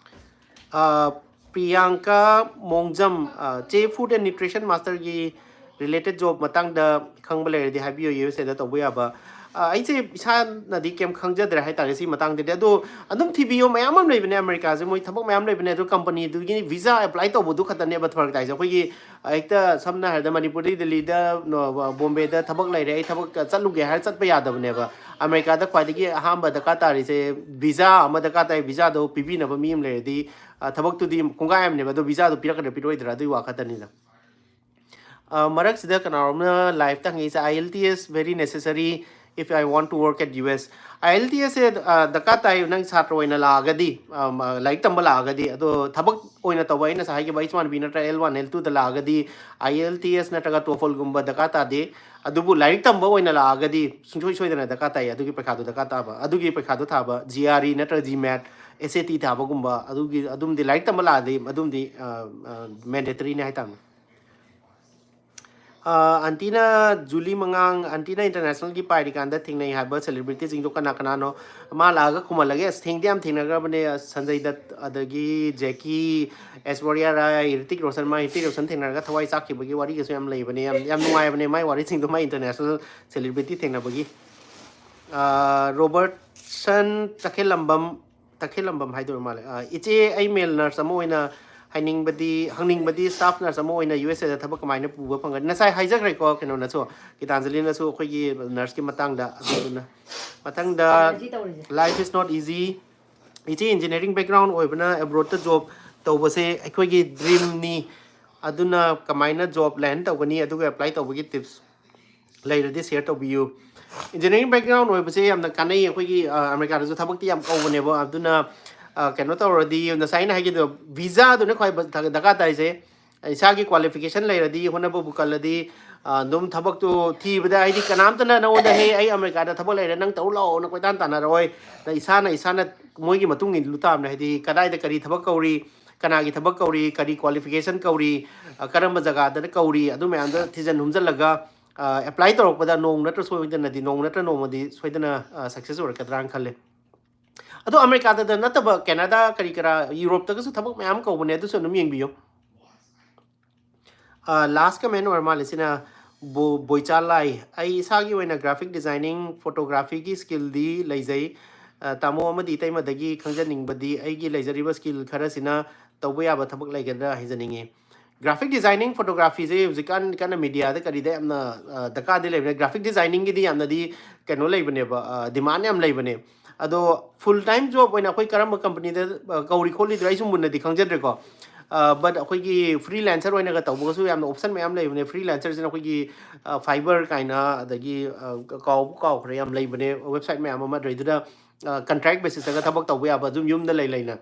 ꯄ꯭ꯔꯤꯌꯥꯡꯀꯥ ꯃꯣꯡꯖꯝ, ꯆꯦ, ꯐꯨꯗ ꯑꯦꯟ ꯅ꯭ꯌꯨꯇ꯭ꯔꯤꯁꯟ ꯃꯥꯁꯇꯔꯒꯤ ꯔꯤꯂꯦꯇꯦꯠ ꯖꯣꯕ ꯃꯇꯥꯡꯗ ꯈꯪꯕ ꯂꯩꯔꯗꯤ ꯍꯥꯏꯕꯤꯌꯨ, ꯌꯨ ꯑꯦꯁ ꯑꯦꯗ ꯇꯧꯕ ꯌꯥꯕ꯫ ꯑꯩꯁꯦ ꯏꯁꯥꯅꯗꯤ ꯀꯩꯝ ꯈꯪꯖꯗ꯭ꯔꯦ ꯍꯥꯏꯇꯥꯔꯦ ꯁꯤ ꯃꯇꯥꯡꯗꯗꯤ꯫ ꯑꯗꯣ ꯑꯗꯨꯝ ꯊꯤꯕꯤꯌꯣ, ꯃꯌꯥꯝ ꯑꯃ ꯂꯩꯕꯅꯦ ꯑꯃꯦꯔꯤꯀꯥꯁꯦ, ꯃꯣꯏ ꯊꯕꯛ ꯃꯌꯥꯝ ꯂꯩꯕꯅꯦ꯫ ꯑꯗꯣ ꯀꯝꯄꯅꯤꯗꯨꯒꯤ ꯚꯤꯖꯥ ꯑꯦꯄ꯭ꯂꯥꯏ ꯇꯧꯕꯗꯨ ꯈꯛꯇꯅꯦꯕ ꯐꯔꯛ ꯇꯥꯏꯁꯦ꯫ ꯑꯩꯈꯣꯏꯒꯤ ꯍꯦꯛꯇ ꯁꯝꯅ ꯍꯥꯏꯔꯕꯗ ꯃꯅꯤꯄꯨꯔꯗꯒꯤ ꯗꯦꯜꯂꯤꯗ, ꯅꯣ-, ꯕꯣꯝꯕꯦꯗ ꯊꯕꯛ ꯂꯩꯔꯦ, ꯑꯩ ꯊꯕꯛ ꯆꯠꯂꯨꯒꯦ ꯍꯥꯏꯔ ꯆꯠꯄ ꯌꯥꯗꯕꯅꯦꯕ꯫ ꯑꯃꯦꯔꯤꯀꯥꯗ ꯈ꯭ꯋꯥꯏꯗꯒꯤ ꯑꯍꯥꯟꯕ ꯗꯔꯀꯥꯔ ꯇꯥꯔꯤꯁꯦ ꯚꯤꯖꯥ ꯑꯃ ꯗꯔꯀꯥꯔ ꯇꯥꯏ꯫ ꯚꯤꯖꯥꯗꯣ ꯄꯤꯕꯤꯅꯕ ꯃꯤ ꯑꯃ ꯂꯩꯔꯗꯤ, ꯑ, ꯊꯕꯛꯇꯨꯗꯤ ꯀꯣꯡꯒꯥꯏ ꯑꯃꯅꯦꯕ꯫ ꯑꯗꯣ ꯚꯤꯖꯥꯗꯣ ꯄꯤꯔꯛꯀꯗ꯭ꯔꯥ ꯄꯤꯔꯛꯑꯣꯏꯗ꯭ꯔꯥ ꯑꯗꯨꯒꯤ ꯋꯥ ꯈꯛꯇꯅꯤꯗ꯫ ꯑ, ꯃꯔꯛꯁꯤꯗ ꯀꯅꯥꯔꯣꯝꯅ ꯂꯥꯏꯚꯇ ꯍꯪꯉꯛꯏꯁꯦ, "I E L T S very necessary if I want to work at U S?" I L T ꯑꯦꯁꯁꯦ, ꯑ, ꯗꯔꯀꯥꯔ ꯇꯥꯏ ꯅꯪ ꯁꯥꯇ꯭ꯔ ꯑꯣꯏꯅ ꯂꯥꯛꯑꯒꯗꯤ, ꯑ, ꯃ-, ꯂꯥꯏꯔꯤꯛ ꯇꯝꯕ ꯂꯥꯛꯑꯒꯗꯤ꯫ ꯑꯗꯣ ꯊꯕꯛ ꯑꯣꯏꯅ ꯇꯧꯕ, ꯑꯩꯅ ꯉꯁꯥꯏ ꯍꯥꯏꯈꯤꯕ ꯑꯩꯆ ꯋꯥꯟ ꯕꯤ ꯅꯠꯇ꯭ꯔꯒ ꯑꯦꯜ ꯋꯥꯟ, ꯑꯦꯜ ꯇꯨꯗ ꯂꯥꯛꯑꯒꯗꯤ ꯑꯥꯏ ꯑꯦꯜ ꯇꯤ ꯑꯦꯁ ꯅꯠꯇ꯭ꯔꯒ ꯇꯣꯐꯜꯒꯨꯝꯕ ꯗꯔꯀꯥꯔ ꯇꯥꯗꯦ꯫ ꯑꯗꯨꯕꯨ ꯂꯥꯏꯔꯤꯛ ꯇꯝꯕ ꯑꯣꯏꯅ ꯂꯥꯛꯑꯒꯗꯤ ꯁꯨꯡꯁꯣꯏ ꯁꯣꯏꯗꯅ ꯗꯔꯀꯥꯔ ꯇꯥꯏ꯫ ꯑꯗꯨꯒꯤ ꯄꯩꯈꯥꯗꯣ ꯗꯔꯀꯥꯔ ꯇꯥꯕ, ꯑꯗꯨꯒꯤ ꯄꯩꯈꯥꯗꯣ ꯊꯥꯕ, ꯖꯤ ꯑꯥꯔ ꯏ ꯅꯠꯇ꯭ꯔꯒ GMAT, S A T ꯊꯥꯕꯒꯨꯝꯕ, ꯑꯗꯨꯒꯤ, ꯑꯗꯨꯝꯗꯤ ꯂꯥꯏꯔꯤꯛ ꯇꯝꯕ ꯂꯥꯛꯑꯗꯤ ꯑꯗꯨꯝꯗꯤ, ꯑ, ꯑ, ꯃꯦꯟꯗꯦꯇꯔꯤꯅꯤ ꯍꯥꯏꯇꯥꯔꯦ꯫ ꯑꯟꯇꯤꯅ ꯖꯨꯂꯤ ꯃꯉꯥꯡ, ꯑꯟꯇꯤꯅ ꯏꯟꯇꯔꯅꯦꯁꯅꯦꯜꯒꯤ ꯄꯥꯏꯔꯤꯀꯥꯟꯗ ꯊꯦꯡꯅꯩ ꯍꯥꯏꯕ ꯁꯦꯂꯤꯕ꯭ꯔꯤꯇꯤꯁꯤꯡꯗꯣ ꯀꯅꯥ ꯀꯅꯥꯅꯣ? ꯃꯥ ꯂꯥꯛꯑꯒ ꯈꯨꯝꯍꯜꯂꯒꯦ꯫ ꯑꯁ, ꯊꯦꯡꯗꯤ ꯌꯥꯝ ꯊꯦꯡꯅꯈ꯭ꯔꯕꯅꯦ꯫ ꯑꯁ, ꯁꯟꯖꯩ ꯗꯠ, ꯑꯗꯒꯤ ꯖꯦꯀꯤ, ꯑꯦꯁꯋꯔꯤꯌꯥ ꯔꯥꯏ, ꯍ꯭ꯔꯤꯇꯤꯛ ꯔꯣꯁꯟ, ꯃꯥ ꯍ꯭ꯔꯤꯇꯤꯛ ꯔꯣꯁꯟ ꯊꯦꯡꯅꯔꯒ ꯊꯋꯥꯏ ꯆꯥꯛꯈꯤꯕꯒꯤ ꯋꯥꯔꯤꯒꯁꯨ ꯌꯥꯝ ꯂꯩꯕꯅꯦ꯫ ꯌꯥꯝ, ꯌꯥꯝ ꯅꯨꯡꯉꯥꯏꯕꯅꯦ ꯃꯥꯏ ꯋꯥꯔꯤꯁꯤꯡꯗꯣ, ꯃꯥꯏ ꯏꯟꯇꯔꯅꯦꯁꯅꯦꯜ ꯁꯦꯂꯤꯕ꯭ꯔꯤꯇꯤ ꯊꯦꯡꯅꯕꯒꯤ꯫ ꯑ, ꯔꯣꯕꯔꯠꯁꯟ ꯇꯈꯦꯜꯂꯝꯕꯝ, ꯇꯈꯦꯜꯂꯝꯕꯝ ꯍꯥꯏꯗꯣꯏꯔ ꯃꯥꯜꯂꯦ꯫ ꯑ, "ꯏꯆꯦ, ꯑꯩ ꯃꯦꯜ ꯅꯔꯁ ꯑꯃ ꯑꯣꯏꯅ ꯍꯥꯏꯅꯤꯡꯕꯗꯤ, ꯍꯪꯅꯤꯡꯕꯗꯤ, ꯁ꯭ꯇꯥꯐ ꯅꯔꯁ ꯑꯃ ꯑꯣꯏꯅ ꯌꯨ ꯑꯦꯁ ꯑꯦꯗ ꯊꯕꯛ ꯀꯃꯥꯏꯅ ꯄꯨꯕ ꯐꯪꯒꯅꯤ?" ꯉꯁꯥꯏ ꯍꯥꯏꯖꯈ꯭ꯔꯦꯀꯣ ꯀꯩꯅꯣꯅꯁꯨ, ꯒꯤꯇꯥꯟꯖꯂꯤꯅꯁꯨ, ꯑꯩꯈꯣꯏꯒꯤ ꯅꯔꯁꯀꯤ ꯃꯇꯥꯡꯗ꯫ ꯑꯗꯨꯗꯨꯅ ꯃꯊꯪꯗ, "Life is not easy꯫ ꯏꯆꯦ, ꯏꯟꯖꯤꯅꯤꯌꯥꯔꯤꯡ ꯕꯦꯛꯒ꯭ꯔꯥꯎꯟ ꯑꯣꯏꯕꯅ ꯑꯦꯕ꯭ꯔꯣꯗꯇ ꯖꯣꯕ ꯇꯧꯕꯁꯦ ꯑꯩꯈꯣꯏꯒꯤ ꯗ꯭ꯔꯤꯝꯅꯤ꯫ ꯑꯗꯨꯅ ꯀꯃꯥꯏꯅ ꯖꯣꯕ ꯂꯦꯟ ꯇꯧꯒꯅꯤ? ꯑꯗꯨꯒ ꯑꯦꯄ꯭ꯂꯥꯏ ꯇꯧꯕꯒꯤ ꯇꯤꯞꯁ ꯂꯩꯔꯗꯤ ꯁꯤꯌꯔ ꯇꯧꯕꯤꯌꯨ꯫" ꯏꯟꯖꯤꯅꯤꯌꯥꯔꯤꯡ ꯕꯦꯛꯒ꯭ꯔꯥꯎꯟ ꯑꯣꯏꯕꯁꯦ ꯌꯥꯝꯅ ꯀꯥꯟꯅꯩ꯫ ꯑꯩꯈꯣꯏꯒꯤ, ꯑ, ꯑꯃꯦꯔꯤꯀꯥꯗꯁꯨ ꯊꯕꯛꯇꯤ ꯌꯥꯝ ꯀꯧꯕꯅꯦꯕ꯫ ꯑꯗꯨꯅ, ꯑ, ꯀꯩꯅꯣ ꯇꯧꯔꯗꯤ, ꯉꯁꯥꯏ ꯑꯩꯅ ꯍꯥꯏꯈꯤꯕꯗꯣ, ꯚꯤꯖꯥꯗꯨꯅ ꯈ꯭ꯋꯥꯏ ꯕ-, ꯗꯔꯀꯥꯔ ꯇꯥꯏꯁꯦ꯫ ꯏꯁꯥꯒꯤ ꯀ꯭ꯋꯥꯂꯤꯐꯤꯀꯦꯁꯟ ꯂꯩꯔꯗꯤ, ꯍꯣꯠꯅꯕꯕꯨ ꯀꯜꯂꯗꯤ, ꯑ, ꯑꯗꯨꯝ ꯊꯕꯛꯇꯣ ꯊꯤꯕꯗ, ꯍꯥꯏꯗꯤ, ꯀꯅꯥꯝꯇꯅ ꯅꯉꯣꯟꯗ, "ꯍꯦ, ꯑꯩ ꯑꯃꯦꯔꯤꯀꯥꯗ ꯊꯕꯛ ꯂꯩꯔꯦ, ꯅꯪ ꯇꯧ ꯂꯥꯛꯑꯣꯅ" ꯀꯣꯏꯇꯥꯟ ꯇꯥꯟꯅꯔꯛꯑꯣꯏ꯫ ꯅ ꯏꯁꯥꯅ, ꯏꯁꯥꯅ ꯃꯣꯏꯒꯤ ꯃꯇꯨꯡ ꯏꯜꯂꯨ ꯇꯥꯕꯅꯦ꯫ ꯍꯥꯏꯗꯤ, ꯀꯗꯥꯏꯗ ꯀꯔꯤ ꯊꯕꯛ ꯀꯧꯔꯤ, ꯀꯅꯥꯒꯤ ꯊꯕꯛ ꯀꯧꯔꯤ, ꯀꯔꯤ ꯀ꯭ꯋꯥꯂꯤꯐꯤꯀꯦꯁꯟ ꯀꯧꯔꯤ, ꯑ, ꯀꯔꯝꯕ ꯖꯒꯥꯗꯅ ꯀꯧꯔꯤ, ꯑꯗꯨ ꯃꯌꯥꯝꯗꯣ ꯊꯤꯖꯤꯟ ꯍꯨꯝꯖꯤꯜꯂꯒ, ꯑ, ꯑꯦꯄ꯭ꯂꯥꯏ ꯇꯧꯔꯛꯄꯗ ꯅꯣꯡꯃ ꯅꯠꯇ꯭ꯔ ꯁꯣꯏꯗꯅꯗꯤ, ꯅꯣꯡꯃ ꯅꯠꯇ꯭ꯔ ꯅꯣꯡꯃꯗꯤ ꯁꯣꯏꯗꯅ, ꯑ, ꯁꯛꯁꯦꯁ ꯑꯣꯏꯔꯛꯀꯗ꯭ꯔꯥꯅ ꯈꯜꯂꯦ꯫ ꯑꯗꯣ ꯑꯃꯦꯔꯤꯀꯥꯗ ꯅꯠꯇꯕ ꯀꯦꯅꯥꯗꯥ, ꯀꯔꯤ ꯀꯔꯥ, ꯌꯨꯔꯣꯞꯇꯒꯁꯨ ꯊꯕꯛ ꯃꯌꯥꯝ ꯀꯧꯕꯅꯦ, ꯑꯗꯨꯁꯨ ꯑꯗꯨꯝ ꯌꯦꯡꯕꯤꯌꯨ꯫ ꯑ, ꯂꯥꯁ ꯀꯃꯦꯟ ꯑꯣꯏꯔ ꯃꯥꯜꯂꯦ ꯁꯤꯅ꯫ ꯕꯣ-, ꯕꯣꯏꯆꯥ ꯂꯥꯏ, "ꯑꯩ ꯏꯁꯥꯒꯤ ꯑꯣꯏꯅ ꯒ꯭ꯔꯥꯐꯤꯛ ꯗꯤꯖꯥꯏꯅꯤꯡ, ꯐꯣꯇꯣꯒ꯭ꯔꯥꯐꯤꯒꯤ ꯁ꯭ꯀꯤꯜꯗꯤ ꯂꯩꯖꯩ꯫ ꯑ, ꯇꯥꯃꯣ ꯑꯃꯗꯤ ꯏꯇꯩꯃꯗꯒꯤ ꯈꯪꯖꯅꯤꯡꯕꯗꯤ ꯑꯩꯒꯤ ꯂꯩꯖꯔꯤꯕ ꯁ꯭ꯀꯤꯜ ꯈꯔꯁꯤꯅ ꯇꯧꯕ ꯌꯥꯕ ꯊꯕꯛ ꯂꯩꯒꯗ꯭ꯔꯥ ꯍꯥꯏꯖꯅꯤꯡꯉꯤ꯫" ꯒ꯭ꯔꯥꯐꯤꯛ ꯗꯤꯖꯥꯏꯅꯤꯡ, ꯐꯣꯇꯣꯒ꯭ꯔꯥꯐꯤꯁꯦ ꯍꯧꯖꯤꯛꯀꯥꯟ ꯀꯟꯅ ꯃꯦꯗꯤꯌꯥꯗ ꯀꯔꯤꯗ ꯌꯥꯝꯅ, ꯑ, ꯗꯔꯀꯥꯔꯗꯤ ꯂꯩꯕꯅꯦ꯫ ꯒ꯭ꯔꯥꯐꯤꯛ ꯗꯤꯖꯥꯏꯅꯤꯡꯒꯤꯗꯤ ꯌꯥꯝꯅꯗꯤ ꯀꯩꯅꯣ ꯂꯩꯕꯅꯦꯕ, ꯑ, ꯗꯤꯃꯥꯟ ꯌꯥꯝ ꯂꯩꯕꯅꯦ꯫ ꯑꯗꯣ ꯐꯨꯜ ꯇꯥꯏꯝ ꯖꯣꯕ ꯑꯣꯏꯅ ꯑꯩꯈꯣꯏ ꯀꯔꯝꯕ ꯀꯝꯄꯅꯤꯗ, ꯑ, ꯀꯧꯔꯤ ꯈꯣꯠꯂꯤꯗꯣ ꯑꯩꯁꯨ ꯃꯨꯟꯅꯗꯤ ꯈꯪꯖꯗ꯭ꯔꯦꯀꯣ꯫ ꯑ, but ꯑꯩꯈꯣꯏꯒꯤ ꯐ꯭ꯔꯤꯂꯦꯟꯁꯔ ꯑꯣꯏꯅꯒ ꯇꯧꯕꯒꯁꯨ ꯌꯥꯝꯅ ꯑꯣꯞꯁꯟ ꯃꯌꯥꯝ ꯂꯩꯕꯅꯦ꯫ ꯐ꯭ꯔꯤꯂꯦꯟꯁꯔꯁꯤꯅ ꯑꯩꯈꯣꯏꯒꯤ, ꯑ, Fiverr ꯀꯥꯏꯅ, ꯑꯗꯒꯤ, ꯑ, ꯀꯥꯎꯕꯨ ꯀꯥꯎꯈ꯭ꯔꯦ, ꯌꯥꯝ ꯂꯩꯕꯅꯦ ꯋꯦꯕꯁꯥꯏꯠ ꯃꯌꯥꯝ ꯑꯃ꯫ ꯑꯗꯨꯗꯩꯗꯨꯗ, ꯑ, ꯀꯟꯇ꯭ꯔꯦꯛ ꯕꯦꯁꯤꯁꯇꯒ ꯊꯕꯛ ꯇꯧꯕ ꯌꯥꯕ, ꯑꯗꯨꯝ ꯌꯨꯝꯗ ꯂꯩ ꯂꯩꯅ꯫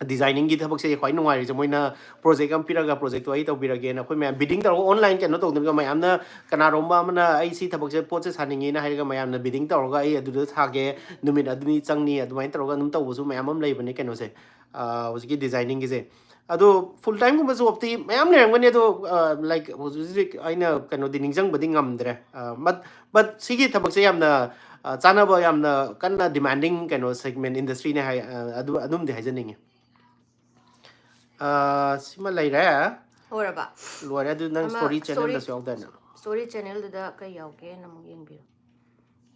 ꯗꯤꯖꯥꯏꯅꯤꯡꯒꯤ ꯊꯕꯛꯁꯦ ꯈ꯭ꯋꯥꯏ ꯅꯨꯡꯉꯥꯏꯔꯤꯁꯦ꯫ ꯃꯣꯏꯅ ꯄ꯭ꯔꯣꯖꯦꯛ ꯑꯃ ꯄꯤꯔꯒ, "ꯄ꯭ꯔꯣꯖꯦꯛꯇꯣ ꯑꯩ ꯇꯧꯕꯤꯔꯒꯦꯅ", ꯑꯩꯈꯣꯏ ꯃꯌꯥꯝ ꯕꯤꯗꯤꯡ ꯇꯧꯔꯒ, ꯑꯣꯟꯂꯥꯏꯟ ꯀꯩꯅꯣ ꯇꯧꯗꯅꯒ, ꯃꯌꯥꯝꯅ ꯀꯅꯥꯔꯣꯝꯕ ꯑꯃꯅ "ꯑꯩ ꯁꯤ ꯊꯕꯛꯁꯦ, ꯄꯣꯠꯁꯦ ꯁꯥꯅꯤꯡꯉꯤꯅ" ꯍꯥꯏꯔꯒ, ꯃꯌꯥꯝꯅ ꯕꯤꯗꯤꯡ ꯇꯧꯔꯒ "ꯑꯩ ꯑꯗꯨꯗ ꯁꯥꯒꯦ, ꯅꯨꯃꯤꯠ ꯑꯗꯨꯅꯤ ꯆꯪꯅꯤ", ꯑꯗꯨꯃꯥꯏꯅ ꯇꯧꯔꯒ ꯑꯗꯨꯝ ꯇꯧꯕꯁꯨ ꯃꯌꯥꯝ ꯑꯃ ꯂꯩꯕꯅꯦ ꯀꯩꯅꯣꯁꯦ, ꯑ, ꯍꯧꯖꯤꯛꯀꯤ ꯗꯤꯖꯥꯏꯅꯤꯡꯒꯤꯁꯦ꯫ ꯑꯗꯣ ꯐꯨꯜ ꯇꯥꯏꯝꯒꯨꯝꯕ ꯖꯣꯕꯇꯤ ꯃꯌꯥꯝ ꯂꯩꯔꯝꯒꯅꯤ, ꯑꯗꯣ ꯂꯥꯏꯛ ꯍꯧꯖꯤꯛ ꯍꯧꯖꯤꯛ ꯑꯩꯅ ꯀꯩꯅꯣꯗꯤ ꯅꯤꯡꯁꯤꯡꯕꯗꯤ ꯉꯝꯗ꯭ꯔꯦ꯫ ꯕꯠ ꯕꯠ ꯁꯤꯒꯤ ꯊꯕꯛꯁꯦ ꯌꯥꯝꯅ ꯑ, ꯆꯥꯟꯅꯕ, ꯌꯥꯝꯅ ꯀꯟꯅ ꯗꯤꯃꯥꯟꯗꯤꯡ ꯀꯩꯅꯣ ꯁꯦꯒꯃꯦꯟ ꯏꯟꯗꯁꯇ꯭ꯔꯤꯅꯦ ꯍꯥꯏ꯫ ꯑ, ꯑꯗꯨ ꯑꯗꯨꯝꯗꯤ ꯍꯥꯏꯖꯅꯤꯡꯉꯤ꯫ ꯑ, ꯁꯤꯃ ꯂꯩꯔꯦ꯫ ꯂꯣꯏꯔꯕ? ꯂꯣꯏꯔꯦ꯫ ꯑꯗꯨ ꯅꯪ ꯑꯃ ꯁ꯭ꯇꯣꯔꯤ ꯁ꯭ꯇꯣꯔꯤ ꯆꯦꯅꯦꯜꯗꯁꯨ ꯌꯥꯎꯗꯥꯏꯅꯦ? ꯁ꯭ꯇꯣꯔꯤ ꯆꯦꯅꯦꯜꯗꯨꯗ ꯀꯩ ꯌꯥꯎꯒꯦꯅ ꯑꯃꯨꯛ ꯌꯦꯡꯕꯤꯔꯣ꯫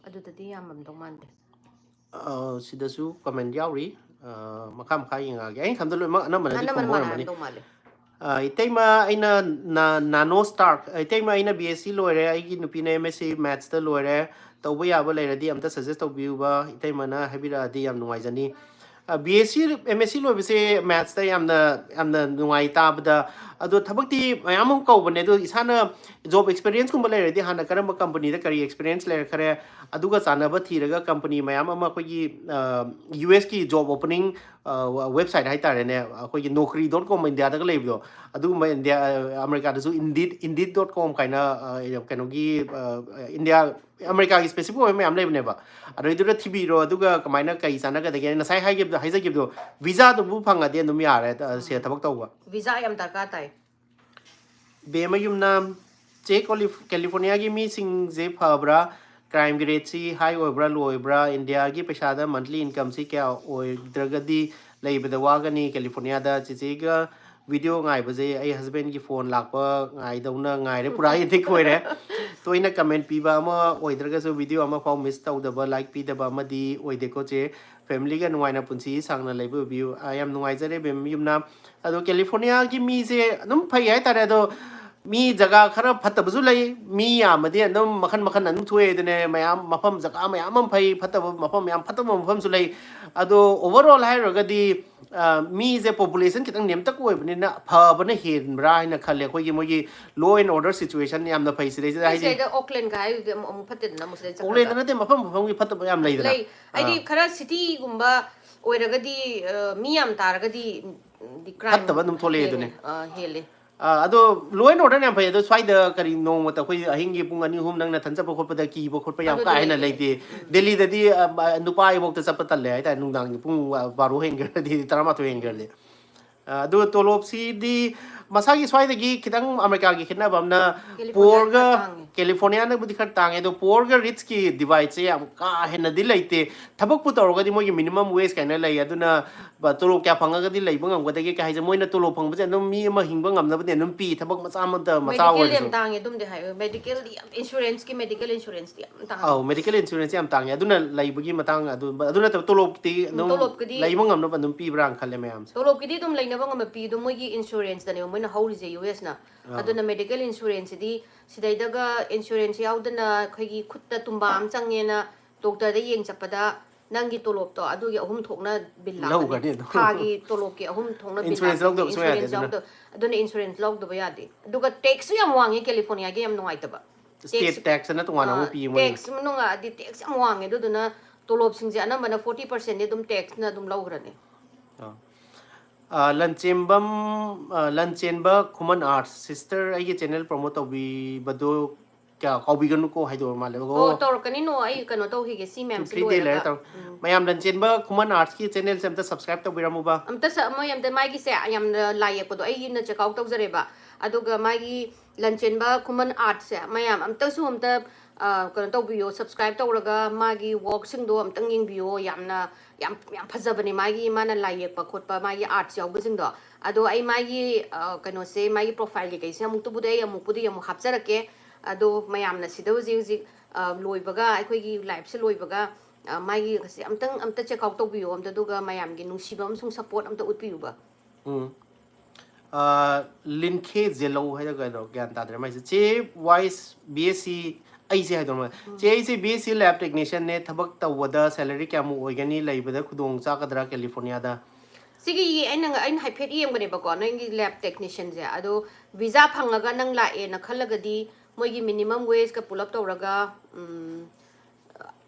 ꯑꯗꯨꯗꯗꯤ ꯌꯥꯝꯃꯝꯗꯧ ꯃꯥꯟꯗꯦ꯫ ꯑ, ꯁꯤꯗꯁꯨ ꯀꯃꯦꯟ ꯌꯥꯎꯔꯤ꯫ ꯑ, ꯃꯈꯥ ꯃꯈꯥ ꯌꯦꯡꯉꯛꯑꯒꯦ꯫ ꯑꯩꯅ ꯈꯟꯕꯗ ꯂꯣꯏꯅꯃꯛ ꯑꯅꯝꯕꯅꯗꯤ ꯑꯅꯝꯕꯅ ꯈꯨꯝꯕ ꯑꯣꯏꯔꯝꯃꯅꯤ꯫ ꯃꯥꯟꯅꯔꯝꯗꯧ ꯃꯥꯜꯂꯦ꯫ ꯑ, ꯏꯇꯩꯃ, ꯑꯩꯅ ꯅ-, ꯅꯥꯅꯣ ꯁ꯭ꯇꯥꯔꯛ, ꯏꯇꯩꯃ, ꯑꯩꯅ ꯕꯤ ꯑꯦꯁ ꯁꯤ ꯂꯣꯏꯔꯦ, ꯑꯩꯒꯤ ꯅꯨꯄꯤꯅ ꯑꯦꯝ ꯑꯦꯁ ꯁꯤ ꯃꯦꯠꯁꯇ ꯂꯣꯏꯔꯦ, ꯇꯧꯕ ꯌꯥꯕ ꯂꯩꯔꯗꯤ ꯑꯝꯇ ꯁꯖꯦꯁ ꯇꯧꯕꯤꯌꯨꯕ, ꯏꯇꯩꯃꯅ ꯍꯥꯏꯕꯤꯔꯛꯑꯗꯤ ꯌꯥꯝ ꯅꯨꯡꯉꯥꯏꯖꯅꯤ꯫ B S C, M S C ꯂꯣꯏꯕꯁꯦ ꯃꯦꯠꯁꯇ ꯌꯥꯝꯅ, ꯌꯥꯝꯅ ꯅꯨꯡꯉꯥꯏ ꯇꯥꯕꯗ꯫ ꯑꯗꯣ ꯊꯕꯛꯇꯤ ꯃꯌꯥꯝ ꯑꯃ ꯀꯧꯕꯅꯦ, ꯑꯗꯣ ꯏꯁꯥꯅ ꯖꯣꯕ ꯑꯦꯛꯁꯄꯤꯔꯤꯌꯦꯟꯁꯀꯨꯝꯕ ꯂꯩꯔꯗꯤ, ꯍꯥꯟꯅ ꯀꯔꯝꯕ ꯀꯝꯄꯅꯤꯗ ꯀꯔꯤ ꯑꯦꯛꯁꯄꯤꯔꯤꯌꯦꯟꯁ ꯂꯩꯔꯛꯈ꯭ꯔꯦ, ꯑꯗꯨꯒ ꯆꯥꯟꯅꯕ ꯊꯤꯔꯒ ꯀꯝꯄꯅꯤ ꯃꯌꯥꯝ ꯑꯃ ꯑꯩꯈꯣꯏꯒꯤ, ꯑ, ꯌꯨ ꯑꯦꯁꯀꯤ ꯖꯣꯕ ꯑꯣꯄꯅꯤꯡ, ꯑ, ꯋꯦꯕꯁꯥꯏꯠ ꯍꯥꯏꯇꯥꯔꯦꯅꯦ, ꯑꯩꯈꯣꯏꯒꯤ ꯅꯣꯀ꯭ꯔꯤ ꯗꯣꯠ ꯀꯣꯝ ꯏꯟꯗꯤꯌꯥꯗꯒ ꯂꯩꯕꯗꯣ, ꯑꯗꯨꯒꯨꯝꯕ ꯏꯟꯗꯤꯌꯥ, ꯑ, ꯑꯃꯦꯔꯤꯀꯥꯗꯁꯨ ꯏꯟꯗꯤꯠ, ꯏꯟꯗꯤꯠ ꯗꯣꯠ ꯀꯣꯝ ꯀꯥꯏꯅ, ꯑ, ꯀꯩꯅꯣꯒꯤ, ꯑ, ꯏꯟꯗꯤꯌꯥ, ꯑꯃꯦꯔꯤꯀꯥꯒꯤ ꯁ꯭ꯄꯦꯁꯤꯐꯤꯛ ꯑꯣꯏꯕ ꯃꯌꯥꯝ ꯂꯩꯕꯅꯦꯕ꯫ ꯑꯗꯨꯏꯗꯨꯗ ꯊꯤꯕꯤꯔꯣ, ꯑꯗꯨꯒ ꯀꯃꯥꯏꯅ ꯀꯩ ꯆꯥꯟꯅꯒꯗꯒꯦ꯫ ꯉꯁꯥꯏ ꯍꯥꯏꯈꯤꯕꯗꯣ, ꯍꯥꯏꯖꯈꯤꯕꯗꯣ, ꯚꯤꯖꯥꯗꯨꯕꯨ ꯐꯪꯉꯗꯤ ꯑꯗꯨꯝ ꯌꯥꯔꯦ, ꯑ, ꯁꯦ, ꯊꯕꯛ ꯇꯧꯕ꯫ ꯚꯤꯖꯥ ꯌꯥꯝ ꯗꯔꯀꯥꯔ ꯇꯥꯏ꯫ ꯕꯦꯝꯃ ꯌꯨꯝꯅꯥꯝ, ꯆꯦ, ꯀꯣꯂꯤ-, ꯀꯦꯂꯤꯐꯣꯔꯅꯤꯌꯥꯒꯤ ꯃꯤꯁꯤꯡꯁꯦ ꯐꯕ꯭ꯔꯥ? ꯀ꯭ꯔꯥꯏꯝꯒꯤ ꯔꯦꯠꯁꯤ ꯍꯥꯏ ꯑꯣꯏꯕ꯭ꯔꯥ, ꯂꯣ ꯑꯣꯏꯕ꯭ꯔꯥ? ꯏꯟꯗꯤꯌꯥꯒꯤ ꯄꯩꯁꯥꯗ ꯃꯟꯊꯂꯤ ꯏꯟꯀꯝꯁꯤ ꯀꯌꯥ ꯑꯣꯏꯗ꯭ꯔꯒꯗꯤ ꯂꯩꯕꯗ ꯋꯥꯒꯅꯤ? ꯀꯦꯂꯤꯐꯣꯔꯅꯤꯌꯥꯗ ꯆꯤꯆꯦꯒ ꯚꯤꯗꯤꯑꯣ ꯉꯥꯏꯕꯁꯦ ꯑꯩ ꯍꯁꯕꯦꯟꯒꯤ ꯐꯣꯟ ꯂꯥꯛꯄ ꯉꯥꯏꯗꯧꯅ ꯉꯥꯏꯔꯦ, ꯄꯨꯔꯥ ꯑꯦꯗꯤꯛ ꯑꯣꯏꯔꯦ꯫ ꯇꯣꯏꯅ ꯀꯃꯦꯟ ꯄꯤꯕ ꯑꯃ ꯑꯣꯏꯗ꯭ꯔꯒꯁꯨ, ꯚꯤꯗꯤꯑꯣ ꯑꯃꯐꯥꯎ ꯃꯤꯁ ꯇꯧꯗꯕ, ꯂꯥꯏꯛ ꯄꯤꯗꯕ ꯑꯃꯗꯤ ꯑꯣꯏꯗꯦꯀꯣ ꯆꯦ꯫ ꯐꯦꯃꯤꯂꯤꯒ ꯅꯨꯡꯉꯥꯏꯅ ꯄꯨꯟꯁꯤ ꯁꯥꯡꯅ ꯂꯩꯕ ꯑꯣꯏꯕꯤꯌꯨ꯫ ꯑ, ꯌꯥꯝ ꯅꯨꯡꯉꯥꯏꯖꯔꯦ ꯕꯦꯝ ꯌꯨꯝꯅꯥꯝ꯫ ꯑꯗꯣ ꯀꯦꯂꯤꯐꯣꯔꯅꯤꯌꯥꯒꯤ ꯃꯤꯁꯦ ꯑꯗꯨꯝ ꯐꯩ ꯍꯥꯏꯇꯥꯔꯦ, ꯑꯗꯣ ꯃꯤ ꯖꯒꯥ ꯈꯔ ꯐꯠꯇꯕꯁꯨ ꯂꯩ, ꯃꯤ ꯌꯥꯝꯃꯗꯤ ꯑꯗꯨꯝ ꯃꯈꯟ ꯃꯈꯟ ꯑꯗꯨꯝ ꯊꯣꯛꯑꯦ ꯑꯗꯨꯅꯦ, ꯃꯌꯥꯝ ꯃꯐꯝ ꯖꯒꯥ ꯃꯌꯥꯝ ꯑꯃ ꯐꯩ, ꯐꯠꯇꯕ ꯃꯐꯝ ꯌꯥꯝ ꯐꯠꯇꯕ ꯃꯐꯝꯁꯨ ꯂꯩ꯫ ꯑꯗꯣ ꯑꯣꯚꯔꯑꯣꯜ ꯍꯥꯏꯔꯨꯔꯒꯗꯤ, ꯑ, ꯃꯤꯁꯦ ꯄꯣꯄꯨꯂꯦꯁꯟ ꯈꯤꯇꯪ ꯅꯦꯝꯇꯛ ꯑꯣꯏꯕꯅꯤꯅ ꯐꯕꯅ ꯍꯦꯟꯕ꯭ꯔꯥ ꯍꯥꯏꯅ ꯈꯜꯂꯦ꯫ ꯑꯩꯈꯣꯏꯒꯤ ꯃꯣꯏꯒꯤ law and order situation ꯌꯥꯝꯅ ꯐꯩ ꯁꯤꯗꯩꯁꯤꯗ, ꯍꯥꯏꯗꯤ ꯁꯤꯗꯩꯗ ꯑꯣꯛꯂꯦꯟꯒ ꯍꯥꯏꯗꯨꯗꯤ ꯑꯃꯨꯛ, ꯑꯃꯨꯛ ꯐꯠꯇꯦꯗꯅ, ꯑꯃꯨꯛ ꯁꯤꯗꯩ ꯆꯠꯈ꯭ꯔꯒ꯫ ꯑꯣꯛꯂꯦꯟꯗ ꯅꯠꯇꯦ, ꯃꯐꯝ ꯃꯐꯝꯒꯤ ꯐꯠꯇꯕ ꯌꯥꯝ ꯂꯩꯗꯅ꯫ ꯂꯩ꯫ ꯍꯥꯏꯗꯤ ꯑꯥ꯫ ꯈꯔ ꯁꯤꯇꯤꯒꯨꯝꯕ ꯑꯣꯏꯔꯒꯗꯤ, ꯑ, ꯃꯤ ꯌꯥꯝ ꯇꯥꯔꯒꯗꯤ, ꯎꯝ, ꯗꯤ ꯀ꯭ꯔꯥꯏꯝ ꯐꯠꯇꯕ ꯑꯗꯨꯝ ꯊꯣꯛꯂꯛꯑꯦ ꯍꯦꯜꯂꯦ꯫ ꯑꯗꯨꯅꯦ꯫ ꯑ, ꯍꯦꯜꯂꯦ꯫ ꯑ, ꯑꯗꯣ law and order ꯌꯥꯝ ꯐꯩ꯫ ꯑꯗꯣ ꯁ꯭ꯋꯥꯏꯗ ꯀꯔꯤ ꯅꯣꯡꯃꯇ ꯑꯩꯈꯣꯏ ꯑꯍꯤꯡꯒꯤ ꯄꯨꯡ ꯑꯅꯤ ꯑꯍꯨꯝ ꯅꯪ ꯅꯊꯟ ꯆꯠꯄ ꯈꯣꯠꯄꯗ ꯀꯤꯕ ꯈꯣꯠꯄ ꯌꯥꯝ ꯀꯥ ꯑꯗꯨꯗꯤ ꯍꯦꯟꯅ ꯂꯩꯇꯦ꯫ ꯂꯩꯇꯦ꯫ ꯗꯦꯜꯂꯤꯗꯗꯤ, ꯑ, ꯅꯨꯄꯥ ꯑꯩꯐꯥꯎꯇ ꯆꯠꯄ ꯇꯜꯂꯦ ꯍꯥꯏꯇꯥꯔꯦ, ꯅꯨꯡꯗꯥꯡꯒꯤ ꯄꯨꯡ ꯕꯥꯔꯣ ꯍꯦꯟꯈ꯭ꯔꯗꯤ, ꯇꯔꯥꯃꯥꯊꯣꯏ ꯍꯦꯟꯈ꯭ꯔꯗꯤ꯫ ꯑꯗꯨꯒ ꯇꯣꯂꯣꯞꯁꯤꯗꯤ ꯃꯁꯥꯒꯤ ꯁ꯭ꯋꯥꯏꯗꯒꯤ ꯈꯤꯇꯪ ꯑꯃꯦꯔꯤꯀꯥꯒꯤ ꯈꯦꯠꯅꯕ ꯑꯃꯅ California ꯄꯣꯔꯒ ꯈꯔ ꯇꯥꯡꯉꯦ꯫ ꯀꯦꯂꯤꯐꯣꯔꯅꯤꯌꯥꯅꯕꯨꯗꯤ ꯈꯔ ꯇꯥꯡꯉꯦ, ꯑꯗꯣ ꯄꯣꯔꯒ ꯔꯤꯆꯀꯤ ꯗꯤꯚꯥꯏꯠꯁꯦ ꯌꯥꯝ ꯀꯥ ꯍꯦꯟꯅꯗꯤ ꯂꯩꯇꯦ꯫ ꯊꯕꯛꯄꯨ ꯇꯧꯔꯒꯗꯤ ꯃꯣꯏꯒꯤ ꯃꯤꯅꯤꯃꯝ ꯋꯦꯖ ꯀꯥꯏꯅ ꯂꯩ, ꯑꯗꯨꯅ ꯕ-, ꯇꯣꯂꯣꯞ ꯀꯌꯥ ꯐꯪꯉꯒꯗꯤ ꯂꯩꯕ ꯉꯝꯒꯗꯒꯦ ꯀꯩ ꯍꯥꯏꯁꯦ, ꯃꯣꯏꯅ ꯇꯣꯂꯣꯞ ꯐꯪꯕꯁꯦ ꯑꯗꯨꯝ ꯃꯤ ꯑꯃ ꯍꯤꯡꯕ ꯉꯝꯅꯕꯗꯤ ꯑꯗꯨꯝ ꯄꯤ, ꯊꯕꯛ ꯃꯆꯥ ꯑꯃꯗ ꯃꯆꯥ ꯃꯦꯗꯤꯀꯦꯜ ꯌꯥꯝ ꯑꯣꯏꯔꯁꯨ꯫ ꯇꯥꯡꯉꯦ ꯑꯗꯨꯝꯗꯤ ꯍꯥꯏ꯫ ꯃꯦꯗꯤꯀꯦꯜꯗꯤ ꯌꯥꯝ, ꯏꯟꯁꯨꯔꯦꯟꯁꯀꯤ, ꯃꯦꯗꯤꯀꯦꯜ ꯏꯟꯁꯨꯔꯦꯟꯁꯇꯤ ꯌꯥꯝ ꯇꯥꯡꯉꯦ꯫ ꯑꯧ, ꯃꯦꯗꯤꯀꯦꯜ ꯏꯟꯁꯨꯔꯦꯟꯁ ꯌꯥꯝ ꯇꯥꯡꯉꯦ, ꯑꯗꯨꯅ ꯂꯩꯕꯒꯤ ꯃꯇꯥꯡ ꯑꯗꯨ, ꯑꯗꯨ ꯅꯠꯇꯕ ꯇꯣꯂꯣꯞꯇꯤ ꯑꯗꯨꯝ ꯇꯣꯂꯣꯞꯀꯤꯗꯤ ꯂꯩꯕ ꯉꯝꯅꯕ ꯑꯗꯨꯝ ꯄꯤꯕ꯭ꯔꯥꯅ ꯈꯜꯂꯦ ꯃꯌꯥꯝꯁꯦ꯫ ꯇꯣꯂꯣꯞꯀꯤꯗꯤ ꯑꯗꯨꯝ ꯂꯩꯅꯕ ꯉꯝꯕ ꯄꯤ, ꯑꯗꯣ ꯃꯣꯏꯒꯤ ꯏꯟꯁꯨꯔꯦꯟꯁꯇꯅꯦꯕ ꯃꯣꯏꯅ ꯍꯧꯔꯤꯁꯦ ꯌꯨ ꯑꯦꯁꯅ꯫ ꯑꯥ꯫ ꯑꯗꯨꯅ ꯃꯦꯗꯤꯀꯦꯜ ꯏꯟꯁꯨꯔꯦꯟꯁꯁꯤꯗꯤ ꯁꯤꯗꯩꯗꯒ ꯏꯟꯁꯨꯔꯦꯟꯁ ꯌꯥꯎꯗꯅ ꯑꯩꯈꯣꯏꯒꯤ ꯈꯨꯠꯇ ꯇꯨꯝꯕꯥ ꯑꯃ ꯆꯪꯉꯦꯅ ꯗꯣꯛꯇꯔꯗ ꯌꯦꯡ ꯆꯠꯄꯗ ꯅꯪꯒꯤ ꯇꯣꯂꯣꯞꯇꯣ ꯑꯗꯨꯒꯤ ꯑꯍꯨꯝ ꯊꯣꯛꯅ ꯕꯤꯜ ꯂꯥꯛꯀꯅꯤ꯫ ꯂꯧꯈ꯭ꯔꯅꯤ ꯑꯗꯨꯝ꯫ ꯊꯥꯒꯤ ꯇꯣꯂꯣꯞꯀꯤ ꯑꯍꯨꯝ ꯊꯣꯛꯅ ꯕꯤꯜ ꯏꯟꯁꯨꯔꯦꯟꯁ ꯂꯥꯛꯀꯅꯤ꯫ ꯂꯧꯗꯕ ꯁꯨꯡꯌꯥ ꯌꯥꯗꯦ ꯏꯟꯁꯨꯔꯦꯟꯁ ꯑꯗꯨꯅ꯫ ꯂꯧꯗ-, ꯑꯗꯨꯅ ꯏꯟꯁꯨꯔꯦꯟꯁ ꯂꯧꯗꯕ ꯌꯥꯗꯦ꯫ ꯑꯗꯨꯒ ꯇꯦꯛꯁꯁꯨ ꯌꯥꯝ ꯋꯥꯡꯉꯦ ꯀꯦꯂꯤꯐꯣꯔꯅꯤꯌꯥꯒꯤ, ꯌꯥꯝ ꯅꯨꯡꯉꯥꯏꯇꯕ꯫ ꯁ꯭ꯇꯦꯠ ꯇꯦꯛꯁ ꯑꯅ ꯇꯣꯉꯥꯟꯅ ꯑꯃꯨꯛ ꯄꯤ ꯃꯣꯏ꯫ ꯇꯦꯛꯁ ꯃꯅꯨꯡ ꯑꯗꯤ ꯇꯦꯛꯁ ꯌꯥꯝ ꯋꯥꯡꯉꯦ, ꯑꯗꯨꯗꯨꯅ ꯇꯣꯂꯣꯞꯁꯤꯡꯁꯦ ꯑꯅꯝꯕꯅ ꯐꯣꯔꯇꯤ ꯄꯥꯔꯁꯦꯟꯗꯤ ꯑꯗꯨꯝ ꯇꯦꯛꯁꯅ ꯑꯗꯨꯝ ꯂꯧꯈ꯭ꯔꯅꯤ꯫ ꯑꯥ꯫ ꯑꯥ, ꯂꯟꯆꯦꯟꯕꯝ, ꯑꯥ, ꯂꯟꯆꯦꯟꯕ ꯈꯨꯃꯟ ꯑꯥꯔꯠꯁ, ꯁꯤꯁꯇꯔ ꯑꯩꯒꯤ ꯆꯦꯅꯦꯜ ꯄ꯭ꯔꯣꯃꯣꯠ ꯇꯧꯕꯤꯕꯗꯣ ꯀꯌꯥ ꯀꯥꯎꯕꯤꯒꯅꯨꯀꯣ ꯍꯥꯏꯗꯣ ꯃꯥꯜꯂꯦꯕꯀꯣ꯫ ꯑꯣ, ꯇꯧꯔꯛꯀꯅꯤꯅꯣ, ꯑꯩ ꯀꯩꯅꯣ ꯇꯧꯈꯤꯒꯦ, ꯁꯤ ꯃꯌꯥꯝꯁꯤ Two, three day ꯂꯩꯔ ꯂꯣꯏꯔꯒ꯫ ꯇꯧꯔꯛ-, ꯎꯝ꯫ ꯃꯌꯥꯝ ꯂꯟꯆꯦꯟꯕ ꯈꯨꯃꯟ ꯑꯥꯔꯠꯁꯀꯤ ꯆꯦꯅꯦꯜꯁꯦ ꯑꯝꯇ ꯁꯕꯁꯀ꯭ꯔꯥꯏꯕ ꯇꯧꯕꯤꯔꯝꯃꯨꯕ꯫ ꯑꯝꯇ ꯁ-, ꯃꯣꯏ ꯑꯝꯇ ꯃꯥꯒꯤꯁꯦ ꯌꯥꯝꯅ ꯂꯥꯏ ꯌꯦꯛꯄꯗꯣ ꯑꯩꯅ ꯆꯦꯛ ꯑꯥꯎꯠ ꯇꯧꯖꯔꯦꯕ, ꯑꯗꯨꯒ ꯃꯥꯒꯤ ꯂꯟꯆꯦꯟꯕ ꯈꯨꯃꯟ ꯑꯥꯔꯠꯁꯦ ꯃꯌꯥꯝ ꯑꯝꯇꯁꯨ ꯑꯝꯇ, ꯑ, ꯀꯩꯅꯣ ꯇꯧꯕꯤꯌꯣ, ꯁꯕꯁꯀ꯭ꯔꯥꯏꯕ ꯇꯧꯔꯒ ꯃꯥꯒꯤ ꯋꯥꯔꯛꯁꯤꯡꯗꯣ ꯑꯝꯇꯪ ꯌꯦꯡꯕꯤꯌꯣ꯫ ꯌꯥꯝꯅ, ꯌꯥꯝ, ꯌꯥꯝ ꯐꯖꯕꯅꯦ ꯃꯥꯒꯤ, ꯃꯥꯅ ꯂꯥꯏ ꯌꯦꯛꯄ ꯈꯣꯠꯄ, ꯃꯥꯒꯤ ꯑꯥꯔꯠꯁ ꯌꯥꯎꯕꯁꯤꯡꯗꯣ꯫ ꯑꯗꯣ ꯑꯩ ꯃꯥꯒꯤ, ꯑ, ꯀꯩꯅꯣꯁꯦ, ꯃꯥꯒꯤ ꯄ꯭ꯔꯣꯐꯥꯏꯜ ꯀꯩꯀꯩꯁꯦ ꯑꯃꯨꯛꯇꯕꯨꯗꯤ ꯑꯩ ꯑꯃꯨꯛꯄꯨꯗꯤ ꯑꯃꯨꯛ ꯍꯥꯞꯆꯔꯛꯀꯦ꯫ ꯑꯗꯣ ꯃꯌꯥꯝꯅ ꯁꯤꯗ ꯍꯧꯖꯤꯛ ꯍꯧꯖꯤꯛ, ꯑ, ꯂꯣꯏꯕꯒ, ꯑꯩꯈꯣꯏꯒꯤ ꯂꯥꯏꯐꯁꯦ ꯂꯣꯏꯕꯒ, ꯑ, ꯃꯥꯒꯤ ꯀꯩꯁꯦ ꯑꯝꯇꯪ, ꯑꯝꯇ ꯆꯦꯛ ꯑꯥꯎꯠ ꯇꯧꯕꯤꯌꯣ ꯑꯝꯇ, ꯑꯗꯨꯒ ꯃꯌꯥꯝꯒꯤ ꯅꯨꯡꯁꯤꯕ ꯑꯃꯁꯨꯡ ꯁꯄꯣꯔꯠ ꯑꯝꯇ ꯎꯠꯄꯤꯌꯨꯕ꯫ ꯎꯝ꯫ ꯑꯥ, ꯂꯤꯟꯈꯦ ꯖꯦꯂꯧ ꯍꯥꯏꯗ ꯀꯩꯅꯣ ꯒ꯭ꯌꯥꯟ ꯇꯥꯗ꯭ꯔꯦ ꯃꯥꯏꯁꯦ꯫ ꯆꯦ ꯋꯥꯏꯁ ꯕꯤ ꯑꯦꯁ ꯁꯤ, ꯑꯩꯁꯦ ꯍꯥꯏꯗꯧꯔꯦ꯫ ꯆꯦ, ꯑꯩꯁꯦ ꯕꯤ ꯑꯦꯁ ꯁꯤ ꯂꯦꯕ ꯇꯦꯛꯅꯤꯁꯤꯌꯟꯅꯦ, ꯊꯕꯛ ꯇꯧꯕꯗ ꯁꯦꯂꯔꯤ ꯀꯌꯥꯃꯨꯛ ꯑꯣꯏꯒꯅꯤ, ꯂꯩꯕꯗ ꯈꯨꯗꯣꯡ ꯆꯥꯒꯗ꯭ꯔꯥ ꯀꯦꯂꯤꯐꯣꯔꯅꯤꯌꯥꯗ? ꯁꯤꯒꯤ ꯑꯩꯅ, ꯑꯩꯅ ꯍꯥꯏꯐꯦꯠ ꯌꯦꯡꯕꯅꯦꯕꯀꯣ, ꯅꯪꯒꯤ ꯂꯦꯕ ꯇꯦꯛꯅꯤꯁꯤꯌꯟꯁꯦ꯫ ꯑꯗꯣ ꯚꯤꯖꯥ ꯐꯪꯉꯒ ꯅꯪ ꯂꯥꯛꯑꯦꯅ ꯈꯜꯂꯒꯗꯤ, ꯃꯣꯏꯒꯤ ꯃꯤꯅꯤꯃꯝ ꯋꯦꯖꯀ ꯄꯨꯂꯞ ꯇꯧꯔꯒ, ꯎꯝ,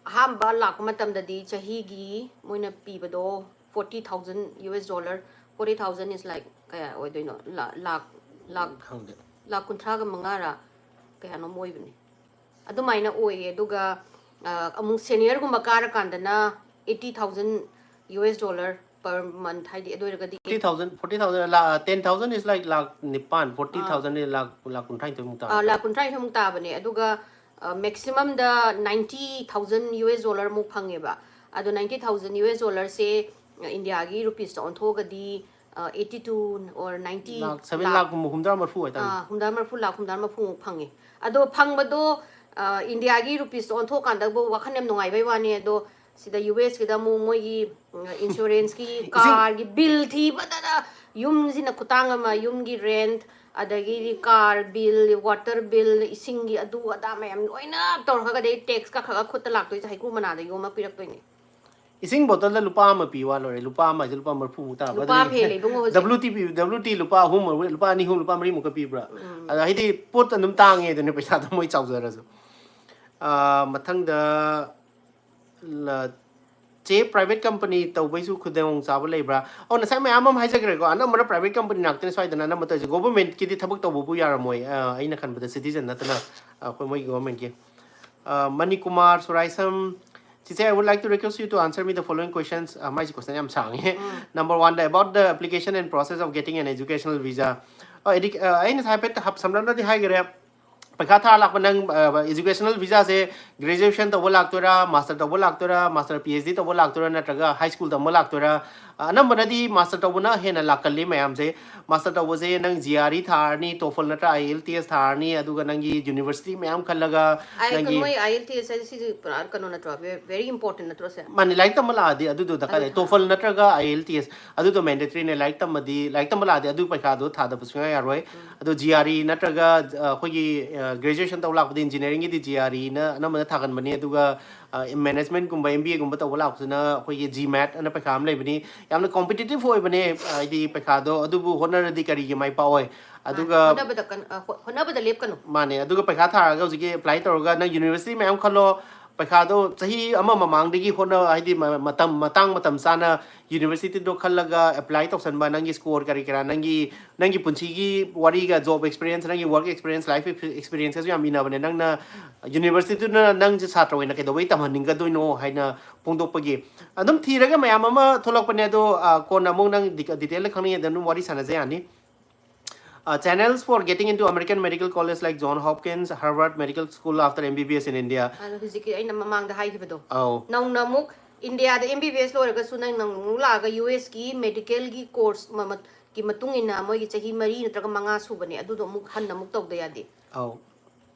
ꯑꯍꯥꯟꯕ ꯂꯥꯛꯄ ꯃꯇꯝꯗꯗꯤ ꯆꯍꯤꯒꯤ ꯃꯣꯏꯅ ꯄꯤꯕꯗꯣ forty thousand U S dollar, forty thousand is like ꯀꯌꯥ ꯑꯣꯏꯗꯣꯏꯅꯣ? ꯂꯥ-, ꯂꯥꯛ, ꯂꯥꯛ, ꯈꯪꯗꯦ꯫ ꯂꯥꯛ ꯀꯨꯟꯊ꯭ꯔꯥꯒ ꯃꯉꯥꯔꯥ ꯀꯌꯥꯅꯣꯝ ꯑꯣꯏꯕꯅꯦ꯫ ꯑꯗꯨꯃꯥꯏꯅ ꯑꯣꯏꯌꯦ꯫ ꯑꯗꯨꯒ, ꯑ, ꯑꯃꯨꯛ ꯁꯦꯅꯤꯌꯔꯒꯨꯝꯕ ꯀꯥꯔꯀꯥꯟꯗꯅ eighty thousand U S dollar, per month ꯍꯥꯏꯗꯤ ꯑꯗꯨ ꯑꯣꯏꯔꯒꯗꯤ forty thousand, forty thousand, ten thousand is like ꯂꯥꯛ ꯅꯤꯄꯥꯟ, forty thousand is ꯂꯥꯛ ꯂꯥꯛ ꯀꯨꯟꯊ꯭ꯔꯥ ꯅꯤꯊꯣꯏꯃꯨꯛ ꯑꯥ, ꯇꯥꯔꯦ. ꯂꯥꯛ ꯀꯨꯟꯊ꯭ꯔꯥ ꯅꯤꯊꯣꯏꯃꯨꯛ ꯇꯥꯕꯅꯦ. ꯑꯗꯨꯒ maximum ꯗ ninety thousand US dollar ꯃꯨꯛ ꯐꯪꯉꯦꯕ. ꯑꯗꯣ ninety thousand US dollar ꯁꯦ ꯏꯟꯗꯤꯌꯥꯒꯤ ꯔꯨꯄꯤꯁꯇ ꯑꯣꯟꯊꯣꯛꯑꯒꯗꯤ eighty two or ninety lakh seven, ꯂꯥꯛ ꯀꯨꯝꯕ ꯍꯨꯝꯗ꯭ꯔꯥ ꯃꯔꯐꯨ ꯍꯥꯏꯇꯥꯔꯦ. ꯑꯥ, ꯍꯨꯝꯗ꯭ꯔꯥ ꯃꯔꯐꯨ, ꯂꯥꯛ ꯍꯨꯝꯗ꯭ꯔꯥ ꯃꯔꯐꯨꯃꯨꯛ ꯐꯪꯉꯦ. ꯑꯗꯣ ꯐꯪꯕꯗꯣ ꯑꯥ, ꯏꯟꯗꯤꯌꯥꯒꯤ ꯔꯨꯄꯤꯁꯇ ꯑꯣꯟꯊꯣꯛꯀꯥꯟꯗꯕꯨ ꯋꯥꯈꯜ ꯌꯥꯝ ꯅꯨꯡꯉꯥꯏꯕꯩ ꯋꯥꯅꯤ. ꯑꯗꯣ ꯁꯤꯗ US ꯀꯤꯗ ꯑꯃꯨꯛ ꯃꯣꯏꯒꯤ ꯏꯟꯁꯨꯔꯦꯟꯁꯀꯤ, ꯀꯥꯔꯒꯤ ꯕꯤꯜ ꯊꯤꯕꯗꯗ, ꯌꯨꯝꯁꯤꯅ ꯈꯨꯇꯥꯡ ꯑꯃ, ꯌꯨꯝꯒꯤ ꯔꯦꯟꯠ, ꯑꯗꯒꯤꯗꯤ ꯀꯥꯔ ꯕꯤꯜ, ꯋꯥꯇꯔ ꯕꯤꯜ, ꯏꯁꯤꯡꯒꯤ ꯑꯗꯨ ꯑꯗꯥ ꯃꯌꯥꯝ ꯂꯣꯏꯅ ꯇꯧꯔꯒ, ꯑꯗꯩ ꯇꯦꯛꯁ ꯀꯥꯈꯠꯂꯒ ꯈꯨꯠꯇ ꯂꯥꯛꯇꯣꯏꯁꯦ ꯍꯩꯀ꯭ꯔꯨ ꯃꯅꯥꯗ ꯌꯣꯝꯃ ꯄꯤꯔꯛꯇꯣꯏꯅꯦ. ꯏꯁꯤꯡ ꯕꯣꯇꯜꯗ ꯂꯨꯄꯥ ꯑꯃ ꯄꯤꯌꯨ ꯍꯥꯏ ꯂꯣꯏꯔꯦ. ꯂꯨꯄꯥ ꯑꯃ ꯍꯥꯏꯁꯦ ꯂꯨꯄꯥ ꯃꯔꯐꯨꯃꯨꯛ ꯇꯥꯕ. ꯂꯨꯄꯥ ꯑꯃ ꯍꯦꯜꯂꯦ ꯏꯕꯨꯡꯉꯣ ꯍꯧꯖꯤꯛ. WT ꯄꯤ, WT ꯂꯨꯄꯥ ꯑꯍꯨꯝ, ꯂꯨꯄꯥ ꯑꯅꯤ, ꯑꯍꯨꯝ, ꯂꯨꯄꯥ ꯃꯔꯤꯃꯨꯛꯀ ꯄꯤꯕ꯭ꯔꯥ? ꯑꯗ ꯍꯥꯏꯗꯤ ꯄꯣꯠ ꯑꯗꯨꯝ ꯇꯥꯡꯉꯦ ꯑꯗꯨꯅꯦ, ꯄꯩꯁꯥꯗꯣ ꯃꯣꯏ ꯆꯥꯎꯖꯔꯁꯨ. ꯑꯥ, ꯃꯊꯪꯗ ꯂ-, ꯆꯦ, private company ꯇꯧꯕꯩꯁꯨ ꯈꯨꯗꯣꯡꯆꯥꯕ ꯂꯩꯕ꯭ꯔꯥ? ꯑꯣ, ꯉꯁꯥꯏ ꯃꯌꯥꯝ ꯑꯃ ꯍꯥꯏꯖꯈ꯭ꯔꯦꯀꯣ. ꯑꯅꯝꯕꯅ private company ꯉꯥꯛꯇꯅꯤ ꯁ꯭ꯋꯥꯏꯗꯅ ꯑꯅꯝꯕ ꯇꯧꯔꯤꯁꯦ. Government ꯀꯤꯗꯤ ꯊꯕꯛ ꯇꯧꯕꯕꯨ ꯌꯥꯔꯝꯃꯣꯏ, ꯑ, ꯑꯩꯅ ꯈꯟꯕꯗ citizen ꯅꯠꯇꯅ, ꯑ, ꯑꯩꯈꯣꯏ ꯃꯣꯏꯒꯤ government ꯀꯤ. ꯑ, ꯃꯅꯤꯀꯨꯃꯥꯔ ꯁꯨꯔꯥꯏꯁꯝ, ꯆꯤꯆꯦ, I would like to request you to answer me the following questions. ꯑ, ꯃꯥꯏꯁꯤ question ꯌꯥꯝ ꯁꯥꯡꯉꯦ. Number one, the, about the application and process of getting an educational visa. ꯑ, edu-, ꯑ, ꯑꯩ ꯉꯁꯥꯏ ꯍꯥꯏꯐꯦꯠ ꯍꯥꯞ-, ꯁꯝꯂꯞꯅꯗꯤ ꯍꯥꯏꯈ꯭ꯔꯦ. ꯄꯩꯈꯥ ꯊꯥ ꯂꯥꯛꯄ ꯅꯪ, ꯑ, educational visa ꯁꯦ graduation ꯇꯧꯕ ꯂꯥꯛꯇꯣꯏꯔꯥ, master ꯇꯧꯕ ꯂꯥꯛꯇꯣꯏꯔꯥ, master PhD ꯇꯧꯕ ꯂꯥꯛꯇꯣꯏꯔꯥ, ꯅꯠꯇ꯭ꯔꯒ high school ꯇꯝꯕ ꯂꯥꯛꯇꯣꯏꯔꯥ? ꯑ, ꯑꯅꯝꯕꯅꯗꯤ master ꯇꯧꯕꯅ ꯍꯦꯟꯅ ꯂꯥꯛꯀꯜꯂꯤ ꯃꯌꯥꯝꯁꯦ. Master ꯇꯧꯕꯁꯦ ꯅꯪ GRE ꯊꯥꯔꯅꯤ, TOEFL ꯅꯠꯇ꯭ꯔ IELTS ꯊꯥꯔꯅꯤ, ꯑꯗꯨꯒ ꯅꯪꯒꯤ university ꯃꯌꯥꯝ ꯈꯜꯂꯒ ꯑꯩ ꯅꯪꯒꯤ ꯃꯣꯏ IELTS ꯍꯥꯏꯁꯦ ꯁꯤꯁꯦ ꯄꯨꯔꯥ ꯀꯩꯅꯣ ꯅꯠꯇ꯭ꯔꯣ? Ve-, very important ꯅꯠꯇ꯭ꯔꯣ ꯁꯦ? ꯃꯥꯅꯦ, ꯂꯥꯏꯔꯤꯛ ꯇꯝꯕ ꯂꯥꯛꯑꯗꯤ ꯑꯗꯨꯗꯣ ꯗꯔꯀꯥꯔ ꯑꯗꯨ ꯂꯩ. ꯊꯥ- TOEFL ꯅꯠꯇ꯭ꯔꯒ IELTS ꯑꯗꯨꯗꯣ mandatory ꯅꯦ. ꯂꯥꯏꯔꯤꯛ ꯇꯝꯕꯗꯤ, ꯂꯥꯏꯔꯤꯛ ꯇꯝꯕ ꯂꯥꯛꯑꯗꯤ ꯑꯗꯨ ꯄꯩꯈꯥꯗꯣ ꯊꯥꯗꯕ ꯁꯨꯡꯌꯥ ꯌꯥꯔꯣꯏ. ꯑꯗꯣ GRE ꯅꯠꯇ꯭ꯔꯒ, ꯑ, ꯑꯩꯈꯣꯏꯒꯤ, ꯑ, graduation ꯇꯧ ꯂꯥꯛꯄꯗꯤ engineering ꯒꯤꯗꯤ GRE ꯅ ꯑꯅꯝꯕꯅ ꯊꯥꯒꯟꯕꯅꯤ. ꯑꯗꯨꯒ, ꯑ, management ꯀꯨꯝꯕ, MBA ꯒꯨꯝꯕ ꯇꯧꯕ ꯂꯥꯛꯄꯁꯤꯅ ꯑꯩꯈꯣꯏꯒꯤ GMAT ꯑꯅ ꯄꯩꯈꯥ ꯑꯃ ꯂꯩꯕꯅꯤ. ꯌꯥꯝꯅ competitive ꯑꯣꯏꯕꯅꯦ, ꯑ, ꯍꯥꯏꯗꯤ ꯄꯩꯈꯥꯗꯣ. ꯑꯗꯨꯕꯨ ꯍꯣꯠꯅꯔꯗꯤ ꯀꯔꯤꯒꯤ ꯃꯥꯏ ꯄꯥꯛꯑꯣꯏ? ꯑꯗꯨꯒ ꯍꯣꯠꯅꯕꯗ ꯀꯟ-, ꯑ, ꯍꯣ-, ꯍꯣꯠꯅꯕꯗ ꯂꯦꯞꯀꯅꯨ. ꯃꯥꯅꯦ, ꯑꯗꯨꯒ ꯄꯩꯈꯥ ꯊꯥꯔꯒ ꯍꯧꯖꯤꯛꯀꯤ apply ꯇꯧꯔꯒ ꯅꯪ university ꯃꯌꯥꯝ ꯈꯜꯂꯣ, ꯄꯩꯈꯥꯗꯣ ꯆꯍꯤ ꯑꯃ ꯃꯃꯥꯡꯗꯒꯤ ꯍꯣꯠꯅ, ꯍꯥꯏꯗꯤ ꯃ-, ꯃꯇꯝ, ꯃꯇꯥꯡ ꯃꯇꯝ ꯆꯥꯅ universityꯗꯣ ꯈꯜꯂꯒ apply ꯇꯧꯁꯟꯕ, ꯅꯪꯒꯤ score ꯀꯔꯤ ꯀꯔꯥ, ꯅꯪꯒꯤ, ꯅꯪꯒꯤ ꯄꯨꯟꯁꯤꯒꯤ ꯋꯥꯔꯤꯒ job experience, ꯅꯪꯒꯤ work experience, life exp-, experienceꯀꯁꯨ ꯌꯥꯝ ꯏꯅꯕꯅꯦ꯫ ꯅꯪꯅ universityꯗꯨꯅ ꯅꯪꯁꯦ ꯁꯥꯇ꯭ꯔ ꯑꯣꯏꯅ ꯀꯩꯗꯧꯕꯩ ꯇꯝꯍꯟꯅꯤꯡꯒꯗꯣꯏꯅꯣ ꯍꯥꯏꯅ ꯐꯣꯡꯗꯣꯛꯄꯒꯤ꯫ ꯑꯗꯨꯝ ꯊꯤꯔꯒ ꯃꯌꯥꯝ ꯑꯃ ꯊꯣꯛꯂꯛꯄꯅꯦ, ꯑꯗꯣ, ꯑ, ꯀꯣꯟꯅ ꯑꯃꯨꯛ ꯅꯪ ꯗꯤ-, detailꯗ ꯈꯪꯅꯤꯡꯉꯦꯗ ꯑꯗꯨꯝ ꯋꯥꯔꯤ ꯁꯥꯟꯅꯖ ꯌꯥꯅꯤ꯫ Uh, channels for getting into American medical college like John Hopkins, Harvard Medical School after M B B S in India. ꯑꯗꯣ ꯍꯧꯖꯤꯛꯀꯤ ꯑꯩꯅ ꯃꯃꯥꯡꯗ ꯍꯥꯏꯈꯤꯕꯗꯣ, ꯑꯧ꯫ ꯅꯧꯅ ꯑꯃꯨꯛ ꯏꯟꯗꯤꯌꯥꯗ M B B S ꯂꯣꯏꯔꯒꯁꯨ ꯅꯪ ꯅꯧꯅ ꯑꯃꯨꯛ ꯂꯥꯛꯑꯒ U S ꯀꯤ medicalꯒꯤ course ꯃ-, ꯃ-, ꯒꯤ ꯃꯇꯨꯡ ꯏꯟꯅ ꯃꯣꯏꯒꯤ ꯆꯍꯤ ꯃꯔꯤ ꯅꯠꯇ꯭ꯔꯒ ꯃꯉꯥ ꯁꯨꯕꯅꯦ, ꯑꯗꯨꯗꯣ ꯑꯃꯨꯛ ꯍꯟꯅ ꯑꯃꯨꯛ ꯇꯧꯗ ꯌꯥꯗꯦ꯫ ꯑꯧ꯫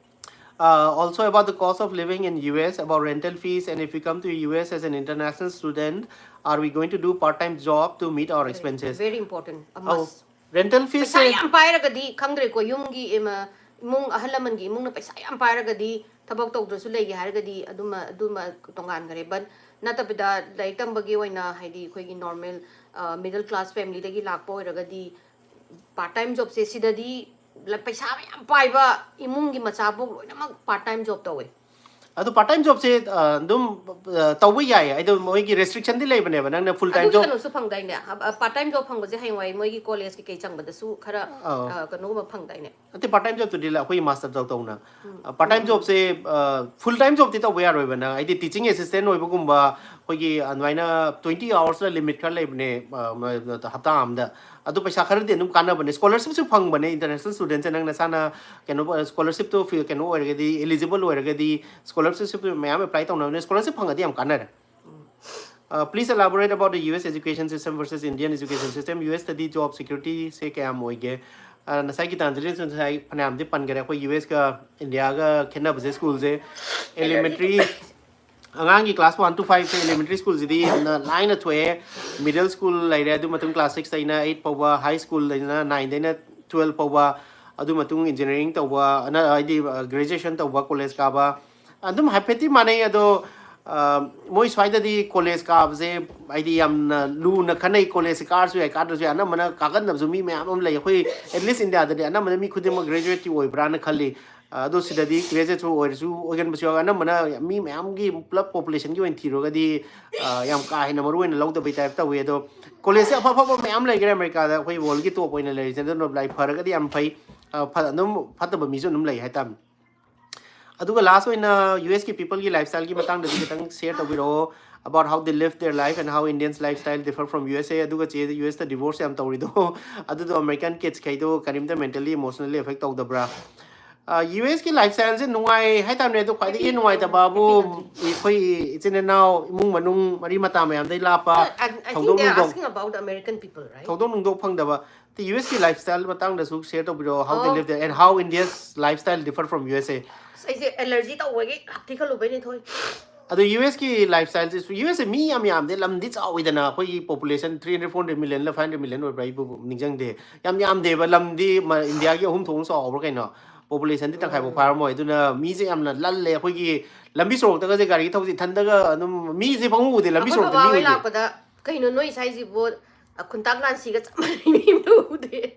Uh, also about the cost of living in U S, about rental fees, and if we come to U S as an international student, are we going to do part-time job to meet our expenses? Very important, a ꯑꯧ꯫ Must. Rental fees ꯄꯩꯁꯥ ꯁꯦ ꯌꯥꯝ ꯄꯥꯏꯔꯒꯗꯤ ꯈꯪꯗ꯭ꯔꯦꯀꯣ, ꯌꯨꯝꯒꯤ ꯏꯃ-, ꯏꯃꯨꯡ ꯑꯍꯜ ꯂꯃꯟꯒꯤ ꯏꯃꯨꯡꯅ ꯄꯩꯁꯥ ꯌꯥꯝ ꯄꯥꯏꯔꯒꯗꯤ, ꯊꯕꯛ ꯇꯧꯗ꯭ꯔꯁꯨ ꯂꯩꯒꯦ ꯍꯥꯏꯔꯒꯗꯤ ꯑꯗꯨꯃ, ꯑꯗꯨꯃ ꯇꯣꯉꯥꯟꯈꯔꯦ꯫ But ꯅꯠꯇꯕꯤꯗ ꯂꯥꯏꯔꯤꯛ ꯇꯝꯕꯒꯤ ꯑꯣꯏꯅ, ꯍꯥꯏꯗꯤ ꯑꯩꯈꯣꯏꯒꯤ normal, ꯑ, middle class familyꯗꯒꯤ ꯂꯥꯛꯄ ꯑꯣꯏꯔꯒꯗꯤ part time jobꯁꯦ ꯁꯤꯗꯗꯤ ꯂ-, ꯄꯩꯁꯥ ꯃꯌꯥꯝ ꯄꯥꯏꯕ ꯏꯃꯨꯡꯒꯤ ꯃꯆꯥꯕꯨ ꯂꯣꯏꯅꯃꯛ part time job ꯇꯧꯋꯦ꯫ ꯑꯗꯨ part time jobꯁꯦ, ꯑ, ꯑꯗꯨꯝ, ꯑ, ꯇꯧꯕ ꯌꯥꯏꯌꯦ꯫ ꯑꯗꯨ ꯃꯣꯏꯒꯤ restrictionꯗꯤ ꯂꯩꯕꯅꯦꯕ, ꯅꯪꯅ full time ꯑꯗꯨꯒꯤ job ꯀꯩꯅꯣꯁꯨ ꯐꯪꯗꯥꯏꯅꯦ? ꯑ, ꯑ, part time job ꯐꯪꯕꯁꯦ ꯍꯌꯦꯡꯋꯥꯏ ꯃꯣꯏꯒꯤ collegeꯀꯤ ꯀꯩ ꯆꯪꯕꯗꯁꯨ ꯈꯔ, ꯑꯧ꯫ ꯑ, ꯀꯩꯅꯣꯒꯨꯝꯕ ꯐꯪꯗꯥꯏꯅꯦ? ꯅꯠꯇꯦ, part time jobꯇꯨꯗꯤ ꯂ-, ꯑꯩꯈꯣꯏꯒꯤ master ꯇꯧ ꯇꯧꯅ꯫ ꯎꯝ, ꯑ, part time ꯎꯝ, ꯎꯝ꯫ Jobꯁꯦ, ꯑ, full time jobꯇꯤ ꯇꯧꯕ ꯌꯥꯔꯣꯏꯕ ꯅꯪ, ꯍꯥꯏꯗꯤ teaching assistant ꯑꯣꯏꯕꯒꯨꯝꯕ, ꯑꯩꯈꯣꯏꯒꯤ ꯑꯗꯨꯃꯥꯏꯅ twenty hoursꯂ limit ꯈꯔ ꯂꯩꯕꯅꯦ, ꯑ, ꯃ-, ꯍꯞꯇꯥ ꯑꯃꯗ꯫ ꯑꯗꯨ ꯄꯩꯁꯥ ꯈꯔꯗꯤ ꯑꯗꯨꯝ ꯀꯥꯟꯅꯕꯅꯦ, scholarshipꯁꯨ ꯐꯪꯕꯅꯦ, international studentꯁꯦ ꯅꯪ ꯅꯁꯥꯅ ꯀꯩꯅꯣ, scholarshipꯇꯣ ꯐꯤ-, ꯀꯩꯅꯣ ꯑꯣꯏꯔꯒꯗꯤ, eligible ꯑꯣꯏꯔꯒꯗꯤ, scholarship ꯃꯌꯥꯝ apply ꯇꯧꯅꯕꯅꯦ, scholarship ꯐꯪꯉꯗꯤ ꯌꯥꯝ ꯀꯥꯟꯅꯔꯦ꯫ Uh, please elaborate about the U S education system versus Indian education system. U Sꯇꯗꯤ job securityꯁꯦ ꯀꯌꯥꯝ ꯑꯣꯏꯒꯦ? ꯑ, ꯉꯁꯥꯏ ꯒꯤꯇꯥꯟꯖꯂꯤꯅꯁꯨ ꯉꯁꯥꯏ ꯐꯅꯌꯥꯝꯗꯤ ꯄꯟꯈꯔꯦ꯫ ꯑꯩꯈꯣꯏ U Sꯀ Indiaꯒ ꯈꯦꯠꯅꯕꯁꯦ, schoolꯁꯦ elementary ꯑꯉꯥꯡꯒꯤ class one to fiveꯁꯦ elementary schoolꯁꯤꯗꯤ ꯌꯥꯝꯅ ꯂꯥꯏꯅ ꯊꯣꯛꯑꯦ꯫ Middle school ꯂꯩꯔꯦ, ꯑꯗꯨ ꯃꯇꯨꯡ class sixꯇꯩꯅ eight ꯐꯥꯎꯕ, high schoolꯗꯩꯅ nineꯗꯩꯅ twelve ꯐꯥꯎꯕ, ꯑꯗꯨ ꯃꯇꯨꯡ engineering ꯇꯧꯕ, ꯑꯅ-, ꯍꯥꯏꯗꯤ, ꯑ, graduation ꯇꯧꯕ, college ꯀꯥꯕ, ꯑꯗꯨꯝ ꯍꯥꯏꯐꯦꯠꯇꯤ ꯃꯥꯟꯅꯩ꯫ ꯑꯗꯣ, ꯑ, ꯃꯣꯏ ꯁ꯭ꯋꯥꯏꯗꯗꯤ college ꯀꯥꯕꯁꯦ ꯍꯥꯏꯗꯤ ꯌꯥꯝꯅ ꯂꯨꯅ ꯈꯟꯅꯩ꯫ Collegeꯁꯦ ꯀꯥꯔꯁꯨ ꯌꯥꯏ, ꯀꯥꯗ꯭ꯔꯁꯨ ꯌꯥꯏ, ꯑꯅꯝꯕꯅ ꯀꯥꯒꯟꯗꯕꯁꯨ ꯃꯤ ꯃꯌꯥꯝ ꯑꯃ ꯂꯩ꯫ ꯑꯩꯈꯣꯏ at least Indiaꯗꯗꯤ ꯑꯅꯝꯕꯅ ꯃꯤ ꯈꯨꯗꯤꯡꯃꯛ graduateꯇꯤ ꯑꯣꯏꯕ꯭ꯔꯥꯅ ꯈꯜꯂꯤ꯫ ꯑꯗꯣ ꯁꯤꯗꯗꯤ ꯒ꯭ꯔꯦꯖꯨꯑꯦꯠꯁꯨ ꯑꯣꯏꯔꯁꯨ ꯑꯣꯏꯒꯟꯕꯁꯨ ꯌꯥꯎꯋꯦ꯫ ꯑꯅꯝꯕꯅ ꯃꯤ ꯃꯌꯥꯝꯒꯤ ꯄꯨꯂꯞ ꯄꯣꯄꯨꯂꯦꯁꯟꯒꯤ ꯑꯣꯏꯅ ꯊꯤꯔꯨꯔꯒꯗꯤ, ꯑ, ꯌꯥꯝ ꯀꯥ ꯍꯦꯟꯅ ꯃꯔꯨ ꯑꯣꯏꯅ ꯂꯧꯗꯕꯩ ꯇꯥꯏꯞ ꯇꯧꯋꯤ꯫ ꯑꯗꯣ ꯀꯣꯂꯦꯖꯁꯦ ꯑꯐ ꯑꯐꯕ ꯃꯌꯥꯝ ꯂꯩꯈ꯭ꯔꯦ ꯑꯃꯦꯔꯤꯀꯥꯗ, ꯑꯩꯈꯣꯏ ꯋꯥꯔꯜꯒꯤ ꯇꯣꯞ ꯑꯣꯏꯅ ꯂꯩꯔꯤꯁꯦ꯫ ꯑꯗꯨꯅ ꯂꯥꯏꯔꯤꯛ ꯐꯔꯒꯗꯤ ꯌꯥꯝ ꯐꯩ, ꯑ, ꯐ-, ꯑꯗꯨꯝ ꯐꯠꯇꯕ ꯃꯤꯁꯨ ꯑꯗꯨꯝ ꯂꯩ ꯍꯥꯏꯇꯥꯔꯦ꯫ ꯑꯗꯨꯒ ꯂꯥꯁ ꯑꯣꯏꯅ ꯌꯨ ꯑꯦꯁꯀꯤ ꯄꯤꯄꯜꯒꯤ ꯂꯥꯏꯐ ꯁ꯭ꯇꯥꯏꯜꯒꯤ ꯃꯇꯥꯡꯗꯁꯨ ꯈꯤꯇꯪ ꯁꯤꯌꯔ ꯇꯧꯕꯤꯔꯛꯑꯣ, about how they live their life and how Indians lifestyle differ from U S A꯫ ꯑꯗꯨꯒ ꯆꯦ ꯌꯨ ꯑꯦꯁꯇ ꯗꯤꯚꯣꯔꯁ ꯌꯥꯝ ꯇꯧꯔꯤꯗꯣ, ꯑꯗꯨꯗꯣ ꯑꯃꯦꯔꯤꯀꯟ ꯀꯤꯠꯁꯈꯩꯗꯣ ꯀꯔꯤꯝꯇ ꯃꯦꯟꯇꯦꯜꯂꯤ ꯏꯃꯣꯁꯅꯦꯜꯂꯤ ꯑꯦꯐꯦꯛ ꯇꯧꯗꯕ꯭ꯔꯥ? ꯌꯨ ꯑꯦꯁꯀꯤ ꯂꯥꯏꯐ ꯁ꯭ꯇꯥꯏꯜꯁꯦ ꯅꯨꯡꯉꯥꯏ ꯍꯥꯏꯇꯥꯔꯅꯦ꯫ ꯑꯗꯣ ꯈ꯭ꯋꯥꯏꯗꯒꯤ ꯅꯨꯡꯉꯥꯏꯇꯕꯕꯨ ꯑꯩꯈꯣꯏ ꯏꯆꯤꯟ ꯏꯅꯥꯎ, ꯏꯃꯨꯡ ꯃꯅꯨꯡ, ꯃꯔꯤ ꯃꯇꯥ ꯃꯌꯥꯝꯗꯩ ꯂꯥꯞꯄ, I, I think ꯊꯧꯗꯣꯛ they're ꯅꯨꯡꯗꯣꯛ asking about American people, right? ꯊꯧꯗꯣꯛ ꯅꯨꯡꯗꯣꯛ ꯐꯪꯗꯕ꯫ ꯌꯨ ꯑꯦꯁꯀꯤ ꯂꯥꯏꯐ ꯁ꯭ꯇꯥꯏꯜ ꯃꯇꯥꯡꯗꯁꯨ ꯁꯤꯌꯔ ꯇꯧꯕꯤꯔꯛꯑꯣ, how they ꯑꯣ꯫ live there and how India's lifestyle differ from U S A꯫ ꯑꯁ, ꯑꯩꯁꯦ ꯑꯦꯂꯔꯖꯤ ꯇꯧꯕꯒꯤ ꯍꯥꯞꯊꯤ ꯈꯜꯂꯨꯕꯩꯅꯦ ꯊꯣꯏ꯫ ꯑꯗꯣ ꯌꯨ ꯑꯦꯁꯀꯤ ꯂꯥꯏꯐ ꯁ꯭ꯇꯥꯏꯜꯁꯤꯁꯨ, ꯌꯨ ꯑꯦꯁꯁꯦ ꯃꯤ ꯌꯥꯝ ꯌꯥꯝꯗꯦ, ꯂꯝꯗꯤ ꯆꯥꯎꯋꯤꯗꯅ꯫ ꯑꯩꯈꯣꯏꯒꯤ population three hundred, four hundred million ꯂ, five hundred million ꯑꯣꯏꯕ꯭ꯔꯥ, ꯑꯩꯕꯨ ꯅꯤꯡꯁꯤꯡꯗꯦ꯫ ꯌꯥꯝ ꯌꯥꯝꯗꯦꯕ, ꯂꯝꯗꯤ ꯃ-, ꯏꯟꯗꯤꯌꯥꯒꯤ ꯑꯍꯨꯝ ꯊꯣꯛꯅ ꯆꯥꯎꯕ꯭ꯔꯥ ꯀꯩꯅꯣ, ꯄꯣꯄꯨꯂꯦꯁꯟꯗꯤ ꯇꯪꯈꯥꯏꯐꯥꯎ ꯐꯥꯔꯝꯃꯣꯏ꯫ ꯑꯗꯨꯅ ꯃꯤꯁꯦ ꯌꯥꯝꯅ ꯂꯜꯂꯦ꯫ ꯑꯩꯈꯣꯏꯒꯤ ꯂꯝꯕꯤ ꯁꯣꯔꯣꯛꯇꯒꯁꯦ ꯒꯥꯔꯤ ꯊꯧꯕꯁꯦ ꯏꯊꯟꯗꯒ ꯑꯗꯨꯝ ꯃꯤꯁꯦ ꯄꯪꯎ ꯎꯗꯦ ꯂꯝꯕꯤ ꯑꯩꯈꯣꯏ ꯁꯣꯔꯣꯛꯇ, ꯕꯕꯥ ꯃꯤ ꯍꯣꯏ ꯎꯗꯦ꯫ ꯂꯥꯛꯄꯗ, "ꯀꯩꯅꯣ ꯅꯣꯏ ꯁ꯭ꯋꯥꯏꯁꯤꯕꯨ ꯈꯨꯟꯇꯥꯛ ꯂꯥꯟꯁꯤꯒ ꯆꯞ ꯃꯥꯟꯅꯩ, ꯃꯤ ꯑꯝꯇ ꯎꯗꯦ꯫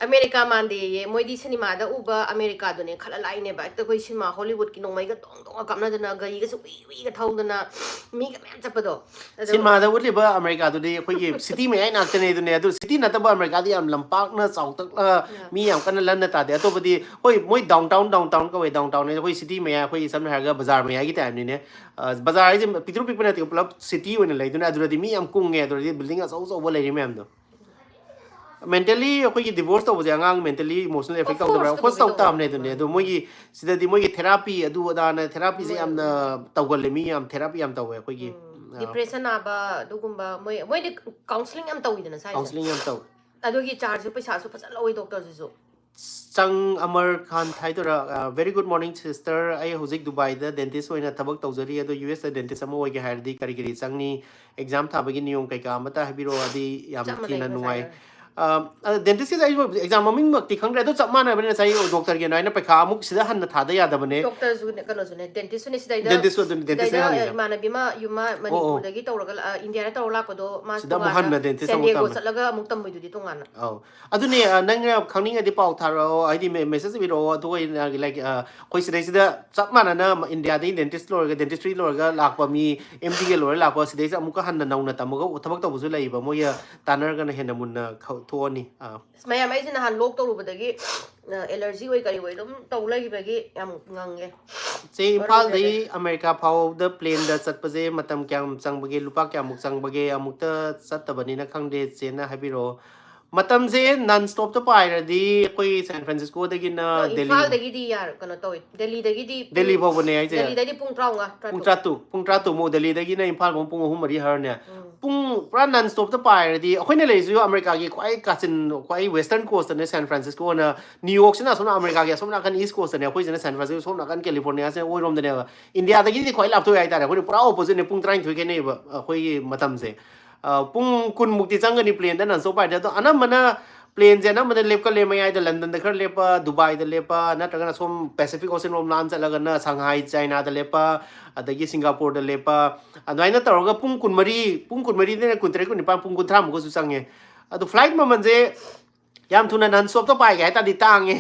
ꯑꯃꯦꯔꯤꯀꯥ ꯃꯥꯟꯗꯦꯌꯦ, ꯃꯣꯏꯗꯤ ꯁꯤꯅꯦꯃꯥꯗ ꯎꯕ ꯑꯃꯦꯔꯤꯀꯥꯗꯨꯅꯦ ꯈꯜꯂ ꯂꯥꯛꯏꯅꯦꯕ꯫ ꯍꯦꯛꯇ ꯑꯩꯈꯣꯏ ꯁꯤꯅꯦꯃꯥ ꯍꯣꯂꯤꯋꯨꯗꯀꯤ ꯅꯣꯡꯃꯩꯒ ꯗꯣꯡ ꯗꯣꯡꯒ ꯀꯥꯞꯅꯗꯅ, ꯒꯥꯔꯤꯒꯁꯨ ꯎꯏ ꯎꯏꯒ ꯊꯧꯗꯅ, ꯃꯤꯒ ꯃꯌꯥꯝ ꯆꯠꯄꯗꯣ꯫ ꯑꯗꯣ ꯁꯤꯅꯦꯃꯥꯗ ꯎꯠꯂꯤꯕ ꯑꯃꯦꯔꯤꯀꯥꯗꯨꯗꯤ ꯑꯩꯈꯣꯏꯒꯤ ꯁꯤꯇꯤ ꯃꯌꯥꯏ ꯉꯥꯛꯇꯅꯦ꯫ ꯑꯗꯨꯅꯦ, ꯑꯗꯨ ꯁꯤꯇꯤ ꯅꯠꯇꯕ ꯑꯃꯦꯔꯤꯀꯥꯗꯤ ꯌꯥꯝ ꯂꯝꯄꯥꯛꯅ ꯆꯥꯎꯇꯛꯅ, ꯃꯤ ꯌꯥꯝ ꯀꯟꯅ ꯂꯟꯅ ꯇꯥꯗꯦ꯫ ꯑꯇꯣꯞꯄꯗꯤ ꯍꯣꯏ, ꯃꯣꯏ ꯗꯥꯎꯟ ꯇꯥꯎꯟ, ꯗꯥꯎꯟ ꯇꯥꯎꯟ ꯀꯧꯋꯦ꯫ ꯗꯥꯎꯟ ꯇꯥꯎꯟ ꯍꯥꯏꯁꯦ ꯑꯩꯈꯣꯏ ꯁꯤꯇꯤ ꯃꯌꯥꯏ, ꯑꯩꯈꯣꯏ ꯁꯝꯅ ꯍꯥꯏꯔꯒ ꯕꯖꯥꯔ ꯃꯌꯥꯏꯒꯤ ꯇꯥꯏꯞꯅꯤꯅꯦ꯫ ꯑ, ꯕꯖꯥꯔ ꯍꯥꯏꯁꯦ ꯄꯤꯛꯇ꯭ꯔꯨ ꯄꯤꯛꯄ ꯅꯠꯇꯦ, ꯄꯨꯂꯞ ꯁꯤꯇꯤ ꯑꯣꯏꯅ ꯂꯩꯗꯣꯏꯅꯦ꯫ ꯑꯗꯨꯗꯗꯤ ꯃꯤ ꯌꯥꯝ ꯀꯨꯡꯉꯦ, ꯑꯗꯨꯗꯗꯤ ꯕꯤꯜꯗꯤꯡ ꯑꯆꯧ ꯑꯆꯧꯕ ꯂꯩꯔꯤ ꯃꯌꯥꯝꯗꯣ꯫ ꯃꯦꯟꯇꯦꯜꯂꯤ ꯑꯩꯈꯣꯏꯒꯤ ꯗꯤꯚꯣꯔꯁ ꯇꯧꯕꯁꯦ ꯑꯉꯥꯡ mentally emotional effect Of course, ꯇꯧꯗꯕ꯭ꯔꯥ? ꯑꯣꯐꯀꯣꯔꯁ ꯀꯩꯗꯧꯕꯩ ꯇꯧ ꯇꯥꯕꯅꯦ꯫ ꯇꯧꯔꯣꯏꯗꯣꯏꯅꯣ? ꯑꯗꯨꯅꯦ, ꯑꯗꯣ ꯃꯣꯏꯒꯤ ꯁꯤꯗꯗꯤ ꯃꯣꯏꯒꯤ ꯊꯦꯔꯥꯄꯤ ꯑꯗꯨ ꯑꯗꯥꯅ, ꯊꯦꯔꯥꯄꯤꯁꯦ ꯃꯣꯏ ꯌꯥꯝꯅ ꯇꯧꯒꯜꯂꯦ, ꯃꯤ ꯌꯥꯝ ꯊꯦꯔꯥꯄꯤ ꯌꯥꯝ ꯇꯧꯋꯦ ꯑꯩꯈꯣꯏꯒꯤ꯫ ꯗꯤꯄ꯭ꯔꯦꯁꯟ ꯅꯥꯕ ꯑꯗꯨꯒꯨꯝꯕ, ꯃꯣꯏ, ꯃꯣꯏꯗꯤ ꯀꯥꯎꯟꯁꯤꯂꯤꯡ ꯌꯥꯝ ꯇꯧꯋꯤꯗꯅ ꯁ꯭ꯋꯥꯏꯁꯦ꯫ ꯀꯥꯎꯟꯁꯤꯂꯤꯡ ꯌꯥꯝ ꯇꯧꯋꯦ꯫ ꯑꯗꯨꯒꯤ ꯆꯥꯔꯖꯁꯨ ꯄꯩꯁꯥꯁꯨ ꯐꯖꯅ ꯂꯧꯋꯤ ꯗꯣꯛꯇꯔꯁꯤꯁꯨ꯫ ꯆꯪ ꯑꯃꯔ ꯈꯥꯟ ꯍꯥꯏꯗꯣꯏꯔꯥ? Very good morning sister, ꯑꯩ ꯍꯧꯖꯤꯛ ꯗꯨꯕꯥꯏꯗ ꯗꯦꯟꯇꯤꯁ ꯑꯣꯏꯅ ꯊꯕꯛ ꯇꯧꯖꯔꯤ꯫ ꯑꯗꯣ ꯌꯨ ꯑꯦꯁꯇ ꯗꯦꯟꯇꯤꯁ ꯑꯃ ꯑꯣꯏꯒꯦ ꯍꯥꯏꯔꯗꯤ ꯀꯔꯤ ꯀꯔꯤ ꯆꯪꯅꯤ? ꯑꯦꯛꯖꯥꯝ ꯊꯥꯕꯒꯤ ꯅꯤꯌꯣꯝ ꯀꯩꯀꯥ ꯑꯃꯇ ꯍꯥꯏꯕꯤꯔꯛꯑꯣꯗꯤ ꯌꯥꯝ ꯆꯞ ꯃꯥꯟꯅꯩ ꯊꯤꯅ ꯅꯨꯡꯉꯥꯏ꯫ ꯉꯁꯥꯏꯒ꯫ ꯗꯦꯟꯇꯤꯁꯀꯤꯁꯦ ꯑꯩꯁꯨ ꯑꯦꯛꯖꯥꯝ ꯃꯃꯤꯡꯃꯛꯇꯤ ꯈꯪꯗ꯭ꯔꯦ, ꯑꯗꯣ ꯆꯞ ꯃꯥꯟꯅꯕꯅꯤꯅ ꯉꯁꯥꯏ ꯗꯣꯛꯇꯔꯒꯤ ꯑꯗꯨꯃꯥꯏꯅ ꯄꯩꯈꯥ ꯑꯃꯨꯛ ꯁꯤꯗ ꯍꯟꯅ ꯊꯥꯗ ꯌꯥꯗꯕꯅꯦ꯫ ꯗꯣꯛꯇꯔꯁꯨꯅꯦ, ꯀꯩꯅꯣꯁꯨꯅꯦ, ꯗꯦꯟꯇꯤꯁꯁꯨꯅꯦ ꯁꯤꯗꯩꯗ꯫ ꯗꯦꯟꯇꯤꯁꯁꯨ ꯑꯗꯨꯅꯤ, ꯗꯦꯟꯇꯤꯁꯅ ꯁꯤꯗꯩꯗ ꯍꯪꯉꯤꯁꯦ꯫ ꯏꯃꯥꯟꯅꯕꯤ ꯑꯃ ꯌꯨꯝ ꯑꯃ ꯑꯣ꯫ ꯃꯅꯤꯄꯨꯔꯗꯒꯤ ꯇꯧꯔꯒ ꯂꯥꯛꯑ, ꯏꯟꯗꯤꯌꯥꯗ ꯇꯧꯔ ꯂꯥꯛꯄꯗꯣ ꯃꯥ ꯁꯤꯗ ꯑꯃꯨꯛ ꯇꯣꯉꯥꯟꯅ ꯍꯟꯅ ꯗꯦꯟꯇꯤꯁ ꯑꯃꯨꯛ ꯁꯦꯟꯗꯤꯌꯦꯒꯣ ꯇꯝꯃꯦ꯫ ꯆꯠꯂꯒ ꯑꯃꯨꯛ ꯇꯝꯃꯣꯏꯗꯨꯗꯤ ꯇꯣꯉꯥꯟꯅ꯫ ꯑꯧ, ꯑꯗꯨꯅꯦ, ꯑ, ꯅꯪꯅ ꯈꯪꯅꯤꯡꯉꯗꯤ ꯄꯥꯎ ꯊꯥꯔꯛꯑꯣ, ꯍꯥꯏꯗꯤ ꯃꯦ-, ꯃꯦꯁꯦꯖ ꯏꯕꯤꯔꯛꯑꯣ, ꯑꯗꯨꯒ ꯑꯩꯅ, like, ꯑ, ꯑꯩꯈꯣꯏ ꯁꯤꯗꯩꯁꯤꯗ ꯆꯞ ꯃꯥꯟꯅꯅ ꯏꯟꯗꯤꯌꯥꯗꯒꯤ ꯗꯦꯟꯇꯤꯁ ꯂꯣꯏꯔꯒ, ꯗꯦꯟꯇꯤꯁꯇ꯭ꯔꯤ ꯂꯣꯏꯔꯒ ꯂꯥꯛꯄ ꯃꯤ, ꯑꯦꯝ ꯗꯤꯒ ꯂꯣꯏꯔ ꯂꯥꯛꯄ, ꯁꯤꯗꯩꯁꯤꯗ ꯑꯃꯨꯛꯀ ꯍꯟꯅ ꯅꯧꯅ ꯇꯝꯃꯒ ꯊꯕꯛ ꯇꯧꯕꯁꯨ ꯂꯩꯌꯦꯕ, ꯃꯣꯏꯒ ꯇꯥꯟꯅꯔꯒꯅ ꯍꯦꯟꯅ ꯃꯨꯟꯅ ꯈ-, ꯊꯣꯛꯑꯅꯤ꯫ ꯑꯥ꯫ ꯑꯁ, ꯃꯌꯥꯝ, ꯑꯩꯁꯦ ꯅꯍꯥꯟ ꯂꯣꯛ ꯇꯧꯔꯨꯕꯗꯒꯤ ꯑꯦꯂꯔꯖꯤ ꯑꯣꯏ ꯀꯔꯤ ꯑꯣꯏ ꯑꯗꯨꯝ ꯇꯧ ꯂꯩꯈꯤꯕꯒꯤ ꯌꯥꯝ ꯉꯪꯉꯦ꯫ ꯆꯦ, ꯏꯝꯐꯥꯜꯗꯒꯤ ꯑꯃꯦꯔꯤꯀꯥ ꯐꯥꯎꯕꯗ ꯄ꯭ꯂꯦꯟꯗ ꯆꯠꯄꯁꯦ ꯃꯇꯝ ꯀꯌꯥꯝ ꯆꯪꯕꯒꯦ? ꯂꯨꯄꯥ ꯀꯌꯥꯃꯨꯛ ꯆꯪꯕꯒꯦ? ꯑꯃꯨꯛꯇ ꯆꯠꯇꯕꯅꯤꯅ ꯈꯪꯗꯦ, ꯆꯦꯅ ꯍꯥꯏꯕꯤꯔꯛꯑꯣ꯫ ꯃꯇꯝꯁꯦ ꯅꯟ ꯁ꯭ꯇꯣꯞꯇ ꯄꯥꯏꯔꯗꯤ ꯑꯩꯈꯣꯏ ꯁꯦꯟ ꯐ꯭ꯔꯥꯟꯁꯤꯁꯀꯣꯗꯒꯤꯅ ꯑ, ꯗꯦꯜꯂꯤ꯫ ꯏꯝꯐꯥꯜꯗꯒꯤꯗꯤ ꯌꯥꯔ-, ꯀꯩꯅꯣ ꯇꯧꯋꯦ, ꯗꯦꯜꯂꯤꯗꯒꯤꯗꯤ ꯄꯨꯡ, ꯗꯦꯜꯂꯤ ꯐꯥꯎꯕꯅꯦ ꯍꯥꯏꯁꯦ꯫ ꯗꯦꯜꯂꯤꯗꯒꯤꯗꯤ ꯄꯨꯡ ꯇꯔꯥꯃꯉꯥ, ꯄꯨꯡ ꯇꯔꯥꯇꯔꯨꯛ꯫ ꯇꯔꯥꯇꯔꯨꯛ, ꯄꯨꯡ ꯇꯔꯥꯇꯔꯨꯛꯃꯨꯛ ꯗꯦꯜꯂꯤꯗꯒꯤꯅ ꯏꯝꯐꯥꯜ ꯐꯥꯎ ꯄꯨꯡ ꯑꯍꯨꯝ ꯃꯔꯤ ꯍꯥꯏꯔꯅꯦ꯫ ꯎꯝ꯫ ꯄꯨꯡ ꯄꯨꯔꯥ ꯅꯟ ꯁ꯭ꯇꯣꯞꯇ ꯄꯥꯏꯔꯗꯤ ꯑꯩꯈꯣꯏꯅ ꯂꯩꯔꯤꯁꯤꯁꯨ ꯑꯃꯦꯔꯤꯀꯥꯒꯤ ꯈ꯭ꯋꯥꯏ ꯀꯥꯆꯤꯟ, ꯈ꯭ꯋꯥꯏ ꯋꯦꯁꯇꯔꯟ ꯀꯣꯁꯇꯅꯦ, ꯁꯦꯟ ꯐ꯭ꯔꯥꯟꯁꯤꯁꯀꯣꯅ꯫ ꯅ꯭ꯌꯨ ꯌꯣꯔꯛꯁꯤꯅ ꯑꯁꯣꯝ ꯑꯃꯦꯔꯤꯀꯥꯒꯤ ꯑꯁꯣꯝ ꯅꯥꯀꯟ ꯏꯁ ꯀꯣꯁꯇꯅꯦ, ꯑꯩꯈꯣꯏꯁꯤꯅ ꯁꯦꯟ ꯐ꯭ꯔꯥꯟꯁꯤꯁꯀꯣ ꯁꯣꯝ ꯅꯥꯀꯟ ꯀꯦꯂꯤꯐꯣꯔꯅꯤꯌꯥꯁꯤꯅ ꯑꯣꯏꯔꯣꯝꯗꯅꯦꯕ꯫ ꯏꯟꯗꯤꯌꯥꯗꯒꯤꯗꯤ ꯈ꯭ꯋꯥꯏ ꯂꯥꯞꯊꯣꯛꯑꯦ ꯍꯥꯏꯇꯥꯔꯦ, ꯑꯩꯈꯣꯏꯅ ꯄꯨꯔꯥ ꯑꯣꯄꯣꯖꯤꯠꯅꯦ, ꯄꯨꯡ ꯇꯔꯥꯅꯤꯊꯣꯏ ꯈꯦꯠꯅꯩꯕ ꯑꯩꯈꯣꯏꯒꯤ ꯃꯇꯝꯁꯦ꯫ ꯑ, ꯄꯨꯡ ꯀꯨꯟꯃꯨꯛꯇꯤ ꯆꯪꯒꯅꯤ ꯄ꯭ꯂꯦꯟꯗ ꯅꯟ ꯁ꯭ꯇꯣꯞ ꯄꯥꯏꯔꯗꯤ, ꯑꯗꯣ ꯑꯅꯝꯕꯅ ꯄ꯭ꯂꯦꯟꯁꯦ ꯑꯅꯝꯕꯅ ꯂꯦꯞꯀꯜꯂꯦ, ꯃꯌꯥꯏꯗ ꯂꯟꯗꯟꯗ ꯈꯔ ꯂꯦꯞꯄ, ꯗꯨꯕꯥꯏꯗ ꯂꯦꯞꯄ, ꯅꯠꯇ꯭ꯔꯒꯅ ꯁꯣꯝ ꯄꯦꯁꯤꯐꯤꯛ ꯑꯣꯁꯤꯌꯟ ꯔꯣꯝ ꯂꯥꯟ ꯆꯠꯂꯒꯅ ꯁꯪꯍꯥꯏ ꯆꯥꯏꯅꯥꯗ ꯂꯦꯞꯄ, ꯑꯗꯒꯤ ꯁꯤꯡꯒꯥꯄꯨꯔꯗ ꯂꯦꯞꯄ, ꯑꯗꯨꯃꯥꯏꯅ ꯇꯧꯔꯒ ꯄꯨꯡ ꯀꯨꯟꯃꯔꯤ, ꯄꯨꯡ ꯀꯨꯟꯃꯔꯤꯗꯩꯅ ꯀꯨꯟꯇꯔꯦꯠ, ꯀꯨꯟꯅꯤꯄꯥꯟ, ꯄꯨꯡ ꯀꯨꯟꯊ꯭ꯔꯥꯃꯨꯛꯀꯁꯨ ꯆꯪꯉꯦ꯫ ꯑꯗꯣ ꯐ꯭ꯂꯥꯏꯠ ꯃꯃꯜꯁꯦ ꯌꯥꯝ ꯊꯨꯅ ꯅꯟ ꯁ꯭ꯇꯣꯞꯇ ꯄꯥꯏꯒꯦ ꯍꯥꯏ ꯇꯥꯔꯗꯤ ꯇꯥꯡꯉꯦ꯫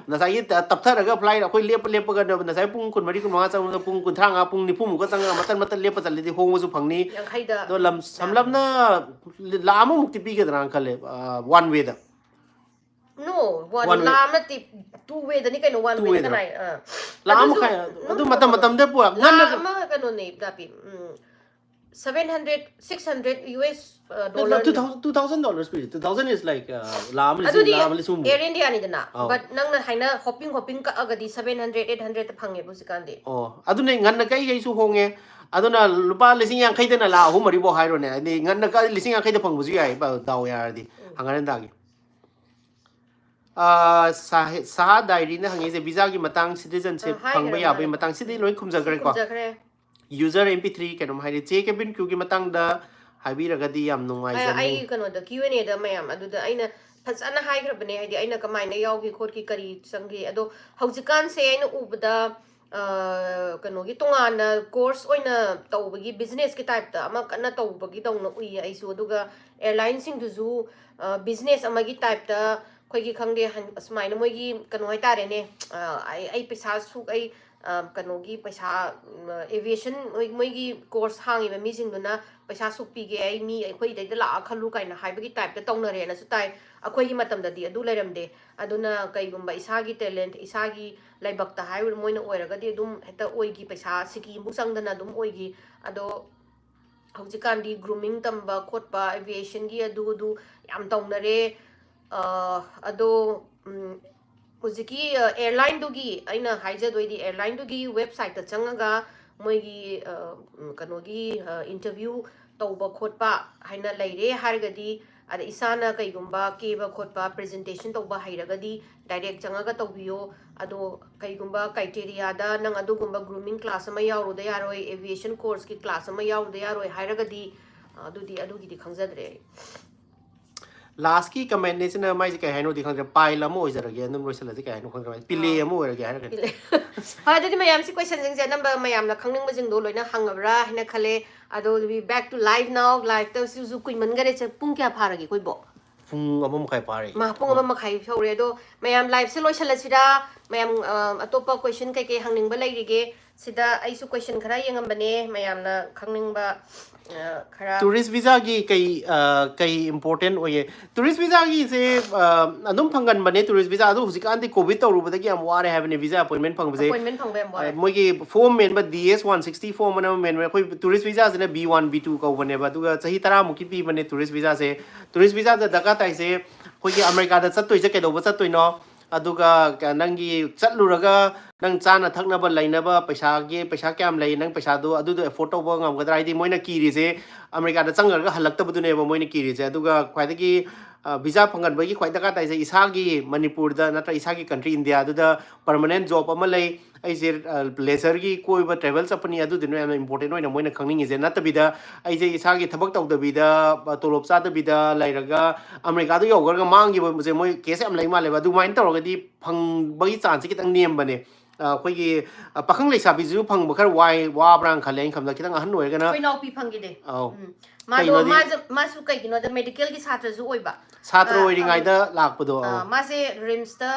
ꯉꯁꯥꯏꯒꯤ ꯇ-, ꯇꯞꯊꯔꯒ ꯐ꯭ꯂꯥꯏꯠ ꯑꯩꯈꯣꯏ ꯂꯦꯞꯄ ꯂꯦꯞꯄꯒ ꯉꯁꯥꯏ ꯄꯨꯡ ꯀꯨꯟꯃꯔꯤ, ꯀꯨꯟꯃꯉꯥ ꯆꯪꯕꯗ ꯄꯨꯡ ꯀꯨꯟꯊ꯭ꯔꯥꯃꯉꯥ, ꯄꯨꯡ ꯅꯤꯐꯨꯃꯨꯛꯀ ꯆꯪꯉꯒ ꯃꯇꯠ ꯃꯇꯠ ꯂꯦꯞꯄ ꯆꯠꯂꯗꯤ ꯍꯣꯡꯕꯁꯨ ꯐꯪꯅꯤ꯫ ꯌꯥꯡꯈꯩꯗ ꯑꯗꯣ ꯂꯝ-, ꯁꯝꯂꯞꯅ ꯂꯥꯈ ꯑꯃꯃꯨꯛꯇꯤ ꯄꯤꯒꯗ꯭ꯔꯥꯅ ꯈꯜꯂꯦ, ꯑ, ꯋꯥꯟ ꯋꯦꯗ꯫ ꯅꯣ, ꯋꯥꯟ ꯋꯥꯟ ꯋꯦ꯫ ꯂꯥꯈ ꯑꯃ ꯅꯠꯇꯦ, ꯇꯨ ꯋꯦꯗꯅꯤ ꯀꯩꯅꯣ, ꯋꯥꯟ ꯇꯨ ꯋꯦꯗ ꯋꯦꯗꯔꯣ? ꯀꯅꯥꯏ? ꯑꯥ꯫ ꯂꯥꯈ ꯑꯃ ꯑꯗꯨꯁꯨ, ꯃꯈꯥꯏ, no, ꯑꯗꯨ no, ꯃꯇꯝ no, no. ꯃꯇꯝꯗ ꯄꯨꯔꯛ-, ꯂꯥꯈ ꯉꯟꯅ ꯑꯃ ꯀꯩꯅꯣꯅꯦ, ꯗꯥꯄꯤ, ꯎꯝ, seven hundred, six hundred U S, ꯑ, No, no, dollar two ꯅꯤ꯫ thousand, two thousand dollars ꯄꯤꯔꯤ, two thousand is like, uh, lakh ꯑꯃ ꯂꯤꯁꯤꯡ, ꯑꯗꯨꯗꯤ ꯂꯥꯈ ꯑꯃ ꯂꯤꯁꯤꯡ ꯍꯨꯝꯐꯨ꯫ ꯑꯦꯌꯔ ꯏꯟꯗꯤꯌꯥꯅꯤꯗꯅ, ꯑꯧ꯫ But ꯅꯪꯅ ꯍꯥꯏꯅ ꯍꯣꯞꯄꯤꯡ ꯍꯣꯞꯄꯤꯡ ꯀꯛꯑꯒꯗꯤ seven hundred, eight hundred ꯐꯪꯉꯦꯕ ꯍꯧꯖꯤꯛꯀꯥꯟꯗꯤ꯫ ꯑꯣ, ꯑꯗꯨꯅꯦ, ꯉꯟꯅ ꯀꯛꯏꯈꯩꯁꯨ ꯍꯣꯡꯉꯦ꯫ ꯑꯗꯨꯅ ꯂꯨꯄꯥ ꯂꯤꯁꯤꯡ ꯌꯥꯡꯈꯩꯗꯅ ꯂꯥꯈ ꯑꯍꯨꯝ ꯃꯔꯤꯐꯥꯎ ꯍꯥꯏꯔꯣꯅꯦ, ꯍꯥꯏꯗꯤ ꯉꯟꯅ ꯀꯛꯑꯗꯤ ꯂꯤꯁꯤꯡ ꯌꯥꯡꯈꯩꯗ ꯐꯪꯕꯁꯨ ꯌꯥꯏ, ꯗꯥꯎ ꯌꯥꯔꯗꯤ꯫ ꯎꯝ꯫ ꯍꯪꯒꯠ ꯍꯟꯗꯥꯒꯤ꯫ ꯑꯥ, ꯁꯥꯍꯦ-, ꯁꯍꯥ ꯗꯥꯏꯔꯤꯅ ꯍꯪꯉꯤꯁꯦ, ꯚꯤꯖꯥꯒꯤ ꯃꯇꯥꯡ, ꯁꯤꯇꯤꯖꯟꯁꯤꯞ ꯑ, ꯍꯥꯏꯈ꯭ꯔꯦ ꯐꯪꯕ ꯌꯥꯕꯒꯤ ꯃꯥꯅꯦ꯫ ꯃꯇꯥꯡ, ꯁꯤꯗꯤ ꯂꯣꯏ ꯈꯨꯝꯖꯈ꯭ꯔꯦꯀꯣ꯫ ꯈꯨꯝꯖꯈ꯭ꯔꯦ꯫ User M P three ꯀꯩꯅꯣꯝ ꯍꯥꯏꯔꯤ, ꯆꯦ, ꯀꯦꯕꯤꯟ ꯀ꯭ꯔꯨꯒꯤ ꯃꯇꯥꯡꯗ ꯍꯥꯏꯕꯤꯔꯒꯗꯤ ꯌꯥꯝ ꯅꯨꯡꯉꯥꯏꯖꯅꯤ꯫ ꯑꯩ ꯀꯩꯅꯣꯗ Q and Aꯗ ꯃꯌꯥꯝ ꯑꯗꯨꯗ ꯑꯩꯅ ꯐꯖꯅ ꯍꯥꯏꯈ꯭ꯔꯕꯅꯦ, ꯍꯥꯏꯗꯤ ꯑꯩꯅ ꯀꯃꯥꯏꯅ ꯌꯥꯎꯈꯤ ꯈꯣꯠꯈꯤ ꯀꯔꯤ ꯆꯪꯒꯦ꯫ ꯑꯗꯣ ꯍꯧꯖꯤꯛꯀꯥꯟꯁꯦ ꯑꯩꯅ ꯎꯕꯗ ꯀꯩꯅꯣꯒꯤ ꯇꯣꯉꯥꯟꯅ ꯀꯣꯔꯁ ꯑꯣꯏꯅ ꯇꯧꯕꯒꯤ ꯕꯤꯖꯤꯅꯦꯁꯀꯤ ꯇꯥꯏꯞꯇ ꯑꯃ ꯀꯟꯅ ꯇꯧꯕꯒꯤꯗꯧꯅ ꯎꯏꯌꯦ ꯑꯩꯁꯨ꯫ ꯑꯗꯨꯒ ꯑꯦꯌꯔꯂꯥꯏꯟꯁꯤꯡꯗꯨꯁꯨ ꯕꯤꯖꯤꯅꯦꯁ ꯑꯃꯒꯤ ꯇꯥꯏꯞꯇ ꯑꯩꯈꯣꯏꯒꯤ ꯈꯪꯗꯦ, ꯑꯁꯨꯃꯥꯏꯅ ꯃꯣꯏꯒꯤ ꯀꯩꯅꯣ ꯍꯥꯏꯇꯥꯔꯦꯅꯦ, ꯑꯩ ꯑꯩ ꯄꯩꯁꯥ ꯁꯨꯛ ꯑꯩ ꯀꯩꯅꯣꯒꯤ ꯄꯩꯁꯥ, ꯑꯦꯚꯤꯌꯦꯁꯟ ꯃꯣꯏꯒꯤ ꯀꯣꯔꯁ ꯍꯥꯡꯉꯤꯕ ꯃꯤꯁꯤꯡꯗꯨꯅ ꯄꯩꯁꯥ ꯁꯨꯛ ꯄꯤꯒꯦ, ꯑꯩ ꯃꯤ ꯑꯩꯈꯣꯏꯗꯩꯗ ꯂꯥꯛꯑ ꯈꯜꯂꯨ ꯀꯥꯏꯅ ꯍꯥꯏꯕꯒꯤ ꯇꯥꯏꯞꯇ ꯇꯧꯅꯔꯦꯅꯁꯨ ꯇꯥꯏ꯫ ꯑꯩꯈꯣꯏꯒꯤ ꯃꯇꯝꯗꯗꯤ ꯑꯗꯨ ꯂꯩꯔꯝꯗꯦ꯫ ꯑꯗꯨꯅ ꯀꯩꯒꯨꯝꯕ ꯏꯁꯥꯒꯤ ꯇꯦꯂꯦꯟꯠ, ꯏꯁꯥꯒꯤ ꯂꯥꯏꯕꯛꯇ ꯍꯥꯏꯔ ꯃꯣꯏꯅ ꯑꯣꯏꯔꯒꯗꯤ ꯑꯗꯨꯝ ꯍꯦꯛꯇ ꯑꯣꯏꯈꯤ, ꯄꯩꯁꯥ ꯁꯤꯀꯤ ꯑꯃꯨꯛ ꯆꯪꯗꯅ ꯑꯗꯨꯝ ꯑꯣꯏꯈꯤ꯫ ꯑꯗꯣ ꯍꯧꯖꯤꯛꯀꯥꯟꯗꯤ ꯒ꯭ꯔꯨꯃꯤꯡ ꯇꯝꯕ ꯈꯣꯠꯄ, ꯑꯦꯚꯤꯌꯦꯁꯟꯒꯤ ꯑꯗꯨ ꯑꯗꯨ ꯌꯥꯝ ꯇꯧꯅꯔꯦ꯫ ꯑꯗꯣ ꯍꯧꯖꯤꯛꯀꯤ ꯑꯦꯌꯔꯂꯥꯏꯟꯗꯨꯒꯤ ꯑꯩꯅ ꯍꯥꯏꯖꯗꯣꯏꯗꯤ, ꯑꯦꯌꯔꯂꯥꯏꯟꯗꯨꯒꯤ ꯋꯦꯕꯁꯥꯏꯠꯇ ꯆꯪꯉꯒ ꯃꯣꯏꯒꯤ ꯀꯩꯅꯣꯒꯤ ꯏꯟꯇꯔꯚ꯭ꯌꯨ ꯇꯧꯕ ꯈꯣꯠꯄ ꯍꯥꯏꯅ ꯂꯩꯔꯦ ꯍꯥꯏꯔꯒꯗꯤ, ꯑꯗ ꯏꯁꯥꯅ ꯀꯩꯒꯨꯝꯕ ꯀꯦꯕ ꯈꯣꯠꯄ ꯄ꯭ꯔꯖꯦꯟꯇꯦꯁꯟ ꯇꯧꯕ ꯍꯩꯔꯒꯗꯤ ꯗꯥꯏꯔꯦꯛ ꯆꯪꯉꯒ ꯇꯧꯕꯤꯌꯣ꯫ ꯑꯗꯣ ꯀꯩꯒꯨꯝꯕ ꯀ꯭ꯔꯥꯏꯇꯦꯔꯤꯌꯥꯗ ꯅꯪ ꯑꯗꯨꯒꯨꯝꯕ ꯒ꯭ꯔꯨꯃꯤꯡ ꯀ꯭ꯂꯥꯁ ꯑꯃ ꯌꯥꯎꯔꯨꯗ ꯌꯥꯔꯣꯏ, ꯑꯦꯚꯤꯌꯦꯁꯟ ꯀꯣꯔꯁꯀꯤ ꯀ꯭ꯂꯥꯁ ꯑꯃ ꯌꯥꯎꯔꯨꯗ ꯌꯥꯔꯣꯏ ꯍꯥꯏꯔꯒꯗꯤ, ꯑꯗꯨꯗꯤ ꯑꯗꯨꯒꯤꯗꯤ ꯈꯪꯖꯗ꯭ꯔꯦ ꯑꯩ꯫ ꯂꯥꯁꯀꯤ ꯀꯃꯦꯟꯅꯦꯁꯤꯅ ꯃꯥꯏꯁꯦ ꯀꯩ ꯍꯥꯏꯅꯣꯗꯤ ꯈꯪꯗ꯭ꯔꯦ, ꯄꯥꯏꯜ ꯑꯃ ꯑꯣꯏꯖꯔꯒꯦ, ꯑꯗꯨꯝ ꯂꯣꯏꯁꯤꯜꯂꯁꯤ, ꯀꯩ ꯍꯥꯏꯅꯣ ꯈꯪꯗ꯭ꯔꯦ, ꯄꯤꯂꯦ ꯑꯃ ꯑꯣꯏꯔꯒꯦ ꯍꯥꯏꯔꯒꯗꯤ꯫ ꯍꯣꯏ, ꯑꯗꯨꯗꯤ ꯃꯌꯥꯝꯁꯤ ꯀꯣꯏꯁꯟꯁꯤꯡꯁꯦ ꯑꯅꯝꯕ ꯃꯌꯥꯝꯅ ꯈꯪꯅꯤꯡꯕꯁꯤꯡꯗꯣ ꯂꯣꯏꯅ ꯍꯪꯉꯕ꯭ꯔꯥ ꯍꯥꯏꯅ ꯈꯜꯂꯦ꯫ ꯑꯗꯣ we back to live now. ꯂꯥꯏꯐꯇꯁꯨ ꯀꯨꯏꯃꯟꯈꯔꯦ꯫ ꯄꯨꯡ ꯀꯌꯥ ꯐꯥꯔꯒꯦ ꯑꯩꯈꯣꯏꯕꯣ? ꯄꯨꯡ ꯑꯃ ꯃꯈꯥꯏ ꯐꯥꯔꯦ꯫ ꯃꯥ ꯄꯨꯡ ꯑꯃ ꯃꯈꯥꯏ ꯁꯧꯔꯦ꯫ ꯑꯗꯣ ꯃꯌꯥꯝ ꯂꯥꯏꯐꯁꯦ ꯂꯣꯏꯁꯤꯜꯂꯁꯤꯔꯥ? ꯃꯌꯥꯝ ꯑꯇꯣꯞꯄ ꯀꯣꯏꯁꯟ ꯀꯩꯀꯩ ꯍꯪꯅꯤꯡꯕ ꯂꯩꯔꯤꯒꯦ? ꯁꯤꯗ ꯑꯩꯁꯨ ꯀꯣꯏꯁꯟ ꯈꯔ ꯌꯦꯡꯉꯝꯕꯅꯦ, ꯃꯌꯥꯝꯅ ꯈꯪꯅꯤꯡꯕ ꯈꯔ꯫ ꯇꯨꯔꯤꯁ ꯚꯤꯖꯥꯒꯤ ꯀꯩ ꯀꯩ ꯏꯝꯄꯣꯔꯇꯦꯟ ꯑꯣꯏꯌꯦ? ꯇꯨꯔꯤꯁ ꯚꯤꯖꯥꯒꯤꯁꯦ ꯑꯗꯨꯝ ꯐꯪꯒꯟꯕꯅꯦ, ꯇꯨꯔꯤꯁ ꯚꯤꯖꯥ꯫ ꯑꯗꯣ ꯍꯧꯖꯤꯛꯀꯥꯟꯗꯤ ꯀꯣꯚꯤꯗ ꯇꯧꯔꯨꯕꯗꯒꯤ ꯌꯥꯝ ꯋꯥꯔꯦ ꯍꯥꯏꯕꯅꯦ ꯚꯤꯖꯥ ꯑꯦꯄꯣꯏꯟꯃꯦꯟ ꯐꯪꯕꯁꯦ꯫ ꯑꯦꯄꯣꯏꯟꯃꯦꯟ ꯐꯪꯕ ꯌꯥꯝ ꯋꯥꯔꯦ꯫ ꯃꯣꯏꯒꯤ ꯐꯣꯝ ꯃꯦꯟꯕ, D S one sixty form ꯑꯅ ꯑꯃ ꯃꯦꯟꯕ, ꯑꯩꯈꯣꯏ ꯇꯨꯔꯤꯁ ꯚꯤꯖꯥꯁꯤꯅ ꯕꯤ ꯋꯥꯟ ꯕꯤ ꯇꯨ ꯀꯧꯕꯅꯦꯕ꯫ ꯑꯗꯨꯒ ꯆꯍꯤ ꯇꯔꯥꯃꯨꯛꯀꯤ ꯄꯤꯕꯅꯦ ꯇꯨꯔꯤꯁ ꯚꯤꯖꯥꯁꯦ꯫ ꯇꯨꯔꯤꯁ ꯚꯤꯖꯥꯗ ꯗꯔꯀꯥꯔ ꯇꯥꯏꯁꯦ ꯑꯩꯈꯣꯏꯒꯤ ꯑꯃꯦꯔꯤꯀꯥꯗ ꯆꯠꯇꯣꯏꯁꯦ ꯀꯩꯗꯧꯕ ꯆꯠꯇꯣꯏꯅꯣ, ꯑꯗꯨꯒ ꯀ- ꯅꯪꯒꯤ ꯆꯠꯂꯨꯔꯒ ꯅꯪ ꯆꯥꯅ ꯊꯛꯅꯕ ꯂꯩꯅꯕ ꯄꯩꯁꯥꯒꯤ, ꯄꯩꯁꯥ ꯀꯌꯥꯝ ꯂꯩ, ꯅꯪ ꯄꯩꯁꯥꯗꯣ ꯑꯗꯨꯗꯣ ꯑꯦꯐꯣꯔꯗ ꯇꯧꯕ ꯉꯝꯒꯗ꯭ꯔꯥ? ꯍꯥꯏꯗꯤ ꯃꯣꯏꯅ ꯀꯤꯔꯤꯁꯦ ꯑꯃꯦꯔꯤꯀꯥꯗ ꯆꯪꯈ꯭ꯔꯒ ꯍꯜꯂꯛꯇꯕꯗꯨꯅꯦꯕ ꯃꯣꯏꯅ ꯀꯤꯔꯤꯁꯦ꯫ ꯑꯗꯨꯒ ꯈ꯭ꯋꯥꯏꯗꯒꯤ ꯚꯤꯖꯥ ꯐꯪꯒꯟꯕꯒꯤ ꯈ꯭ꯋꯥꯏ ꯗꯔꯀꯥꯔ ꯇꯥꯏꯁꯦ ꯏꯁꯥꯒꯤ ꯃꯅꯤꯄꯨꯔꯗ ꯅꯠꯇ꯭ꯔ ꯏꯁꯥꯒꯤ ꯀꯟꯇ꯭ꯔꯤ ꯏꯟꯗꯤꯌꯥꯗꯨꯗ ꯄꯔꯃꯅꯦꯟ ꯖꯣꯕ ꯑꯃ ꯂꯩ, ꯑꯩꯁꯦ ꯂꯦꯖꯔꯒꯤ ꯀꯣꯏꯕ ꯇ꯭ꯔꯦꯕꯦꯜ ꯆꯠꯄꯅꯤ, ꯑꯗꯨꯗꯨꯅ ꯌꯥꯝꯅ ꯏꯝꯄꯣꯔꯇꯦꯟ ꯑꯣꯏꯅ ꯃꯣꯏꯅ ꯈꯪꯅꯤꯡꯉꯤꯁꯦ꯫ ꯅꯠꯇꯕꯤꯗ ꯑꯩꯁꯦ ꯏꯁꯥꯒꯤ ꯊꯕꯛ ꯇꯧꯗꯕꯤꯗ, ꯇꯣꯂꯣꯞ ꯆꯥꯗꯕꯤꯗ ꯂꯩꯔꯒ ꯑꯃꯦꯔꯤꯀꯥꯗ ꯌꯧꯈ꯭ꯔꯒ ꯃꯥꯡꯈꯤꯕꯁꯦ ꯃꯣꯏ ꯀꯦꯁ ꯌꯥꯝ ꯂꯩ ꯃꯥꯜꯂꯦꯕ꯫ ꯑꯗꯨꯃꯥꯏꯅ ꯇꯧꯔꯒꯗꯤ ꯐꯪꯕꯒꯤ ꯆꯥꯟꯁꯁꯦ ꯈꯤꯇꯪ ꯅꯦꯝꯕꯅꯦ꯫ ꯑꯩꯈꯣꯏꯒꯤ ꯄꯥꯈꯪ ꯂꯩꯁꯥꯕꯤꯁꯤꯁꯨ ꯐꯪꯕ ꯈꯔ ꯋꯥꯏ, ꯋꯥꯕ꯭ꯔꯥꯅ ꯈꯜꯂꯦ ꯑꯩꯅ ꯈꯟꯕꯗ꯫ ꯈꯤꯇꯪ ꯑꯍꯟ ꯑꯣꯏꯔꯒꯅ ꯑꯩꯈꯣꯏ ꯏꯅꯥꯎꯄꯤ ꯐꯪꯈꯤꯗꯦ꯫ ꯑꯧ꯫ ꯎꯝ꯫ ꯃꯥꯗꯣ ꯀꯩꯅꯣꯗꯤ ꯃꯥꯁꯦ, ꯃꯥꯁꯨ ꯀꯩꯒꯤꯅꯣꯗ ꯃꯦꯗꯤꯀꯦꯜꯒꯤ ꯁꯥꯇ꯭ꯔꯁꯨ ꯑꯣꯏꯕ꯫ ꯁꯥꯇ꯭ꯔ ꯑ, ꯑꯣꯏꯔꯤꯉꯩꯗ ꯂꯥꯛꯄꯗꯣ꯫ ꯑ, ꯑꯧ꯫ ꯃꯥꯁꯦ ꯔꯤꯝꯁꯇ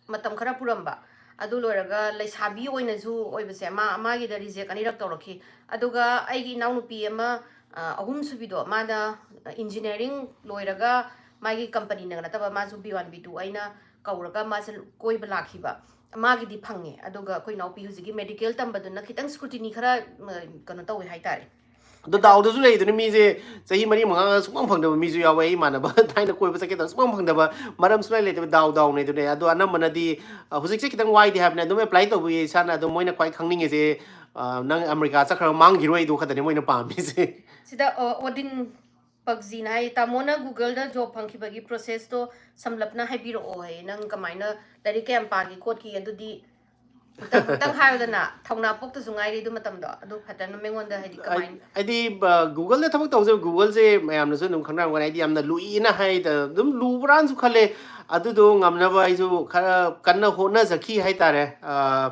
ꯃꯇꯝ ꯈꯔ ꯄꯨꯔꯝꯕ꯫ ꯑꯗꯨ ꯂꯣꯏꯔꯒ ꯂꯩꯁꯥꯕꯤ ꯑꯣꯏꯅꯁꯨ ꯑꯣꯏꯕꯁꯦ, ꯃꯥ, ꯃꯥꯒꯤꯗ ꯔꯤꯖꯦꯛ ꯑꯅꯤꯔꯛ ꯇꯧꯔꯛꯈꯤ꯫ ꯑꯗꯨꯒ ꯑꯩꯒꯤ ꯏꯅꯥꯎꯅꯨꯄꯤ ꯑꯃ, ꯑ, ꯑꯍꯨꯝꯁꯨꯕꯤꯗꯣ, ꯃꯥꯅ ꯏꯟꯖꯤꯅꯤꯌꯥꯔꯤꯡ ꯂꯣꯏꯔꯒ ꯃꯥꯒꯤ ꯀꯝꯄꯅꯤꯅꯒ ꯅꯠꯇꯕ, ꯃꯥꯁꯨ ꯕꯤ ꯋꯥꯟ ꯕꯤ ꯇꯨ ꯑꯩꯅ ꯀꯧꯔꯒ ꯃꯥꯁꯦ ꯀꯣꯏꯕ ꯂꯥꯛꯈꯤꯕ꯫ ꯃꯥꯒꯤꯗꯤ ꯐꯪꯉꯦ꯫ ꯑꯗꯨꯒ ꯑꯩꯈꯣꯏ ꯏꯅꯥꯎꯄꯤ ꯍꯧꯖꯤꯛꯀꯤ ꯃꯦꯗꯤꯀꯦꯜ ꯇꯝꯕꯗꯨꯅ ꯈꯤꯇꯪ ꯁ꯭ꯀ꯭ꯔꯨꯇꯤꯅꯤ ꯈꯔ, ꯎꯝ, ꯀꯩꯅꯣ ꯇꯧꯋꯦ ꯍꯥꯏꯇꯥꯔꯦ꯫ ꯑꯗꯣ ꯗꯥꯎꯗꯁꯨ ꯂꯩꯗꯨꯅ ꯃꯤꯁꯦ ꯆꯍꯤ ꯃꯔꯤ ꯃꯉꯥ ꯁꯨꯡꯐꯪ ꯐꯪꯗꯕ ꯃꯤꯁꯨ ꯌꯥꯎꯋꯦ꯫ ꯑꯩ ꯏꯃꯥꯟꯅꯕ ꯊꯥꯏꯅ ꯀꯣꯏꯕ ꯆꯠꯀꯦ ꯇꯧꯔ ꯁꯨꯡꯐꯪ ꯐꯪꯗꯕ ꯃꯔꯝ ꯁꯨꯡꯂꯩ ꯂꯩꯇꯕ, ꯗꯥꯎ ꯗꯥꯎꯅꯦ ꯑꯗꯨꯅꯦ꯫ ꯑꯗꯣ ꯑꯅꯝꯕꯅꯗꯤ, ꯑ, ꯍꯧꯖꯤꯛꯁꯦ ꯈꯤꯇꯪ ꯋꯥꯏꯗꯤ ꯍꯥꯏꯕꯅꯦ꯫ ꯑꯗꯨꯝ ꯑꯦꯄ꯭ꯂꯥꯏ ꯇꯧꯕꯒꯤ ꯏꯁꯥꯅ ꯑꯗꯨꯝ ꯃꯣꯏꯅ ꯈ꯭ꯋꯥꯏ ꯈꯪꯅꯤꯡꯉꯤꯁꯦ, ꯑ, ꯅꯪ ꯑꯃꯦꯔꯤꯀꯥ ꯆꯠꯈ꯭ꯔꯒ ꯃꯥꯡꯈꯤꯔꯣꯏꯗꯣ ꯈꯛꯇꯅꯦ ꯃꯣꯏꯅ ꯄꯥꯝꯃꯤꯁꯦ꯫ ꯁꯤꯗ, ꯑ, ꯑꯣꯗꯤꯟ ꯄꯛꯖꯤꯅ ꯍꯥꯏ, "ꯇꯥꯃꯣꯅ ꯒꯨꯒꯜꯗ ꯖꯣꯕ ꯐꯪꯈꯤꯕꯒꯤ ꯄ꯭ꯔꯣꯁꯦꯁꯇꯣ ꯁꯝꯂꯞꯅ ꯍꯥꯏꯕꯤꯔꯛꯑꯣ" ꯍꯥꯏꯌꯦ꯫ "ꯅꯪ ꯀꯃꯥꯏꯅ, ꯂꯥꯏꯔꯤꯛ ꯀꯌꯥꯝ ꯄꯥꯒꯦ ꯈꯣꯠꯈꯤ?" ꯑꯗꯨꯗꯤ ꯑꯝꯇꯪ, ꯑꯝꯇꯪ ꯍꯥꯏꯌꯨꯗꯅ꯫ ꯊꯧꯅꯥ ꯄꯣꯛꯇꯁꯨ ꯉꯥꯏꯔꯤ ꯑꯗꯨ ꯃꯇꯝꯗꯣ꯫ ꯑꯗꯨ ꯐꯖꯅ ꯃꯉꯣꯟꯗ, ꯍꯥꯏꯗꯤ, ꯀꯃꯥꯏꯅ? ꯍꯥꯏꯗꯤ, ꯑ, ꯒꯨꯒꯜꯗ ꯊꯕꯛ ꯇꯧꯖꯕ, ꯒꯨꯒꯜꯁꯦ ꯃꯌꯥꯝꯅꯁꯨ ꯑꯗꯨꯝ ꯈꯪꯅꯔꯝꯒꯅꯤ꯫ ꯍꯥꯏꯗꯤ, ꯌꯥꯝꯅ ꯂꯨꯏꯅ ꯍꯥꯏꯗ ꯑꯗꯨꯝ ꯂꯨꯕ꯭ꯔꯥꯅꯁꯨ ꯈꯜꯂꯦ꯫ ꯑꯗꯨꯗꯣ ꯉꯝꯅꯕ ꯑꯩꯁꯨ ꯈꯔ ꯀꯟꯅ ꯍꯣꯠꯅꯖꯈꯤ ꯍꯥꯏꯇꯥꯔꯦ꯫ ꯑ,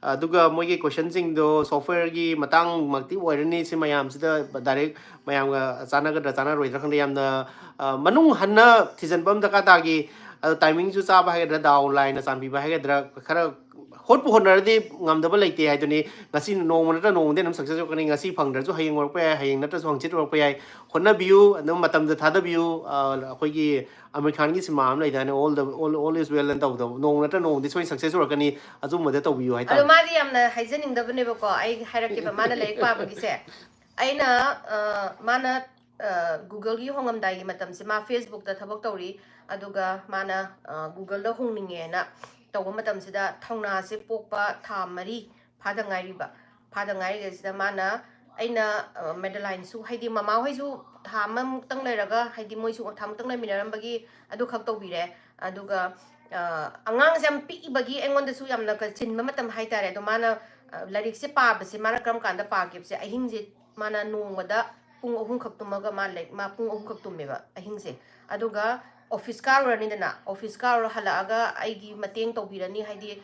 ꯑꯗꯨꯒ ꯃꯣꯏꯒꯤ ꯀꯣꯏꯁꯟꯁꯤꯡꯗꯣ ꯁꯣꯐꯋꯦꯌꯔꯒꯤ ꯃꯇꯥꯡꯃꯛꯇꯤ ꯑꯣꯏꯔꯅꯤ꯫ ꯁꯤ ꯃꯌꯥꯝꯁꯤꯗ ꯗꯥꯏꯔꯦꯛ ꯃꯌꯥꯝꯒ ꯆꯥꯟꯅꯒꯗ꯭ꯔꯥ ꯆꯥꯟꯅꯔꯣꯏꯗ꯭ꯔꯥ ꯈꯪꯗꯦ꯫ ꯌꯥꯝꯅ, ꯑ, ꯃꯅꯨꯡ ꯍꯟꯅ ꯊꯤꯖꯤꯟꯕ ꯑꯃ ꯗꯔꯀꯥꯔ ꯇꯥꯈꯤ꯫ ꯑꯗꯣ ꯇꯥꯏꯃꯤꯡꯁꯨ ꯆꯥꯕ ꯍꯥꯏꯒꯗ꯭ꯔꯥ, ꯗꯥꯎ ꯂꯥꯏꯅ ꯆꯥꯟꯕꯤꯕ ꯍꯥꯏꯒꯗ꯭ꯔꯥ, ꯈꯔ ꯍꯣꯠꯄꯨ ꯍꯣꯠꯅꯔꯗꯤ ꯉꯝꯗꯕ ꯂꯩꯇꯦ ꯍꯥꯏꯗꯨꯅꯤ꯫ ꯉꯁꯤ ꯅꯣꯡꯃ ꯅꯠꯇ꯭ꯔ ꯅꯣꯡꯃꯗꯤ ꯑꯗꯨꯝ ꯁꯛꯁꯦꯁ ꯑꯣꯏꯔꯛꯀꯅꯤ꯫ ꯉꯁꯤ ꯐꯪꯗ꯭ꯔꯁꯨ ꯍꯌꯦꯡ ꯑꯣꯏꯔꯛꯄ ꯌꯥꯏ, ꯍꯌꯦꯡ ꯅꯠꯇ꯭ꯔꯁꯨ ꯍꯪꯆꯤꯠ ꯑꯣꯏꯔꯛꯄ ꯌꯥꯏ꯫ ꯍꯣꯠꯅꯕꯤꯌꯨ, ꯑꯗꯨꯝ ꯃꯇꯝꯗ ꯊꯥꯗꯕꯤꯌꯨ꯫ ꯑ, ꯑꯩꯈꯣꯏꯒꯤ ꯑꯃꯤꯔ ꯈꯥꯟꯒꯤ ꯁꯤꯃꯥ ꯑꯃ ꯂꯩꯗꯥꯏꯅꯦ, "All the, all, all is well" ꯑꯅ ꯇꯧꯕꯗꯣ, ꯅꯣꯡꯃ ꯅꯠꯇ꯭ꯔ ꯅꯣꯡꯃꯗꯤ ꯁꯣꯏꯅ ꯁꯛꯁꯦꯁ ꯑꯣꯏꯔꯛꯀꯅꯤ꯫ ꯑꯆꯨꯝꯕꯗ ꯇꯧꯕꯤꯌꯨ ꯑꯗꯣ ꯍꯥꯏꯇꯥꯔꯦ꯫ ꯃꯥꯗꯤ ꯌꯥꯝꯅ ꯍꯥꯏꯖꯅꯤꯡꯗꯕꯅꯦꯕꯀꯣ, ꯑꯩ ꯍꯥꯏꯔꯛꯀꯦꯕ, ꯃꯥꯅ ꯂꯥꯏꯔꯤꯛ ꯄꯥꯕꯒꯤꯁꯦ꯫ ꯑꯩꯅ, ꯑ, ꯃꯥꯅ, ꯑ, ꯒꯨꯒꯜꯒꯤ ꯍꯣꯡꯉꯝꯗꯥꯏꯒꯤ ꯃꯇꯝꯁꯦ ꯃꯥ ꯐꯦꯁꯕꯨꯛꯇ ꯊꯕꯛ ꯇꯧꯔꯤ, ꯑꯗꯨꯒ ꯃꯥꯅ, ꯑ, ꯒꯨꯒꯜꯗ ꯍꯣꯡꯅꯤꯡꯉꯦꯅ ꯇꯧꯕ ꯃꯇꯝꯁꯤꯗ ꯊꯧꯅꯥꯁꯦ ꯄꯣꯛꯄ ꯊꯥ ꯃꯔꯤ ꯐꯥꯗ ꯉꯥꯏꯔꯤꯕ, ꯐꯥꯗ ꯉꯥꯏꯔꯤꯉꯩꯁꯤꯗ ꯃꯥꯅ, ꯑꯩꯅ, ꯑ, ꯃꯦꯗꯂꯥꯏꯟꯁꯨ, ꯍꯥꯏꯗꯤ, ꯃꯃꯥꯍꯣꯏꯁꯨ ꯊꯥ ꯑꯃꯃꯨꯛꯇꯪ ꯂꯩꯔꯒ, ꯍꯥꯏꯗꯤ, ꯃꯣꯏꯁꯨ ꯊꯥ ꯑꯃꯨꯛꯇꯪ ꯂꯩꯃꯤꯟꯅꯔꯝꯕꯒꯤ ꯑꯗꯨꯈꯛ ꯇꯧꯕꯤꯔꯦ꯫ ꯑꯗꯨꯒ ꯑꯉꯥꯡꯁꯦ ꯌꯥꯝ ꯄꯤꯛꯏꯕꯒꯤ ꯑꯩꯉꯣꯟꯗꯁꯨ ꯌꯥꯝꯅ ꯆꯤꯟꯕ ꯃꯇꯝ ꯍꯥꯏꯇꯥꯔꯦ꯫ ꯑꯗꯣ ꯃꯥꯅ ꯂꯥꯏꯔꯤꯛꯁꯦ ꯄꯥꯕꯁꯦ ꯃꯥꯅ ꯀꯔꯝ ꯀꯥꯟꯗ ꯄꯥꯒꯦꯕꯁꯦ, ꯑꯍꯤꯡꯁꯦ ꯃꯥꯅ ꯅꯣꯡꯃꯗ ꯄꯨꯡ ꯑꯍꯨꯝꯈꯛ ꯇꯨꯝꯃꯒ ꯃꯥ ꯂꯥꯏꯔꯤꯛ, ꯃꯥ ꯄꯨꯡ ꯑꯍꯨꯝꯈꯛ ꯇꯨꯝꯃꯦꯕ ꯑꯍꯤꯡꯁꯦ꯫ ꯑꯗꯨꯒ ꯑꯣꯐꯤꯁ ꯀꯥꯔꯨꯔꯅꯤꯗꯅ, ꯑꯣꯐꯤꯁ ꯀꯥꯔꯨꯔ ꯍꯜꯂꯛꯑꯒ ꯑꯩꯒꯤ ꯃꯇꯦꯡ ꯇꯧꯕꯤꯔꯅꯤ, ꯍꯥꯏꯗꯤ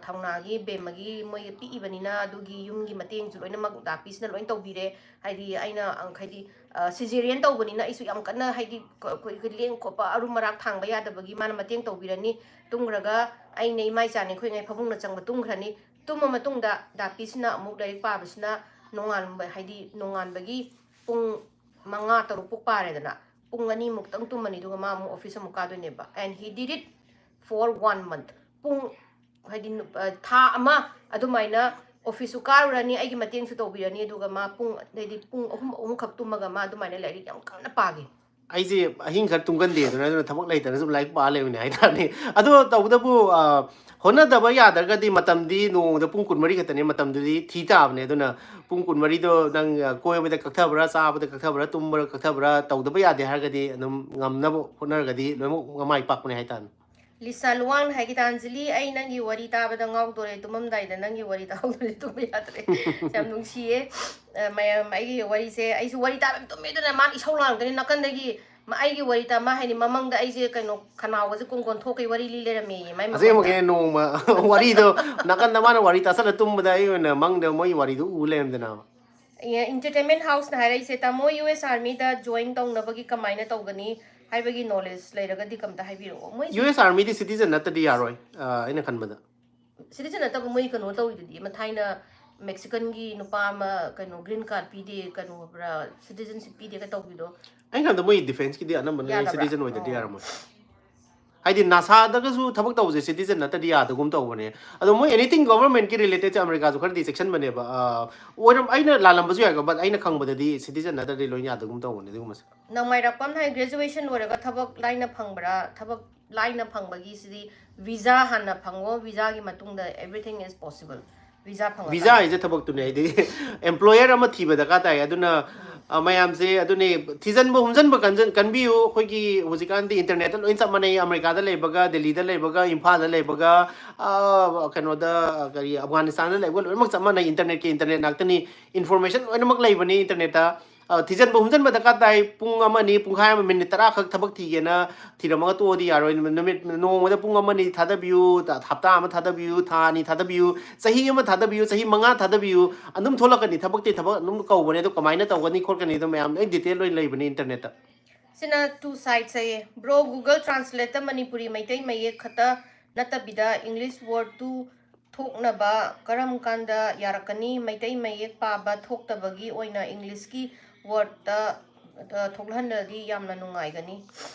ꯊꯧꯅꯥꯒꯤ ꯕꯦꯝꯃꯒꯤ ꯃꯣꯏꯒꯤ ꯄꯤꯛꯏꯕꯅꯤꯅ ꯑꯗꯨꯒꯤ ꯌꯨꯝꯒꯤ ꯃꯇꯦꯡꯁꯨ ꯂꯣꯏꯅꯃꯛ ꯗꯥꯄꯤꯁꯤꯅ ꯂꯣꯏꯅ ꯇꯧꯕꯤꯔꯦ꯫ ꯍꯥꯏꯗꯤ ꯑꯩꯅ ꯍꯥꯏꯗꯤ ꯁꯤꯖꯦꯔꯤꯌꯟ ꯇꯧꯕꯅꯤꯅ ꯑꯩꯁꯨ ꯌꯥꯝ ꯀꯟꯅ ꯍꯥꯏꯗꯤ ꯑꯩꯈꯣꯏ ꯂꯦꯡ ꯈꯣꯠꯄ ꯑꯔꯨꯝ ꯑꯔꯥꯛ ꯊꯥꯡꯕ ꯌꯥꯗꯕꯒꯤ ꯃꯥꯅ ꯃꯇꯦꯡ ꯇꯧꯕꯤꯔꯅꯤ꯫ ꯇꯨꯝꯈ꯭ꯔꯒ ꯑꯩꯅ ꯏꯃꯥ ꯏꯆꯥꯅꯤ ꯑꯩꯈꯣꯏꯉꯩ ꯐꯃꯨꯡꯅ ꯆꯪꯕ ꯇꯨꯝꯈ꯭ꯔꯅꯤ꯫ ꯇꯨꯝꯃ ꯃꯇꯨꯡꯗ ꯗꯥꯄꯤꯁꯤꯅ ꯑꯃꯨꯛ ꯂꯥꯏꯔꯤꯛ ꯄꯥꯕꯁꯤꯅ ꯅꯣꯡꯉꯥꯟꯕ, ꯍꯥꯏꯗꯤ ꯅꯣꯡꯉꯥꯟꯕꯒꯤ ꯄꯨꯡ ꯃꯉꯥ ꯇꯔꯨꯛ ꯄꯨꯛ ꯄꯥꯔꯦꯗꯅ, ꯄꯨꯡ ꯑꯅꯤꯃꯨꯛꯇꯪ ꯇꯨꯝꯃꯅꯤ, ꯑꯗꯨꯒ ꯃꯥ ꯑꯃꯨꯛ ꯑꯣꯐꯤꯁ ꯑꯃꯨꯛ ꯀꯥꯗꯣꯏꯅꯦꯕ꯫ And he did it for one month. ꯄꯨꯡ ꯍꯥꯏꯗꯤ ꯅꯨ- ꯑ, ꯊꯥ ꯑꯃ ꯑꯗꯨꯃꯥꯏꯅ ꯑꯣꯐꯤꯁꯁꯨ ꯀꯥꯔꯨꯔꯅꯤ, ꯑꯩꯒꯤ ꯃꯇꯦꯡꯁꯨ ꯇꯧꯕꯤꯔꯅꯤ, ꯑꯗꯨꯒ ꯃꯥ ꯄꯨꯡ ꯍꯥꯏꯗꯤ ꯄꯨꯡ ꯑꯍꯨꯝ ꯑꯍꯨꯝꯈꯛ ꯇꯨꯝꯃꯒ ꯃꯥ ꯑꯗꯨꯃꯥꯏꯅ ꯂꯥꯏꯔꯤꯛ ꯌꯥꯝ ꯀꯟꯅ ꯄꯥꯈꯤ꯫ ꯑꯩꯁꯦ ꯑꯍꯤꯡ ꯈꯔ ꯇꯨꯝꯒꯟꯗꯦꯗꯅ, ꯑꯗꯨꯅ ꯊꯕꯛ ꯂꯩꯇꯅ ꯁꯨꯝ ꯂꯥꯏꯔꯤꯛ ꯄꯥ ꯂꯩꯕꯅꯦ ꯍꯥꯏꯇꯥꯔꯦ꯫ ꯑꯗꯣ ꯇꯧꯕꯇꯕꯨ ꯑ, ꯍꯣꯠꯅꯗꯕ ꯌꯥꯗ꯭ꯔꯒꯗꯤ ꯃꯇꯝꯗꯤ ꯅꯣꯡꯃꯗ ꯄꯨꯡ ꯀꯨꯟꯃꯔꯤ ꯈꯛꯇꯅꯦ, ꯃꯇꯝꯗꯨꯗꯤ ꯊꯤ ꯇꯥꯕꯅꯦ꯫ ꯑꯗꯨꯅ ꯄꯨꯡ ꯀꯨꯟꯃꯔꯤꯗꯣ ꯅꯪ ꯑ, ꯀꯣꯏꯕꯗ ꯀꯛꯊꯕ꯭ꯔꯥ, ꯆꯥꯕꯗ ꯀꯛꯊꯕ꯭ꯔꯥ, ꯇꯧꯗꯕ ꯌꯥꯗꯦ ꯍꯥꯏꯔꯒꯗꯤ ꯑꯗꯨꯝ ꯉꯝꯅꯕ ꯍꯣꯠꯅꯔꯒꯗꯤ ꯂꯣꯏꯅꯃꯛ ꯃꯥꯏ ꯄꯥꯛꯄꯅꯦ ꯍꯥꯏꯇꯥꯔꯦ꯫ ꯂꯤꯁꯥ ꯂꯨꯋꯥꯡꯅ ꯍꯥꯏ, "ꯒꯤꯇꯥꯟꯖꯂꯤ, ꯑꯩ ꯅꯪꯒꯤ ꯋꯥꯔꯤ ꯇꯥꯕꯗ ꯉꯥꯎꯗꯣꯔꯦ, ꯇꯨꯝꯃꯝꯗꯥꯏꯗ ꯅꯪꯒꯤ ꯋꯥꯔꯤ ꯇꯥꯍꯧꯗ꯭ꯔꯗꯤ ꯇꯨꯝꯕ ꯌꯥꯗ꯭ꯔꯦ꯫" ꯌꯥꯝ ꯅꯨꯡꯁꯤꯌꯦ꯫ ꯑ, ꯃꯌꯥꯝ ꯑꯩꯒꯤ ꯋꯥꯔꯤꯁꯦ, ꯑꯩꯁꯨ ꯋꯥꯔꯤ ꯇꯥꯕ ꯌꯥꯝ ꯇꯨꯝꯃꯦ, ꯑꯗꯨꯅ ꯃꯥꯅ ꯏꯁꯧ ꯂꯥꯡꯗꯅꯤ ꯅꯥꯀꯟꯗꯒꯤ꯫ ꯃ-, ꯑꯩꯒꯤ ꯋꯥꯔꯤ ꯇꯥ-, ꯃꯥ ꯍꯥꯏꯗꯤ ꯃꯃꯪꯗ ꯑꯩꯁꯦ ꯀꯩꯅꯣ ꯈꯅꯥꯎꯒꯁꯦ ꯀꯣꯟ ꯀꯣꯟ ꯊꯣꯛꯀꯩ ꯋꯥꯔꯤ ꯂꯤ ꯂꯩꯔꯝꯃꯦꯌꯦ ꯃꯥꯏ ꯃꯃꯪꯗ꯫ ꯑꯁꯦꯡꯕꯒꯤ ꯅꯣꯡꯃ ꯋꯥꯔꯤꯗꯣ ꯅꯥꯀꯟꯗ ꯃꯥꯅ ꯋꯥꯔꯤ ꯇꯥꯁꯜꯂ ꯇꯨꯝꯕꯗ ꯑꯩ ꯑꯣꯏꯅ ꯃꯪꯗ ꯃꯣꯏ ꯋꯥꯔꯤꯗꯣ ꯎ ꯂꯩꯔꯝꯗꯅ꯫ ꯑꯦ, Entertainment Houseꯅ ꯍꯥꯏꯔꯛꯏꯁꯦ, "ꯇꯥꯃꯣ, ꯌꯨ ꯑꯦꯁ ꯑꯥꯔꯃꯤꯗ ꯖꯣꯏꯟ ꯇꯧꯅꯕꯒꯤ ꯀꯃꯥꯏꯅ ꯇꯧꯒꯅꯤ ꯍꯥꯏꯕꯒꯤ ꯅꯣꯂꯦꯖ ꯂꯩꯔꯒꯗꯤ ꯀꯝꯇ ꯍꯥꯏꯕꯤꯔꯛꯑꯣ꯫" ꯃꯣꯏꯁꯦ ꯌꯨ ꯑꯦꯁ ꯑꯥꯔꯃꯤꯗꯤ ꯁꯤꯇꯤꯖꯟ ꯅꯠꯇꯗꯤ ꯌꯥꯔꯣꯏ, ꯑ, ꯑꯩꯅ ꯈꯟꯕꯗ꯫ ꯁꯤꯇꯤꯖꯟ ꯅꯠꯇꯕ ꯃꯣꯏ ꯀꯩꯅꯣ ꯇꯧꯔꯤꯗꯨꯗꯤ, ꯑꯃ ꯊꯥꯏꯅ ꯃꯦꯛꯁꯤꯀꯟꯒꯤ ꯅꯨꯄꯥ ꯑꯃ ꯀꯩꯅꯣ ꯒ꯭ꯔꯤꯟ ꯀꯥꯔꯗ ꯄꯤꯗꯦ, ꯀꯩꯅꯣ ꯕ꯭ꯔꯥ, ꯁꯤꯇꯤꯖꯟꯁꯤꯞ ꯄꯤꯗꯦꯒ ꯇꯧꯕꯤꯗꯣ꯫ ꯑꯩꯅ ꯈꯟꯕꯗ ꯃꯣꯏ ꯗꯤꯐꯦꯟꯁꯀꯤꯗꯤ ꯑꯅꯝꯕꯅ ꯌꯥꯗꯕ꯭ꯔꯥ? ꯁꯤꯇꯤꯖꯟ ꯑꯣꯏꯗꯗꯤ ꯑꯣ꯫ ꯌꯥꯔꯝꯃꯣꯏ꯫ ꯍꯥꯏꯗꯤ ꯅꯥꯁꯥꯗꯒꯁꯨ ꯊꯕꯛ ꯇꯧꯕꯁꯦ ꯁꯤꯇꯤꯖꯟ ꯅꯠꯇꯗꯤ ꯌꯥꯗꯒꯨꯝ ꯇꯧꯕꯅꯦ꯫ ꯑꯗꯣ ꯃꯣꯏ ꯑꯦꯅꯤꯊꯤꯡ ꯒꯣꯕꯔꯃꯦꯟꯠꯀꯤ ꯔꯤꯂꯦꯇꯦꯠꯁꯦ ꯑꯃꯦꯔꯤꯀꯥꯁꯨ ꯈꯔꯗꯤ ꯆꯦꯛꯁꯤꯟꯕꯅꯦꯕ꯫ ꯑ, ꯑꯣꯏꯔꯝ-, ꯑꯩꯅ ꯂꯥꯜꯂꯝꯕꯁꯨ ꯌꯥꯏꯀꯣ, but ꯑꯩꯅ ꯈꯪꯕꯗꯗꯤ ꯁꯤꯇꯤꯖꯟ ꯅꯠꯇ꯭ꯔꯗꯤ ꯂꯣꯏ ꯌꯥꯗꯒꯨꯝ ꯇꯧꯕꯅꯦ ꯑꯗꯨꯒꯨꯝꯕꯁꯦ꯫ ꯅꯣꯡꯃꯥꯏꯔꯥꯛꯄꯝ ꯍꯥꯏ, "ꯒ꯭ꯔꯦꯖꯨꯑꯦꯁꯟ ꯂꯣꯏꯔꯒ ꯊꯕꯛ ꯂꯥꯏꯅ ꯐꯪꯕ꯭ꯔꯥ? ꯊꯕꯛ ꯂꯥꯏꯅ ꯐꯪꯕꯒꯤꯁꯤꯗꯤ ꯚꯤꯖꯥ ꯍꯥꯟꯅ ꯐꯪꯉꯣ, ꯚꯤꯖꯥꯒꯤ ꯃꯇꯨꯡꯗ everything is possible꯫" ꯚꯤꯖꯥ ꯐꯪꯉꯀꯥꯟꯗ꯫ ꯚꯤꯖꯥ ꯍꯥꯏꯁꯦ ꯊꯕꯛꯇꯨꯅꯦ, ꯍꯥꯏꯗꯤ ꯑꯦꯝꯄ꯭ꯂꯣꯌꯔ ꯑꯃ ꯊꯤꯕ ꯗꯔꯀꯥꯔ ꯇꯥꯏ꯫ ꯑꯗꯨꯅ ꯑ, ꯃꯌꯥꯝꯁꯦ ꯑꯗꯨꯅꯦ, ꯊꯤꯖꯤꯟꯕ ꯍꯨꯝꯖꯤꯟꯕ ꯀꯟꯖꯟ- ꯀꯟꯕꯤꯌꯨ꯫ ꯑꯩꯈꯣꯏꯒꯤ ꯍꯧꯖꯤꯛꯀꯥꯟꯗꯤ ꯏꯟꯇꯔꯅꯦꯠꯇ ꯂꯣꯏ ꯆꯞ ꯃꯥꯟꯅꯩ꯫ ꯑꯃꯦꯔꯤꯀꯥꯗ ꯂꯩꯕꯒ, ꯗꯦꯜꯂꯤꯗ ꯂꯩꯕꯒ, ꯏꯝꯐꯥꯜꯗ ꯂꯩꯕꯒ, ꯑ, ꯀꯩꯅꯣꯗ, ꯀꯔꯤ, ꯑꯐꯒꯥꯅꯤꯁꯇꯥꯟꯗ ꯂꯩꯕꯒ ꯂꯣꯏꯅꯃꯛ ꯆꯞ ꯃꯥꯟꯅꯩ꯫ ꯏꯟꯇꯔꯅꯦꯠꯀꯤ ꯏꯟꯇꯔꯅꯦꯠ ꯉꯥꯛꯇꯅꯤ꯫ ꯏꯟꯐꯣꯔꯃꯦꯁꯟ ꯂꯣꯏꯅꯃꯛ ꯂꯩꯕꯅꯤ ꯏꯟꯇꯔꯅꯦꯠꯇ꯫ ꯑ, ꯊꯤꯖꯤꯟꯕ ꯍꯨꯝꯖꯤꯟꯕ ꯗꯔꯀꯥꯔ ꯇꯥꯏ꯫ ꯄꯨꯡ ꯑꯃ ꯑꯅꯤ, ꯄꯨꯡꯈꯥꯏ ꯑꯃ, ꯃꯤꯅꯤꯠ ꯇꯔꯥ ꯈꯛ ꯊꯕꯛ ꯊꯤꯒꯦꯅ ꯊꯤꯔꯝꯃꯒ ꯇꯣꯛꯑꯗꯤ ꯌꯥꯔꯣꯏ꯫ ꯅꯨꯃꯤꯠ, ꯅꯣꯡꯃꯗ ꯄꯨꯡ ꯑꯃ ꯑꯅꯤ ꯊꯥꯗꯕꯤꯌꯨ, ꯍꯞꯇꯥ ꯑꯃ ꯊꯥꯗꯕꯤꯌꯨ, ꯊꯥ ꯑꯅꯤ ꯊꯥꯗꯕꯤꯌꯨ, ꯆꯍꯤ ꯑꯃ ꯊꯥꯗꯕꯤꯌꯨ, ꯆꯍꯤ ꯃꯉꯥ ꯊꯥꯗꯕꯤꯌꯨ꯫ ꯑꯗꯨꯝ ꯊꯣꯛꯂꯛꯀꯅꯤ, ꯊꯕꯛꯇꯤ ꯊꯕꯛ ꯑꯗꯨꯝ ꯀꯧꯕꯅꯦ꯫ ꯑꯗꯣ ꯀꯃꯥꯏꯅ ꯇꯧꯒꯅꯤ ꯈꯣꯠꯀꯅꯤ, ꯑꯗꯣ ꯃꯌꯥꯝ ꯂꯣꯏ ꯗꯤꯇꯦꯜ ꯂꯣꯏ ꯂꯩꯕꯅꯤ ꯏꯟꯇꯔꯅꯦꯠꯇ꯫ ꯁꯤꯅ two sides ꯍꯥꯏꯌꯦ꯫ Bro, Google Translateꯇ ꯃꯅꯤꯄꯨꯔꯤ ꯃꯩꯇꯩ ꯃꯌꯦꯛ ꯈꯛꯇ ꯅꯠꯇꯕꯤꯗ English wordꯇꯨ ꯊꯣꯛꯅꯕ ꯀꯔꯝ ꯀꯥꯟꯗ ꯌꯥꯔꯛꯀꯅꯤ? ꯃꯩꯇꯩ ꯃꯌꯦꯛ ꯄꯥꯕ ꯊꯣꯛꯇꯕꯒꯤ ꯑꯣꯏꯅ Englishꯀꯤ wordꯇ, ꯑ, ꯊꯣꯛꯍꯜꯂꯗꯤ ꯌꯥꯝꯅ ꯅꯨꯡꯉꯥꯏꯒꯅꯤ꯫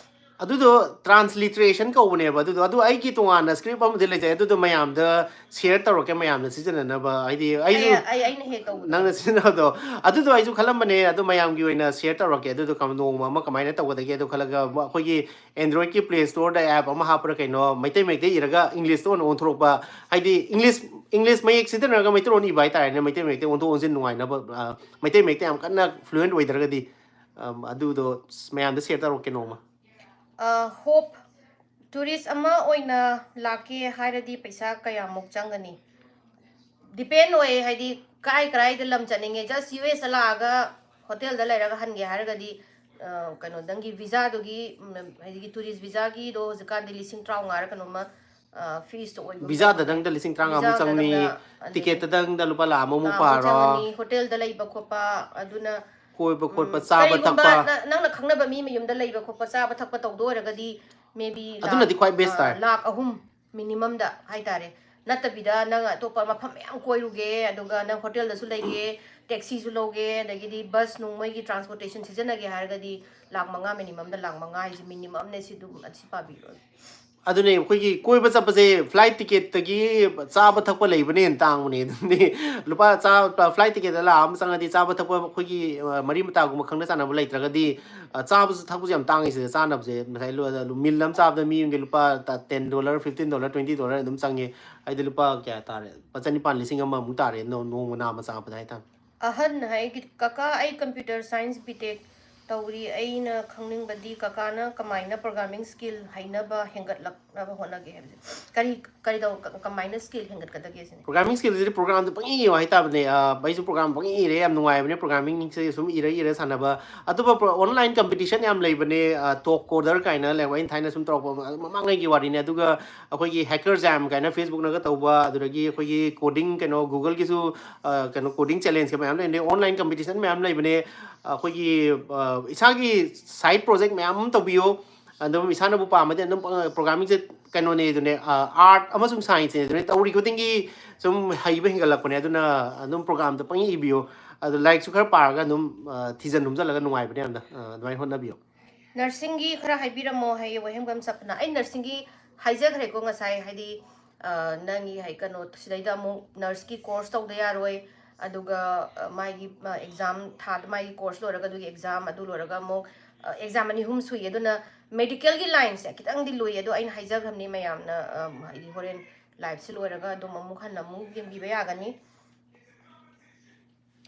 ꯑꯗꯨꯗꯣ transliteration ꯀꯧꯕꯅꯦꯕ꯫ ꯑꯗꯨꯗꯣ, ꯑꯗꯨ ꯑꯩꯒꯤ ꯇꯣꯉꯥꯟꯅ script ꯑꯃꯗꯤ ꯂꯩꯖꯩ꯫ ꯑꯗꯨꯗꯣ ꯃꯌꯥꯝꯗ share ꯇꯧꯔꯛꯀꯦ, ꯃꯌꯥꯝꯅ ꯁꯤꯖꯤꯟꯅꯅꯕ꯫ ꯍꯥꯏꯗꯤ ꯑꯩꯁꯨ ꯑꯩ ꯑꯩ ꯑꯩꯅ ꯍꯦꯛ ꯇꯧꯕꯗꯣ꯫ ꯅꯪꯅ ꯁꯤꯖꯤꯟꯅꯕꯗꯣ, ꯑꯗꯨꯗꯣ ꯑꯩꯁꯨ ꯈꯜꯂꯝꯕꯅꯦ꯫ ꯑꯗꯨ ꯃꯌꯥꯝꯒꯤ ꯑꯣꯏꯅ share ꯇꯧꯔꯛꯀꯦ꯫ ꯑꯗꯨꯗꯣ ꯀꯝ- ꯅꯣꯡꯃ ꯑꯃ ꯀꯃꯥꯏꯅ ꯇꯧꯒꯗꯒꯦ ꯑꯗꯨ ꯈꯜꯂꯒ, ꯑꯩꯈꯣꯏꯒꯤ Androidꯀꯤ Play Storeꯗ app ꯑꯃ ꯍꯥꯞꯄ꯭ꯔꯥ ꯀꯩꯅꯣ, ꯃꯩꯇꯩ ꯃꯌꯦꯛꯇꯩ ꯏꯔꯒ Englishꯇ ꯑꯣꯏꯅ ꯑꯣꯟꯊꯣꯔꯛꯄ, ꯍꯥꯏꯗꯤ English, English ꯃꯌꯦꯛ ꯁꯤꯖꯤꯟꯅꯔꯒ ꯃꯩꯇꯩꯂꯣꯟ ꯏꯕ ꯍꯥꯏꯇꯥꯔꯦꯅꯦ꯫ ꯃꯩꯇꯩ ꯃꯌꯦꯛꯇꯩ ꯑꯣꯟꯊꯣꯛ ꯑꯣꯟꯁꯤꯟ ꯅꯨꯡꯉꯥꯏꯅꯕ, ꯑ, ꯃꯩꯇꯩ ꯃꯌꯦꯛꯇ ꯌꯥꯝ ꯀꯟꯅ fluent ꯑꯣꯏꯗ꯭ꯔꯒꯗꯤ꯫ ꯑꯝ, ꯑꯗꯨꯗꯣ ꯃꯌꯥꯝꯗ share ꯇꯧꯔꯛꯀꯦ ꯅꯣꯡꯃ꯫ ꯑ, Hope, tourist ꯑꯃ ꯑꯣꯏꯅ ꯂꯥꯛꯀꯦ ꯍꯥꯏꯔꯗꯤ ꯄꯩꯁꯥ ꯀꯌꯥꯃꯨꯛ ꯆꯪꯒꯅꯤ? Depend ꯑꯣꯏ, ꯍꯥꯏꯗꯤ ꯀꯥꯏ ꯀꯔꯥꯏꯗ ꯂꯝ ꯆꯠꯅꯤꯡꯉꯦ꯫ Just USꯇ ꯂꯥꯛꯑꯒ ꯍꯣꯇꯦꯜꯗ ꯂꯩꯔꯒ ꯍꯟꯒꯦ ꯍꯥꯏꯔꯒꯗꯤ, ꯑ, ꯀꯩꯅꯣꯗꯪꯒꯤ ꯚꯤꯖꯥꯗꯨꯒꯤ, ꯎꯝ, ꯍꯥꯏꯗꯤ tourist ꯚꯤꯖꯥꯒꯤꯗꯣ ꯍꯧꯖꯤꯛꯀꯥꯟꯗꯤ ꯂꯤꯁꯤꯡ ꯇꯔꯥꯃꯉꯥꯔ ꯀꯩꯅꯣꯝꯃ, ꯑ, feesꯇꯣ ꯑꯣꯏꯕ꯫ ꯚꯤꯖꯥꯗꯗꯪꯗ ꯂꯤꯁꯤꯡ ꯇꯔꯥꯃꯉꯥꯃꯨꯛ ꯆꯪꯅꯤ, ꯚꯤꯖꯥꯗꯗꯪꯗ, ꯑꯗꯒꯤ ꯇꯤꯀꯦꯠꯇꯗꯪꯗ ꯂꯨꯄꯥ ꯂꯥꯈ ꯑꯃꯃꯨꯛ ꯂꯥꯈꯃꯨꯛ ꯄꯥꯔꯣ꯫ ꯆꯪꯉꯅꯤ, ꯍꯣꯇꯦꯜꯗ ꯂꯩꯕ ꯈꯣꯠꯄ, ꯑꯗꯨꯅ, ꯀꯣꯏꯕ ꯈꯣꯠꯄ, ꯎꯝ, ꯆꯥꯕ ꯀꯔꯤꯒꯨꯝꯕ ꯊꯛꯄ꯫ ꯅ-, ꯅꯪꯅ ꯈꯪꯅꯕ ꯃꯤ ꯃꯌꯨꯝꯗ ꯂꯩꯕ ꯈꯣꯠꯄ, ꯆꯥꯕ ꯊꯛꯄ ꯇꯧꯗꯣꯏ ꯑꯣꯏꯔꯒꯗꯤ maybe ꯑꯗꯨꯅꯗꯤ ꯂꯥꯈ, ꯈ꯭ꯋꯥꯏ best ꯑ, ꯇꯥꯔꯦ꯫ ꯂꯥꯈ ꯑꯍꯨꯝ minimumꯗ ꯍꯥꯏꯇꯥꯔꯦ꯫ ꯅꯠꯇꯕꯤꯗ ꯅꯪ ꯑꯇꯣꯞꯄ ꯃꯐꯝ ꯃꯌꯥꯝ ꯀꯣꯏꯔꯨꯒꯦ, ꯑꯗꯨꯒ ꯅꯪ ꯍꯣꯇꯦꯜꯗꯁꯨ ꯂꯩꯒꯦ, taxiꯁꯨ ꯂꯧꯒꯦ, ꯑꯗꯒꯤꯗꯤ bus ꯅꯨꯡ ꯃꯣꯏꯒꯤ transportation ꯁꯤꯖꯤꯟꯅꯒꯦ ꯍꯥꯏꯔꯒꯗꯤ ꯂꯥꯈ ꯃꯉꯥ minimumꯗ, ꯂꯥꯈ ꯃꯉꯥ ꯍꯥꯏꯁꯦ minimumꯅꯦ꯫ ꯁꯤ ꯑꯗꯨꯝ, ꯑꯁꯤ ꯄꯥꯕꯤꯔꯣ꯫ ꯑꯗꯨꯅꯦ, ꯑꯩꯈꯣꯏꯒꯤ ꯀꯣꯏꯕ ꯆꯠꯄꯁꯦ, ꯐ꯭ꯂꯥꯏꯠ ꯇꯤꯀꯦꯠꯇꯒꯤ ꯆꯥꯕ ꯊꯛꯄ ꯂꯩꯕꯅ ꯍꯦꯟꯅ ꯇꯥꯡꯕꯅꯦ꯫ ꯑꯗꯨꯗꯤ ꯂꯨꯄꯥ ꯆꯥ-, ꯐ꯭ꯂꯥꯏꯠ ꯇꯤꯀꯦꯠꯇ ꯂꯥꯛ ꯑꯃ ꯆꯪꯉꯗꯤ, ꯆꯥꯕ ꯊꯛꯄ ꯑꯩꯈꯣꯏꯒꯤ, ꯑ, ꯃꯔꯤ ꯃꯇꯥꯒꯨꯝꯕ ꯈꯪꯅ ꯆꯥꯟꯅꯕ ꯂꯩꯇ꯭ꯔꯒꯗꯤ, ꯑ, ꯆꯥꯕꯁꯨ ꯊꯛꯄꯁꯨ ꯌꯥꯝ ꯇꯥꯡꯉꯤ ꯁꯤꯗ꯫ ꯆꯥꯅꯕꯁꯦ ꯉꯁꯥꯏ ꯂꯣ-, ꯑꯗ ꯃꯤꯜ ꯑꯃ ꯆꯥꯕꯗ ꯃꯤ ꯑꯃꯒꯤ ꯂꯨꯄꯥ ꯇ-, ten dollar, fifteen dollar, twenty dollar ꯑꯗꯨꯝ ꯆꯪꯉꯦ꯫ ꯍꯥꯏꯗꯤ ꯂꯨꯄꯥ ꯀꯌꯥ ꯇꯥꯔꯦ? ꯂꯨꯄꯥ ꯆꯅꯤꯄꯥꯟ, ꯂꯤꯁꯤꯡ ꯑꯃꯃꯨꯛ ꯇꯥꯔꯦ, ꯅꯣ-, ꯅꯣꯡꯃ ꯅꯥꯝꯃ ꯆꯥꯕꯗ ꯍꯥꯏꯇꯥꯔꯦ꯫ ꯑꯍꯟ ꯍꯥꯏꯒꯤ, "ꯀꯀꯥ, ꯑꯩ computer science B Tech ꯇꯧꯔꯤ꯫ ꯑꯩꯅ ꯈꯪꯅꯤꯡꯕꯗꯤ ꯀꯀꯥꯅ ꯀꯃꯥꯏꯅ programming skill ꯍꯩꯅꯕ ꯍꯦꯟꯒꯠꯂꯛꯅꯕ ꯍꯣꯠꯅꯒꯦ?" ꯍꯥꯏꯕꯁꯦ ꯀꯔꯤ, ꯀꯔꯤ ꯇꯧ-, ꯀ-, ꯀꯃꯥꯏꯅ skill ꯍꯦꯟꯒꯠꯀꯗꯒꯦ ꯁꯤꯅꯤ? Programming skillꯁꯤꯗꯤ programꯗ ꯄꯪꯏ ꯏꯌꯣ ꯍꯥꯏꯇꯥꯕꯅꯦ꯫ ꯑ, ꯑꯩꯁꯨ program ꯄꯪꯏ ꯏꯔꯦ, ꯌꯥꯝ ꯅꯨꯡꯉꯥꯏꯕꯅꯦ programmingꯁꯦ ꯁꯨꯝ ꯏꯔ ꯏꯔ ꯁꯥꯟꯅꯕ꯫ ꯑꯇꯣꯞꯄ pro-, online competition ꯌꯥꯝ ꯂꯩꯕꯅꯦ, ꯑ, Top Coder ꯀꯥꯏꯅ ꯂꯩꯕ, ꯑꯩꯅ ꯊꯥꯏꯅ ꯁꯨꯝ ꯇꯧꯔꯛꯄ ꯃ-, ꯃꯃꯥꯡꯉꯩꯒꯤ ꯋꯥꯔꯤꯅꯦ꯫ ꯑꯗꯨꯒ ꯑꯩꯈꯣꯏꯒꯤ Hacker Jam ꯀꯥꯏꯅ Facebookꯅꯒ ꯇꯧꯕ, ꯑꯗꯨꯗꯒꯤ ꯑꯩꯈꯣꯏꯒꯤ coding, ꯀꯩꯅꯣ, Googleꯒꯤꯁꯨ, ꯑ, ꯀꯩꯅꯣ, coding challengeꯀ ꯃꯌꯥꯝ ꯂꯩꯕꯅꯦ, online competition ꯃꯌꯥꯝ ꯂꯩꯕꯅꯦ꯫ ꯑꯩꯈꯣꯏꯒꯤ, ꯑ, ꯏꯁꯥꯒꯤ side project ꯃꯌꯥꯝ ꯑꯃ ꯇꯧꯕꯤꯌꯣ꯫ ꯑꯗꯨꯝ ꯏꯁꯥꯅꯕꯨ ꯄꯥꯝꯃꯗꯤ ꯑꯗꯨꯝ, ꯑ, programmingꯁꯦ ꯀꯩꯅꯣꯅꯦ ꯑꯗꯨꯅꯦ, ꯑ, art ꯑꯃꯁꯨꯡ scienceꯅꯦ ꯑꯗꯨꯅꯦ, ꯇꯧꯔꯤ ꯈꯨꯗꯤꯡꯒꯤ ꯁꯨꯝ ꯍꯩꯕ ꯍꯦꯟꯒꯠꯂꯛꯄꯅꯦ꯫ ꯑꯗꯨꯅ ꯑꯗꯨꯝ programꯗ ꯄꯪꯏ ꯏꯕꯤꯌꯣ꯫ ꯑꯗꯣ ꯂꯥꯏꯔꯤꯛꯁꯨ ꯈꯔ ꯄꯥꯔꯒ ꯑꯗꯨꯝ, ꯑ, ꯊꯤꯖꯟ ꯍꯨꯝꯖꯜꯂꯒ ꯅꯨꯡꯉꯥꯏꯕꯅꯦ ꯌꯥꯝꯅ꯫ ꯑ, ꯑꯗꯨꯃꯥꯏꯅ ꯍꯣꯠꯅꯕꯤꯌꯣ꯫ Nursingꯒꯤ ꯈꯔ ꯍꯥꯏꯕꯤꯔꯝꯃꯣ ꯍꯥꯏꯌꯦ ꯋꯥꯍꯦꯡꯕꯝ ꯁꯄꯅꯥ꯫ ꯑꯩ nursingꯒꯤ ꯍꯥꯏꯖꯈ꯭ꯔꯦꯀꯣ ꯉꯁꯥꯏ, ꯍꯥꯏꯗꯤ, ꯑ, ꯅꯪꯒꯤ ꯍꯥꯏ-, ꯀꯩꯅꯣ, ꯁꯤꯗꯩꯗ ꯑꯃꯨꯛ nurseꯀꯤ course ꯇꯧꯗ ꯌꯥꯔꯣꯏ꯫ ꯑꯗꯨꯒ, ꯑ, ꯃꯥꯒꯤ, ꯑ, exam ꯊꯥꯗ ꯃꯥꯒꯤ course ꯂꯣꯏꯔꯒ ꯑꯗꯨꯒꯤ exam, ꯑꯗꯨ ꯂꯣꯏꯔꯒ ꯑꯃꯨꯛ, ꯑ, exam ꯑꯅꯤ ꯑꯍꯨꯝ ꯁꯨꯏ꯫ ꯑꯗꯨꯅ medicalꯒꯤ lineꯁꯦ ꯈꯤꯇꯪꯗꯤ ꯂꯨꯏ꯫ ꯑꯗꯣ ꯑꯩꯅ ꯍꯥꯏꯖꯈ꯭ꯔꯕꯅꯤ ꯃꯌꯥꯝꯅ, ꯑ, ꯍꯥꯏꯗꯤ ꯍꯣꯔꯦꯟ liveꯁꯦ ꯂꯣꯏꯔꯒ ꯑꯗꯨꯝ ꯑꯃꯨꯛ ꯍꯟꯅ ꯑꯃꯨꯛ ꯌꯦꯡꯕꯤꯕ ꯌꯥꯒꯅꯤ꯫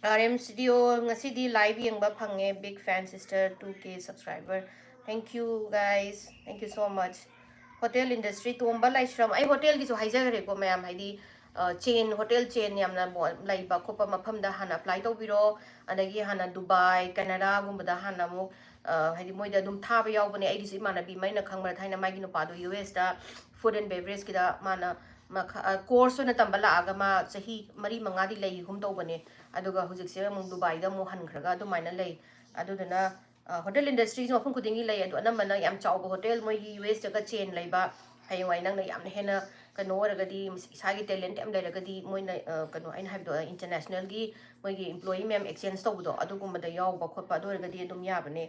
R M Studio ꯉꯁꯤꯗꯤ live ꯌꯦꯡꯕ ꯐꯪꯉꯦ, big fan sister, two K subscriber, thank you guys, thank you so much꯫ Hotel industry, ꯇꯣꯝꯕ ꯂꯥꯏꯁ꯭ꯔꯝ, ꯑꯩ hotelꯒꯤꯁꯨ ꯍꯥꯏꯖꯈ꯭ꯔꯦꯀꯣ ꯃꯌꯥꯝ, ꯍꯥꯏꯗꯤ, ꯑ, chain, hotel chain ꯌꯥꯝꯅ ꯃꯣ-, ꯂꯩꯕ ꯈꯣꯠꯄ ꯃꯐꯝꯗ ꯍꯥꯟꯅ apply ꯇꯧꯕꯤꯔꯣ꯫ ꯑꯗꯒꯤ ꯍꯥꯟꯅ ꯗꯨꯕꯥꯏ, ꯀꯦꯅꯥꯗꯥꯒꯨꯝꯕꯗ ꯍꯥꯟꯅ ꯑꯃꯨꯛ, ꯑ, ꯍꯥꯏꯗꯤ ꯃꯣꯏꯗ ꯑꯗꯨꯝ ꯊꯥꯕ ꯌꯥꯎꯕꯅꯦ꯫ ꯑꯩꯒꯤꯁꯨ ꯏꯃꯥꯟꯅꯕꯤ ꯑꯃ ꯑꯩꯅ ꯈꯪꯕꯗ ꯊꯥꯏꯅ ꯃꯥꯒꯤ ꯅꯨꯄꯥꯗꯣ U S ꯇ food and beverageꯀꯤꯗ ꯃꯥꯅ ꯃꯈꯥ-, ꯑ, course ꯑꯣꯏꯅ ꯇꯝꯕ ꯂꯥꯛꯑꯒ ꯃꯥ ꯆꯍꯤ ꯃꯔꯤ ꯃꯉꯥꯗꯤ ꯂꯩꯒꯨꯝ ꯇꯧꯕꯅꯦ꯫ ꯑꯗꯨꯒ ꯍꯧꯖꯤꯛꯁꯦ ꯑꯃꯨꯛ ꯗꯨꯕꯥꯏꯗ ꯑꯃꯨꯛ ꯍꯟꯈ꯭ꯔꯒ ꯑꯗꯨꯃꯥꯏꯅ ꯂꯩ꯫ ꯑꯗꯨꯗꯨꯅ, ꯑ, hotel industryꯁꯨ ꯃꯐꯝ ꯈꯨꯗꯤꯡꯒꯤ ꯂꯩ, ꯑꯗꯣ ꯑꯅꯝꯕꯅ ꯌꯥꯝ ꯆꯥꯎꯕ hotel ꯃꯣꯏꯒꯤ U S ꯇꯒ chain ꯂꯩꯕ, ꯍꯌꯦꯡꯋꯥꯏ ꯅꯪꯅ ꯌꯥꯝꯅ ꯍꯦꯟꯅ ꯀꯩꯅꯣ ꯑꯣꯏꯔꯒꯗꯤ, ꯏꯁꯥꯒꯤ talent ꯌꯥꯝ ꯂꯩꯔꯒꯗꯤ ꯃꯣꯏꯅ, ꯑ, ꯀꯩꯅꯣ ꯑꯩꯅ ꯍꯥꯏꯕꯗꯣ, ꯑ, internationalꯒꯤ ꯃꯣꯏꯒꯤ employee ꯃꯌꯥꯝ exchange ꯇꯧꯕꯗꯣ, ꯑꯗꯨꯒꯨꯝꯕꯗ ꯌꯥꯎꯕ ꯈꯣꯠꯄ ꯑꯗꯨ ꯑꯣꯏꯔꯒꯗꯤ ꯑꯗꯨꯝ ꯌꯥꯕꯅꯦ꯫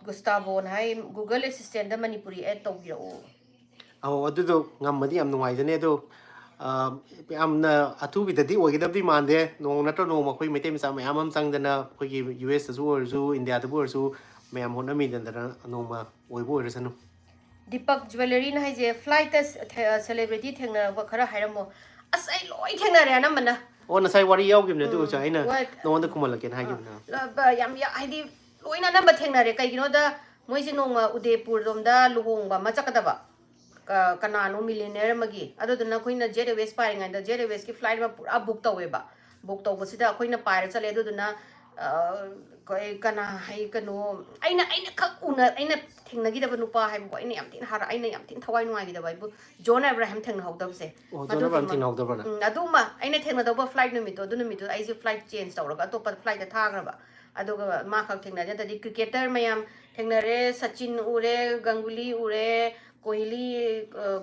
ꯒꯨꯁꯇꯥꯕꯣꯅ ꯍꯥꯏ, "Google Assistant ꯗ ꯃꯅꯤꯄꯨꯔꯤ add ꯇꯧꯕꯤꯔꯛꯎ"꯫ ꯑꯧ, ꯑꯗꯨꯗꯣ ꯉꯝꯃꯗꯤ ꯌꯥꯝ ꯅꯨꯡꯉꯥꯏꯖꯅꯤ꯫ ꯑꯗꯣ ꯑ, ꯌꯥꯝꯅ ꯑꯊꯨꯕꯤꯗꯗꯤ ꯑꯣꯏꯒꯗꯕꯗꯤ ꯃꯥꯟꯗꯦ꯫ ꯅꯣꯡꯃ ꯅꯠꯇ꯭ꯔ ꯅꯣꯡꯃ ꯑꯩꯈꯣꯏ ꯃꯩꯇꯩ ꯃꯆꯥ ꯃꯌꯥꯝ ꯑꯃ ꯆꯪꯗꯅ, ꯑꯩꯈꯣꯏꯒꯤ ꯌꯨ ꯑꯦꯁꯇꯁꯨ ꯑꯣꯏꯔꯁꯨ, ꯏꯟꯗꯤꯌꯥꯗꯕꯨ ꯑꯣꯏꯔꯁꯨ, ꯃꯌꯥꯝ ꯍꯣꯠꯅꯃꯤꯟꯅꯗꯅ ꯅꯣꯡꯃ ꯑꯣꯏꯕ ꯑꯣꯏꯔꯁꯅꯨ꯫ ꯗꯤꯄꯛ ꯖ꯭ꯋꯦꯂꯔꯤꯅ ꯍꯥꯏꯁꯦ, "Flight ꯇ ꯁꯦ-, ꯊꯦ-, celebrity ꯊꯦꯡꯅꯔꯛꯄ ꯈꯔ ꯍꯥꯏꯔꯝꯃꯣ"꯫ ꯑꯁ, ꯑꯩ ꯂꯣꯏ ꯊꯦꯡꯅꯔꯦ ꯑꯅꯝꯕꯅ꯫ ꯑꯣ, ꯉꯁꯥꯏ ꯋꯥꯔꯤ ꯌꯥꯎꯈꯤꯕꯅꯦ, ꯑꯗꯨ ꯎꯝ, ꯑꯣꯏꯔꯁꯨ ꯑꯩꯅ ꯍꯣꯏ꯫ ꯅꯉꯣꯟꯗ ꯈꯨꯝꯍꯜꯂꯛꯀꯦꯅ ꯍꯥꯏꯈꯤꯕꯅꯦ꯫ ꯂ-, ꯕ-, ꯌꯥꯝ ꯌꯥ-, ꯍꯥꯏꯗꯤ, ꯂꯣꯏꯅ ꯑꯅꯝꯕ ꯊꯦꯡꯅꯔꯦ꯫ ꯀꯩꯒꯤꯅꯣꯗ, ꯃꯣꯏꯁꯦ ꯅꯣꯡꯃ ꯎꯗꯦꯄꯨꯔ ꯂꯣꯝꯗ ꯂꯨꯍꯣꯡꯕ ꯑꯃ ꯆꯠꯀꯗꯕ, ꯀ-, ꯀꯅꯥꯅꯣ, millionaire ꯑꯃꯒꯤ꯫ ꯑꯗꯨꯗꯨꯅ ꯑꯩꯈꯣꯏꯅ Jet Airways ꯄꯥꯏꯔꯤꯉꯩꯗ Jet Airways ꯀꯤ flight ꯑꯃ ꯄꯨꯔꯥ book ꯇꯧꯋꯦꯕ꯫ Book ꯇꯧꯕꯁꯤꯗ ꯑꯩꯈꯣꯏꯅ ꯄꯥꯏꯔ ꯆꯠꯂꯦ꯫ ꯑꯗꯨꯗꯨꯅ, ꯑ, ꯀꯩ-, ꯀꯅꯥ ꯍꯥꯏ, ꯀꯩꯅꯣ, ꯑꯩꯅ, ꯑꯩꯅ ꯈꯛ ꯎꯅ-, ꯑꯩꯅ ꯊꯦꯡꯅꯈꯤꯗꯕ ꯅꯨꯄꯥ ꯍꯥꯏꯕꯀꯣ, ꯑꯩꯅ ꯌꯥꯝ ꯊꯤꯅ ꯍꯔꯥ-, ꯑꯩꯅ ꯌꯥꯝ ꯊꯤꯅ ꯊꯋꯥꯏ ꯅꯨꯡꯉꯥꯏꯈꯤꯗꯕ ꯍꯥꯏꯕꯨ, ꯖꯣꯟ ꯑꯦꯕ꯭ꯔꯥꯍꯥꯝ ꯊꯦꯡꯅꯍꯧꯗꯕꯁꯦ꯫ ꯑꯣ, ꯖꯣꯟ ꯑꯦꯕ꯭ꯔꯥꯍꯥꯝ ꯊꯦꯡꯅꯍꯧꯗꯕ꯭ꯔꯥ ꯅꯪ? ꯎꯝ, ꯑꯗꯨꯃ ꯑꯩꯅ ꯊꯦꯡꯅꯗꯧꯕ flight ꯅꯨꯃꯤꯠꯇꯣ, ꯑꯗꯨ ꯅꯨꯃꯤꯠꯇꯨ ꯑꯩꯁꯦ flight change ꯇꯧꯔꯒ ꯑꯇꯣꯞꯄ flight ꯇ ꯊꯥꯈ꯭ꯔꯕ꯫ ꯑꯗꯨꯒ ꯃꯥ ꯈꯛ ꯊꯦꯡꯅꯗꯦ꯫ ꯑꯗꯩꯗꯤ cricketer ꯃꯌꯥꯝ ꯊꯦꯡꯅꯔꯦ, ꯁꯆꯤꯟ ꯎꯔꯦ, ꯒꯪꯒꯨꯂꯤ ꯎꯔꯦ, ꯀꯣꯍꯂꯤ, ꯑ,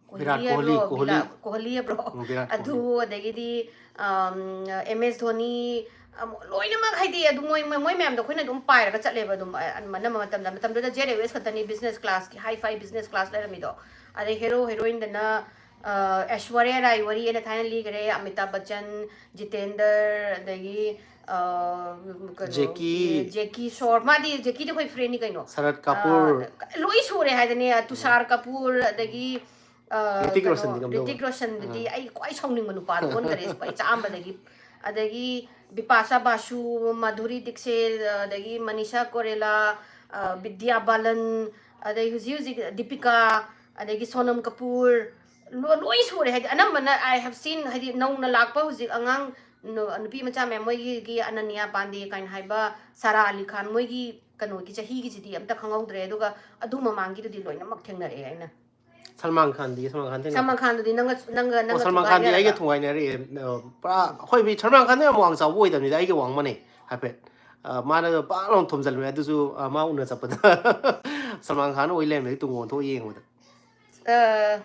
ꯀꯣꯍꯂꯤ ꯚꯤꯔꯥꯠ ꯍꯥꯏꯕ꯭ꯔꯣ? ꯀꯣꯍꯂꯤ, ꯀꯣꯍꯂꯤ꯫ ꯚꯤꯔꯥ-, ꯀꯣꯍꯂꯤ ꯍꯥꯏꯕ꯭ꯔꯣ? ꯎꯝ, ꯚꯤꯔꯥꯠ ꯑꯗꯨ, ꯀꯣꯍꯂꯤ꯫ ꯑꯗꯒꯤꯗꯤ, ꯑꯝ, ꯑꯦꯝ ꯑꯦꯁ ꯙꯣꯅꯤ, ꯑꯝ, ꯂꯣꯏꯅꯃꯛ, ꯍꯥꯏꯗꯤ, ꯑꯗꯨꯝ ꯃꯣꯏ, ꯃꯣꯏ, ꯃꯣꯏ ꯃꯌꯥꯝꯗꯣ ꯑꯩꯈꯣꯏꯅ ꯑꯗꯨꯝ ꯄꯥꯏꯔꯒ ꯆꯠꯂꯦꯕ꯫ ꯑꯗꯨꯝ, ꯑ, ꯑꯅꯝꯕ ꯃꯇꯝꯗ, ꯃꯇꯝꯗꯨꯗ Jet Airways ꯈꯛꯇꯅꯤ business class ꯀꯤ, high fi business class ꯂꯩꯔꯝꯃꯤꯗꯣ꯫ ꯑꯗꯩ hero heroine ꯗꯅ, ꯑ, ꯑꯦꯁ꯭ꯋꯔꯌꯥ ꯔꯥꯏ ꯋꯥꯔꯤ ꯑꯩꯅ ꯊꯥꯏꯅ ꯂꯤꯈꯔꯦ, ꯑꯃꯤꯇꯥꯕ ꯕꯆꯟ, ꯖꯤꯇꯦꯟꯗꯔ, ꯑꯗꯒꯤ, ꯑ, ꯀꯩꯅꯣ, ꯖꯦꯀꯤ꯫ ꯖꯦꯀꯤ ꯁ꯭ꯔꯣꯐ꯫ ꯃꯥꯗꯤ, ꯖꯦꯀꯤꯗꯤ ꯑꯩꯈꯣꯏ friend ꯅꯤ ꯀꯩꯅꯣ꯫ ꯁꯔꯠ ꯀꯥꯄꯨꯔ꯫ ꯑ, ꯂꯣꯏ ꯁꯨꯔꯦ ꯍꯥꯏꯗꯅꯦ, ꯇꯨꯁꯥꯔ ꯀꯥꯄꯨꯔ, ꯑꯗꯒꯤ, ꯑ, ꯍ꯭ꯔꯤꯇꯤꯛ ꯀꯩꯅꯣ, ꯔꯣꯁꯟꯗꯤ ꯀꯝꯗꯧꯕ? ꯍ꯭ꯔꯤꯇꯤꯛ ꯔꯣꯁꯟꯗꯨꯗꯤ ꯑꯥ꯫ ꯑꯩ ꯈ꯭ꯋꯥꯏ ꯁꯥꯎꯅꯤꯡꯕ ꯅꯨꯄꯥꯗꯣ ꯑꯣꯟꯈꯔꯦ ꯈ꯭ꯋꯥꯏ ꯆꯥꯛꯑꯝꯕꯗꯒꯤ꯫ ꯑꯗꯒꯤ ꯕꯤꯄꯥꯁꯥ ꯕꯥꯁꯨ, ꯃꯥꯙꯨꯔꯤ ꯗꯤꯛꯁꯤꯠ, ꯑꯗꯒꯤ ꯃꯅꯤꯁꯥ ꯀꯣꯔꯦꯂꯥ, ꯑ, ꯕꯤꯗ꯭ꯌꯥ ꯕꯥꯂꯟ, ꯑꯗꯩ ꯍꯧꯖꯤꯛ ꯍꯧꯖꯤꯛ ꯗꯤꯄꯤꯀꯥ, ꯑꯗꯒꯤ ꯁꯣꯅꯝ ꯀꯄꯨꯔ, ꯂꯣ-, ꯂꯣꯏ ꯁꯨꯔꯦ꯫ ꯍꯥꯏꯗꯤ, ꯑꯅꯝꯕꯅ I have seen, ꯍꯥꯏꯗꯤ, ꯅꯧꯅ ꯂꯥꯛꯄ ꯍꯧꯖꯤꯛ ꯑꯉꯥꯡ ꯅꯨ-, ꯅꯨꯄꯤ ꯃꯆꯥ ꯃꯌꯥꯝ, ꯃꯣꯏꯒꯤ ꯑꯅꯅ꯭ꯌꯥ ꯄꯥꯟꯗꯦ ꯀꯥꯏꯅ ꯍꯥꯏꯕ, ꯁꯥꯔꯥ ꯑꯂꯤ ꯈꯥꯟ, ꯃꯣꯏꯒꯤ ꯀꯩꯅꯣꯒꯤ ꯆꯍꯤꯒꯤꯁꯤꯗꯤ ꯑꯝꯇ ꯈꯪꯍꯧꯗ꯭ꯔꯦ꯫ ꯑꯗꯨꯒ ꯑꯗꯨ ꯃꯃꯥꯡꯒꯤꯗꯨꯗꯤ ꯂꯣꯏꯅꯃꯛ ꯊꯦꯡꯅꯔꯛꯑꯦ ꯑꯩꯅ꯫ ꯁꯜꯃꯥꯟ ꯈꯥꯟꯗꯤ, ꯁꯜꯃꯥꯟ ꯈꯥꯟ ꯊꯦꯡꯅꯕ꯭ꯔꯥ? ꯁꯜꯃꯥꯟ ꯈꯥꯟꯗꯨꯗꯤ ꯅꯪꯒ, ꯅꯪꯒ, ꯑꯣ, ꯅꯪꯒ ꯁꯜꯃꯥꯟ ꯈꯥꯟꯗꯤ ꯑꯩꯒ ꯊꯨꯒꯥꯏꯅꯔꯒ? ꯊꯨꯒꯥꯏꯅꯔꯛꯑꯦ꯫ ꯑ, ꯄꯨꯔꯥ ꯑꯩꯈꯣꯏ ꯃꯤ, ꯁꯜꯃꯥꯟ ꯈꯥꯟꯗꯤ ꯌꯥꯝ ꯋꯥꯡ ꯆꯥꯎꯕ ꯑꯣꯏꯗꯕꯅꯤꯗ, ꯑꯩꯒ ꯋꯥꯡ ꯃꯥꯟꯅꯩ ꯍꯥꯏꯐꯦꯠ꯫ ꯑ, ꯃꯥꯅ ꯄꯥꯛ ꯂꯥꯎꯅ ꯊꯣꯝꯖꯤꯜꯂꯨꯔꯦ, ꯑꯗꯨꯁꯨ, ꯑ, ꯃꯥ ꯎꯅ ꯆꯠꯄꯗ ꯁꯜꯃꯥꯟ ꯈꯥꯟ ꯑꯣꯏ ꯂꯩꯔꯝꯃꯦ, ꯑꯩ ꯇꯨꯡ ꯑꯣꯟꯊꯣꯛꯑ ꯌꯦꯡꯕꯗ꯫ ꯑ,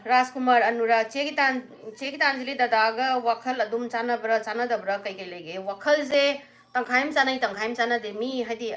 ꯔꯥꯖꯀꯨꯃꯥꯔ ꯑꯅꯨꯔꯥ, ꯆꯦ ꯒꯤꯇꯥꯟ-, ꯆꯦ ꯒꯤꯇꯥꯟꯖꯂꯤ ꯗꯗꯥꯒ ꯋꯥꯈꯜ ꯑꯗꯨꯝ ꯆꯥꯟꯅꯕ꯭ꯔꯥ, ꯆꯥꯟꯅꯗꯕ꯭ꯔꯥ, ꯀꯩ ꯀꯩ ꯂꯩꯒꯦ? ꯋꯥꯈꯜꯁꯦ ꯇꯪꯈꯥꯏ ꯑꯃ ꯆꯥꯟꯅꯩ, ꯇꯪꯈꯥꯏ ꯑꯃ ꯆꯥꯟꯅꯗꯦ꯫ ꯃꯤ ꯍꯥꯏꯗꯤ,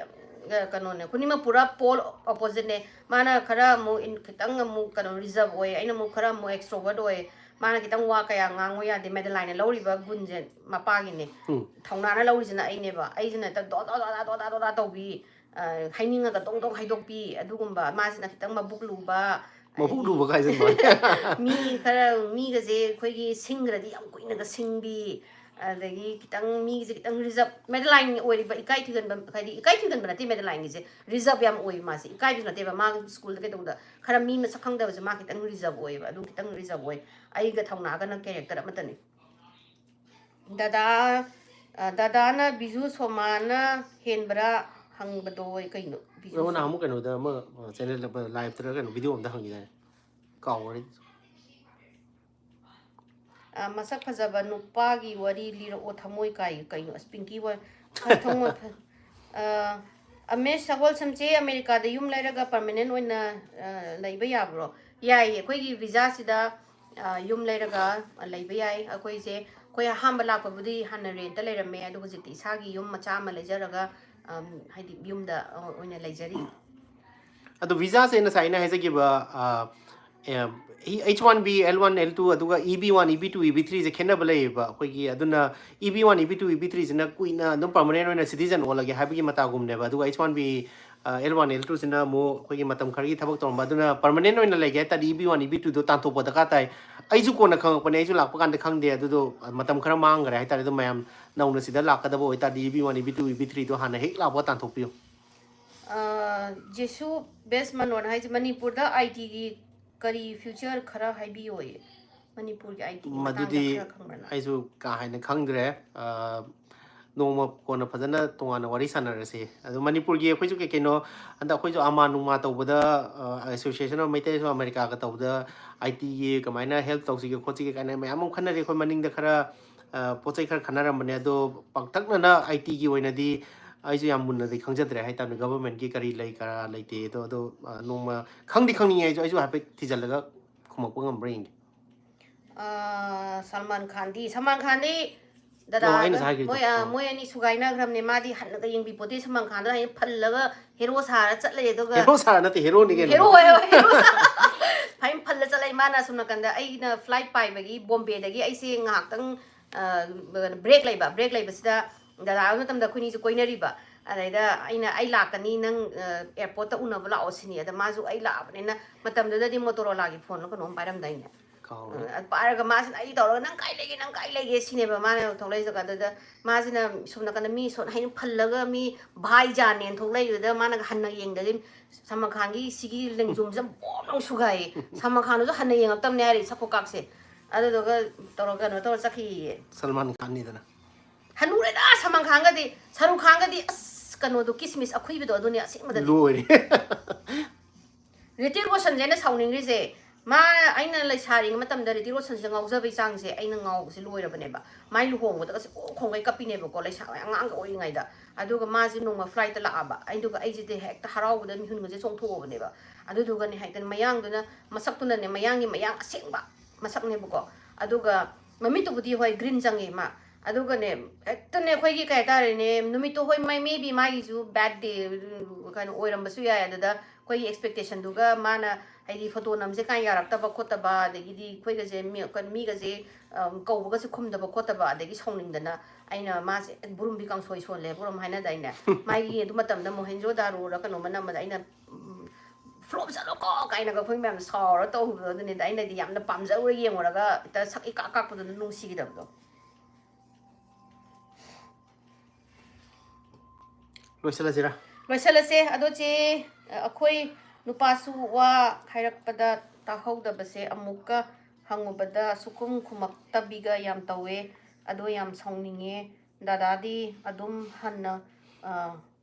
ꯀꯩꯅꯣꯅꯦ, ꯈꯨꯅꯤꯃꯛ ꯄꯨꯔꯥ pole oppositeꯅꯦ꯫ ꯃꯥꯅ ꯈꯔ ꯑꯃꯨꯛ ꯏꯟ-, ꯈꯤꯇꯪ ꯑꯃꯨꯛ ꯀꯩꯅꯣ reserve ꯑꯣꯏ, ꯑꯩꯅ ꯑꯃꯨꯛ ꯈꯔ ꯑꯃꯨꯛ extrovert ꯑꯣꯏ꯫ ꯃꯥꯅ ꯈꯤꯇꯪ ꯋꯥ ꯀꯌꯥ ꯉꯥꯡꯉꯨ ꯌꯥꯗꯦ꯫ ꯃꯦꯗꯂꯥꯏꯟꯅ ꯂꯧꯔꯤꯕ ꯒꯨꯟꯁꯦ ꯃꯄꯥꯒꯤꯅꯦ꯫ ꯎꯝ꯫ ꯊꯧꯅꯥꯅ ꯂꯧꯔꯤꯁꯤꯅ ꯑꯩꯅꯦꯕ꯫ ꯑꯩꯁꯤꯅ ꯍꯦꯛꯇ ꯗꯣ ꯗꯣ ꯗꯣ ꯗꯣ ꯗꯣ ꯗꯣ ꯗꯣ ꯇꯧꯕꯤ, ꯑ, ꯍꯥꯏꯅꯤꯡꯉꯒ ꯗꯣꯡ ꯗꯣꯡ ꯍꯥꯏꯗꯣꯛꯄꯤ꯫ ꯑꯗꯨꯒꯨꯝꯕ꯫ ꯃꯥꯁꯤꯅ ꯈꯤꯇꯪ ꯃꯕꯨꯛ ꯂꯨꯕ, ꯃꯕꯨꯛ ꯂꯨꯕ ꯀꯥꯏꯁꯦ ꯑꯗꯨꯃꯥꯏꯅ꯫ ꯃꯤ ꯈꯔ, ꯃꯤꯒꯁꯦ ꯑꯩꯈꯣꯏꯒꯤ ꯁꯤꯡꯈ꯭ꯔꯗꯤ ꯌꯥꯝ ꯀꯨꯏꯅꯒ ꯁꯤꯡꯕꯤ, ꯑꯗꯒꯤ ꯈꯤꯇꯪ ꯃꯤꯒꯤꯁꯦ ꯈꯤꯇꯪ reserve, ꯃꯦꯗꯂꯥꯏꯟ ꯑꯣꯏꯔꯤꯕ ꯏꯀꯥꯏ ꯊꯤꯒꯟꯕ, ꯍꯥꯏꯗꯤ ꯏꯀꯥꯏ ꯊꯤꯒꯟꯕ ꯅꯠꯇꯦ ꯃꯦꯗꯂꯥꯏꯟꯒꯤꯁꯦ, reserve ꯌꯥꯝ ꯑꯣꯏ ꯃꯥꯁꯦ꯫ ꯏꯀꯥꯏꯕꯁꯨ ꯅꯠꯇꯦꯕ, ꯃꯥ ꯁ꯭ꯀꯨꯜꯗ ꯀꯩꯗꯧꯕꯗ ꯈꯔ ꯃꯤ ꯃꯁꯛ ꯈꯪꯗꯕꯁꯦ ꯃꯥ ꯈꯤꯇꯪ reserve ꯑꯣꯏꯌꯦꯕ, ꯑꯗꯨ ꯈꯤꯇꯪ reserve ꯑꯣꯏ꯫ ꯑꯩꯒ ꯊꯧꯅꯥꯒꯅ character ꯑꯃꯠꯇꯅꯤ꯫ ꯗꯗꯥ, ꯑ, ꯗꯗꯥꯅ ꯕꯤꯖꯨ ꯁꯣꯃꯥꯅ ꯍꯦꯟꯕ꯭ꯔꯥ ꯍꯪꯕꯗꯣ ꯀꯩꯅꯣ? ꯕꯤꯖꯨ ꯑꯣ, ꯁꯣꯃꯥ꯫ ꯅꯍꯥꯟꯃꯨꯛ ꯀꯩꯅꯣꯗ ꯑꯃ ꯆꯦꯅꯦꯜ ꯂꯥꯏꯞꯇꯔ ꯀꯩꯅꯣ ꯚꯤꯗꯤꯑꯣ ꯑꯝꯗ ꯍꯪꯈꯤꯗꯥꯏꯅꯦ, ꯀꯥꯎꯈ꯭ꯔꯦ꯫ ꯑ, ꯃꯁꯛ ꯐꯖꯕ ꯅꯨꯄꯥꯒꯤ ꯋꯥꯔꯤ ꯂꯤꯔꯛꯑꯣ, ꯊꯃꯣꯏ ꯀꯥꯏ꯫ ꯀꯩꯅꯣ? ꯑꯁ, ꯄꯤꯡꯀꯤ ꯍꯣꯏ꯫ ꯍꯣꯏ, ꯊꯃꯣꯏ ꯐ-, ꯑ, ꯑꯃꯦꯁ ꯁꯒꯣꯜꯁꯝꯁꯦ ꯑꯃꯦꯔꯤꯀꯥꯗ ꯌꯨꯝ ꯂꯩꯔꯒ permanent ꯑꯣꯏꯅ, ꯑ, ꯂꯩꯕ ꯌꯥꯕ꯭ꯔꯣ? ꯌꯥꯏꯌꯦ, ꯑꯩꯈꯣꯏꯒꯤ ꯚꯤꯖꯥꯁꯤꯗ, ꯑ, ꯌꯨꯝ ꯂꯩꯔꯒ ꯂꯩꯕ ꯌꯥꯏ꯫ ꯑꯩꯈꯣꯏꯁꯦ, ꯑꯩꯈꯣꯏ ꯑꯍꯥꯟꯕ ꯂꯥꯛꯄꯕꯨꯗꯤ ꯍꯥꯟꯅ rentꯇ ꯂꯩꯔꯝꯃꯦ, ꯑꯗꯣ ꯍꯧꯖꯤꯛꯇꯤ ꯏꯁꯥꯒꯤ ꯌꯨꯝ ꯃꯆꯥ ꯑꯃ ꯂꯩꯖꯔꯒ, ꯑꯝ, ꯍꯥꯏꯗꯤ ꯌꯨꯝꯗ, ꯑ, ꯑꯣꯏꯅ ꯂꯩꯖꯔꯤ꯫ ꯑꯗꯣ ꯚꯤꯖꯥꯁꯦ ꯉꯁꯥꯏ ꯑꯩꯅ ꯍꯥꯏꯖꯈꯤꯕ, ꯑ, ꯑꯦ, H one B, L one, L two, ꯑꯗꯨꯒ E B one, E B two, E B threeꯁꯦ ꯈꯦꯠꯅꯕ ꯂꯩꯌꯦꯕ ꯑꯩꯈꯣꯏꯒꯤ꯫ ꯑꯗꯨꯅ E B one, E B two, E B threeꯁꯤꯅ ꯀꯨꯏꯅ ꯑꯗꯨꯝ permanent ꯑꯣꯏꯅ citizen ꯑꯣꯜꯂꯒꯦ ꯍꯥꯏꯕꯒꯤ ꯃꯇꯥꯒꯨꯝꯅꯦꯕ꯫ ꯑꯗꯨꯒ H one B, ꯑ, L one, L twoꯁꯤꯅ ꯑꯃꯨꯛ ꯑꯩꯈꯣꯏꯒꯤ ꯃꯇꯝ ꯈꯔꯒꯤ ꯊꯕꯛ ꯇꯧꯔꯝꯕ, ꯑꯗꯨꯅ permanent ꯑꯣꯏꯅ ꯂꯩꯒꯦ ꯍꯥꯏ ꯇꯥꯔꯗꯤ E B one, E B twoꯗꯣ ꯇꯥꯟꯊꯣꯛꯄ ꯗꯔꯀꯥꯔ ꯇꯥꯏ꯫ ꯑꯩꯁꯨ ꯀꯣꯟꯅ ꯈꯪꯉꯛꯄꯅꯦ, ꯑꯩꯁꯨ ꯂꯥꯛꯄ ꯀꯥꯟꯗ ꯈꯪꯗꯦ꯫ ꯑꯗꯨꯗꯣ ꯃꯇꯝ ꯈꯔ ꯃꯥꯡꯈ꯭ꯔꯦ ꯍꯥꯏ ꯇꯥꯔꯦ꯫ ꯑꯗꯨ ꯃꯌꯥꯝ ꯅꯧꯅ ꯁꯤꯗ ꯂꯥꯛꯀꯗꯕ ꯑꯣꯏ ꯇꯥꯔꯗꯤ E B one, E B two, E B threeꯗꯣ ꯍꯥꯟꯅ ꯍꯦꯛ ꯂꯥꯛꯄꯒ ꯇꯥꯟꯊꯣꯛꯄꯤꯌꯨ꯫ ꯑ, ꯖꯦꯁꯨ ꯕꯦꯁ ꯃꯅꯣꯟ ꯍꯥꯏꯁꯦ ꯃꯅꯤꯄꯨꯔꯗ ITꯒꯤ ꯀꯔꯤ future ꯈꯔ ꯍꯥꯏꯕꯤꯌꯣꯌꯦ꯫ ꯃꯅꯤꯄꯨꯔꯒꯤ ITꯒꯤ ꯃꯇꯥꯡꯗ ꯃꯗꯨꯗꯤ ꯈꯔ ꯈꯪꯕ꯭ꯔꯥ ꯅꯪ? ꯑꯩꯁꯨ ꯀꯥ ꯍꯦꯟꯅ ꯈꯪꯗ꯭ꯔꯦ꯫ ꯑ, ꯅꯣꯡꯃ ꯀꯣꯟꯅ ꯐꯖꯅ ꯇꯣꯉꯥꯟꯅ ꯋꯥꯔꯤ ꯁꯥꯟꯅꯔꯁꯤ꯫ ꯑꯗꯣ ꯃꯅꯤꯄꯨꯔꯒꯤ ꯑꯩꯈꯣꯏꯁꯨ ꯀꯩ ꯀꯩꯅꯣ ꯍꯟꯗꯛ ꯑꯩꯈꯣꯏꯁꯨ ꯑꯃꯥ ꯅꯨꯡꯃꯥ ꯇꯧꯕꯗ, ꯑ, Association of ꯃꯩꯇꯩꯁꯨ ꯑꯃꯦꯔꯤꯀꯥꯒ ꯇꯧꯕꯗ ITꯒꯤ ꯀꯃꯥꯏꯅ help ꯇꯧꯁꯤꯒꯦ ꯈꯣꯠꯁꯤꯒꯦ ꯀꯥꯏꯅ ꯃꯌꯥꯝ ꯑꯃ ꯈꯟꯅꯔꯤ꯫ ꯑꯩꯈꯣꯏ ꯃꯅꯤꯡꯗ ꯈꯔ, ꯑ, ꯄꯣꯠ ꯆꯩ ꯈꯔ ꯈꯟꯅꯔꯝꯕꯅꯦ꯫ ꯑꯗꯣ ꯄꯥꯛꯇꯛꯅꯅ ITꯒꯤ ꯑꯣꯏꯅꯗꯤ ꯑꯩꯁꯨ ꯌꯥꯝ ꯃꯨꯟꯅꯗꯤ ꯈꯪꯖꯗ꯭ꯔꯦ ꯍꯥꯏꯇꯥꯔꯦ, governmentꯀꯤ ꯀꯔꯤ ꯂꯩ ꯀꯔꯥ ꯂꯩꯇꯦ꯫ ꯑꯗꯣ, ꯑꯗꯣ, ꯑ, ꯅꯣꯡꯃ ꯈꯪꯗꯤ ꯈꯪꯅꯤꯡꯉꯦ ꯑꯩꯁꯨ, ꯑꯩꯁꯨ ꯍꯥꯏꯐꯦꯠ ꯊꯤꯖꯤꯜꯂꯒ ꯈꯨꯝꯃꯛꯄ ꯉꯝꯕ꯭ꯔꯥ ꯌꯦꯡꯒꯦ꯫ ꯑ, ꯁꯜꯃꯥꯟ ꯈꯥꯟꯗꯤ, ꯁꯜꯃꯥꯟ ꯈꯥꯟꯗꯤ ꯗꯗꯥ ꯑꯣ, ꯑꯩꯅ ꯍꯥꯏꯈꯤꯕꯗꯣ꯫ ꯃꯣꯏ, ꯑ, ꯑꯥ꯫ ꯃꯣꯏ ꯑꯅꯤ ꯁꯨꯒꯥꯏꯅꯈ꯭ꯔꯕꯅꯦ꯫ ꯃꯥꯗꯤ ꯍꯟꯅꯒ ꯌꯦꯡꯕꯤ ꯄꯣꯠꯇꯦ, ꯁꯜꯃꯥꯟ ꯈꯥꯟꯗ ꯍꯥꯏꯅ ꯐꯜꯂꯒ ꯍꯦꯔꯣ ꯁꯥꯔ ꯆꯠꯂꯦ꯫ ꯑꯗꯨꯒ ꯍꯦꯔꯣ ꯁꯥꯔ ꯅꯠꯇꯦ, ꯍꯦꯔꯣꯅꯤ ꯀꯩꯅꯣ꯫ ꯍꯦꯔꯣ ꯑꯣꯏ, ꯍꯣꯏ, ꯍꯦꯔꯣ ꯁꯥ-, ꯐꯥꯏꯅ ꯐꯜꯂ ꯆꯠꯂꯦ꯫ ꯃꯥꯅ ꯑꯁꯣꯝ ꯅꯥꯀꯟꯗ ꯑꯩꯅ flight ꯄꯥꯏꯕꯒꯤ ꯕꯣꯝꯕꯦꯗꯒꯤ ꯑꯩꯁꯦ ꯉꯥꯏꯍꯥꯛꯇꯪ, ꯑ, break ꯂꯩꯕ꯫ Break ꯂꯩꯕꯁꯤꯗ ꯗꯗꯥ ꯃꯇꯝꯗ ꯑꯩꯈꯣꯏꯅꯤꯁꯦ ꯀꯣꯏꯅꯔꯤꯕ꯫ ꯑꯗꯩꯗ ꯑꯩꯅ, "ꯑꯩ ꯂꯥꯛꯀꯅꯤ, ꯅꯪ, ꯑ, airportꯇ ꯎꯅꯕ ꯂꯥꯛꯑꯣ," ꯁꯤꯅꯤ꯫ ꯑꯗ ꯃꯥꯁꯨ ꯑꯩ ꯂꯥꯛꯑꯕꯅꯤꯅ, ꯃꯇꯝꯗꯨꯗꯗꯤ Motorolaꯒꯤ phoneꯂ ꯀꯩꯅꯣꯝ ꯄꯥꯏꯔꯝꯗꯥꯏꯅꯦ꯫ ꯀꯥꯎꯔꯦ꯫ ꯑ, ꯄꯥꯏꯔꯒ ꯃꯥꯁꯤꯅ ꯑꯩ ꯇꯧꯔꯒ, "ꯅꯪ ꯀꯥꯏ ꯂꯩꯒꯦ? ꯅꯪ ꯀꯥꯏ ꯂꯩꯒꯦ?" ꯁꯤꯅꯦꯕ ꯃꯥꯅ ꯊꯣꯛꯂꯛꯏꯁꯦ꯫ ꯑꯗꯨꯗ ꯃꯥꯁꯤꯅ ꯁꯣꯝ ꯅꯥꯀꯟꯗ ꯃꯤ ꯁꯣꯝ ꯍꯩꯅ ꯐꯜꯂꯒ ꯃꯤ ꯚꯥꯏꯖꯥꯟꯅꯦꯅ ꯊꯣꯛꯂꯛꯏꯗꯨꯗ ꯃꯥꯅꯒ ꯍꯟꯅ ꯌꯦꯡꯗꯗꯤ ꯁꯜꯃꯥꯟ ꯈꯥꯟꯒꯤ ꯁꯤꯒꯤ ꯂꯦꯡꯖꯨꯝꯁꯤꯗ ꯕꯣꯝ ꯂꯥꯎ ꯁꯨꯒꯥꯏꯌꯦ꯫ ꯁꯜꯃꯥꯟ ꯈꯥꯟꯗꯨꯁꯨ ꯍꯟꯅ ꯌꯦꯡꯉꯛꯇꯕꯅꯦ ꯍꯥꯏꯔꯤ, ꯁꯛꯈꯨ ꯀꯥꯛꯁꯦ꯫ ꯑꯗꯨꯗꯨꯒ ꯇꯧꯔꯒ ꯀꯩꯅꯣ ꯇꯧꯔ ꯆꯠꯈꯤꯌꯦ꯫ ꯁꯜꯃꯥꯟ ꯈꯥꯟꯅꯤꯗꯅ꯫ ꯍꯅꯨꯔꯦꯗ ꯁꯜꯃꯥꯟ ꯈꯥꯟꯒꯗꯤ꯫ ꯁꯔꯨ ꯈꯥꯟꯒꯗꯤ ꯑꯁ ꯀꯩꯅꯣꯗꯣ ꯀꯤꯁꯃꯤꯁ ꯑꯈꯨꯏꯕꯗꯣ ꯑꯗꯨꯅꯦ ꯑꯁꯦꯡꯕꯗꯗꯤ꯫ ꯂꯣꯏꯔꯦ꯫ ꯔꯤꯇꯤꯛ ꯔꯣꯁꯟꯁꯦ ꯑꯩꯅ ꯁꯥꯎꯅꯤꯡꯉꯤꯁꯦ, ꯃꯥ, ꯑꯩꯅ ꯂꯩꯁꯥꯔꯤꯉꯩ ꯃꯇꯝꯗ ꯔꯤꯇꯤꯛ ꯔꯣꯁꯟꯁꯦ ꯉꯥꯎꯖꯕꯩ ꯆꯥꯡꯁꯦ ꯑꯩꯅ ꯉꯥꯎꯕꯁꯦ ꯂꯣꯏꯔꯕꯅꯦꯕ꯫ ꯃꯥꯏ ꯂꯨꯍꯣꯡꯕꯗꯒꯁꯦ ꯀꯣꯛ ꯈꯣꯡꯒꯩ ꯀꯞꯄꯤꯅꯦꯕꯀꯣ, ꯂꯩꯁꯥ ꯑꯉꯥꯡꯒ ꯑꯣꯏꯔꯤꯉꯩꯗ꯫ ꯑꯗꯨꯒ ꯃꯥꯁꯦ ꯅꯣꯡꯃ flightꯇ ꯂꯥꯛꯑꯕ, ꯑꯗꯨꯒ ꯑꯩꯁꯤꯗꯤ ꯍꯦꯛꯇ ꯍꯔꯥꯎꯕꯗ ꯃꯤꯍꯨꯟꯒꯁꯦ ꯆꯣꯡꯊꯣꯛꯑꯕꯅꯦꯕ꯫ ꯑꯗꯨꯗꯨꯒꯅꯦ ꯍꯦꯛꯇ ꯃꯌꯥꯡꯗꯨꯅ, ꯃꯁꯛꯇꯨꯅꯅꯦ ꯃꯌꯥꯡꯒꯤ ꯃꯌꯥꯡ ꯑꯁꯦꯡꯕ ꯃꯁꯛꯅꯦꯕꯀꯣ꯫ ꯑꯗꯨꯒ ꯃꯃꯤꯠꯇꯨꯕꯨꯗꯤ ꯍꯣꯏ green ꯆꯪꯉꯦ ꯃꯥ, ꯑꯗꯨꯒꯅꯦ ꯍꯦꯛꯇꯅꯦ ꯑꯩꯈꯣꯏꯒꯤ ꯀꯩ ꯍꯥꯏꯇꯥꯔꯦꯅꯦ, ꯅꯨꯃꯤꯠꯇꯣ ꯍꯣꯏ ꯃꯥꯏ maybe ꯃꯥꯒꯤꯁꯨ bad day ꯀꯩꯅꯣ ꯑꯣꯏꯔꯝꯕꯁꯨ ꯌꯥꯏ꯫ ꯑꯗꯨꯗ ꯑꯩꯈꯣꯏꯒꯤ expectationꯗꯨꯒ ꯃꯥꯅ ꯍꯥꯏꯗꯤ ꯐꯣꯇꯣ ꯅꯝꯁꯦ ꯀꯥꯏꯅ ꯌꯥꯔꯛꯇꯕ ꯈꯣꯠꯇꯕ, ꯑꯗꯒꯤꯗꯤ ꯑꯩꯈꯣꯏꯒꯁꯦ ꯃꯤ-, ꯃꯤꯒꯁꯦ, ꯑꯝ, ꯀꯧꯕꯒꯁꯦ ꯈꯨꯝꯗꯕ ꯈꯣꯠꯇꯕ, ꯑꯗꯒꯤ ꯁꯥꯎꯅꯤꯡꯗꯅ ꯑꯩꯅ ꯃꯥꯁꯦ ꯕꯨꯔꯨꯝꯕꯤ ꯀꯥꯡꯁꯣꯏ ꯁꯣꯜꯂꯦ ꯕꯨꯔꯨꯝ ꯍꯥꯏꯅꯗꯥꯏꯅꯦ? ꯃꯥꯒꯤ ꯑꯗꯨ ꯃꯇꯝꯗ ꯃꯣꯍꯦꯟꯖꯣ ꯗꯥꯔꯣꯔ ꯀꯩꯅꯣꯝꯃ ꯅꯝꯕꯗ ꯑꯩꯅ, ꯎꯝ, "Flop ꯆꯠꯂꯣꯀꯣ!" ꯀꯥꯏꯅꯒ ꯑꯩꯈꯣꯏ ꯃꯌꯥꯝ ꯁꯥꯎꯔ ꯇꯧꯕꯗꯣ ꯑꯗꯨꯅꯤꯗ꯫ ꯑꯩꯅꯗꯤ ꯌꯥꯝꯅ ꯄꯥꯝꯖꯔꯨꯔ ꯌꯦꯡꯉꯨꯔꯒ ꯍꯦꯛꯇ ꯁꯛ ꯏꯀꯥꯛ ꯀꯥꯛꯄꯗꯨꯅ ꯅꯨꯡꯁꯤꯈꯤꯗꯕꯗꯣ꯫ ꯂꯣꯏꯁꯤꯜꯂꯁꯤꯔꯥ? ꯂꯣꯏꯁꯤꯜꯂꯁꯦ꯫ ꯑꯗꯣ ꯆꯦ, ꯑꯩꯈꯣꯏ ꯅꯨꯄꯥꯁꯨ ꯋꯥ ꯍꯥꯏꯔꯛꯄꯗ ꯇꯥꯍꯧꯗꯕꯁꯦ ꯑꯃꯨꯛꯀ ꯍꯪꯉꯨꯕꯗ ꯁꯨꯈꯨꯝ ꯈꯨꯝꯃꯛꯇꯕꯤꯒ ꯌꯥꯝ ꯇꯧꯋꯦ꯫ ꯑꯗꯣ ꯌꯥꯝ ꯁꯥꯎꯅꯤꯡꯉꯦ꯫ ꯗꯗꯥꯗꯤ ꯑꯗꯨꯝ ꯍꯟꯅ, ꯑ,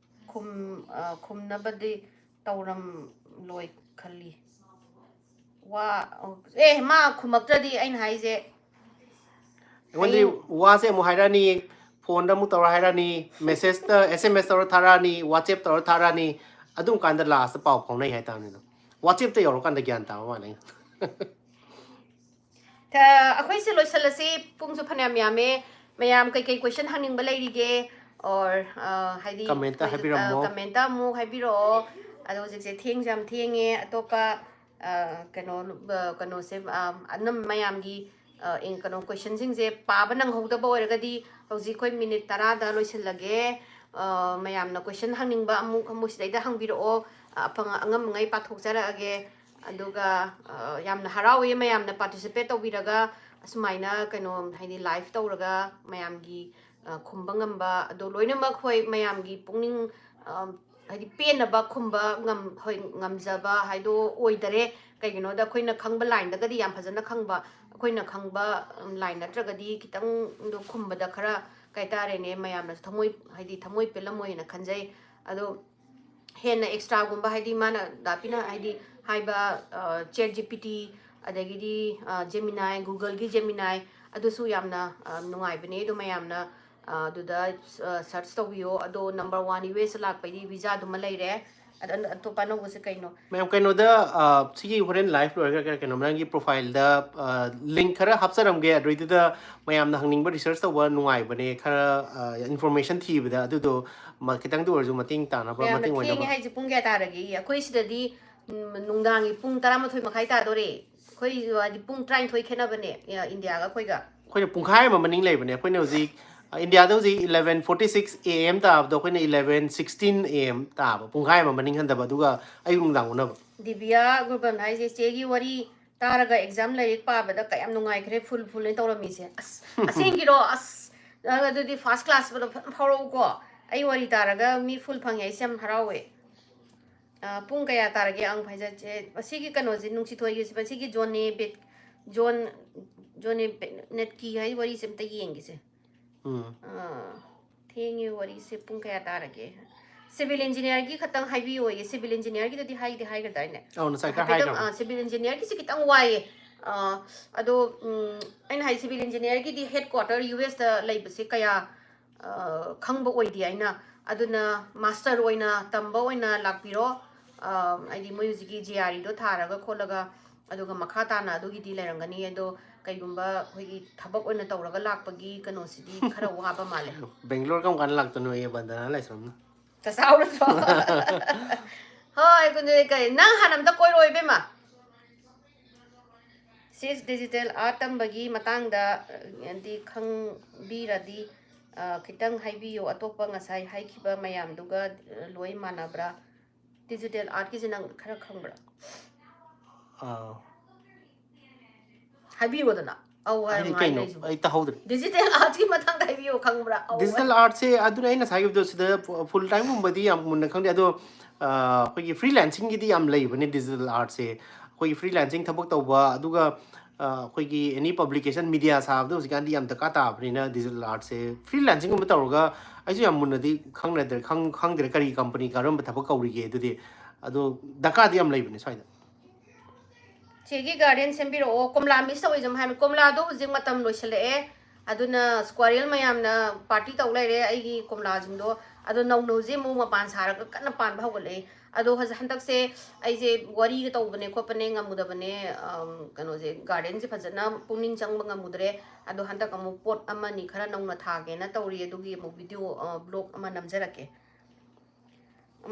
ꯈꯨꯝ-, ꯑ, ꯈꯨꯝꯅꯕꯗꯤ ꯇꯧꯔꯝꯂꯣꯏ ꯈꯜꯂꯤ꯫ ꯋꯥ, ꯑꯦ, ꯃꯥ ꯈꯨꯝꯃꯛꯇ꯭ꯔꯗꯤ ꯑꯩꯅ ꯍꯥꯏꯁꯦ, ꯑꯩꯉꯣꯟꯗꯗꯤ ꯍꯌꯦꯡ ꯋꯥꯁꯦ ꯑꯃꯨꯛ ꯍꯥꯏꯔꯛꯑꯅꯤ, phoneꯗ ꯑꯃꯨꯛ ꯇꯧꯔ ꯍꯥꯏꯔꯛꯑꯅꯤ, messageꯇ, S M S ꯇꯧꯔ ꯊꯥꯔꯛꯑꯅꯤ, WhatsApp ꯇꯧꯔ ꯊꯥꯔꯛꯑꯅꯤ, ꯑꯗꯨꯝ ꯀꯥꯟꯗ lastꯇ ꯄꯥꯎ ꯐꯥꯎꯅꯩ ꯍꯥꯏꯇꯥꯕꯅꯤꯗ꯫ WhatsAppꯇ ꯌꯧꯔꯀꯥꯟꯗ ꯒ꯭ꯌꯥꯟ ꯇꯥꯕ ꯃꯥꯜꯂꯦ꯫ ꯊ-, ꯑꯩꯈꯣꯏꯁꯦ ꯂꯣꯏꯁꯤꯜꯂꯁꯤ, ꯄꯨꯡꯁꯨ ꯐꯅꯌꯥꯝ ꯌꯥꯝꯃꯦ꯫ ꯃꯌꯥꯝ ꯀꯩꯀꯩ question ꯍꯪꯅꯤꯡꯕ ꯂꯩꯔꯤꯒꯦ? Or, ꯑ, ꯍꯥꯏꯗꯤ, Comment ꯇ ꯑꯩꯈꯣꯏ, ꯍꯥꯏꯕꯤꯔꯝꯃꯣ꯫ ꯑ, comment ꯇ ꯑꯃꯨꯛ ꯍꯥꯏꯕꯤꯔꯛꯑꯣ꯫ ꯑꯗꯣ ꯍꯧꯖꯤꯛꯁꯦ ꯊꯦꯡꯁꯨ ꯌꯥꯝ ꯊꯦꯡꯉꯦ꯫ ꯑꯇꯣꯞꯄ, ꯑ, ꯀꯩꯅꯣ, ꯑ, ꯀꯩꯅꯣꯁꯦ, ꯑ, ꯑꯅꯝ-, ꯃꯌꯥꯝꯒꯤ, ꯑ, ꯏꯪ-, ꯀꯩꯅꯣ, question ꯁꯤꯡꯁꯦ ꯄꯥꯕ ꯅꯪꯍꯧꯗꯕ ꯑꯣꯏꯔꯒꯗꯤ ꯍꯧꯖꯤꯛ ꯑꯩꯈꯣꯏ minute ꯇꯔꯥꯗ ꯂꯣꯏꯁꯤꯜꯂꯒꯦ꯫ ꯑ, ꯃꯌꯥꯝꯅ question ꯍꯪꯅꯤꯡꯕ ꯑꯃꯨꯛ, ꯑꯃꯨꯛ ꯁꯤꯗꯩꯗ ꯍꯪꯕꯤꯔꯛꯑꯣ꯫ ꯑ, ꯑꯐꯪ-, ꯑꯉꯝ ꯑꯉꯩ ꯄꯥꯊꯣꯛꯆꯔꯛꯑꯒꯦ꯫ ꯑꯗꯨꯒ, ꯑ, ꯌꯥꯝꯅ ꯍꯔꯥꯎꯋꯦ ꯃꯌꯥꯝꯅ participate ꯇꯧꯕꯤꯔꯒ, ꯑꯁꯨꯃꯥꯏꯅ ꯀꯩꯅꯣ, ꯍꯥꯏꯗꯤ, live ꯇꯧꯔꯒ ꯃꯌꯥꯝꯒꯤ, ꯑ, ꯈꯨꯝꯕ ꯉꯝꯕ, ꯑꯗꯣ ꯂꯣꯏꯅꯃꯛ, ꯍꯣꯏ, ꯃꯌꯥꯝꯒꯤ ꯄꯨꯛꯅꯤꯡ, ꯑ, ꯍꯥꯏꯗꯤ, ꯄꯦꯟꯅꯕ ꯈꯨꯝꯕ ꯉꯝ-, ꯍꯣꯏ, ꯉꯝꯖꯕ ꯍꯥꯏꯗꯣ ꯑꯣꯏꯗꯔꯦ꯫ ꯀꯩꯒꯤꯅꯣꯗ, ꯑꯩꯈꯣꯏꯅ ꯈꯪꯕ line ꯗꯒꯗꯤ ꯌꯥꯝ ꯐꯖꯅ ꯈꯪꯕ, ꯑꯩꯈꯣꯏꯅ ꯈꯪꯕ, ꯎꯝ, line ꯅꯠꯇ꯭ꯔꯒꯗꯤ ꯈꯤꯇꯪꯗꯣ ꯈꯨꯝꯕꯗ ꯈꯔ, ꯀꯩ ꯍꯥꯏꯇꯥꯔꯦꯅꯦ, ꯃꯌꯥꯝꯅꯁꯨ ꯊꯃꯣꯏ, ꯍꯥꯏꯗꯤ, ꯊꯃꯣꯏ ꯄꯦꯜꯂꯝꯃꯣꯏꯅ ꯈꯟꯖꯩ꯫ ꯑꯗꯣ ꯍꯦꯟꯅ extra ꯒꯨꯝꯕ, ꯍꯥꯏꯗꯤ, ꯃꯥꯅ, ꯗꯥꯄꯤꯅ, ꯍꯥꯏꯗꯤ, ꯍꯥꯏꯕ, ꯑ, ChatGPT, ꯑꯗꯒꯤꯗꯤ, ꯑ, Gemini, Google ꯒꯤ Gemini, ꯑꯗꯨꯁꯨ ꯌꯥꯝꯅ, ꯑ, ꯅꯨꯡꯉꯥꯏꯕꯅꯦ꯫ ꯑꯗꯨ ꯃꯌꯥꯝꯅ, ꯑ, ꯑꯗꯨꯗ, ꯑ, search ꯇꯧꯕꯤꯌꯣ꯫ ꯑꯗꯣ number one U S ꯂꯥꯛꯄꯩꯗꯤ visa ꯗꯨꯃ ꯂꯩꯔꯦ꯫ ꯑꯗ ꯑꯇꯣꯞꯄ ꯑꯅꯧꯕꯁꯦ ꯀꯩꯅꯣ? ꯃꯌꯥꯝ, ꯀꯩꯅꯣꯗ, ꯑ, ꯁꯤꯒꯤ ꯍꯣꯔꯦꯟ live ꯂꯣꯏꯔꯒ ꯀꯩꯅꯣ, ꯅꯪꯒꯤ profile ꯗ, ꯑ, link ꯈꯔ ꯍꯥꯞꯆꯔꯝꯒꯦ꯫ ꯑꯗꯨꯏꯗꯨꯗ ꯃꯌꯥꯝꯅ ꯍꯪꯅꯤꯡꯕ research ꯇꯧꯕ ꯅꯨꯡꯉꯥꯏꯕꯅꯦ꯫ ꯈꯔ, ꯑ, information ꯊꯤꯕꯗ ꯑꯗꯨꯗꯣ ꯃ-, ꯈꯤꯇꯪꯗ ꯑꯣꯏꯔꯁꯨ ꯃꯇꯦꯡ ꯇꯥꯅꯕ, ꯃꯌꯥꯝꯅ ꯃꯇꯦꯡ ꯊꯦꯡꯉꯦ ꯑꯣꯏꯅꯕ꯫ ꯍꯥꯏꯁꯦ ꯄꯨꯡ ꯀꯌꯥ ꯇꯥꯔꯒꯦ? ꯑꯩꯈꯣꯏ ꯁꯤꯗꯗꯤ, ꯎꯝ, ꯅꯨꯡꯗꯥꯡꯒꯤ ꯄꯨꯡ ꯇꯔꯥꯃꯥꯊꯣꯏ ꯃꯈꯥꯏ ꯇꯥꯗꯣꯔꯦ꯫ ꯑꯩꯈꯣꯏ ꯍꯥꯏꯗꯤ ꯄꯨꯡ ꯇꯔꯥꯅꯤꯊꯣꯏ ꯈꯦꯠꯅꯕꯅꯦ, ꯑ, ꯏꯟꯗꯤꯌꯥꯒ ꯑꯩꯈꯣꯏꯒ꯫ ꯑꯩꯈꯣꯏꯅ ꯄꯨꯡꯈꯥꯏ ꯑꯃ ꯃꯅꯤꯡ ꯂꯩꯕꯅꯦ꯫ ꯑꯩꯈꯣꯏꯅ ꯍꯧꯖꯤꯛ, ꯑ, ꯏꯟꯗꯤꯌꯥꯗ ꯍꯧꯖꯤꯛ eleven forty six A M ꯇꯥꯕꯗꯣ, ꯑꯩꯈꯣꯏꯅ eleven sixteen A M ꯇꯥꯕ, ꯄꯨꯡꯈꯥꯏ ꯑꯃ ꯃꯅꯤꯡ ꯍꯟꯊꯕ, ꯑꯗꯨꯒ ꯑꯌꯨꯛ ꯅꯨꯡꯗꯥꯡ ꯑꯣꯟꯅꯕ꯫ ꯗꯤꯕꯤꯌꯥ ꯒꯣꯔꯕꯟ ꯍꯥꯏꯁꯦ ꯆꯦꯒꯤ ꯋꯥꯔꯤ ꯇꯥꯔꯒ exam ꯂꯥꯏꯔꯤꯛ ꯄꯥꯕꯗ ꯀꯌꯥꯝ ꯅꯨꯡꯉꯥꯏꯈ꯭ꯔꯦ, full full ꯅꯦ ꯇꯧꯔꯝꯃꯤꯁꯦ꯫ ꯑꯁ, ꯑꯁꯦꯡꯒꯤꯔꯣ? ꯑꯁ, ꯅꯪ ꯑꯗꯨꯗꯤ first class ꯐꯖꯅ ꯐꯥꯎꯔꯛꯎꯀꯣ꯫ ꯑꯩ ꯋꯥꯔꯤ ꯇꯥꯔꯒ ꯃꯤ full ꯐꯪꯉꯦ, ꯑꯩꯁꯦ ꯌꯥꯝ ꯍꯔꯥꯎꯋꯦ꯫ ꯑ, ꯄꯨꯡ ꯀꯌꯥ ꯇꯥꯔꯒꯦ? ꯑꯪ, ꯐꯥꯏꯖꯠꯁꯦ꯫ ꯃꯁꯤꯒꯤ ꯀꯩꯅꯣꯁꯦ, ꯅꯨꯡꯁꯤꯊꯣꯏꯒꯤꯁꯦ, ꯃꯁꯤꯒꯤ ꯖꯣꯟꯅꯦ ꯕꯦꯠ-, ꯖꯣꯟ, ꯖꯣꯟꯅꯦ ꯕꯦꯅꯦꯠꯀꯤ ꯍꯥꯏ ꯋꯥꯔꯤꯁꯦ ꯑꯝꯇ ꯌꯦꯡꯒꯦꯁꯦ꯫ ꯎꯝ꯫ ꯑ, ꯊꯦꯡꯉꯦ, ꯋꯥꯔꯤꯁꯦ ꯄꯨꯡ ꯀꯌꯥ ꯇꯥꯔꯒꯦ? Civil engineer ꯒꯤ ꯈꯛꯇꯪ ꯍꯥꯏꯕꯤꯌꯣꯌꯦ꯫ Civil engineer ꯒꯤꯗꯗꯤ ꯍꯥꯏꯗꯤ ꯍꯥꯏꯈ꯭ꯔꯗꯥꯏꯅꯦ? ꯑꯧ, ꯉꯁꯥꯏ ꯈꯔ ꯍꯥꯏꯐꯦꯠꯇꯪ, ꯍꯥꯏꯈ꯭ꯔꯕꯅꯦ꯫ ꯑ, civil engineer ꯒꯤꯁꯦ ꯈꯤꯇꯪ ꯋꯥꯏꯌꯦ꯫ ꯑ, ꯑꯗꯣ, ꯎꯝ, ꯑꯩꯅ ꯍꯥꯏ, civil engineer ꯒꯤꯗꯤ headquarter U S ꯇ ꯂꯩꯕꯁꯦ ꯀꯌꯥ, ꯑ, ꯈꯪꯕ ꯑꯣꯏꯗꯦ ꯑꯩꯅ꯫ ꯑꯗꯨꯅ master ꯑꯣꯏꯅ ꯇꯝꯕ ꯑꯣꯏꯅ ꯂꯥꯛꯄꯤꯔꯣ꯫ ꯑ, ꯍꯥꯏꯗꯤ ꯃꯣꯏ ꯍꯧꯖꯤꯛꯀꯤ J R E ꯗꯣ ꯊꯥꯔꯒ ꯈꯣꯠꯂꯒ, ꯑꯗꯨꯒ ꯃꯈꯥ ꯇꯥꯅ ꯑꯗꯨꯒꯤꯗꯤ ꯂꯩꯔꯝꯒꯅꯤ꯫ ꯑꯗꯣ ꯀꯩꯒꯨꯝꯕ ꯑꯩꯈꯣꯏꯒꯤ ꯊꯕꯛ ꯑꯣꯏꯅ ꯇꯧꯔꯒ ꯂꯥꯛꯄꯒꯤ ꯀꯩꯅꯣꯁꯤꯗꯤ ꯈꯔ ꯋꯥꯕ ꯃꯥꯜꯂꯦ꯫ ꯕꯦꯡꯒ꯭ꯂꯣꯔ ꯀꯔꯝ ꯀꯥꯟꯗ ꯂꯥꯛꯇꯣꯏꯅꯣ ꯑꯩ ꯕꯟꯗꯅꯥ ꯂꯥꯏꯁ꯭ꯔꯝꯅ? ꯆꯥꯎꯔꯁꯨ꯫ ꯍꯣꯏ, ꯀꯨꯟꯖꯣꯏ, ꯀꯩ, ꯅꯪ ꯍꯥꯟꯅ ꯑꯝꯇ ꯀꯣꯏꯔꯣ ꯏꯕꯦꯝꯃ꯫ ꯁꯤꯁ, ꯗꯤꯖꯤꯇꯦꯜ ꯑꯥꯔꯠ ꯇꯝꯕꯒꯤ ꯃꯇꯥꯡꯗ ꯑꯗꯤ ꯈꯪꯕꯤꯔꯗꯤ ꯈꯤꯇꯪ ꯍꯥꯏꯕꯤꯌꯨ꯫ ꯑꯇꯣꯞꯄ ꯉꯁꯥꯏ ꯍꯥꯏꯈꯤꯕ ꯃꯌꯥꯝꯗꯨꯒ ꯂꯣꯏ ꯃꯥꯟꯅꯕ꯭ꯔꯥ? ꯗꯤꯖꯤꯇꯦꯜ ꯑꯥꯔꯠꯀꯤꯁꯦ ꯅꯪ ꯈꯔ ꯈꯪꯕ꯭ꯔꯥ? ꯑꯥ, ꯍꯥꯏꯕꯤꯔꯣꯗꯅ꯫ ꯑꯧ ꯍꯥꯏꯔꯣ, ꯍꯥꯏꯗꯤ ꯉꯥꯏ ꯀꯩꯅꯣ ꯂꯩꯁꯤꯕꯣ꯫ ꯑꯩ ꯇꯥꯍꯧꯗ꯭ꯔꯦ꯫ ꯗꯤꯖꯤꯇꯦꯜ ꯑꯥꯔꯠꯀꯤ ꯃꯇꯥꯡꯗ ꯍꯥꯏꯕꯤꯌꯣ, ꯈꯪꯕ꯭ꯔꯥ? ꯑꯧ ꯗꯤꯖꯤꯇꯦꯜ ꯍꯥꯏꯔꯣ꯫ ꯑꯥꯔꯠꯁꯦ ꯑꯗꯨꯅ ꯑꯩꯅ ꯉꯁꯥꯏꯒꯤꯗꯣ ꯁꯤꯗ ꯐꯨꯜ ꯇꯥꯏꯝꯒꯨꯝꯕꯗꯤ ꯌꯥꯝ ꯃꯨꯟꯅ ꯈꯪꯗꯦ, ꯑꯗꯣ ꯑ, ꯑꯩꯈꯣꯏꯒꯤ ꯐ꯭ꯔꯤꯂꯦꯟꯁꯤꯡꯒꯤꯗꯤ ꯌꯥꯝ ꯂꯩꯕꯅꯦ ꯗꯤꯖꯤꯇꯦꯜ ꯑꯥꯔꯠꯁꯦ꯫ ꯑꯩꯈꯣꯏꯒꯤ ꯐ꯭ꯔꯤꯂꯦꯟꯁꯤꯡ ꯊꯕꯛ ꯇꯧꯕ, ꯑꯗꯨꯒ ꯑ, ꯑꯩꯈꯣꯏꯒꯤ ꯑꯦꯅꯤ ꯄꯕ꯭ꯂꯤꯀꯦꯁꯟ, ꯃꯤꯗꯤꯌꯥ ꯁꯥꯕꯗ ꯍꯧꯖꯤꯛꯀꯥꯟꯗꯤ ꯌꯥꯝ ꯗꯔꯀꯥꯔ ꯇꯥꯕꯅꯤꯅ ꯗꯤꯖꯤꯇꯦꯜ ꯑꯥꯔꯠꯁꯦ ꯐ꯭ꯔꯤꯂꯦꯟꯁꯤꯡꯒꯨꯝꯕ ꯇꯧꯔꯒ ꯑꯩꯁꯨ ꯌꯥꯝ ꯃꯨꯟꯅꯗꯤ ꯈꯪꯅꯗ꯭ꯔꯦ, ꯈꯪ-, ꯈꯪꯗ꯭ꯔꯦ ꯀꯔꯤ ꯀꯝꯄꯅꯤ, ꯀꯔꯝꯕ ꯊꯕꯛ ꯀꯧꯔꯤꯒꯦ꯫ ꯑꯗꯨꯗꯤ ꯑꯗꯣ ꯗꯔꯀꯥꯔꯗꯤ ꯌꯥꯝ ꯂꯩꯕꯅꯦ ꯁ꯭ꯋꯥꯏꯗ꯫ ꯆꯦꯒꯤ ꯒꯥꯔꯗꯦꯟ ꯁꯦꯝꯕꯤꯔꯛꯑꯣ꯫ ꯀꯣꯝꯂꯥ ꯃꯤꯁ ꯇꯧꯋꯦꯁꯨ ꯍꯥꯏꯕꯅꯤ꯫ ꯀꯣꯝꯂꯥꯗꯣ ꯍꯧꯖꯤꯛ ꯃꯇꯝ ꯂꯣꯏꯁꯤꯜꯂꯛꯑꯦ, ꯑꯗꯨꯅ ꯁ꯭ꯀ꯭ꯋꯥꯔꯦꯜ ꯃꯌꯥꯝꯅ ꯄꯥꯔꯇꯤ ꯇꯧ ꯂꯩꯔꯦ ꯑꯩꯒꯤ ꯀꯣꯝꯂꯥꯁꯤꯡꯗꯣ꯫ ꯑꯗꯣ ꯅꯧꯅ ꯍꯧꯖꯤꯛ ꯑꯃꯨꯛ ꯃꯄꯥꯟ ꯁꯥꯔꯒ ꯀꯟꯅ ꯄꯥꯟꯕ ꯍꯧꯒꯠꯂꯛꯑꯦ꯫ ꯑꯗꯣ ꯍꯧꯖꯤꯛ, ꯍꯟꯗꯛꯁꯦ ꯑꯩꯁꯦ ꯋꯥꯔꯤꯒ ꯇꯧꯕꯅꯦ ꯈꯣꯠꯄꯅꯦ ꯉꯝꯃꯨꯗꯕꯅꯦ, ꯑꯝ, ꯀꯩꯅꯣꯁꯦ, ꯒꯥꯔꯗꯦꯟꯁꯦ ꯐꯖꯅ ꯄꯨꯛꯅꯤꯡ ꯆꯪꯕ ꯉꯝꯃꯨꯗ꯭ꯔꯦ꯫ ꯑꯗꯣ ꯍꯟꯗꯛ ꯑꯃꯨꯛ ꯄꯣꯠ ꯑꯃꯅꯤ ꯈꯔ ꯅꯧꯅ ꯊꯥꯒꯦꯅ ꯇꯧꯔꯤ, ꯑꯗꯨꯒꯤ ꯑꯃꯨꯛ ꯚꯤꯗꯤꯑꯣ, ꯑ, ꯕ꯭ꯂꯣꯒ ꯑꯃ ꯅꯝꯖꯔꯛꯀꯦ꯫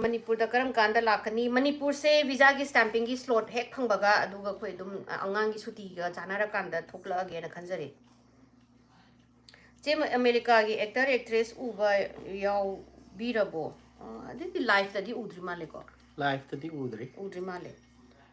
ꯃꯅꯤꯄꯨꯔꯗ ꯀꯔꯝ ꯀꯥꯟꯗ ꯂꯥꯛꯀꯅꯤ? ꯃꯅꯤꯄꯨꯔꯁꯦ ꯚꯤꯖꯥꯒꯤ ꯁ꯭ꯇꯥꯝꯄꯤꯡꯒꯤ ꯁ꯭ꯂꯣꯠ ꯍꯦꯛ ꯐꯪꯕꯒ, ꯑꯗꯨꯒ ꯑꯩꯈꯣꯏ ꯑꯗꯨꯝ ꯑꯉꯥꯡꯒꯤ ꯁꯨꯇꯤꯒ ꯆꯥꯟꯅꯔꯀꯥꯟꯗ ꯊꯣꯛꯂꯛꯑꯒꯦꯅ ꯈꯟꯖꯔꯤ꯫ ꯆꯦ, ꯑꯃꯦꯔꯤꯀꯥꯒꯤ ꯑꯦꯛꯇꯔ ꯑꯦꯛꯇ꯭ꯔꯦꯁ ꯎꯕ ꯌꯥꯎꯕꯤꯔꯕꯣ? ꯑ, ꯑꯗꯨꯗꯤ ꯂꯥꯏꯐꯇꯗꯤ ꯎꯗ꯭ꯔꯤ ꯃꯥꯜꯂꯦꯀꯣ? ꯂꯥꯏꯐꯇꯗꯤ ꯎꯗ꯭ꯔꯤ꯫ ꯎꯗ꯭ꯔꯤ ꯃꯥꯜꯂꯦ꯫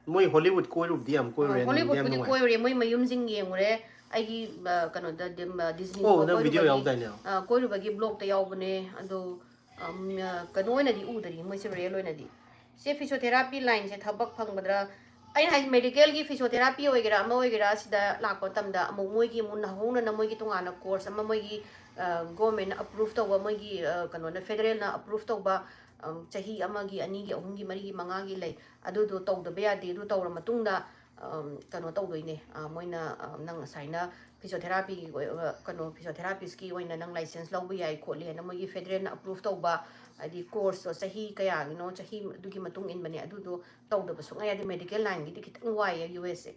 ꯃꯣꯏ ꯍꯣꯂꯤꯋꯨꯗ ꯀꯣꯏꯔꯨꯕꯗꯤ ꯌꯥꯝ ꯀꯣꯏꯔꯨꯔꯦ, ꯅꯨꯡꯗꯤ ꯌꯥꯝ ꯍꯣꯂꯤꯋꯨꯗꯀꯨꯗꯤ ꯅꯨꯡꯉꯥꯏ꯫ ꯀꯣꯏꯔꯨꯔꯦ, ꯃꯣꯏ ꯃꯌꯨꯝꯁꯤꯡ ꯌꯦꯡꯉꯨꯔꯦ꯫ ꯑꯩꯒꯤ, ꯑ, ꯀꯩꯅꯣꯗ, ꯗꯤꯝ-, ꯑ, ꯗꯤꯖꯅꯤꯒꯨꯝꯕ ꯑꯣ, ꯅꯪ ꯚꯤꯗꯤꯑꯣ ꯀꯣꯏꯔꯨꯕꯒꯤ, ꯌꯥꯎꯗꯥꯏꯅꯦ? ꯑ, ꯀꯣꯏꯔꯨꯕꯒꯤ ꯕ꯭ꯂꯣꯒꯇ ꯌꯥꯎꯕꯅꯦ꯫ ꯑꯗꯣ, ꯑꯝ, ꯑ, ꯀꯩꯅꯣ ꯑꯣꯏꯅꯗꯤ ꯎꯗꯔꯤ, ꯃꯣꯏꯁꯦ ꯔꯤꯌꯦꯜ ꯑꯣꯏꯅꯗꯤ꯫ ꯁꯦ, ꯐꯤꯖꯣꯊꯦꯔꯥꯄꯤ ꯂꯥꯏꯟꯁꯦ ꯊꯕꯛ ꯐꯪꯒꯗ꯭ꯔꯥ? ꯑꯩꯅ ꯍꯥꯏ, ꯃꯦꯗꯤꯀꯦꯜꯒꯤ ꯐꯤꯖꯣꯊꯦꯔꯥꯄꯤ ꯑꯣꯏꯒꯦꯔꯥ, ꯑꯃ ꯑꯣꯏꯒꯦꯔꯥ, ꯁꯤꯗ ꯂꯥꯛꯄ ꯃꯇꯝꯗ ꯑꯃꯨꯛ ꯃꯣꯏꯒꯤ ꯑꯃꯨꯛ ꯅꯧꯍꯧꯅꯅ ꯃꯣꯏꯒꯤ ꯇꯣꯉꯥꯟꯅ ꯀꯣꯔꯁ ꯑꯃ, ꯃꯣꯏꯒꯤ, ꯑ, ꯒꯣꯔꯃꯦꯟꯅ ꯑꯄ꯭ꯔꯨꯚ ꯇꯧꯕ, ꯃꯣꯏꯒꯤ, ꯑ, ꯀꯩꯅꯣꯅ, ꯐꯦꯗꯔꯦꯜꯅ ꯑꯄ꯭ꯔꯨꯚ ꯇꯧꯕ, ꯑꯝ, ꯆꯍꯤ ꯑꯃꯒꯤ, ꯑꯅꯤꯒꯤ, ꯑꯍꯨꯝꯒꯤ, ꯃꯔꯤꯒꯤ, ꯃꯉꯥꯒꯤ ꯂꯩ꯫ ꯑꯗꯨꯗꯣ ꯇꯧꯗꯕ ꯌꯥꯗꯦ꯫ ꯑꯗꯨ ꯇꯧꯔ ꯃꯇꯨꯡꯗ, ꯑꯝ, ꯀꯩꯅꯣ ꯇꯧꯗꯣꯏꯅꯦ꯫ ꯑ, ꯃꯣꯏꯅ, ꯑ, ꯅꯪ ꯑꯁꯥꯏꯅ ꯐꯤꯖꯣꯊꯦꯔꯥꯄꯤꯒꯤ ꯑꯣꯏ-, ꯑ, ꯀꯩꯅꯣ, ꯐꯤꯖꯣꯊꯦꯔꯥꯄꯤꯁꯀꯤ ꯑꯣꯏꯅ ꯅꯪ ꯂꯥꯏꯁꯦꯟꯁ ꯂꯧꯕ ꯌꯥꯏ ꯈꯣꯠꯂꯤ ꯍꯥꯏꯅ ꯃꯣꯏꯒꯤ ꯐꯦꯗꯔꯦꯜꯅ ꯑꯄ꯭ꯔꯨꯚ ꯇꯧꯕ, ꯍꯥꯏꯗꯤ ꯀꯣꯔꯁꯇꯣ ꯆꯍꯤ ꯀꯌꯥꯒꯤꯅꯣ, ꯆꯍꯤ ꯑꯗꯨꯒꯤ ꯃꯇꯨꯡ ꯏꯟꯕꯅꯦ꯫ ꯑꯗꯨꯗꯣ ꯇꯧꯗꯕ ꯁꯨꯡꯌꯥ ꯌꯥꯗꯦ꯫ ꯃꯦꯗꯤꯀꯦꯜ ꯂꯥꯏꯟꯒꯤꯗꯤ ꯈꯤꯇꯪ ꯋꯥꯏꯌꯦ ꯌꯨ ꯑꯦꯁꯁꯦ꯫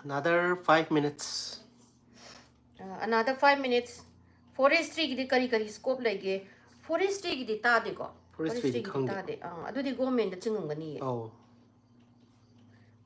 Another five minutes. ꯑ, another five minutes. Forestryꯒꯤꯗꯤ ꯀꯔꯤ ꯀꯔꯤ scope ꯂꯩꯒꯦ? Forestryꯒꯤꯗꯤ ꯇꯥꯗꯦꯀꯣ? Forestryꯗꯤ ꯈꯪꯗꯦ. ꯇꯥꯗꯦ. ꯑꯥ, ꯑꯗꯨꯗꯤ governmentꯇ ꯆꯤꯡꯉꯝꯒꯅꯤꯌꯦ. ꯑꯧ.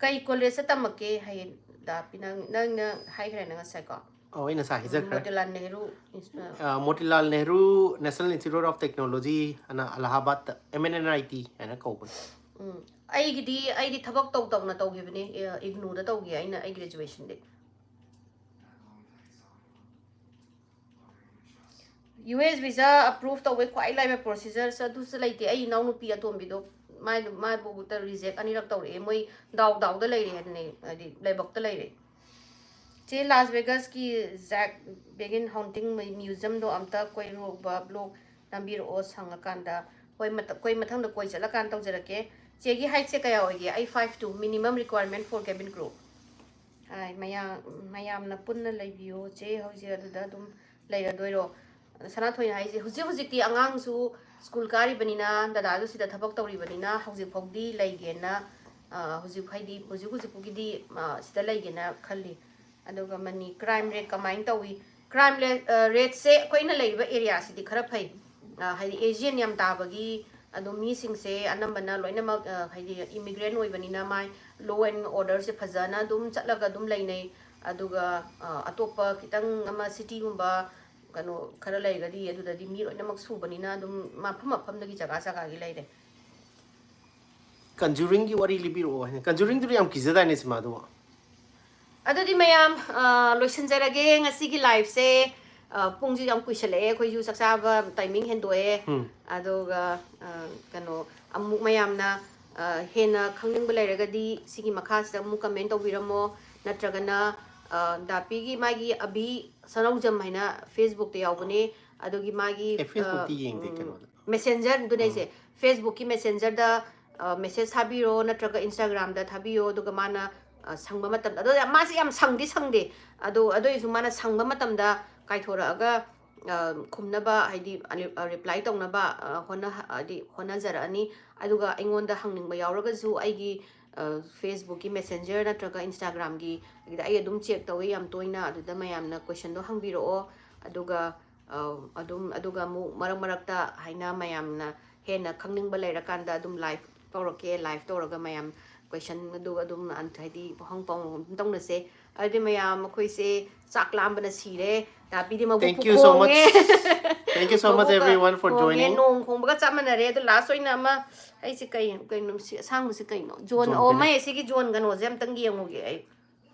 ꯀꯩ collegeꯇ ꯇꯝꯃꯛꯀꯦ ꯍꯥꯏꯌꯦ ꯗꯥꯄꯤ? ꯅꯪ, ꯅꯪꯅ ꯍꯥꯏꯈ꯭ꯔꯦꯅ ꯉꯁꯥꯏꯀꯣ. ꯑꯧ, ꯑꯩ ꯉꯁꯥꯏ ꯍꯥꯏꯖꯈ꯭ꯔꯦ. Motilal Nehru Institute. ꯑ, Motilal Nehru National Institute of Technology ꯑꯅ ꯑꯂꯥꯍꯥꯕꯥꯗꯇ, M N N I T ꯍꯥꯏꯅ ꯀꯧꯕꯅꯤ. ꯎꯝ. ꯑꯩꯒꯤꯗꯤ, ꯑꯩꯗꯤ ꯊꯕꯛ ꯇꯧ ꯇꯧꯅ ꯇꯧꯈꯤꯕꯅꯦ. ꯑ, IGNOUꯗ ꯇꯧꯈꯤ ꯑꯩꯅ ꯑꯩ graduationꯗꯤ. U S visa approve ꯇꯧꯕꯩ ꯈ꯭ꯋꯥꯏ ꯂꯥꯏꯕ procedures ꯑꯗꯨꯁꯨ ꯂꯩꯇꯦ꯫ ꯑꯩ ꯏꯅꯥꯎꯅꯨꯄꯤ ꯑꯇꯣꯝꯕꯤꯗꯣ, ꯃꯥꯏꯗꯣ, ꯃꯥꯕꯨ reject ꯑꯅꯤꯔꯛ ꯇꯧꯔꯛꯑꯦ꯫ ꯃꯣꯏ ꯗꯥꯎ ꯗꯥꯎꯗ ꯂꯩꯔꯦ ꯍꯥꯏꯗꯅꯦ, ꯍꯥꯏꯗꯤ ꯂꯥꯏꯕꯛꯇ ꯂꯩꯔꯦ꯫ ꯆꯦ, Las Vegasꯀꯤ Jack Baggins Haunting Museumꯗꯣ ꯑꯝꯇ ꯀꯣꯏꯔꯨꯕ vlog ꯅꯝꯕꯤꯔꯛꯑꯣ ꯁꯪꯉꯀꯥꯟꯗ꯫ ꯍꯣꯏ, ꯃꯊ-, ꯑꯩꯈꯣꯏ ꯃꯊꯪꯗ ꯀꯣꯏ ꯆꯠꯂꯀꯥꯟꯗ ꯇꯧꯖꯔꯛꯀꯦ꯫ ꯆꯦꯒꯤ heightꯁꯦ ꯀꯌꯥ ꯑꯣꯏꯒꯦ? ꯑꯩ five two, minimum requirement for cabin crew꯫ ꯍꯥꯏ, ꯃꯌꯥꯝ, ꯃꯌꯥꯝꯅ ꯄꯨꯟꯅ ꯂꯩꯕꯤꯌꯣ꯫ ꯆꯦ ꯍꯧꯖꯤꯛ ꯑꯗꯨꯗ ꯑꯗꯨꯝ ꯂꯩꯔꯗꯣꯏꯔꯣ? ꯁꯅꯥꯊꯣꯏꯅ ꯍꯥꯏꯁꯦ, ꯍꯧꯖꯤꯛ ꯍꯧꯖꯤꯛꯇꯤ ꯑꯉꯥꯡꯁꯨ ꯁ꯭ꯀꯨꯜ ꯀꯥꯔꯤꯕꯅꯤꯅ, ꯗꯗꯥꯁꯨ ꯁꯤꯗ ꯊꯕꯛ ꯇꯧꯔꯤꯕꯅꯤꯅ, ꯍꯧꯖꯤꯛ ꯐꯥꯎꯗꯤ ꯂꯩꯒꯦꯅ, ꯑ, ꯍꯧꯖꯤꯛ ꯍꯥꯏꯗꯤ ꯍꯧꯖꯤꯛ ꯍꯧꯖꯤꯛ ꯐꯥꯎꯒꯤꯗꯤ, ꯑ, ꯁꯤꯗ ꯂꯩꯒꯦꯅ ꯈꯜꯂꯤ꯫ ꯑꯗꯨꯒ ꯃꯅꯤ, crime rate ꯀꯃꯥꯏꯅ ꯇꯧꯏ? Crime rate, ꯑ, rateꯁꯦ ꯑꯩꯈꯣꯏꯅ ꯂꯩꯔꯤꯕ areaꯁꯤꯗꯤ ꯈꯔ ꯐꯩ꯫ ꯑ, ꯍꯥꯏꯗꯤ Asian ꯌꯥꯝ ꯇꯥꯕꯒꯤ, ꯑꯗꯨꯝ ꯃꯤꯁꯤꯡꯁꯦ ꯑꯅꯝꯕꯅ ꯂꯣꯏꯅꯃꯛ, ꯑ, ꯍꯥꯏꯗꯤ immigrant ꯑꯣꯏꯕꯅꯤꯅ ꯃꯥꯏ law and orderꯁꯦ ꯐꯖꯅ ꯑꯗꯨꯝ ꯆꯠꯂꯒ ꯑꯗꯨꯝ ꯂꯩꯅꯩ꯫ ꯑꯗꯨꯒ, ꯑ, ꯑꯇꯣꯞꯄ ꯈꯤꯇꯪ ꯑꯃ cityꯒꯨꯝꯕ ꯀꯩꯅꯣ ꯈꯔ ꯂꯩꯔꯒꯗꯤ ꯑꯗꯨꯗꯗꯤ ꯃꯤ ꯂꯣꯏꯅꯃꯛ ꯁꯨꯕꯅꯤꯅ ꯑꯗꯨꯝ ꯃꯐꯝ ꯃꯐꯝꯗꯒꯤ ꯖꯒꯥ ꯖꯒꯥꯒꯤ ꯂꯩꯔꯦ꯫ Conjuringꯒꯤ ꯋꯥꯔꯤ ꯂꯤꯕꯤꯔꯛꯑꯣ ꯍꯥꯏꯅ꯫ Conjuringꯗꯨꯗꯤ ꯌꯥꯝ ꯀꯤꯖꯗꯥꯏꯅꯦ ꯁꯤꯃꯥꯗꯨꯕꯣ? ꯑꯗꯨꯗꯤ ꯃꯌꯥꯝ, ꯑ, ꯂꯣꯏꯁꯤꯟꯖꯔꯒꯦ ꯉꯁꯤꯒꯤ liveꯁꯦ꯫ ꯑ, ꯄꯨꯡꯁꯨ ꯌꯥꯝ ꯀꯨꯏꯁꯜꯂꯛꯑꯦ, ꯑꯩꯈꯣꯏꯁꯨ ꯆꯥꯛ ꯆꯥꯕ timing ꯍꯦꯟꯗꯣꯛꯑꯦ꯫ ꯎꯝ. ꯑꯗꯨꯒ, ꯑ, ꯀꯩꯅꯣ, ꯑꯃꯨꯛ ꯃꯌꯥꯝꯅ, ꯑ, ꯍꯦꯟꯅ ꯈꯪꯅꯤꯡꯕ ꯂꯩꯔꯒꯗꯤ ꯁꯤꯒꯤ ꯃꯈꯥꯁꯤꯗ ꯑꯃꯨꯛ comment ꯇꯧꯕꯤꯔꯝꯃꯣ, ꯅꯠꯇ꯭ꯔꯒꯅ, ꯑ, ꯗꯥꯄꯤꯒꯤ ꯃꯥꯒꯤ ꯑꯕꯤ ꯁꯅꯧꯖꯝ ꯍꯥꯏꯅ Facebookꯇ ꯌꯥꯎꯕꯅꯦ, ꯑꯗꯨꯒꯤ ꯃꯥꯒꯤ, ꯑꯦ, Facebookꯇꯤ ꯑ, ꯌꯦꯡꯗꯦ ꯎꯝ, ꯀꯩꯅꯣꯗ꯫ Messenger, ꯑꯗꯨꯅꯦ ꯑꯩꯁꯦ, Facebookꯀꯤ Messengerꯗ, ꯑ, message ꯊꯥꯕꯤꯔꯣ, ꯅꯠꯇ꯭ꯔꯒ Instagramꯗ ꯊꯥꯕꯤꯌꯣ, ꯑꯗꯨꯒ ꯃꯥꯅ, ꯑ, ꯁꯪꯕ ꯃꯇꯝꯗ, ꯑꯗꯣ ꯌꯥꯝ, ꯃꯥꯁꯦ ꯌꯥꯝ ꯁꯪꯗꯤ ꯁꯪꯗꯦ, ꯑꯗꯣ ꯑꯗꯨ ꯑꯣꯏꯔꯁꯨ ꯃꯥꯅ ꯁꯪꯕ ꯃꯇꯝꯗ ꯀꯥꯏꯊꯣꯔꯛꯑꯒ, ꯑ, ꯈꯨꯝꯅꯕ, ꯍꯥꯏꯗꯤ, ꯑ, reply ꯇꯧꯅꯕ, ꯑ, ꯍꯣꯠꯅ-, ꯍꯥꯏꯗꯤ ꯍꯣꯠꯅꯖꯔꯛꯑꯅꯤ꯫ ꯑꯗꯨꯒ ꯑꯩꯉꯣꯟꯗ ꯍꯪꯅꯤꯡꯕ ꯌꯥꯎꯔꯒꯁꯨ ꯑꯩꯒꯤ, ꯐꯦꯁꯕꯨꯛꯀꯤ ꯃꯦꯁꯦꯟꯖꯔ ꯅꯠꯇ꯭ꯔꯒ ꯏꯟꯁꯇꯥꯒ꯭ꯔꯥꯝꯒꯤ, ꯑꯗꯨꯗ ꯑꯩ ꯑꯗꯨꯝ ꯆꯦꯛ ꯇꯧꯋꯤ ꯌꯥꯝ ꯇꯣꯏꯅ꯫ ꯑꯗꯨꯗ ꯃꯌꯥꯝꯅ ꯀꯣꯏꯁꯟꯗꯣ ꯍꯪꯕꯤꯔꯛꯑꯣ꯫ ꯑꯗꯨꯒ ꯑ, ꯑꯗꯨꯝ, ꯑꯗꯨꯒ ꯑꯃꯨꯛ ꯃꯔꯛ ꯃꯔꯛꯇ ꯍꯥꯏꯅ ꯃꯌꯥꯝꯅ ꯍꯦꯟꯅ ꯈꯪꯅꯤꯡꯕ ꯂꯩꯔꯀꯥꯟꯗ ꯑꯗꯨꯝ ꯂꯥꯏꯚ ꯇꯧꯔꯛꯀꯦ꯫ ꯂꯥꯏꯚ ꯇꯧꯔꯒ ꯃꯌꯥꯝ ꯀꯣꯏꯁꯟ ꯑꯗꯨ ꯑꯗꯨꯝ ꯑꯟ-, ꯍꯥꯏꯗꯤ ꯄꯥꯎꯍꯪ ꯄꯥꯎꯍꯪ ꯑꯗꯨꯝ ꯇꯧꯅꯁꯦ꯫ ꯑꯗꯨꯗꯤ ꯃꯌꯥꯝ ꯑꯩꯈꯣꯏꯁꯦ ꯆꯥꯛ ꯂꯥꯝꯕꯅ ꯁꯤꯔꯦ꯫ ꯇꯥꯄꯤꯗꯤ ꯃꯕꯨꯛ Thank you so ꯈꯣꯡꯉꯦ꯫ Much. Thank you so much, ꯃꯕꯨꯛꯀ everyone, for ꯈꯣꯡꯉꯦ꯫ Joining. ꯅꯣꯡ ꯈꯣꯡꯕꯒ ꯆꯞ ꯃꯥꯟꯅꯔꯦ꯫ ꯑꯗꯣ ꯂꯥꯁ ꯑꯣꯏꯅ ꯑꯃ ꯑꯩꯁꯦ ꯀꯩ, ꯀꯩꯅꯣ ꯁꯤ ꯑꯁꯥꯡꯕꯁꯦ ꯀꯩꯅꯣ? ꯖꯣꯟ꯫ ꯖꯣꯟ ꯑꯣ, ꯄꯦꯅꯦ꯫ ꯃꯩ ꯑꯁꯤꯒꯤ ꯖꯣꯟ ꯀꯩꯅꯣꯁꯦ ꯑꯝꯇꯪ ꯌꯦꯡꯉꯨꯒꯦ ꯑꯩ꯫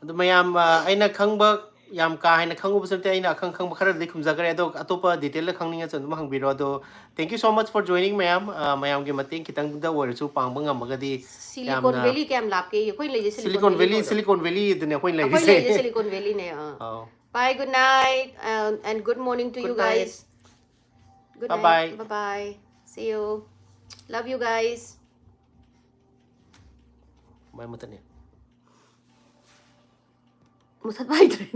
ꯑꯗꯨ ꯃꯌꯥꯝ, ꯑ, ꯑꯩꯅ ꯈꯪꯕ ꯌꯥꯝ ꯀꯥ ꯍꯦꯟꯅ ꯈꯪꯉꯨꯕꯁꯨ ꯅꯠꯇꯦ, ꯑꯩꯅ ꯑꯈꯪ ꯈꯪꯕ ꯈꯔꯗꯤ ꯈꯨꯝꯖꯈ꯭ꯔꯦ꯫ ꯑꯗꯣ ꯑꯇꯣꯞꯄ ꯗꯤꯇꯦꯜꯗ ꯈꯪꯅꯤꯡꯉꯁꯨ ꯑꯗꯨꯝ ꯍꯪꯕꯤꯔꯣ꯫ ꯑꯗꯣ thank you so much for joining, ꯃꯌꯥꯝ꯫ ꯑ, ꯃꯌꯥꯝꯒꯤ ꯃꯇꯦꯡ ꯈꯤꯇꯪꯗ ꯑꯣꯏꯔꯁꯨ ꯄꯥꯡꯕ ꯉꯝꯃꯒꯗꯤ ꯁꯤꯂꯤꯀꯣꯟ ꯌꯥꯝꯅ ꯚꯦꯂꯤ ꯀꯌꯥꯝ ꯂꯥꯞꯀꯦ? ꯑꯩꯈꯣꯏ ꯂꯩꯁꯦ ꯁꯤꯂꯤꯀꯣꯟ ꯁꯤꯂꯤꯀꯣꯟ ꯚꯦꯂꯤ ꯚꯦꯂꯤ, ꯑꯣꯏꯔꯣ? ꯁꯤꯂꯤꯀꯣꯟ ꯚꯦꯂꯤ ꯑꯗꯨꯅꯦ ꯑꯩꯈꯣꯏꯅ ꯑꯩꯈꯣꯏ ꯂꯩꯔꯤꯁꯦ꯫ ꯂꯩꯁꯦ ꯁꯤꯂꯤꯀꯣꯟ ꯚꯦꯂꯤꯅꯦ꯫ ꯑꯥ꯫ ꯑꯧ꯫ Bye, good night, and, and good morning to you Good night. Guys. Good Bye-bye. Night. Bye bye. See you. Love you guys. ꯃꯩ ꯃꯨꯠꯊꯠꯅꯤ꯫ ꯃꯨꯊꯠꯄ ꯍꯩꯇ꯭ꯔꯦ꯫